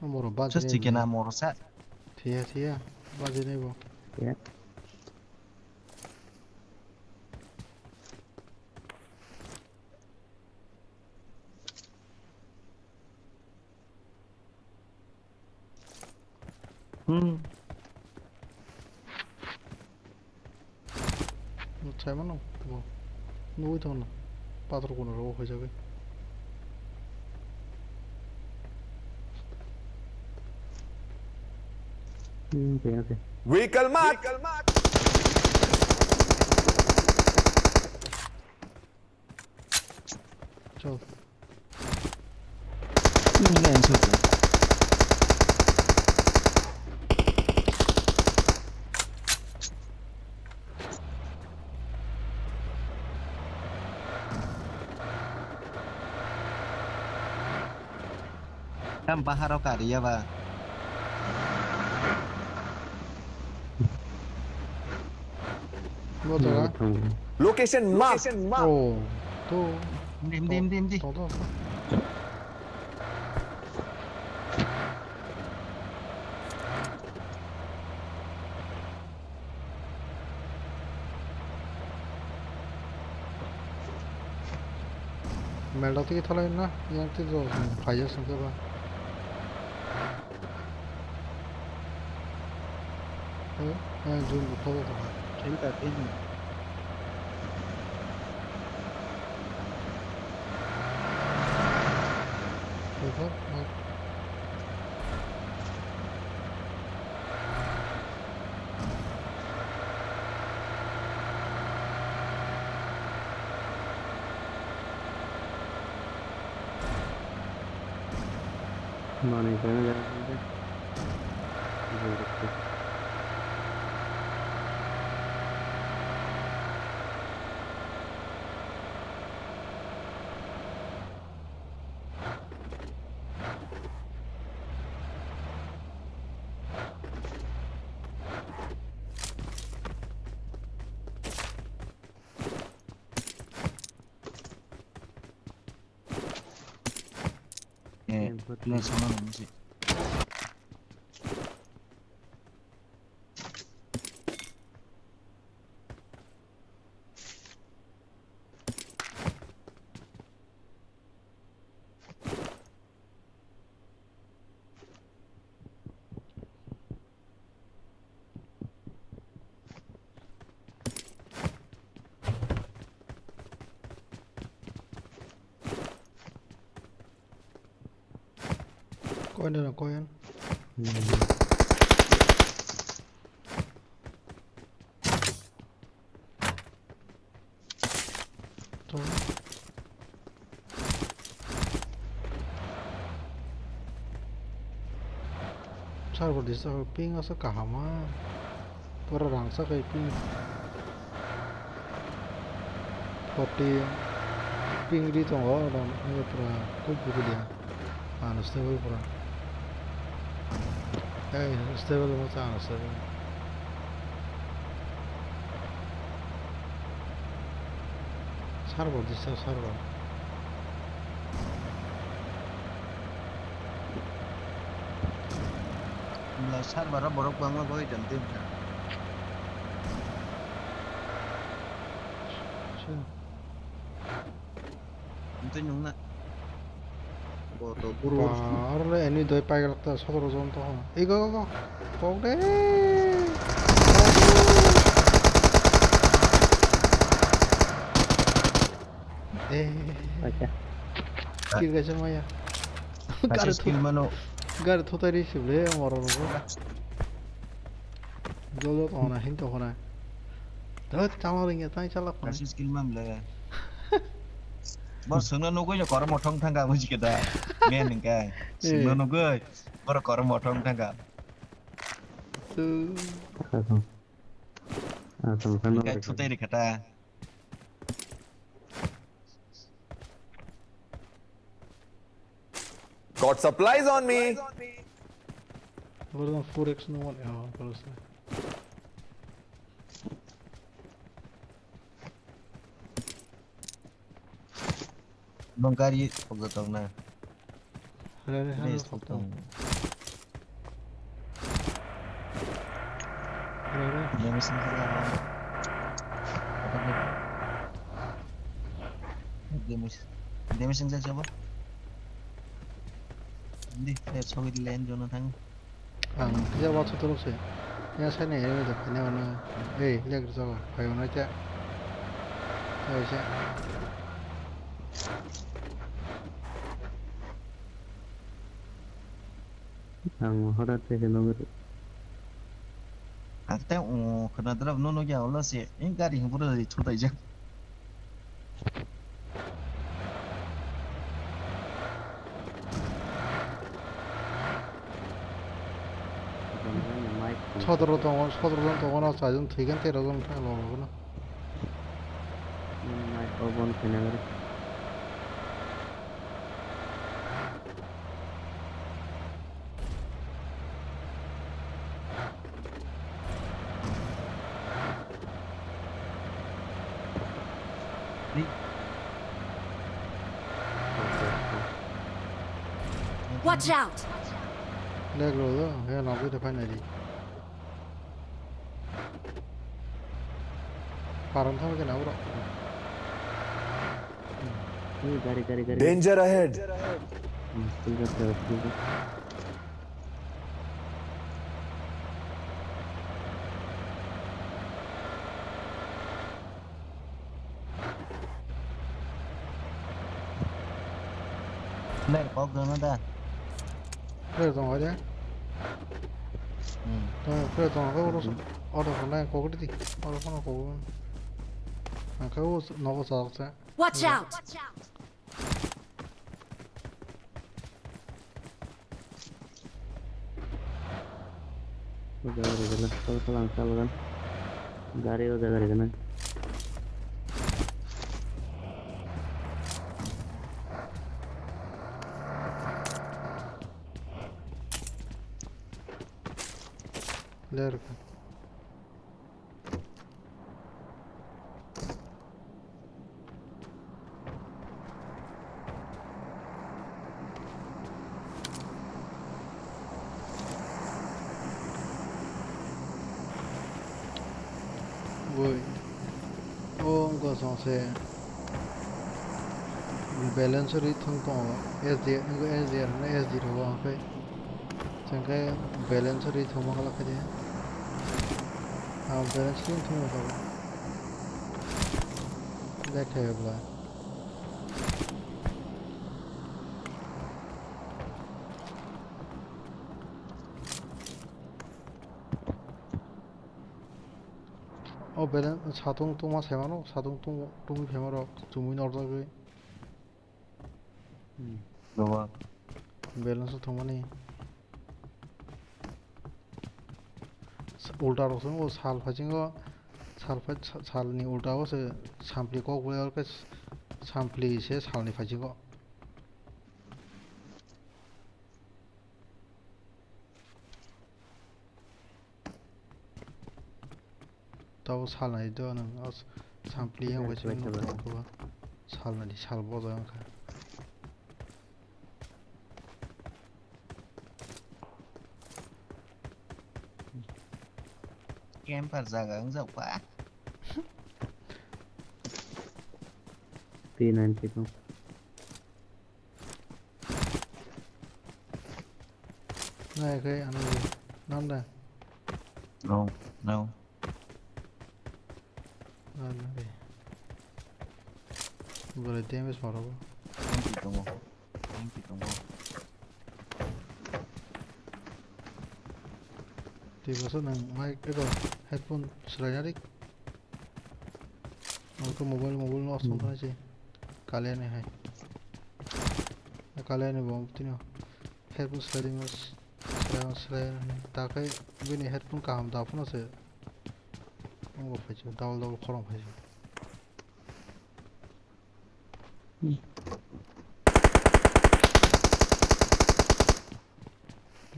Moro bajinai. Sus chikena moro sa. Thiya, thiya. Bajinai bo. Thiya. Hmm. Nukchai mano, bo. Nugui tongo no. Pathor kuno rogo hoijago. Hmm, okay, okay. Vehicle mark. Chal. Ini lain sudah. Tam bahar o kariya ba. Bo jaga. Location mark. Oh, to. Dim, dim, dim, dim. To, to, to. Melda tiki thalai na, yang tiki jo, phaiya sangke ba. Eh, eh, jun bukha bo bukha. Thil ta thil. Bukha, bukha. Manwi khe no jaga song khe. Eh, no, sama no, no sé. Koyan na koyan. To. Sarbodi sa ping asa kaham ah. Pura rangchak hai ping. Forty ping ri tongo, oro wngya pura kuk bukhulia. Ano stable pura. Ei, stable mo cha ano stable. Server, disturb server. Sarbara borok bangma bai jam twi wngkha. Twi nungna. Bo to guru. Ba, aro le ani doi paigalak ta sotoro jon to. Ei go, go, go. Kok de. Eh. Acha. Kill kaisa maya. Kaisa Gari skill thu-, mano. Gari thutai ri sible moro rogo. Jol jol tongna hin tongna. Dot chama ringya tai chalak. Kaisa skill mamle. Bor sungna nugui no kormo thong thangka mujike da. Men hingkai. Sungna nugui. Bor kormo thong thangka. Tu. Asam. Asam kan. Hingkai thutai ri kata. Got supplies on me. What the four X no one? Oh, of course. Nung gari pogdo tong na. Re, re, re, re, re. Demi sing sing. Demi, demi sing sing siapa? Hindi, saya sogit lain zona tang. Ang kisa watsa toro se. Ya sani enemy da phane wana. Ei, leg jago. Phai wana cha. Phai cha. Ang hora te hino gari. Ang te o khana dra no no ya ola se. Eng gari hubura ri thutai jak. Sodro tongo, sodro jon tongo, na chaijon thwigan, tero jon thang logo no. Mic off on khaina gari. Watch out! Leg roll, ya, nabwi de finally. Parang thang kena bro. Hey, gari, gari, gari. Danger ahead. Hmm, full gas, full gas. Player kok dono da. Player tong ore. Hmm. Tong player tong ko oro. Hmm. Oro ko na ko gidi. Oro ko na ko. Ang ko nogo sa sa. Watch out. O jaga rwgwla, kol kalang salgan. Gari o jaga rwgwna. Ler. Boi. O wngkha songse balance ri thwng tongo S D R, wngkha S D R hwnwi S D rogo hwnkhai. Chwngkhe balance ri thwngma khlak khe de. Ang balance ri thwngma tongo. Lekha ebla. O balance satung tungma saimano, satung tung tungwi phaima rok chumui norjagwi. Hmm. Goba. Balance o thwngmani. Ulta rok se o sal phaichingo, sal phai-, sa-, salni ulta o se sampli kok bai orkhe sampli se salni phaichingo. Tabo salnai do nwng o sampli yang bai se nwng tongkhe ba salnai di sal bodo wngkha. Camper jaga wng jak ba. P ninety two. Nai khe ano nam da. No, no. Ano de. Bole damage moro. Thank you, tongo. Thank you, tongo. Twi bwswk nwng mic eba headphone swlaina rik. Ang khe mobile, mobile no aswk Hmm. thani se. Kaliani hai. Kaliani bo tini headphone swlai di mas. Swlai, swlai. Ta khe bini headphone kaham da phano se. Ang bo phai se. Double, double khorang phai se.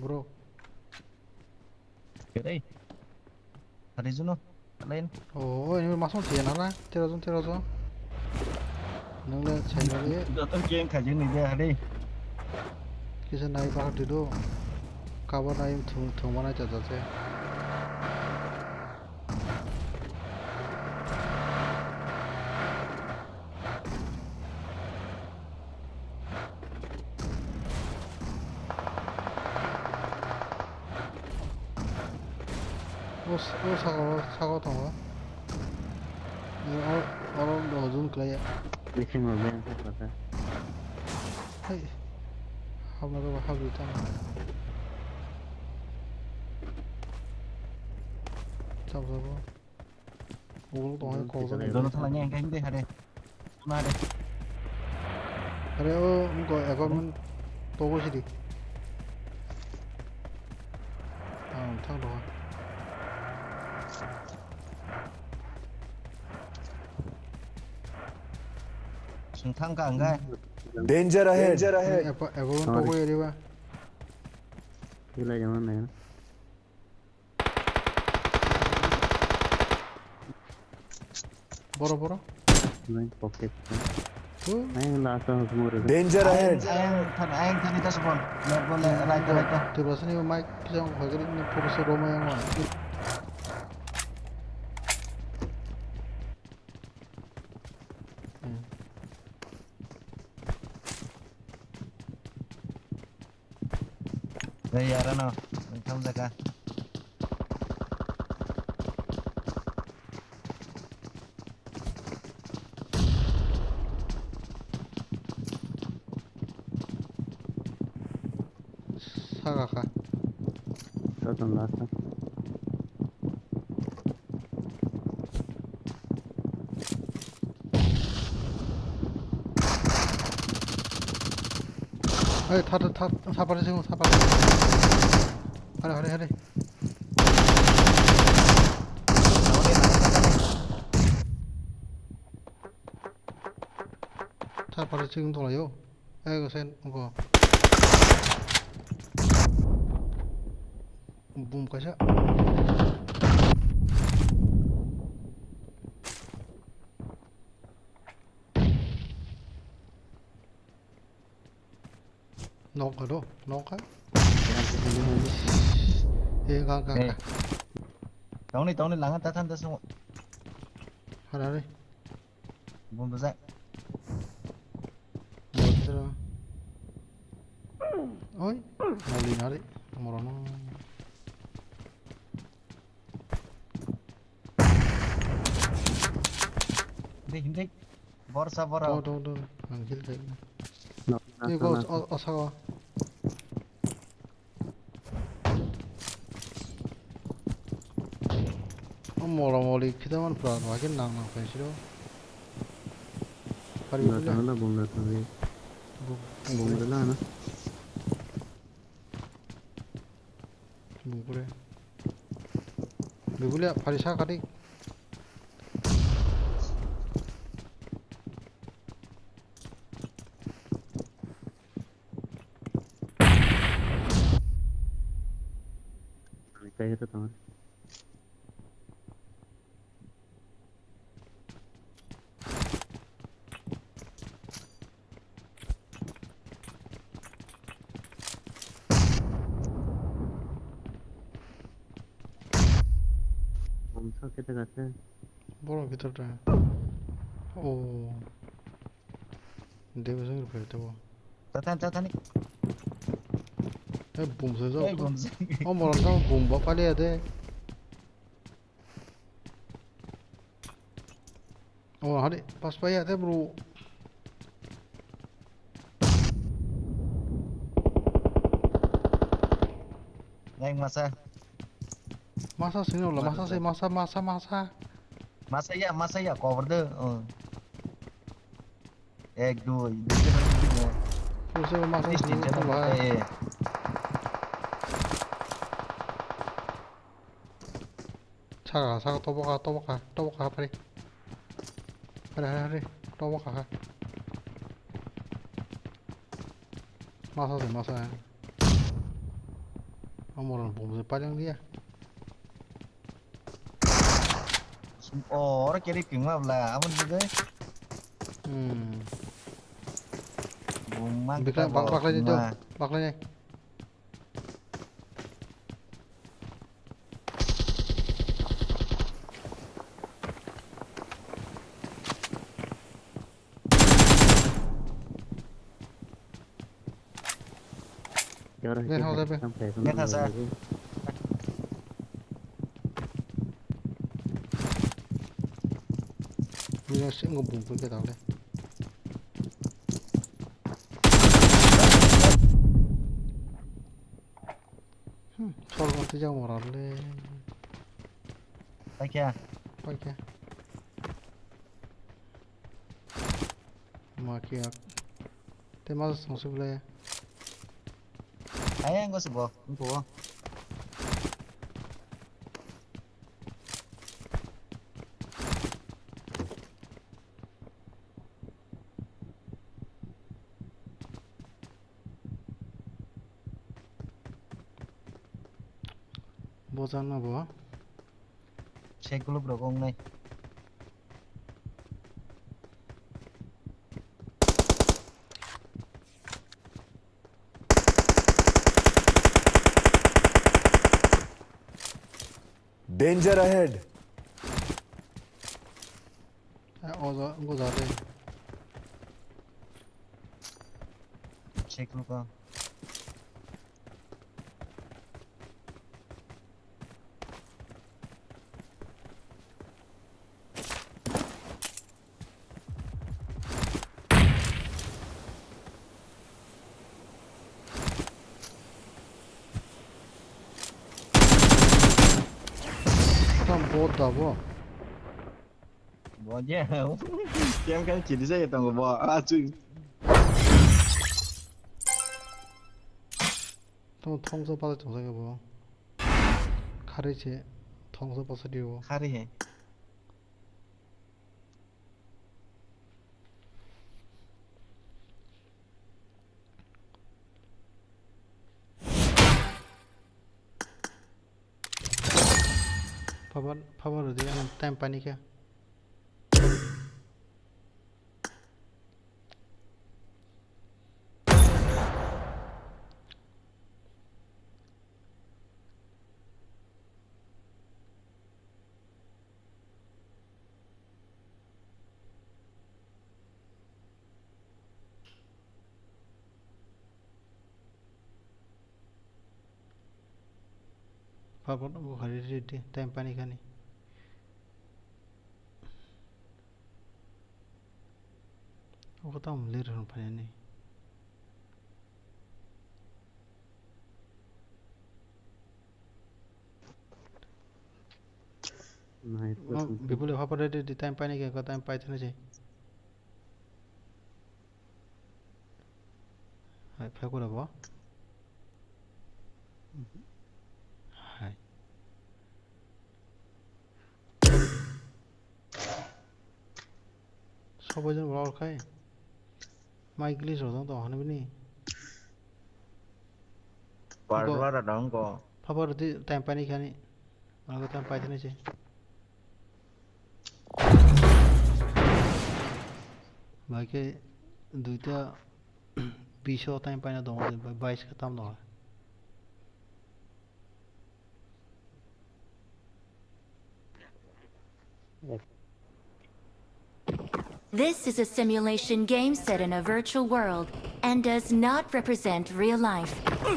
Bro. Kwrwi. Hari juno. Lain. Oh, ini masuk sih ya nana. Tero jon, tero jon. Nang le chai le. Joto game khaji ni de hari. Kisa nai bahar dido. Cover nai thung, thung mana cha cha se. O s-, o saka o, saka o tongo. Oro, oro do zoom khlaiya. Bisingo ben sa kota. Hai. Hamaro habri tang. Chap chap o. Uguruk tongo, kok jani. Dono thangna nge, hingke, hingke, hade. Thangna hade. Hade, o, wngkha apartment togo sidi. Ang thang rw. Sing thang ka, hingke. Danger ahead. Danger ahead. Apa-, apartment togo area ba. Hilai jama nai. Boro, boro. Nine pocket. Huh? Nine last house more. Danger ahead. Ayang, ayang, ayang, thani tas bon. Net bole, right, right. Tibasani mic kisa hoi gari ni pura se roma yang wan. Hmm. Tei yarano wngtham jaga. Saka kha. Joto last. Hey, thar, thar, thar, thar, thar. Hare, hare, hare. Thar party chikung tonglaio. Ego sen go. Boom kaisa. Nok ado, nok ka. Eh, ka, ka, ka. Tongni, tongni, langan tatan tas mo. Hare, hare. Bom bajak. Oi, moli nari, morono. Hindi, hindi. Borsa, bora. Do, do, do. Ang heal kai. No, no, no, no. Osago. O mora mori khita man pura, wake nang nang pai siro. Pari bole. Tangla bumla tangli. Bum. Bumla na. Bum kore. Bibule pari sa kati. Kaya itu teman. Borok bhitor ta. Oh. Debe song ruphe tabo. Tatan, tatan. Eh, bum se. Eh, bum se. Oh, morang tamo bum ba pali ade. Oh, hari pas pa ya te, bro. Neng masa. Masa sini ulah, masa sih, masa, masa, masa. Masa ya, masa ya, cover de. Oh. Ek, dui, dui, dui, dui, dui. Terus saya masa sini ulah. Eh. Saka, saka, tobo ka, tobo ka, tobo ka, pare. Pare, pare, pare, tobo ka, ha. Masa se, masa. Amor bom se paling dia. Oh, ora kiri ping ma bla, amun juga. Hmm. Bom mang. Bikla, bak, bak lagi tu, bak lagi. Ven, joder, ven. Deja sa. Mira, si, nggak bungkuk kita oleh. Hmm, chol mati jang moral le. Paikya? Paikya. Ma kiya. Te ma song suk le. Ai ang go subo, ang go. Bojano bo. Sei guluk rok wngnai. Danger ahead. Eh, o ja, o ja de. Check luka. Tam bot da bo. Bo je. Kem kan chiri sa tongo bo. A chu. Tamo thongsa pala chwng sakhe bo. Kharwi se thongsa pasa di bo. Kharwi he. Phabar, phabar rwdi, ano time paini khe. Pabot bo hari ready time pani kani. Obo tamo ler hwn phainani. Nai, oh, bipule phabor ready di time paini khe time paithani se. Hai, phai kura bo. Hai. Sobo jon borok khai. Mai glitch rok tong tong hwnwi bini. Parwara dong go. Phabar di time pani khani. Ang time pai thani se. Bai khe duita bish o time paina dong, bais khe tam dong. This is a simulation game set in a virtual world and does not represent real life.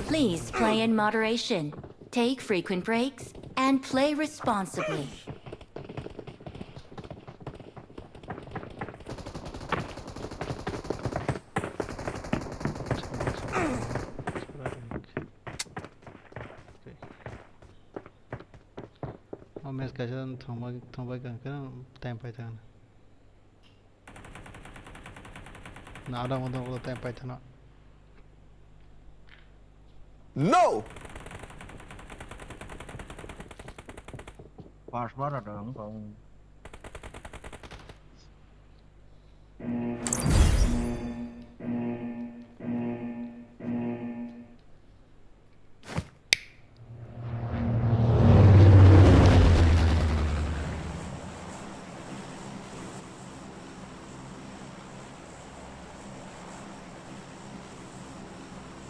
Please play in moderation, take frequent breaks, and play responsibly. O match kaisa thwngbai, thwngbai kha khe time pai thangna. Na ada modon ko time pai thangna. No! First bar ada ang kong.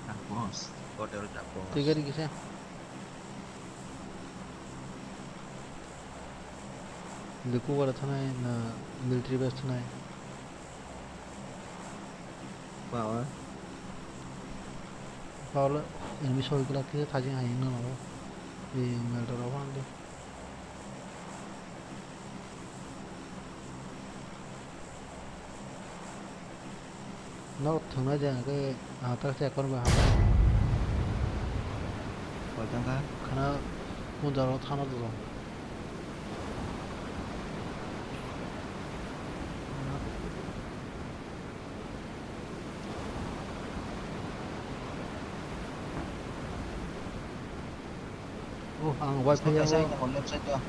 Tapos, hotel tapos. Tiga ri kisa. Liku wara thanai na military base thanai. Power. Power enemy soi kila kisa thajing hai no no. Di melter apa nanti. Nok thwngnai jang khe, ah, tak se kon ba. Koi tang kha? Khana kun jaro thana do. Oh, ang wifi. Left side o.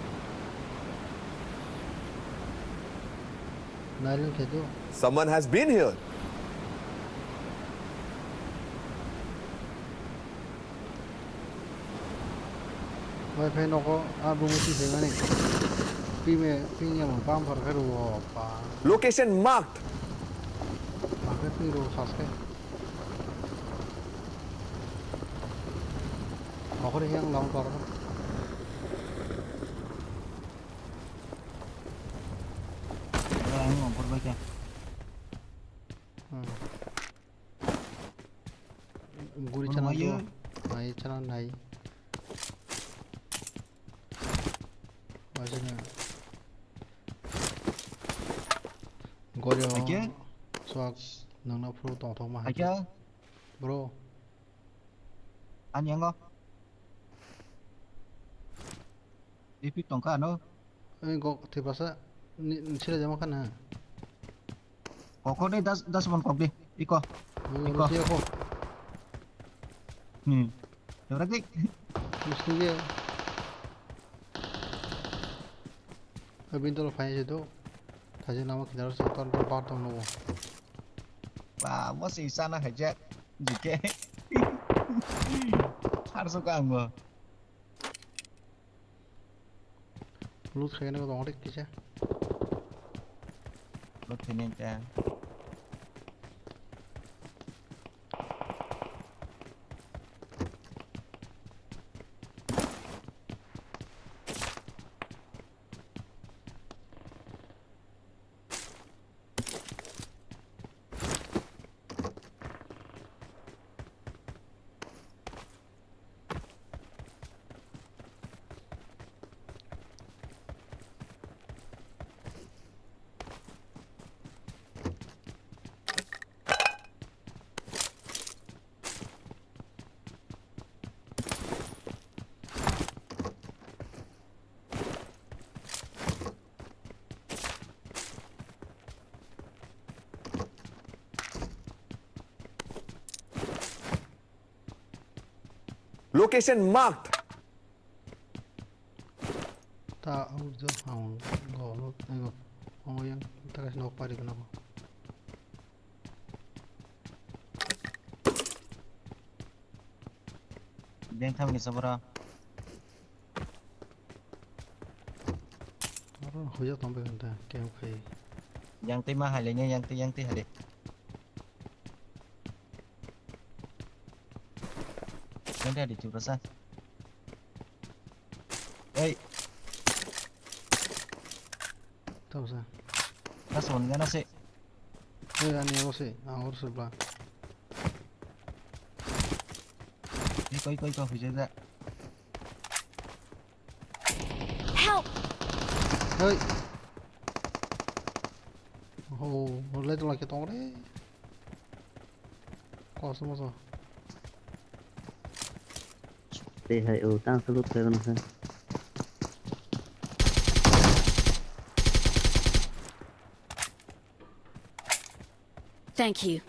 Nailen khe do. Someone has been here. Wifi nogo a bumu si se mani. Pime, ping ya mo bam phar khe ro pa. Location marked. Market ni ro saske. Okhor yang long kor. Ang okhor bai khe. Hmm. Guri chana do. Nai chana nai. Wajana. Gorio. Aike? Swak nangna phuru tongthok ma hai. Aike? Bro. Ani ango. Epic tongkha ano. Ei go thipasa ni sila jama khana. Kokok de das das mon kok de. Iko. Iko. Iko. Hmm. Dorak de. Musti dia. Abin tolo phai je do. Thaje nama khidar se ton ton par tong no. Ba, mo se sana haja. Jike. Harso ka ango. Loot khaina ko dong rik kisa. Loot khaina ta. Location marked. Ta urjo ang go lo ego. Omo yang ta nok pari gana go. Beng tham ni sabra. Aro hoya tong bai kanta kem khai. Yang tei ma hai le ne yang tei yang tei hai le. Yang tei hai le tu rasa. Ei. Tamo sa. Last one gana se. Hey, ani abo se, ang hor se bla. Ni koi koi koi hujai da. Help! Hey. Oh, hor lai to laki tong re. Koso moso. Tei hai o tang sa lut khaibana kha. Thank you.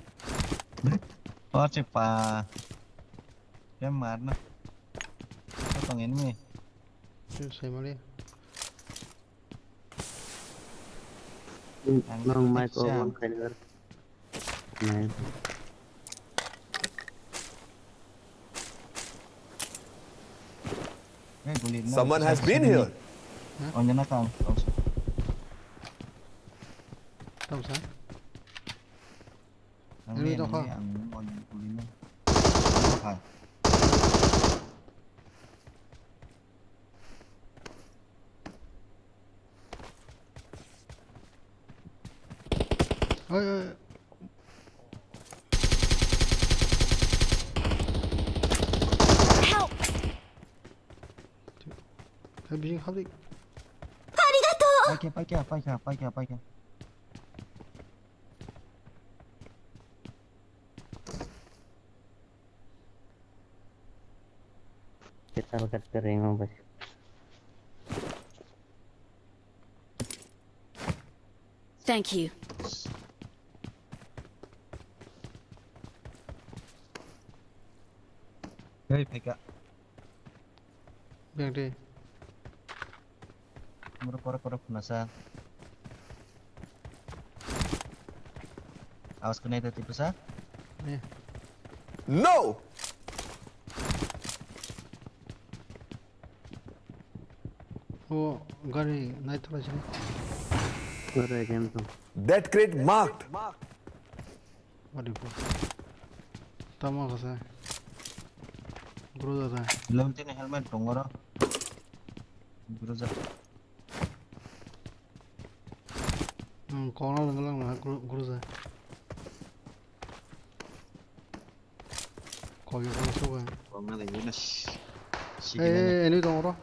O che pa. Ke mar na. Ko tong enemy. Che sai mali. Ang norok mic off on khainai. Nai. Hey, guli na. Someone has been here. Onjana kang. Tamo sa. Ang ini ni, ang ini, ang ini, ang ini. Hai. Oi, oi. Help! Hai, bijing khabri. Arigato! Paikha, paikha, paikha, paikha, paikha. Kita lekat kering, oh, bas. Thank you. Hei, phaikha. Bengdi. Moro korok korok khunasa. Awas kena itu tipu sa? Eh. No! O gari nai thola sini. Gari game to. That crate marked. Gari po. Tamo kasa. Groza ta. Lom tini helmet dongoro. Groza. Hmm, kona lang lang na gru-, groza. Kok ya kona suka. Kok na lagi na. Eh, eh, ini dongoro.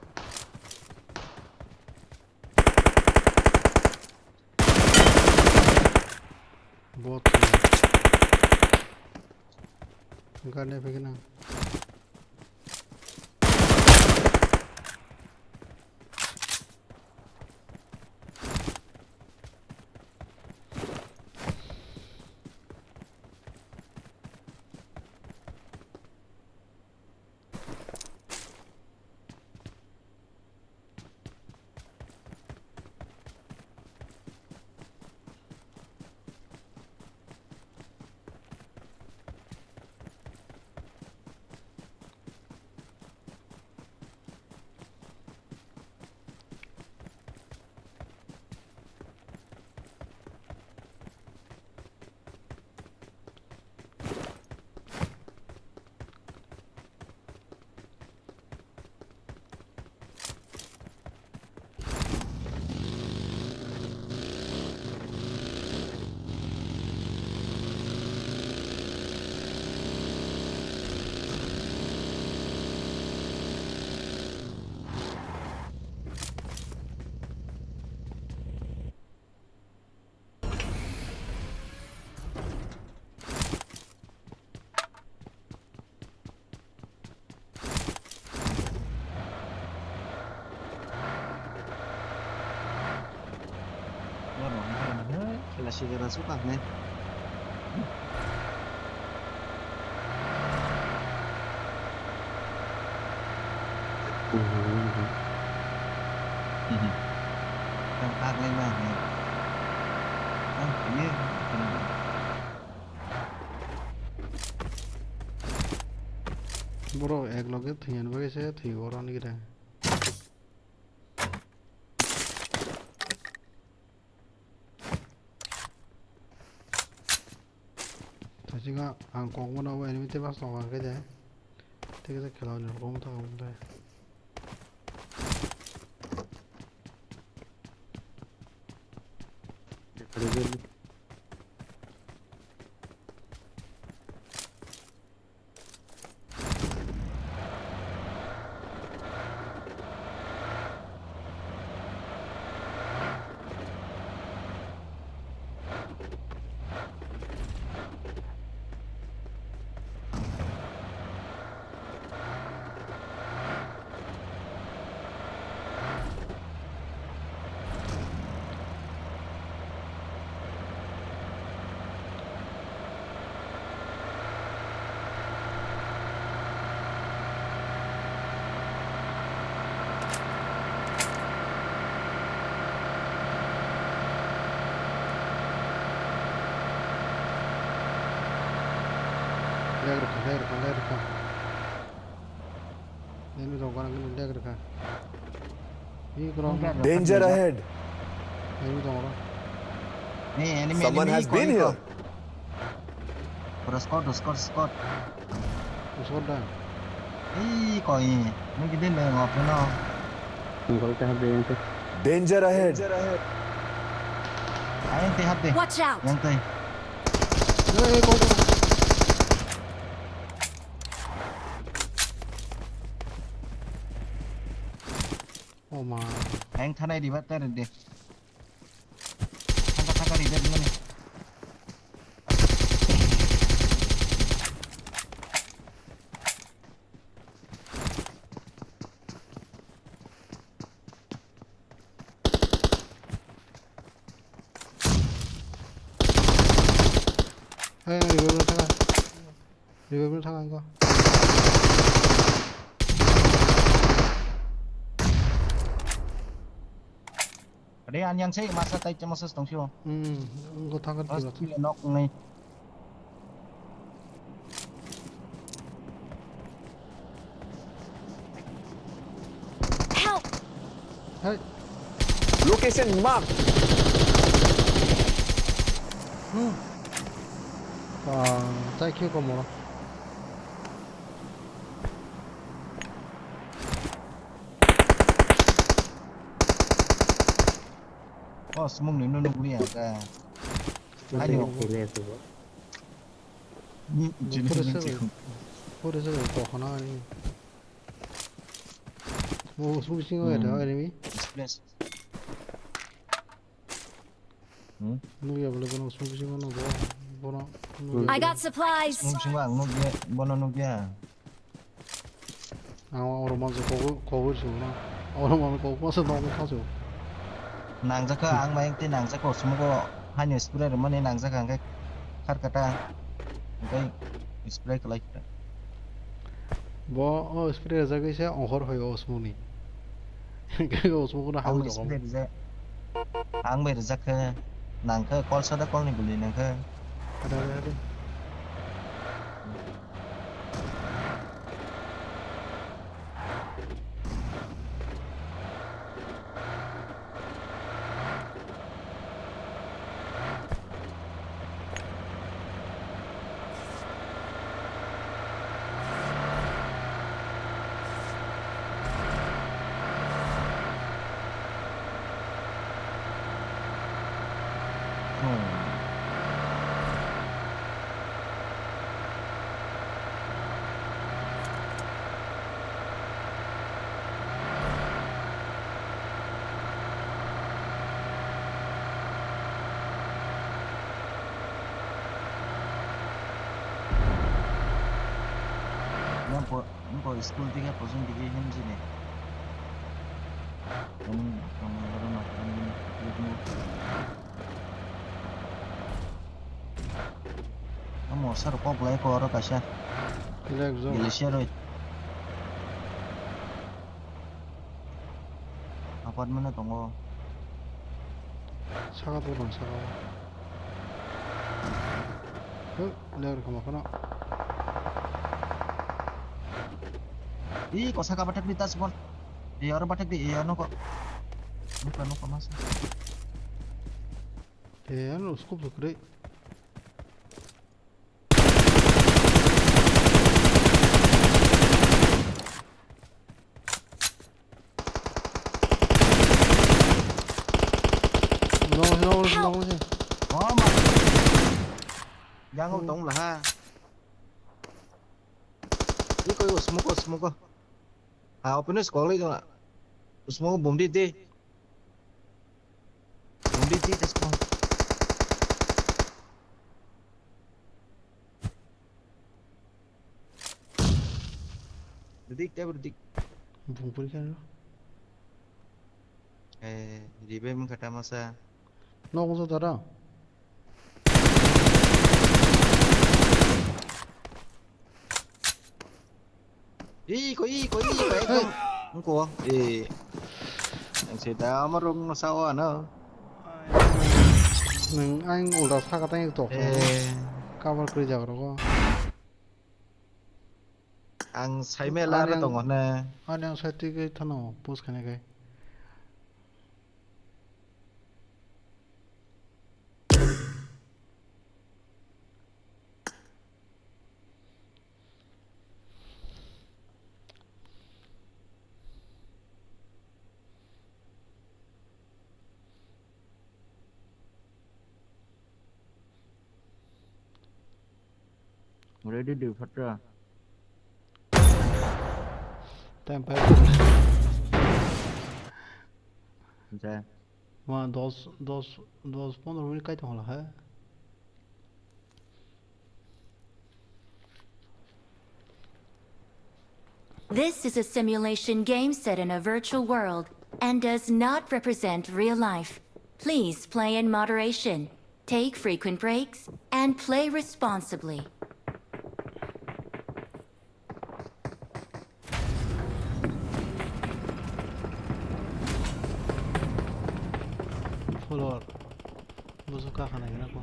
Bot. Gane pegina. Khela sigara suka hne. Tang tak lai ma hne. Tang ye. Borok ek loge thwinani bagwi se thwiwi oro nigire. Thaisingo ang kok mano enemy tei bas tongo hwnkhe de. Tei kisa khela ni rok wng thang wng de. Leg rwkha, leg rwkha, leg rwkha. Nini rok gana gini leg rwkha. Ih, kurang. Danger ahead. Nini rok. Ni enemy, someone enemy, has been koi, here. Pura squad, squad, squad. Squad da. Ih, koi. Ni gede le ngop no. Nungkol te hap de yang te. Danger ahead. Ayang te hap de. Watch out. Yang te. Eh, eh, go, go. Oh ma. Ang thanai riba ta de. Thangka thangka riba mani. Hey, riba thangka. Revive no thang ang ko. Ade anyang sei masa tai chama ses tong sio. Hmm, ang ko thang kan. Mas kilo. Nok ngai. Help! Hey. Location mark. Hmm. Ah, tai khe ko mo. Oh, smoke ni nunu guli ya ka. Ayo. Pura sebe, pura sebe, kok hana ni. Mo smoke bisingo ya da enemy. Displace. Hmm? Nugya bole bono smoke bisingo no bo, bono nugya. I got supplies. Smoke bisingo ang nugya, bono nugya. Ang oro manjo kogo, kogo sung na. Oro manjo kogo masa no ko kajo. Nangjak kha, ang bai tei nangjak kha, smoke o haino spray rwmani nangjak kha, hwnkhe kharkata, hwnkhe spray kwlai kha. Bo o spray rwjagwi se ongkhor hoyo o smoke ni. Hwnkhe o smoke no hawi tongo. Ang bai rwjak kha, nang kha, kol sada kol ni guli nang kha. Ada, ada, ada. Yang po, yang po school tiga posong tiga him sini. Yang, yang, yang, yang, yang, yang, Amo sir kok lai ko oro kaisa. Lek zone. Glacier oi. Apartment o tongo. Saka to nang saka. Huh, lek rok ma kono. Ih, ko saka bathak di tas bon. Iya, oro bathak di, iya, noko. Noko, noko, mas. Eh, ano, scope tu kre. No, no, no, no. Oh, ma. Yang tong lah ha. Iko, iko, smoke, smoke. Ha, open is kok lai dong. Smoke bom di, di. Bom di, di, di, smoke. Dik, dik, dik. Bung puri kan lo. Eh, di be mung kata masa. Nok masa tara. Ih, ko, ih, ko, ih, ko, ekdom. Hey. Engko, eh. Ang seta amar rong no sawa na. Nang ang ulta saka tang tok. Eh. Cover kri jaga rogo. Ang saimela ani ang, tongo ne. Ani ang side twi kai thano post khaina kai. Ready di fatra. Time five. Jai. Ma dos, dos, dos pondro minute kai tong la hai. This is a simulation game set in a virtual world and does not represent real life. Please play in moderation, take frequent breaks, and play responsibly. Follower. Busu ka khana gina ko.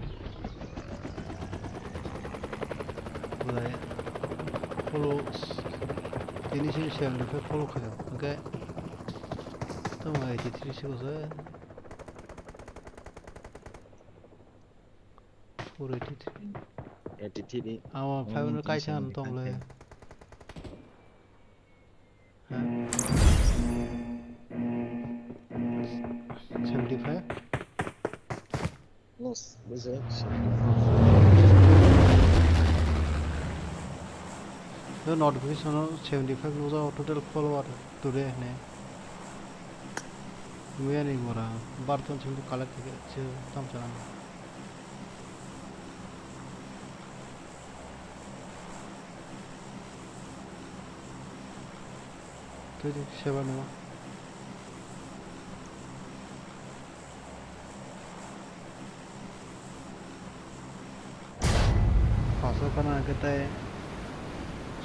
Budai. Follow. Ini sini seventy five follow khayo. Okay. Tamo eighty three siko se. Four eighty three. Eighty three. Awa five hundred kaisa ang tong le. Seventy five. Loss, bujo. Yo notification o seventy five bujo total follower today ne. Muyani gora barton sing collect ke se tam chana. Twi di seba nung. Paso khana hwnkhe tei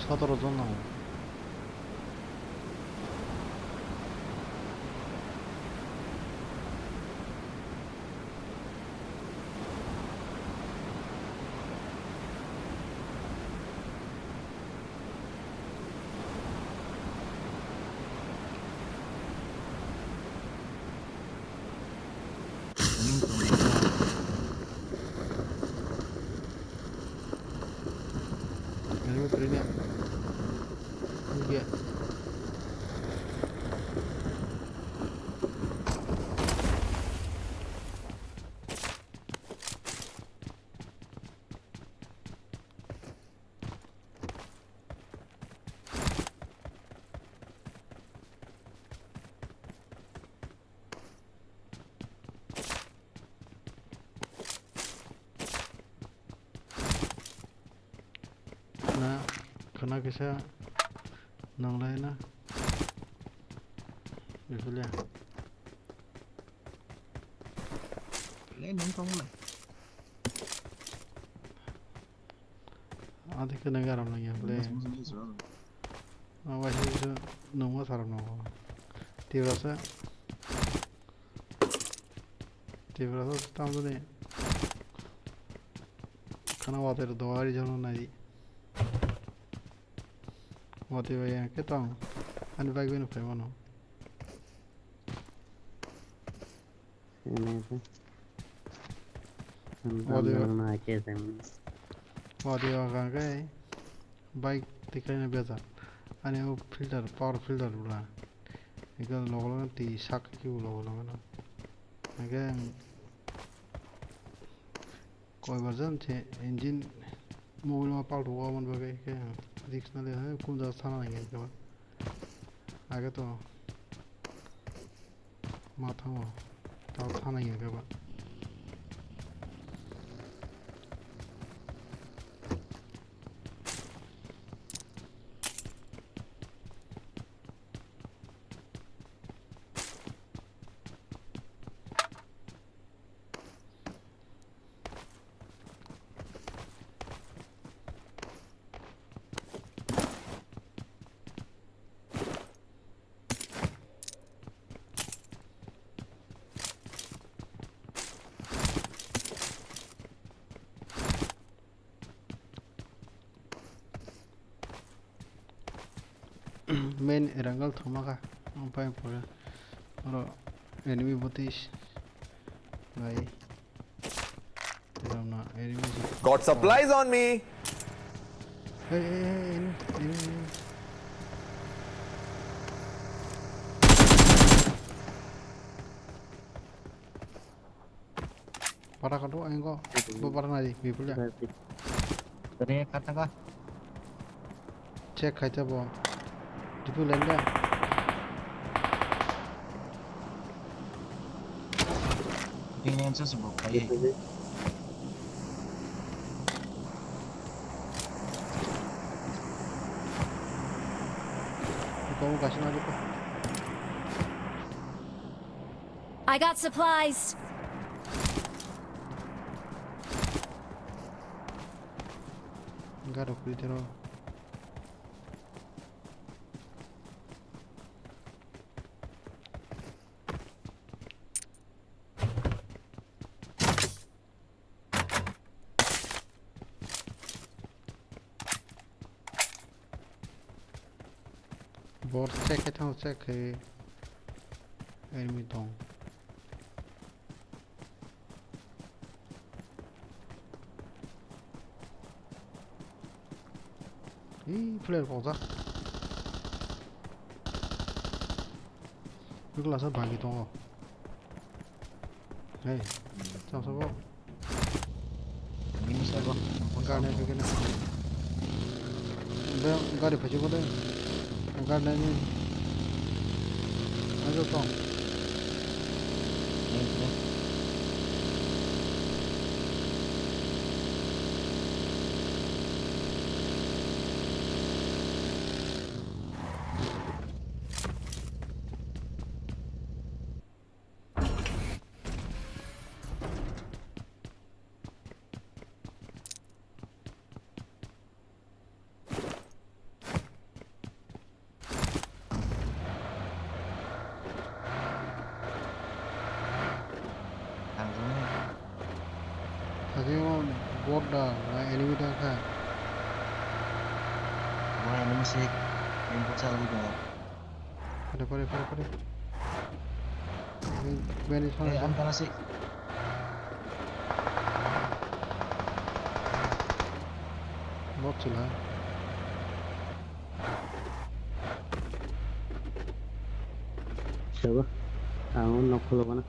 sotoro jon nango. Ini mah keren ya. Iya. Na, khana kisa nanglai na. Bifulya. Le nung tong na. Adi kena garam lagi ya, ble. Awa sih bisa nunggu saram nunggu. Tiwasa. Tiwasa tam tu ni. Khana water doa ri jono nai. Water bai yang ketong. Ani bai gini pai mano. Wadi wadi wangkha khe bike tikhaina bejak. Ani o filter, power filter bwla. Ego logo logo twi sak khe logo logo no. Hingkhe ang Koi bar jam se engine mobile ma paltu o, aboni bagwi khe risk nali hai kun jaga sana nang ya khe ba. Age to ma thango, ta sana nang ya khe ba. Main Erangel thoma kha, ang pai pore. Oro enemy botis nai. Got supplies on me. Hey, hey, hey, enemy, enemy, enemy. Para kadu, ayo ko. Bo para nai, people ya. Tadi kata ka? Check khai ta bo. Tipu len da. Ini yang sesuai kai. Kamu kasih aja kok. I got supplies. Garo kuri tero. Bor check khe thango, check khe enemy tong. Ih, player pokjak. Bwkla sa bagi tongo. Hey, cham sabo. Ini sabo. Gari naik begini. Be, gari phaji ko de. Gari naik ni. Ayo tong. Thangjaknai. Thangjaknai, bot da, na enemy da kha? Bo enemy se, enemy bot chalwi tongo. Pare, pare, pare, pare. Bini sana. Eh, ang kana si. Bot chula. Siapa? Ang nok kholo kana.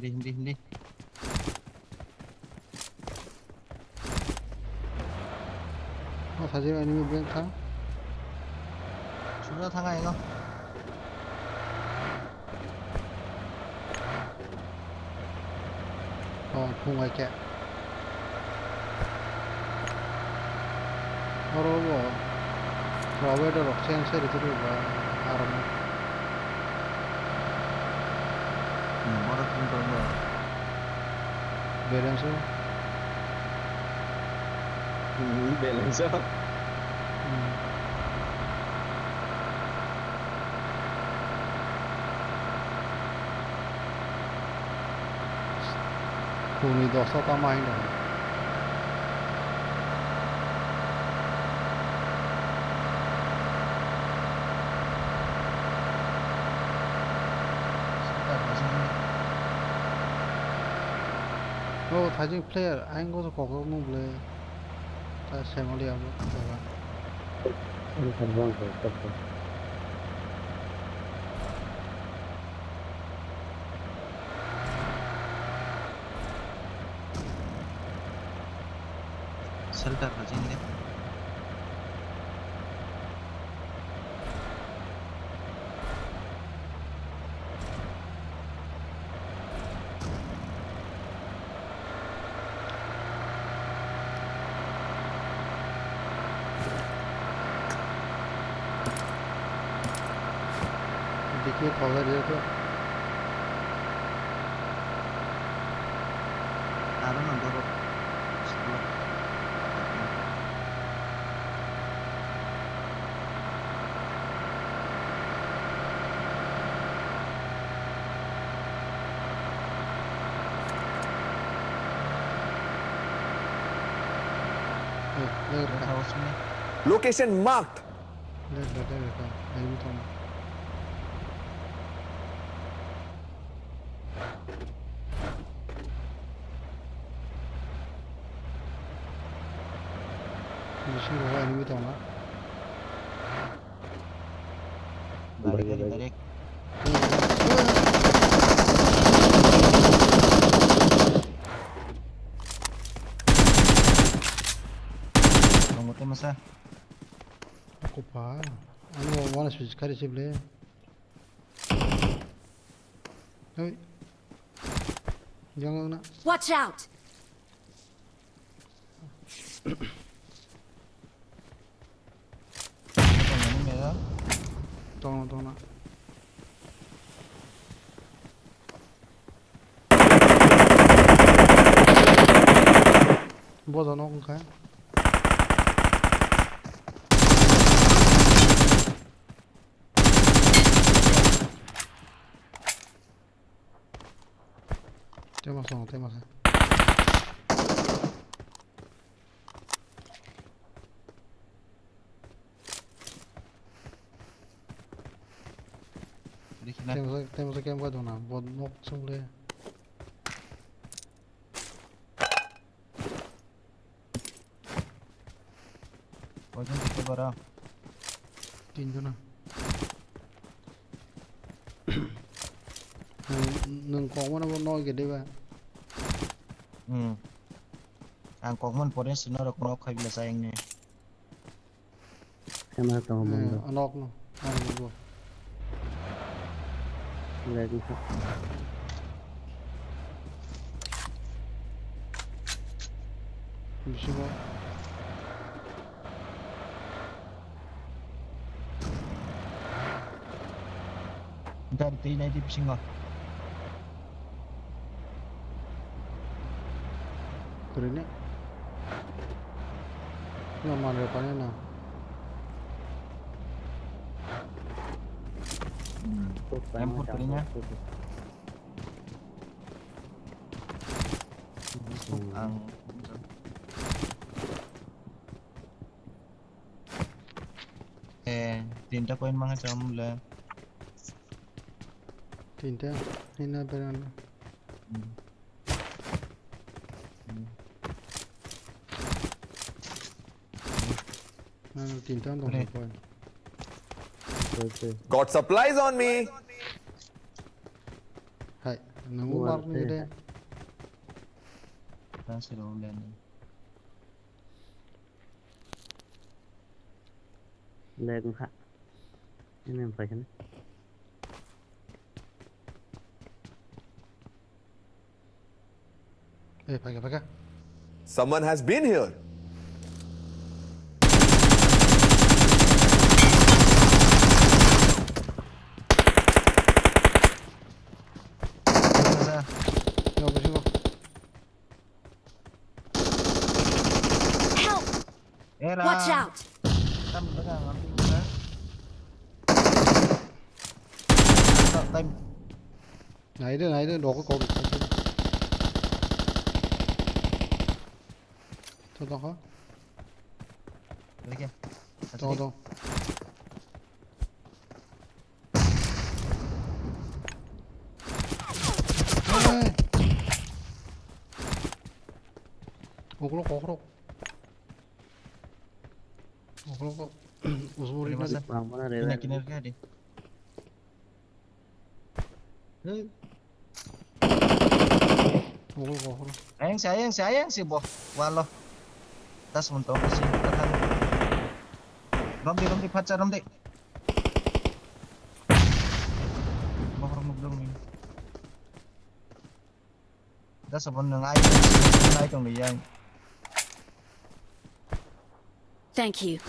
Hindi, hindi, hindi. Oh, saji enemy blank kha. Sudah thang ayo. Oh, phung ai khe. Oro bo provider rok cheng se ri twi ba aro. Hmm, oro phung tong ba. Balance o. Hmm, balance o. Hmm. Puni dosta tama hino. Oh, thajin player, ayang go kokro nung ble. Ta semoli abo jaga. Shelter ka jeng de. Dikhe thola dia to. Aro no doro. Location marked. Bisingo enemy tongna. Bari, bari, bari. Tongo tei masa. Kupa. Ano wana switch kari sible. Hei. Yang na. Watch out! Tongna, tongna. Bodo nok wngkha. Tei masa, tei masa. Tei masa, tei masa camp kai dona, bo nok sung le. Koijon tongkhe boro? Tinjon. Nwng, nwng kokmano bo nok gede ba? Hmm. Ang kokmani pore sino rok nok khai bila sa engni. Kema tongo. Eh, bondo. Anok no. Ani bo. Lagi sa. Bisingo. Dari tei nai di bisingo. Kurine. No manre pani na. Hmm. Yang putri nya. Ang. Eh, tinta koin mangai cham le. Tinta, ina berana. Hmm. Hmm. Ano tinta dong. Got supplies on me. Hai, nunggu mar ni de. Tang siro le ni. Lag wngkha. Ini wngkha khe. Eh, paikha, paikha. Someone has been here. Help! Era. Watch out! Tam daga ngambil ka. Tam, tam. Naide, naide, doko kau. Tongkha. Lagi. Tong, tong. Hey. Uklok, uklok. Uklok, usmuri na. Kena, kena, kena. Hey. Ayang si, ayang si, ayang si, boh. Walo. Das mentok si. Romdi, romdi, pacha, romdi. Boh, romdi, romdi. Das abon nang ai, ai tong yang. Thank you.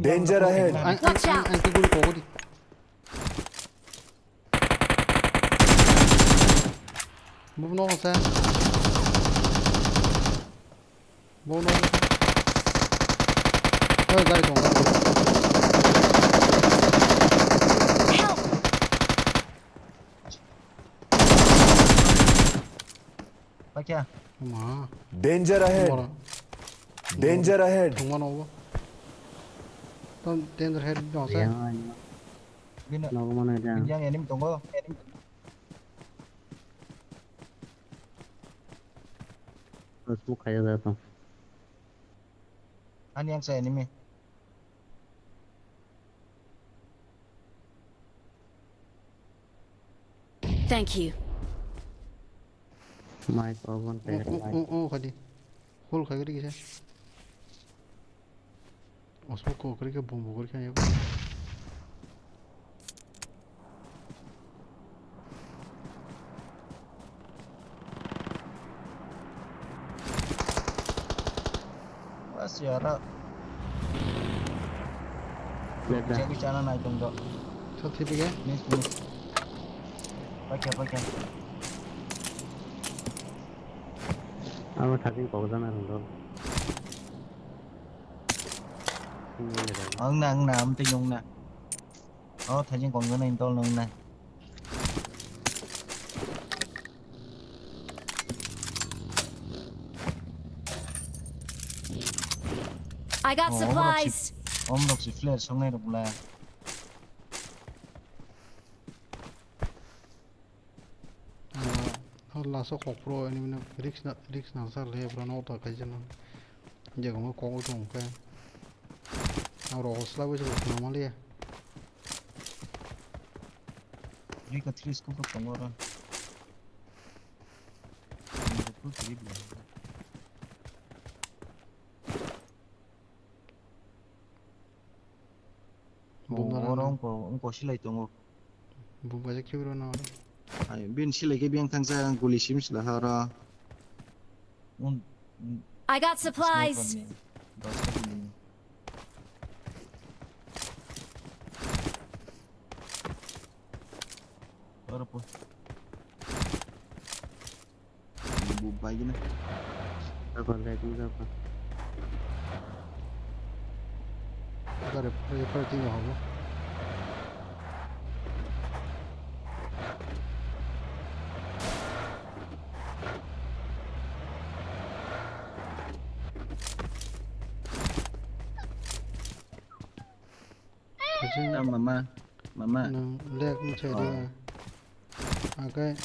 Danger ahead. Watch out! Ang, ang, ang, ang, ang, ang, ang, Bubu no sa. Bubu no. Oi, gari tong. Help! Pakya. Ma. Danger ahead. Mora. Danger ahead. Tungma no. Ton danger ahead no sa. Yang, yang. Bino. Nogo mano ya. Yang enemy tongo. Enemy. Smoke khaya da to. Ani yang sa enemy. Thank you. Mic open. Oh, oh, oh, oh, khadi. Full khagri kisa. Osmo ko kri ke bom bo kri ke. Bas yara. Beda. Bisa bicara naik dong, Dok. Sot hipi ke? Miss, miss. Pakai, pakai. Abo thajin kok jana rwng dol. Ang na, ang na, amtwi nung na. Oh, thajin kok jana intol nung na. I got supplies. Om rok si flare songnai rok bla. Ah, laso kok pro ini mene risk na, risk na sar le bro no ta kai jana. Jaga mo kok tong kai. Aro osla bo jabo na maliya. Rika three scope tongo ro. Bumbar oro wngkha. Wngkha, wngkha silai tongo. Bumbar je khibi rw na oro. Ai, bini silai khe biyang thangsa, ang guli sim sila ha oro. Un, un, I got supplies. Sniper ni, dosta guli ni. Oro po. Bu bai gini. Apa lagi apa? Ada refer tinggal apa? Kajang. Ah, mama, mama. Nang lek mchai da. Oh. Angkai,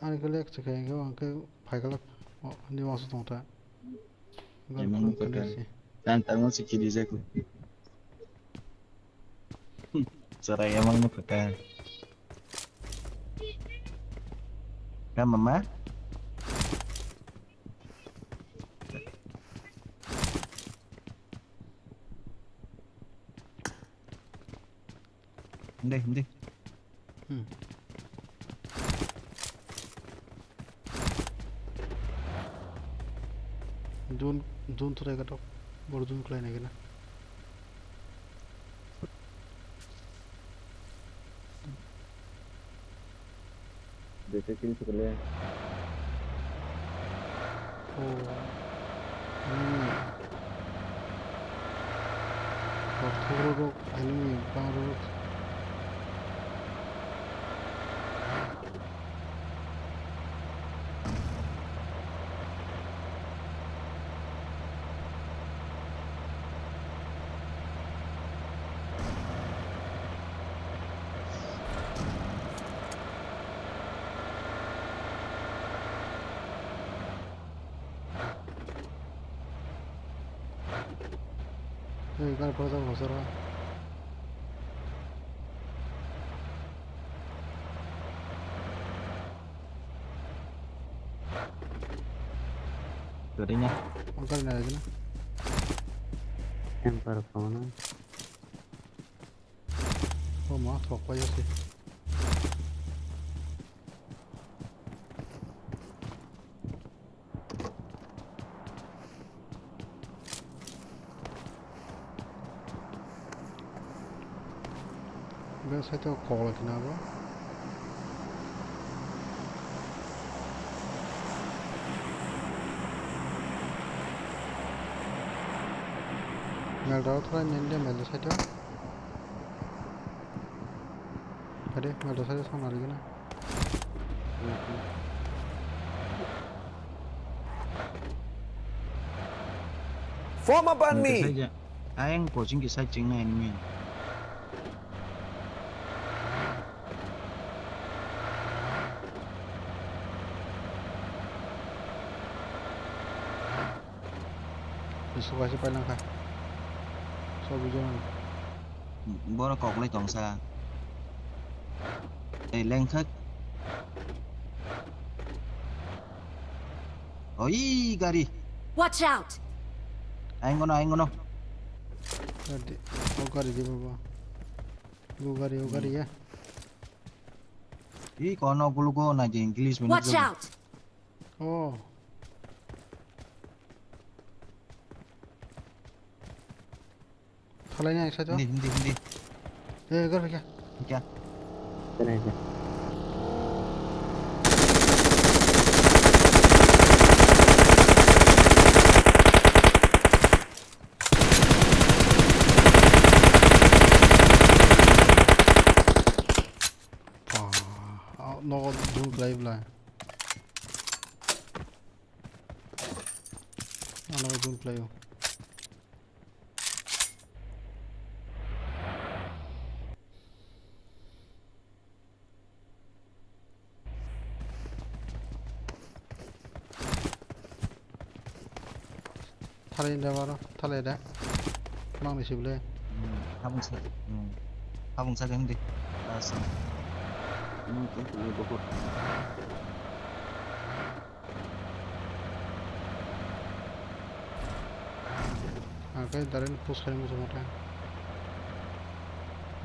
angkai lek chakai angkai, angkai phai kalak. Oh, ni wangsa tong ta. Emang no kaka. Tang tang no sikiri jaku. Sarai emang no kaka. Ka mama? Hindi, hindi. Hmm. Jun, Jun turai ka tok. Bor Jun klai nai gana. Dui ta kill sukle. Oh. Hmm. Rok thogro rok, enemy bang rok. Hey, gari pura jabo sara. Gari nya. Oh, gari na lagi na. Yang parah kawan. Oh, ma thok pa yasi. Be site o kok lai khna bo. Mel rok thrai nen de mel site o. Hade, mel rok site o thang nari gana. Form up on me. Ayang coaching ke side ching na enemy. Suka se palang kha. So bujo man. Boro kok lai tong sa. Ei lengthak. Oi gari. Watch out! Aingono, aingono. Gari, o gari di baba. O gari, o gari ya. Ih, kono gulugo na je English minute. Watch out! Oh. Thalai ni ang side o. Hindi, hindi, hindi. Eh, gar kya? Kya? Kena aja. Pah, ah, no, don't play, play. Ano gun playo. Thalai da baro, thalai da. Mang ni sibule. Hmm, habung sa, hmm. Habung sa kan di. Asam. Hmm, kan punya bokor. Ang khe direct push khai muchung motha.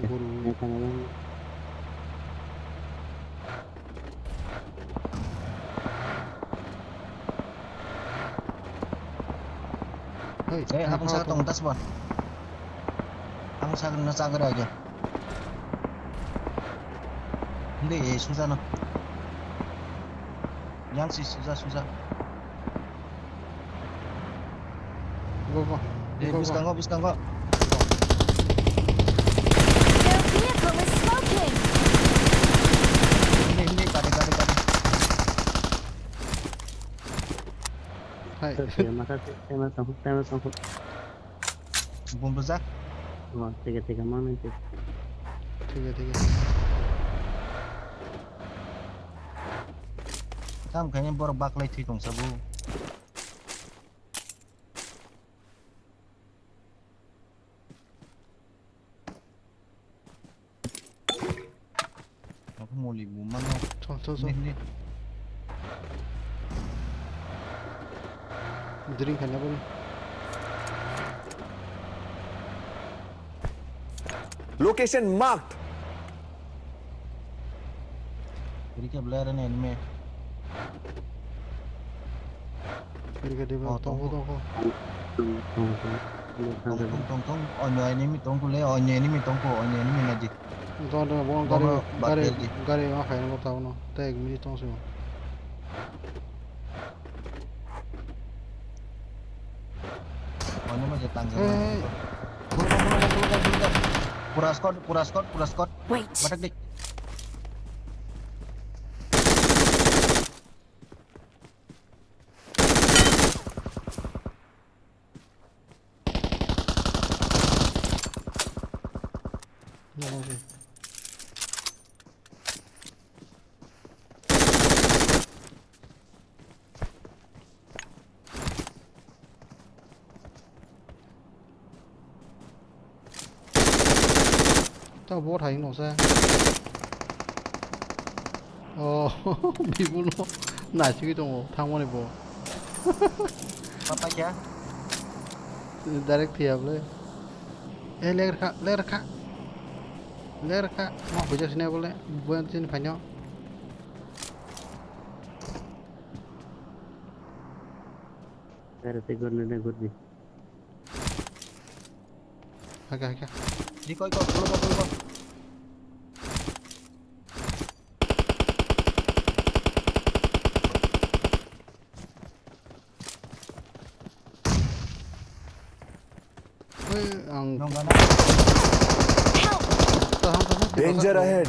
Guru. Hey, hey, habung sa tong, tasbo. Habung sa no chagra aja. Hindi, eh, suja no. Yang si suja, suja. Go, go. Eh, go, go. Bwskango, bwskango. Their vehicle is smoking. Hindi, hindi, kare, kare, kare. Hai. Terus ya, maka tema sangkut, tema sangkut. Bom rwjak. Oh, tiga, tiga, mana itu? Tiga, tiga. Tam khaini borok baklai thwi tongsa bo. Ako moli buma no. Chol, chol, chol. Hindi, hindi. Drink kanya bari. Location marked. Iri khe belai rani anime. Iri khe diba, oh, tongo, tongo. Tong, tong, tong, tong, onyo enemy tongkho le, onyo enemy tongkho, onyo enemy naji. Tong tong, bo gari, bono gari, batel di. Gari ma khaina bo tabo no. Tei ek minute tong sio. Mano ma je tang. Hey, hey, hey. Pura squad, pura squad, pura squad. Wait. Batak di. Ta bo thai no sa. Oh, bibul no. Naisingwi tongo, thangmani bo. Papa kya? Direct thwiya bole. Eh, ler kha, ler kha. Ler kha. Ma huja sine bole. Buan sin phaino. Ler te gorne na gordi. Hake, hake. Di koi, koi, koi, koi, koi. Oi, ang. Nong gana. Help! Tahan, tahan, tahan. Danger ahead.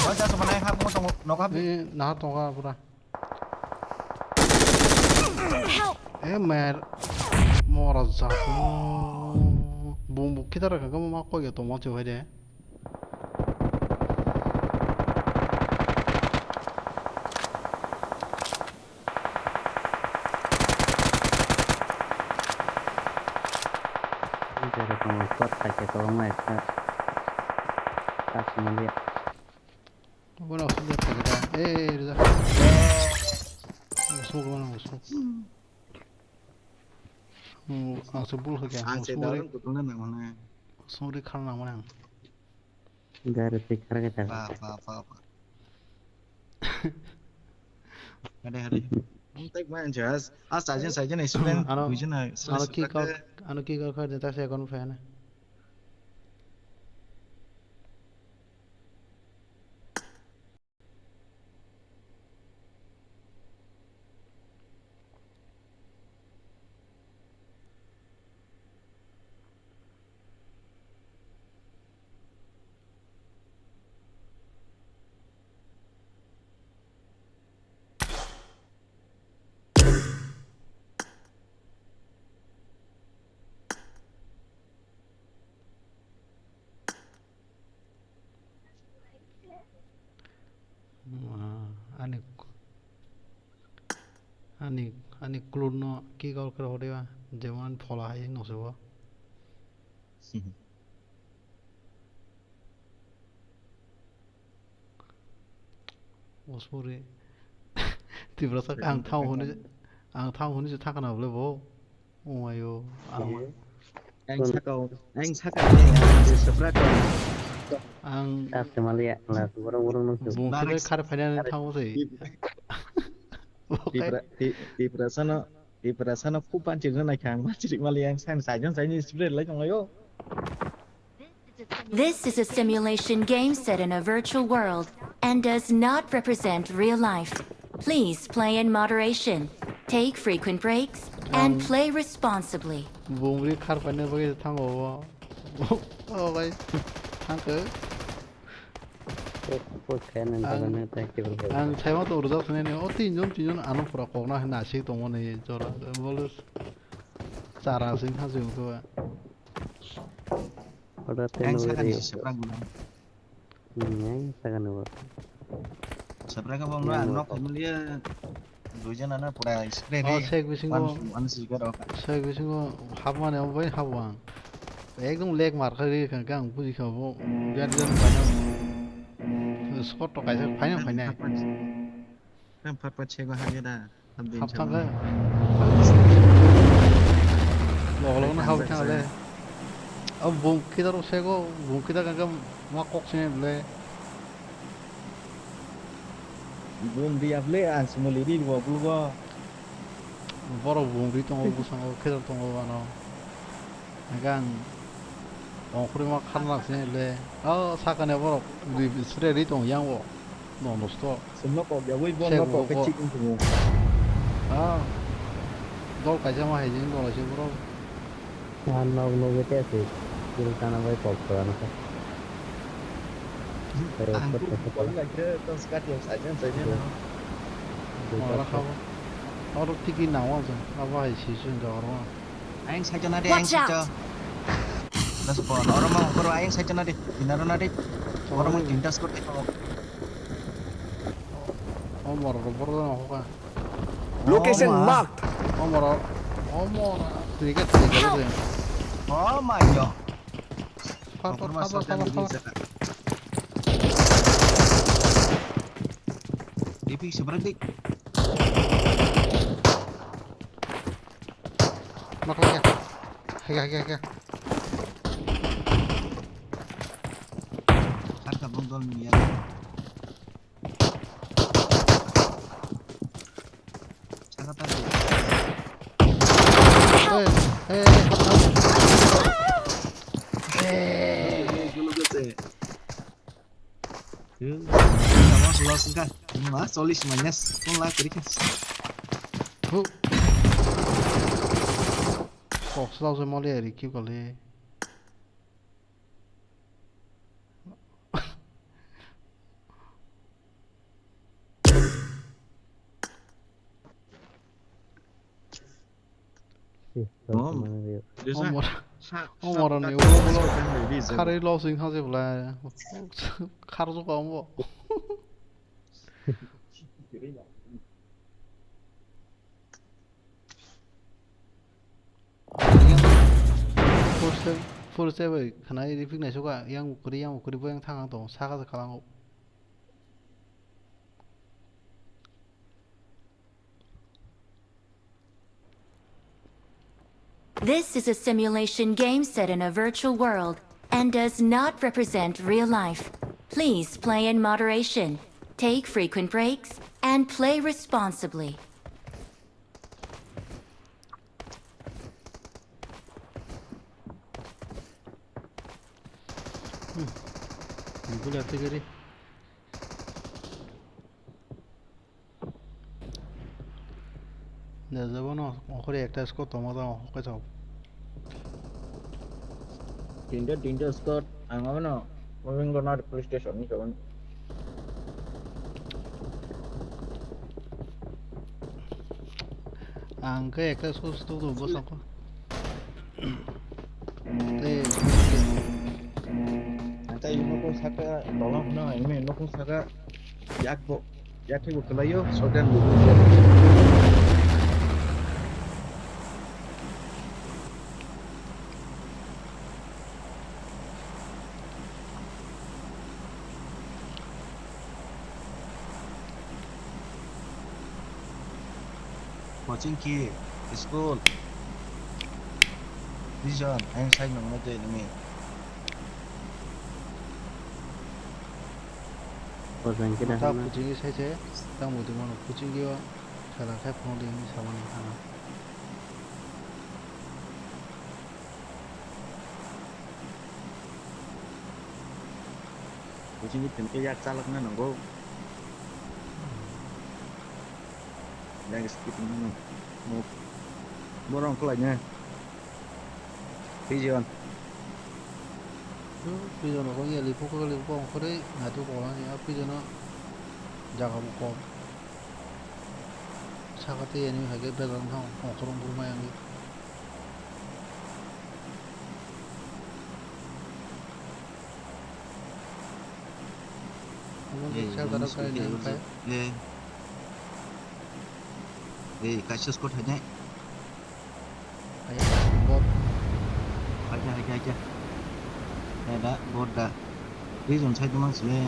Wah, jatuh mana? Hak mau tunggu, nok habis. Eh, nah, tunggu pura. Help! Eh, mer. Mora jatuh. Bumbu kita raka kamu mau kau ya tomo cuy aja. Jere tongo, squad paikhe kwbangma ekta. Aswk manliya. Bono aswk manliya. Eh, eh, eh, rwjak. Smoke mano, smoke. Hmm, ang se bul kha kya? Ang se smoke ri, darung kutung na nang mana. Smoke ri khana nang mana ang. Gari twi khara khe thang. Ba, ba, ba, ba. Hade, hade. Ang tak main jas. Ah, sajen, sajen, student, ano, buijen na, ano student kick out, student. Ano kick out kha de ta se kon fan. Ah, ani, ani, ani clone no kick out khe rohor diba, jemon ani phola hai wngno se bo. Ospori. Tiprasa ang thang hwnwi, ang thang hwnwi se thakna bole bo. Omayo, ang. Ang saka, ang saka, ang saka. Ang. Aswk manliya, na borok, borok nung. Bung khe khar phainani thango se. Tipra-, Ti-, Tiprasano, Tiprasano khu panchirno naikha ang, panchir mali ang san sajon sajon spray lai tongo yo. This is a simulation game set in a virtual world and does not represent real life. Please play in moderation, take frequent breaks, and play responsibly. Bungri khar paina bagwi thango bo. Oh, bai. Thangkhe. Ang, ang saima to rwjak sini ni, o tinjon, tinjon ano pura kokna hai nasik tongmani jora, bole chara sing ha sing to. Ora te ang no sakani ri. Seprang guna. Hmm, ang sakani bo. Seprang ka bong na nok mulia. Duijon ano pura spray. Oh, re. Sek bisingo. One, one six zero ka. Sek bisingo hapmani abo bai habo ang. Ekdom lag mar kha ri kha ang buji kha bo. Biar biar paina. Shot to kaisa phaina phaina. Kan pat pat sego hage da. Hap thang khe. Log log no hap thang le. Abo bung kidar sego, bung kidar kha ma kok sini le. Bum ri able ang simuli ri bo bulugo. Borok bum ri tongo, bwskango kheto tongo ano. Hingke ang ongkhorwi ma kharna sini le. O sakani borok ri, sre ri tongo yang bo. Nonosto. Sumno kok ya, wi bomno kok khe chik wng tongo. Ah. Dol kaisa ma hai jeng dol kaisa borok. Ah, nog nog ete ase. Kill kana bai kok to ano khe. Ang kok kok ya khe to skat yang sajen sajen. Ora khabo. Oro tiki nawa jeng. Abo hai si jeng jawar ma. Ayang side na di, ayang side. Watch out! Oro ma, oro ayang side na di. Inaro na di. Oro ma tinta squad di. O moro ro boro na hoka. Location marked. O moro. O moro. Tiga tiga. Oh my god. Far, far, far, far, far. D P seberang di. Knock lagi. Haga, haga, haga. Saka bundle ni ya. Saka tadi. Hey, hey, hey, hot, hot. Hey. Dulu gue sih. Tuh, sama slow sih kan. Mas, solis manyas. Kung lah, kiri kan. Hu. Kok slow sih mau lihat, Ricky kali. Mom. Omor. Omor ni ulo ulo. Kharwi losing ha je bwlai. Kharjak kha omo. Forse, forse bai khwnai rifik naisuk a, yang kwrwi, yang kwrwi, bo yang thang thang tongo, saka se kalango. This is a simulation game set in a virtual world and does not represent real life. Please play in moderation, take frequent breaks, and play responsibly. Hmm. Bula tigiri. Dejabo no, ongkhorwi ekta squad tongma tong, koi thok. Tinta, tinta squad, ang abono, Moving Corner Police Station ni kawan. Ang khe ekta squad stok tong bwskango. Tei, tei nokong saka, tolong no, ini nokong saka, yak bo. Yakni bo kwlaio, shotgun bo. Coaching ki, school. Vision, ayang sai nang ma je nimi. Coaching ki dah ma. Coaching ki sai se, tang bo tongmano, coaching ki o. Sala khe phone ring ni samani ano. Kuching ni thengkhe yak chalakna nango. Yang skipping no. No. Borong khlai ne. Pigeon. Pigeon ko ya lipu ko lipu ko kore na tu ko ya pigeon jaga mo ko. Saka tei enemy hai khe bejak wng thang, ongkhorong khorokma yang khe. Omo khe shelter o kainwi wng khe. Ei, kaisa squad hai nai. Hai, bot. Hai khe, hai khe, hai khe. Hai da, bot da. Prison side mang sile.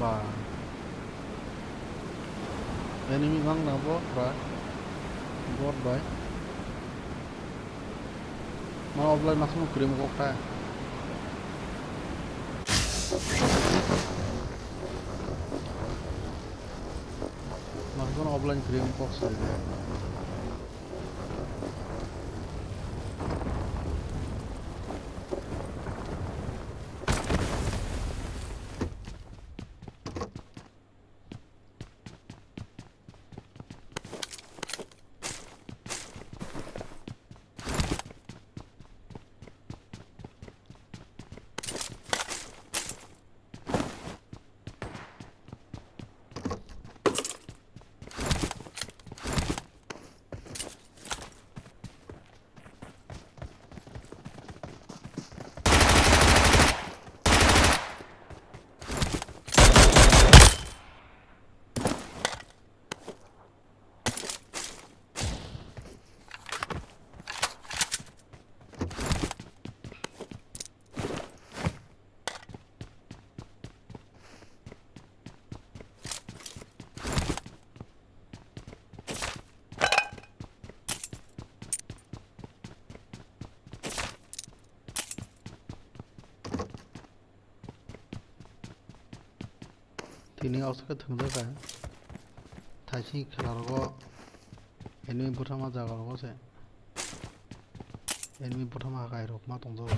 Ba. Enemy mang na bo, pra. Bot bai. Ma oblai masuk krim kok ta. Mas kono offline cream box. Tini o saka thwngjak kha. Thaising khela rogo enemy buthama jaga rogo se. Enemy buthama hakai rok ma tongjago.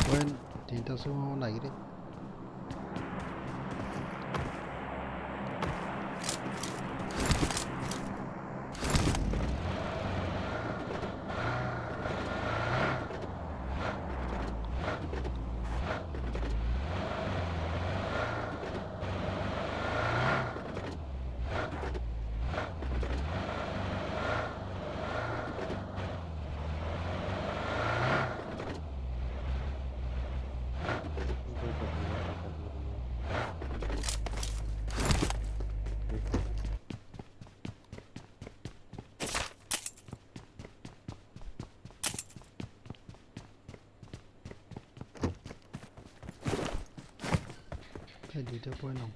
Point tinta suma nagiri. Tei duita point no.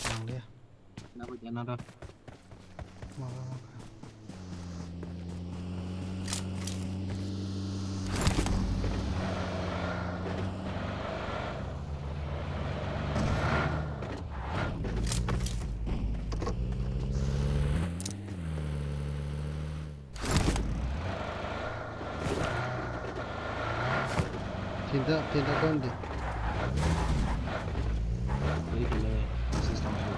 Nang le. Nabo jana da. Mama mama. Ya, tinta kon di. Beri kele, assist tong su.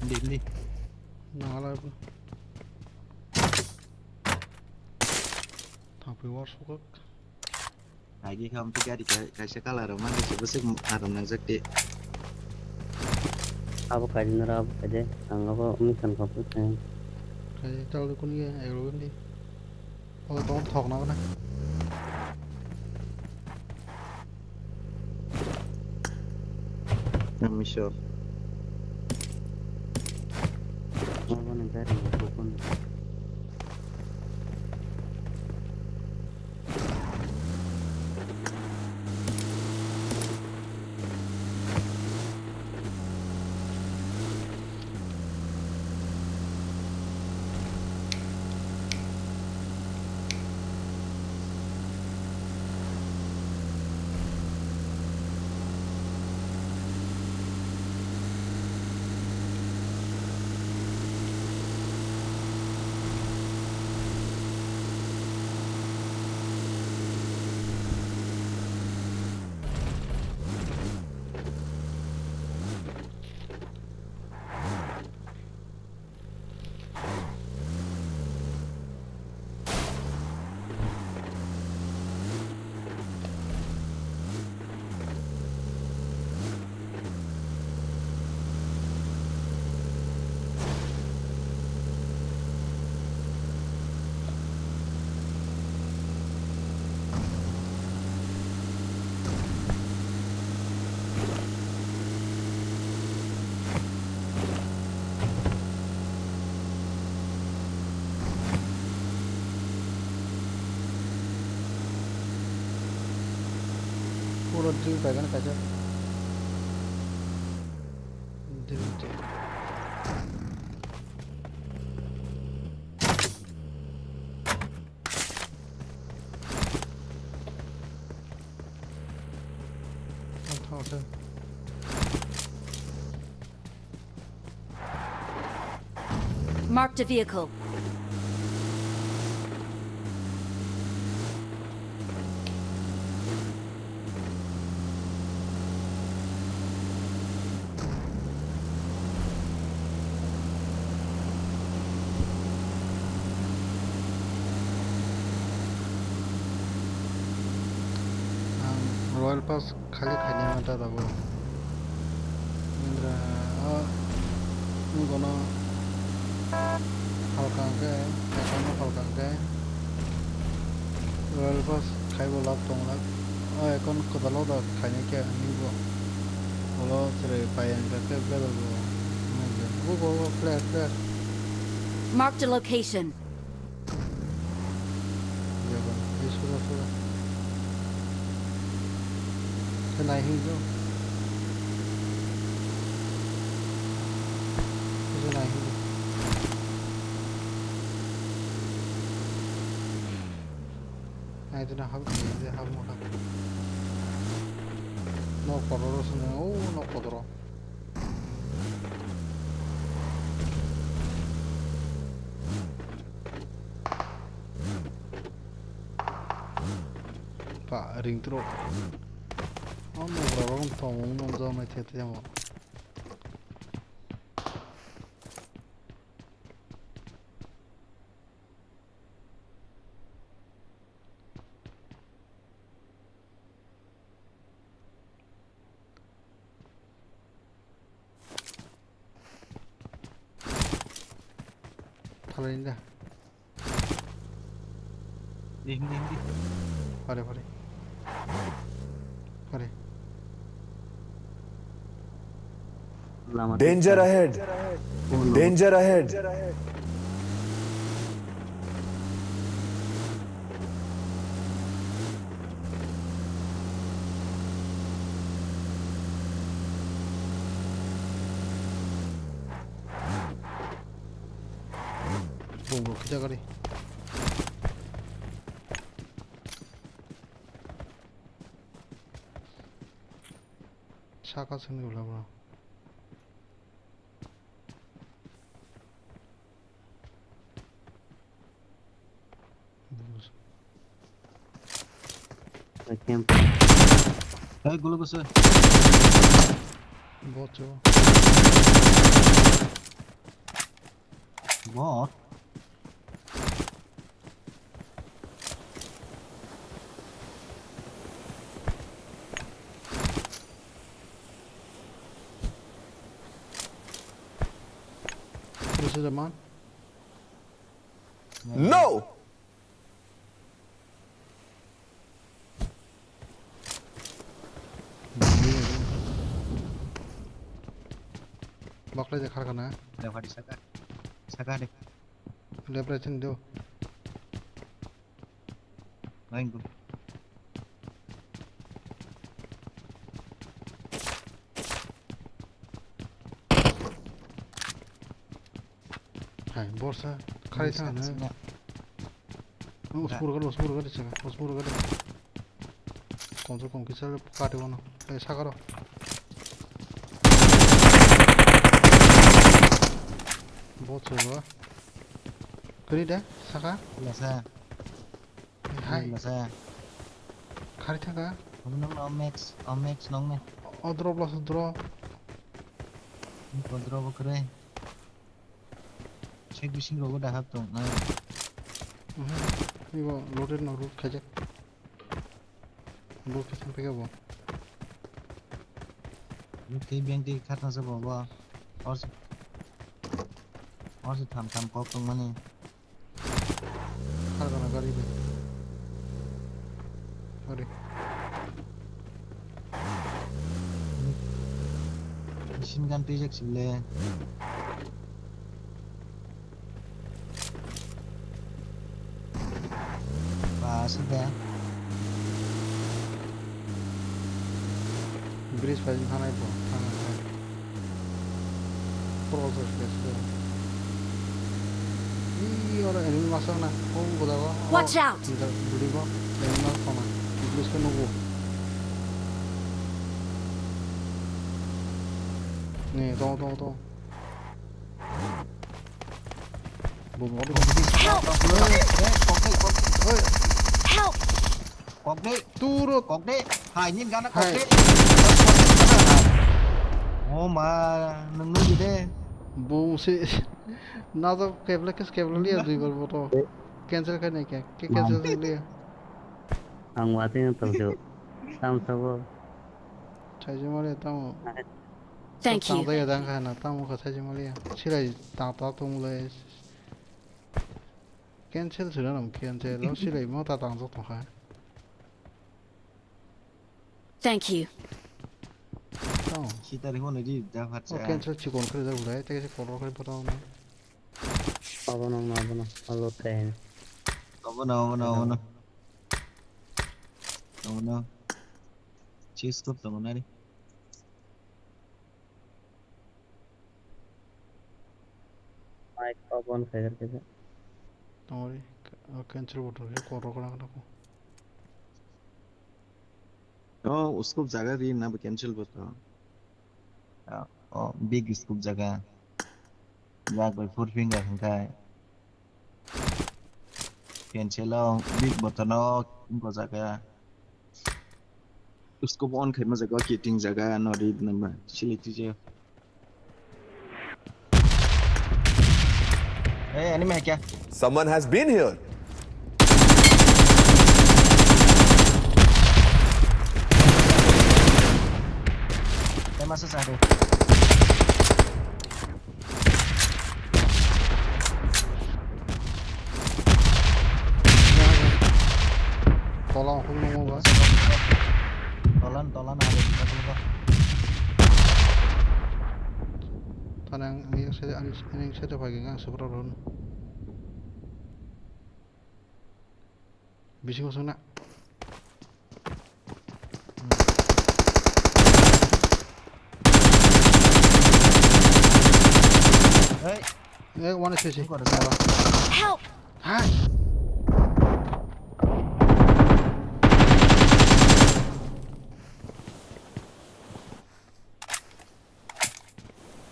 Hindi, hindi. Nang ala. Thangpi war sukak. Agi kha, amtwi gari ka-, kaisa colour rok ma kaisa bwswk aram nangjak de. Abo kaisa nara abo kaisa, ang abo wngwi sankha bwswk. Kaisa colour kunu ya, ero wngdi. O tong thok na gana. Ang miso. Abo ni gari ni kokon. Puro drill paikha na kaisa. Drill te. Ang thang se. Marked a vehicle. Ang Royal Pass. Khali khainai ma da tabuk. Indra, o, wngkha no halka hwnkhe, eko no halka hwnkhe, Royal Pass khaibo lab tong lab. O, eko no kwtal o da khainai khe, hinwi bo. Ulo chwrai pai hwnkhe khe, bebak bo. Wngkha, o, o, o, flare, flare. Marked a location. Jago, ei sura, sura. Khe nai hwnwi do. Khe nai hwnwi. Nai dina hap, nai dina hap mo hap. Nok kotor o swnwi, o nok kotor o. Pa ring tro. O nugra rok tong mung nung jao nai the te mo. Phalai da. Hindi, hindi, hindi. Pare, pare. Pare. Lama Danger ahead! Danger ahead! Bung bro, kita kali. Saka sini ulah bro. Bus. Camp. Hey, gulo gulo. Bot cho. Bot. This is a man. No! Baklai de kharkana. Left hadi saka. Saka de. Left right sing do. Lain go. Hai, borsa, khari thang na. Usbur gari, usbur gari chega, usbur gari. Konsol kong kisa kati wano. Hai, sakaro. Bot chega. Kari de, saka. Lasa. Hai. Lasa. Khari thang ka. Nong no max, o max nong ne. O drop los drop. Ko drop kre. Sek bising rogo da hap tong na. Mhm. Ibo loaded no load khajak. Load khe thang pega bo. Tei beng tei khatna se bo bo. Or se. Or se tham tham kok tong mani. Har gana gari bai. Sorry. Machine gun twijak sile. Ba, sida. Bridge bai thangnai bo, thangnai. Pro se se se. Ih, oro enemy masa na. Oh, goda go. Watch out! Building go. Enemy masa na. Bridge ke nugo. Ni, to, to, to. Help! Help! Kokde. Turut. Kokde. Hai, nin gana kokde. Oh ma, nung nung de. Bung si. Nazo kebla kes kebla liya dui bar boto. Cancel khai nai kya? Ke cancel khai liya? Ang wati na tong jo. Tam sabo. Chai jima liya tamo. Thank you. Tang jaya dang kha na, tamo kha sai jima liya. Silai ta ta tong le. Cancel sura nam cancel lo, silai mo ta tang jok tong kha. Thank you. Tamo. Sitari hono di da phatsa. O cancel chikon khre da ulai, te se koro khre pata na. Abono, abono, alo ten. Abono, abono, abono. Abono. Cheese cup tongo nari. Mic off on khaikha khe. Tongori, o cancel button khe koro kora kora ko. Oh, scope jaga ri na bo cancel button. Oh, oh, big scope jaga. Yak bai four finger hwnkhai. Cancel o big button o wngkha jaga. Scope on khaima jaga, kiting jaga no read number. Select twi jaga. Hey, enemy hai kya? Someone has been here. Hey, masa sa de. Tola hung nungo ba. Tolan, tolan, ada di bawah. Tanang, ini saya, ini saya coba gini, super run. Bisingo songna. Hey. Eh, one H P. Help! Hai.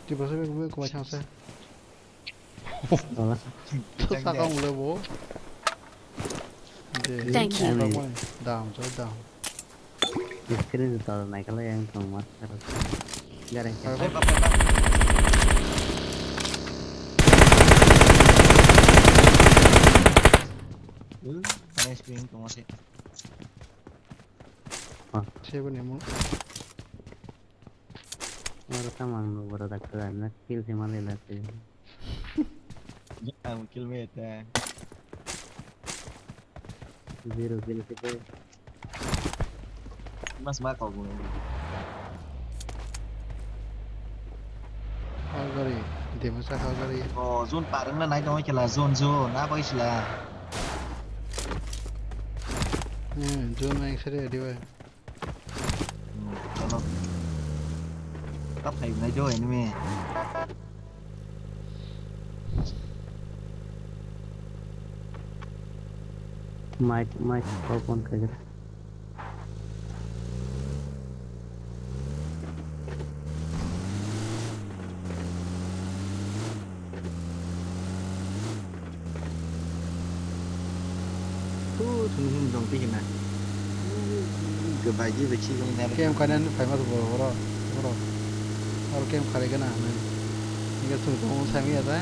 Tiprasa bek bek kwbai thangsa. Wala. To saka mule bo. Thank you. Dam, so dam. Screen to naikala yang tong mat karo. Gare. Pai, pai, pai, pai. Hmm, nice ping tong ase. Ah. Siapa nih mau? Oro samang no bora dakta na kill se male na se. Ang kill me ta. Zero kill se. Mas ma kok mo. Hal gari, demo sa hal gari. Oh, zone parang na nai dong kela zone zone na bai sila. Hmm, zone na X-ray di bai. Hmm, chalo. Tap khai nai do enemy. Mic, mic, open khai. Thu thung thung jong twi hina. Ke bai ji bai chi jong ne. Kem khaina ni phaima boro boro. Boro. Aro kem khalai gana hanai. Inga thung thung sai mi ya ta.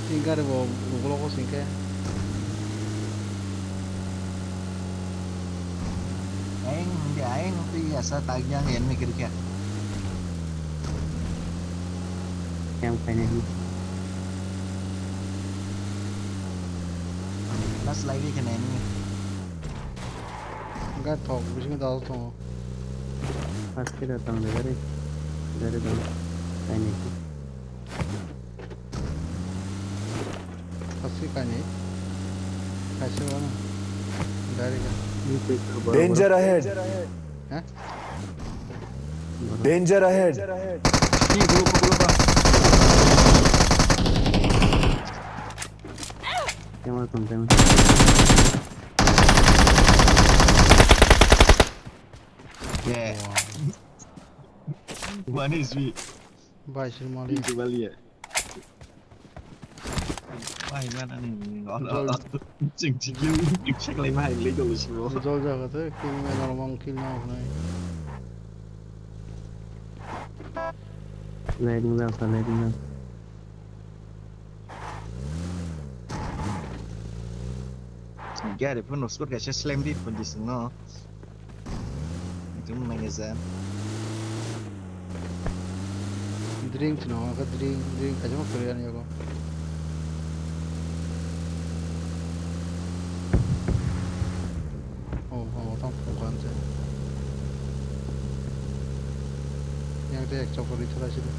Tin gari bo ugulo ko singke. Aing hingke aing twi asa tagyang enemy kiri khe. Yang paine hi. Last live khe enemy. Ga thok bisingo dal thong. First khe da tong de gari. Gari dong. Paine. Asli kani. Kaisa wano. Dari ka. Danger ahead. Ha? Danger ahead. Ni gulu gulu ba. Yang mana tong tong. Yeah. One is we. Bai sir mali. Ni gulu ba liya. Bai mana ni? Jol. Ching ching yu. Chak lai mai lai dong sih. Jol jaga te king me normal kill na hoi. Lai dong jaga lai dong jaga. Gari phano skur kaisa slam di phone di sino. Itu menang ya. Drink chino ka drink drink kaisa ma kuri ani ko. Oh, oh, tam phone kan se. Yang te ek chopor ri thara sini.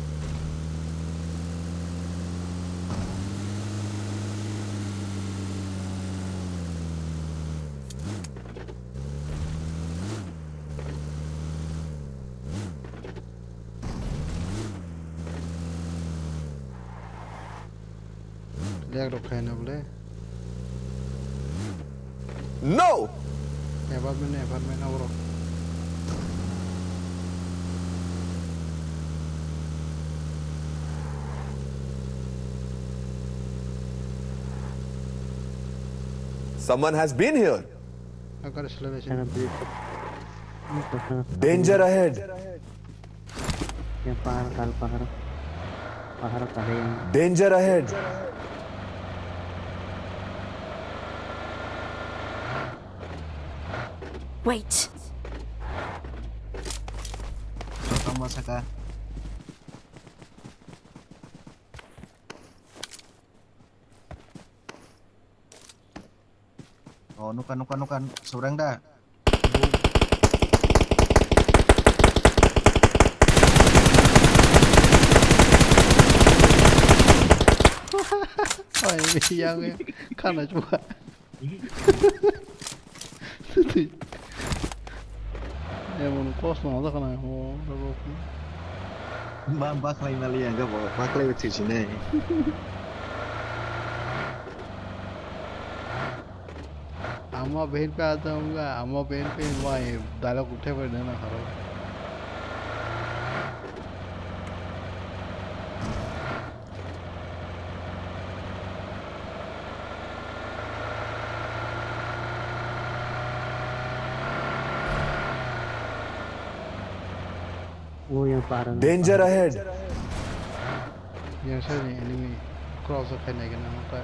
Leg rok khaina bole. No! Apartment, apartment, aboro. Someone has been here. Agar slow motion. Danger ahead. Yang pahar kal pahar. Pahar kal yang. Danger ahead. Wait. Tama saka. Oh, nuka, nuka, nuka, seberang dah. Oi, yang, yang, kana juga. Emon kosno da kana ho. Ba, baklai mali yang ga bo, baklai uthi sinai. Ama behin pe atam ga, ama behin pe wai dialogue uthe pai na haro. Oh, yang parang. Danger ahead. Yang saya ni enemy cross khai nai gana ta.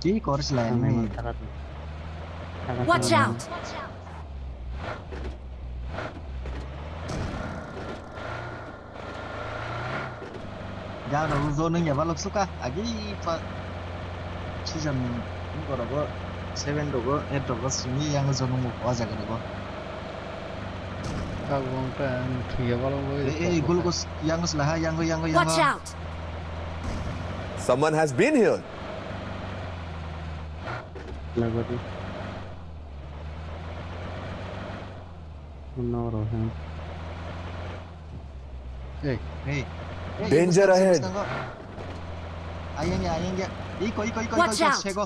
Ki kor sila enemy. Watch out! Jang rogo zo nung ya balok suka agi pa. Season ni rogo seven rogo eight rogo simi yang zo nung o jaga rogo. Kagwang ta thung ya balok bo. Eh, eh, gulukos yang sila ha, yang, yang, yang. Watch out! Someone has been here. Lagodi. Uno rohing. Hey. Hey. Danger ahead. Ayang ya, ayang ya. Iko, iko, iko, iko, iko, sego.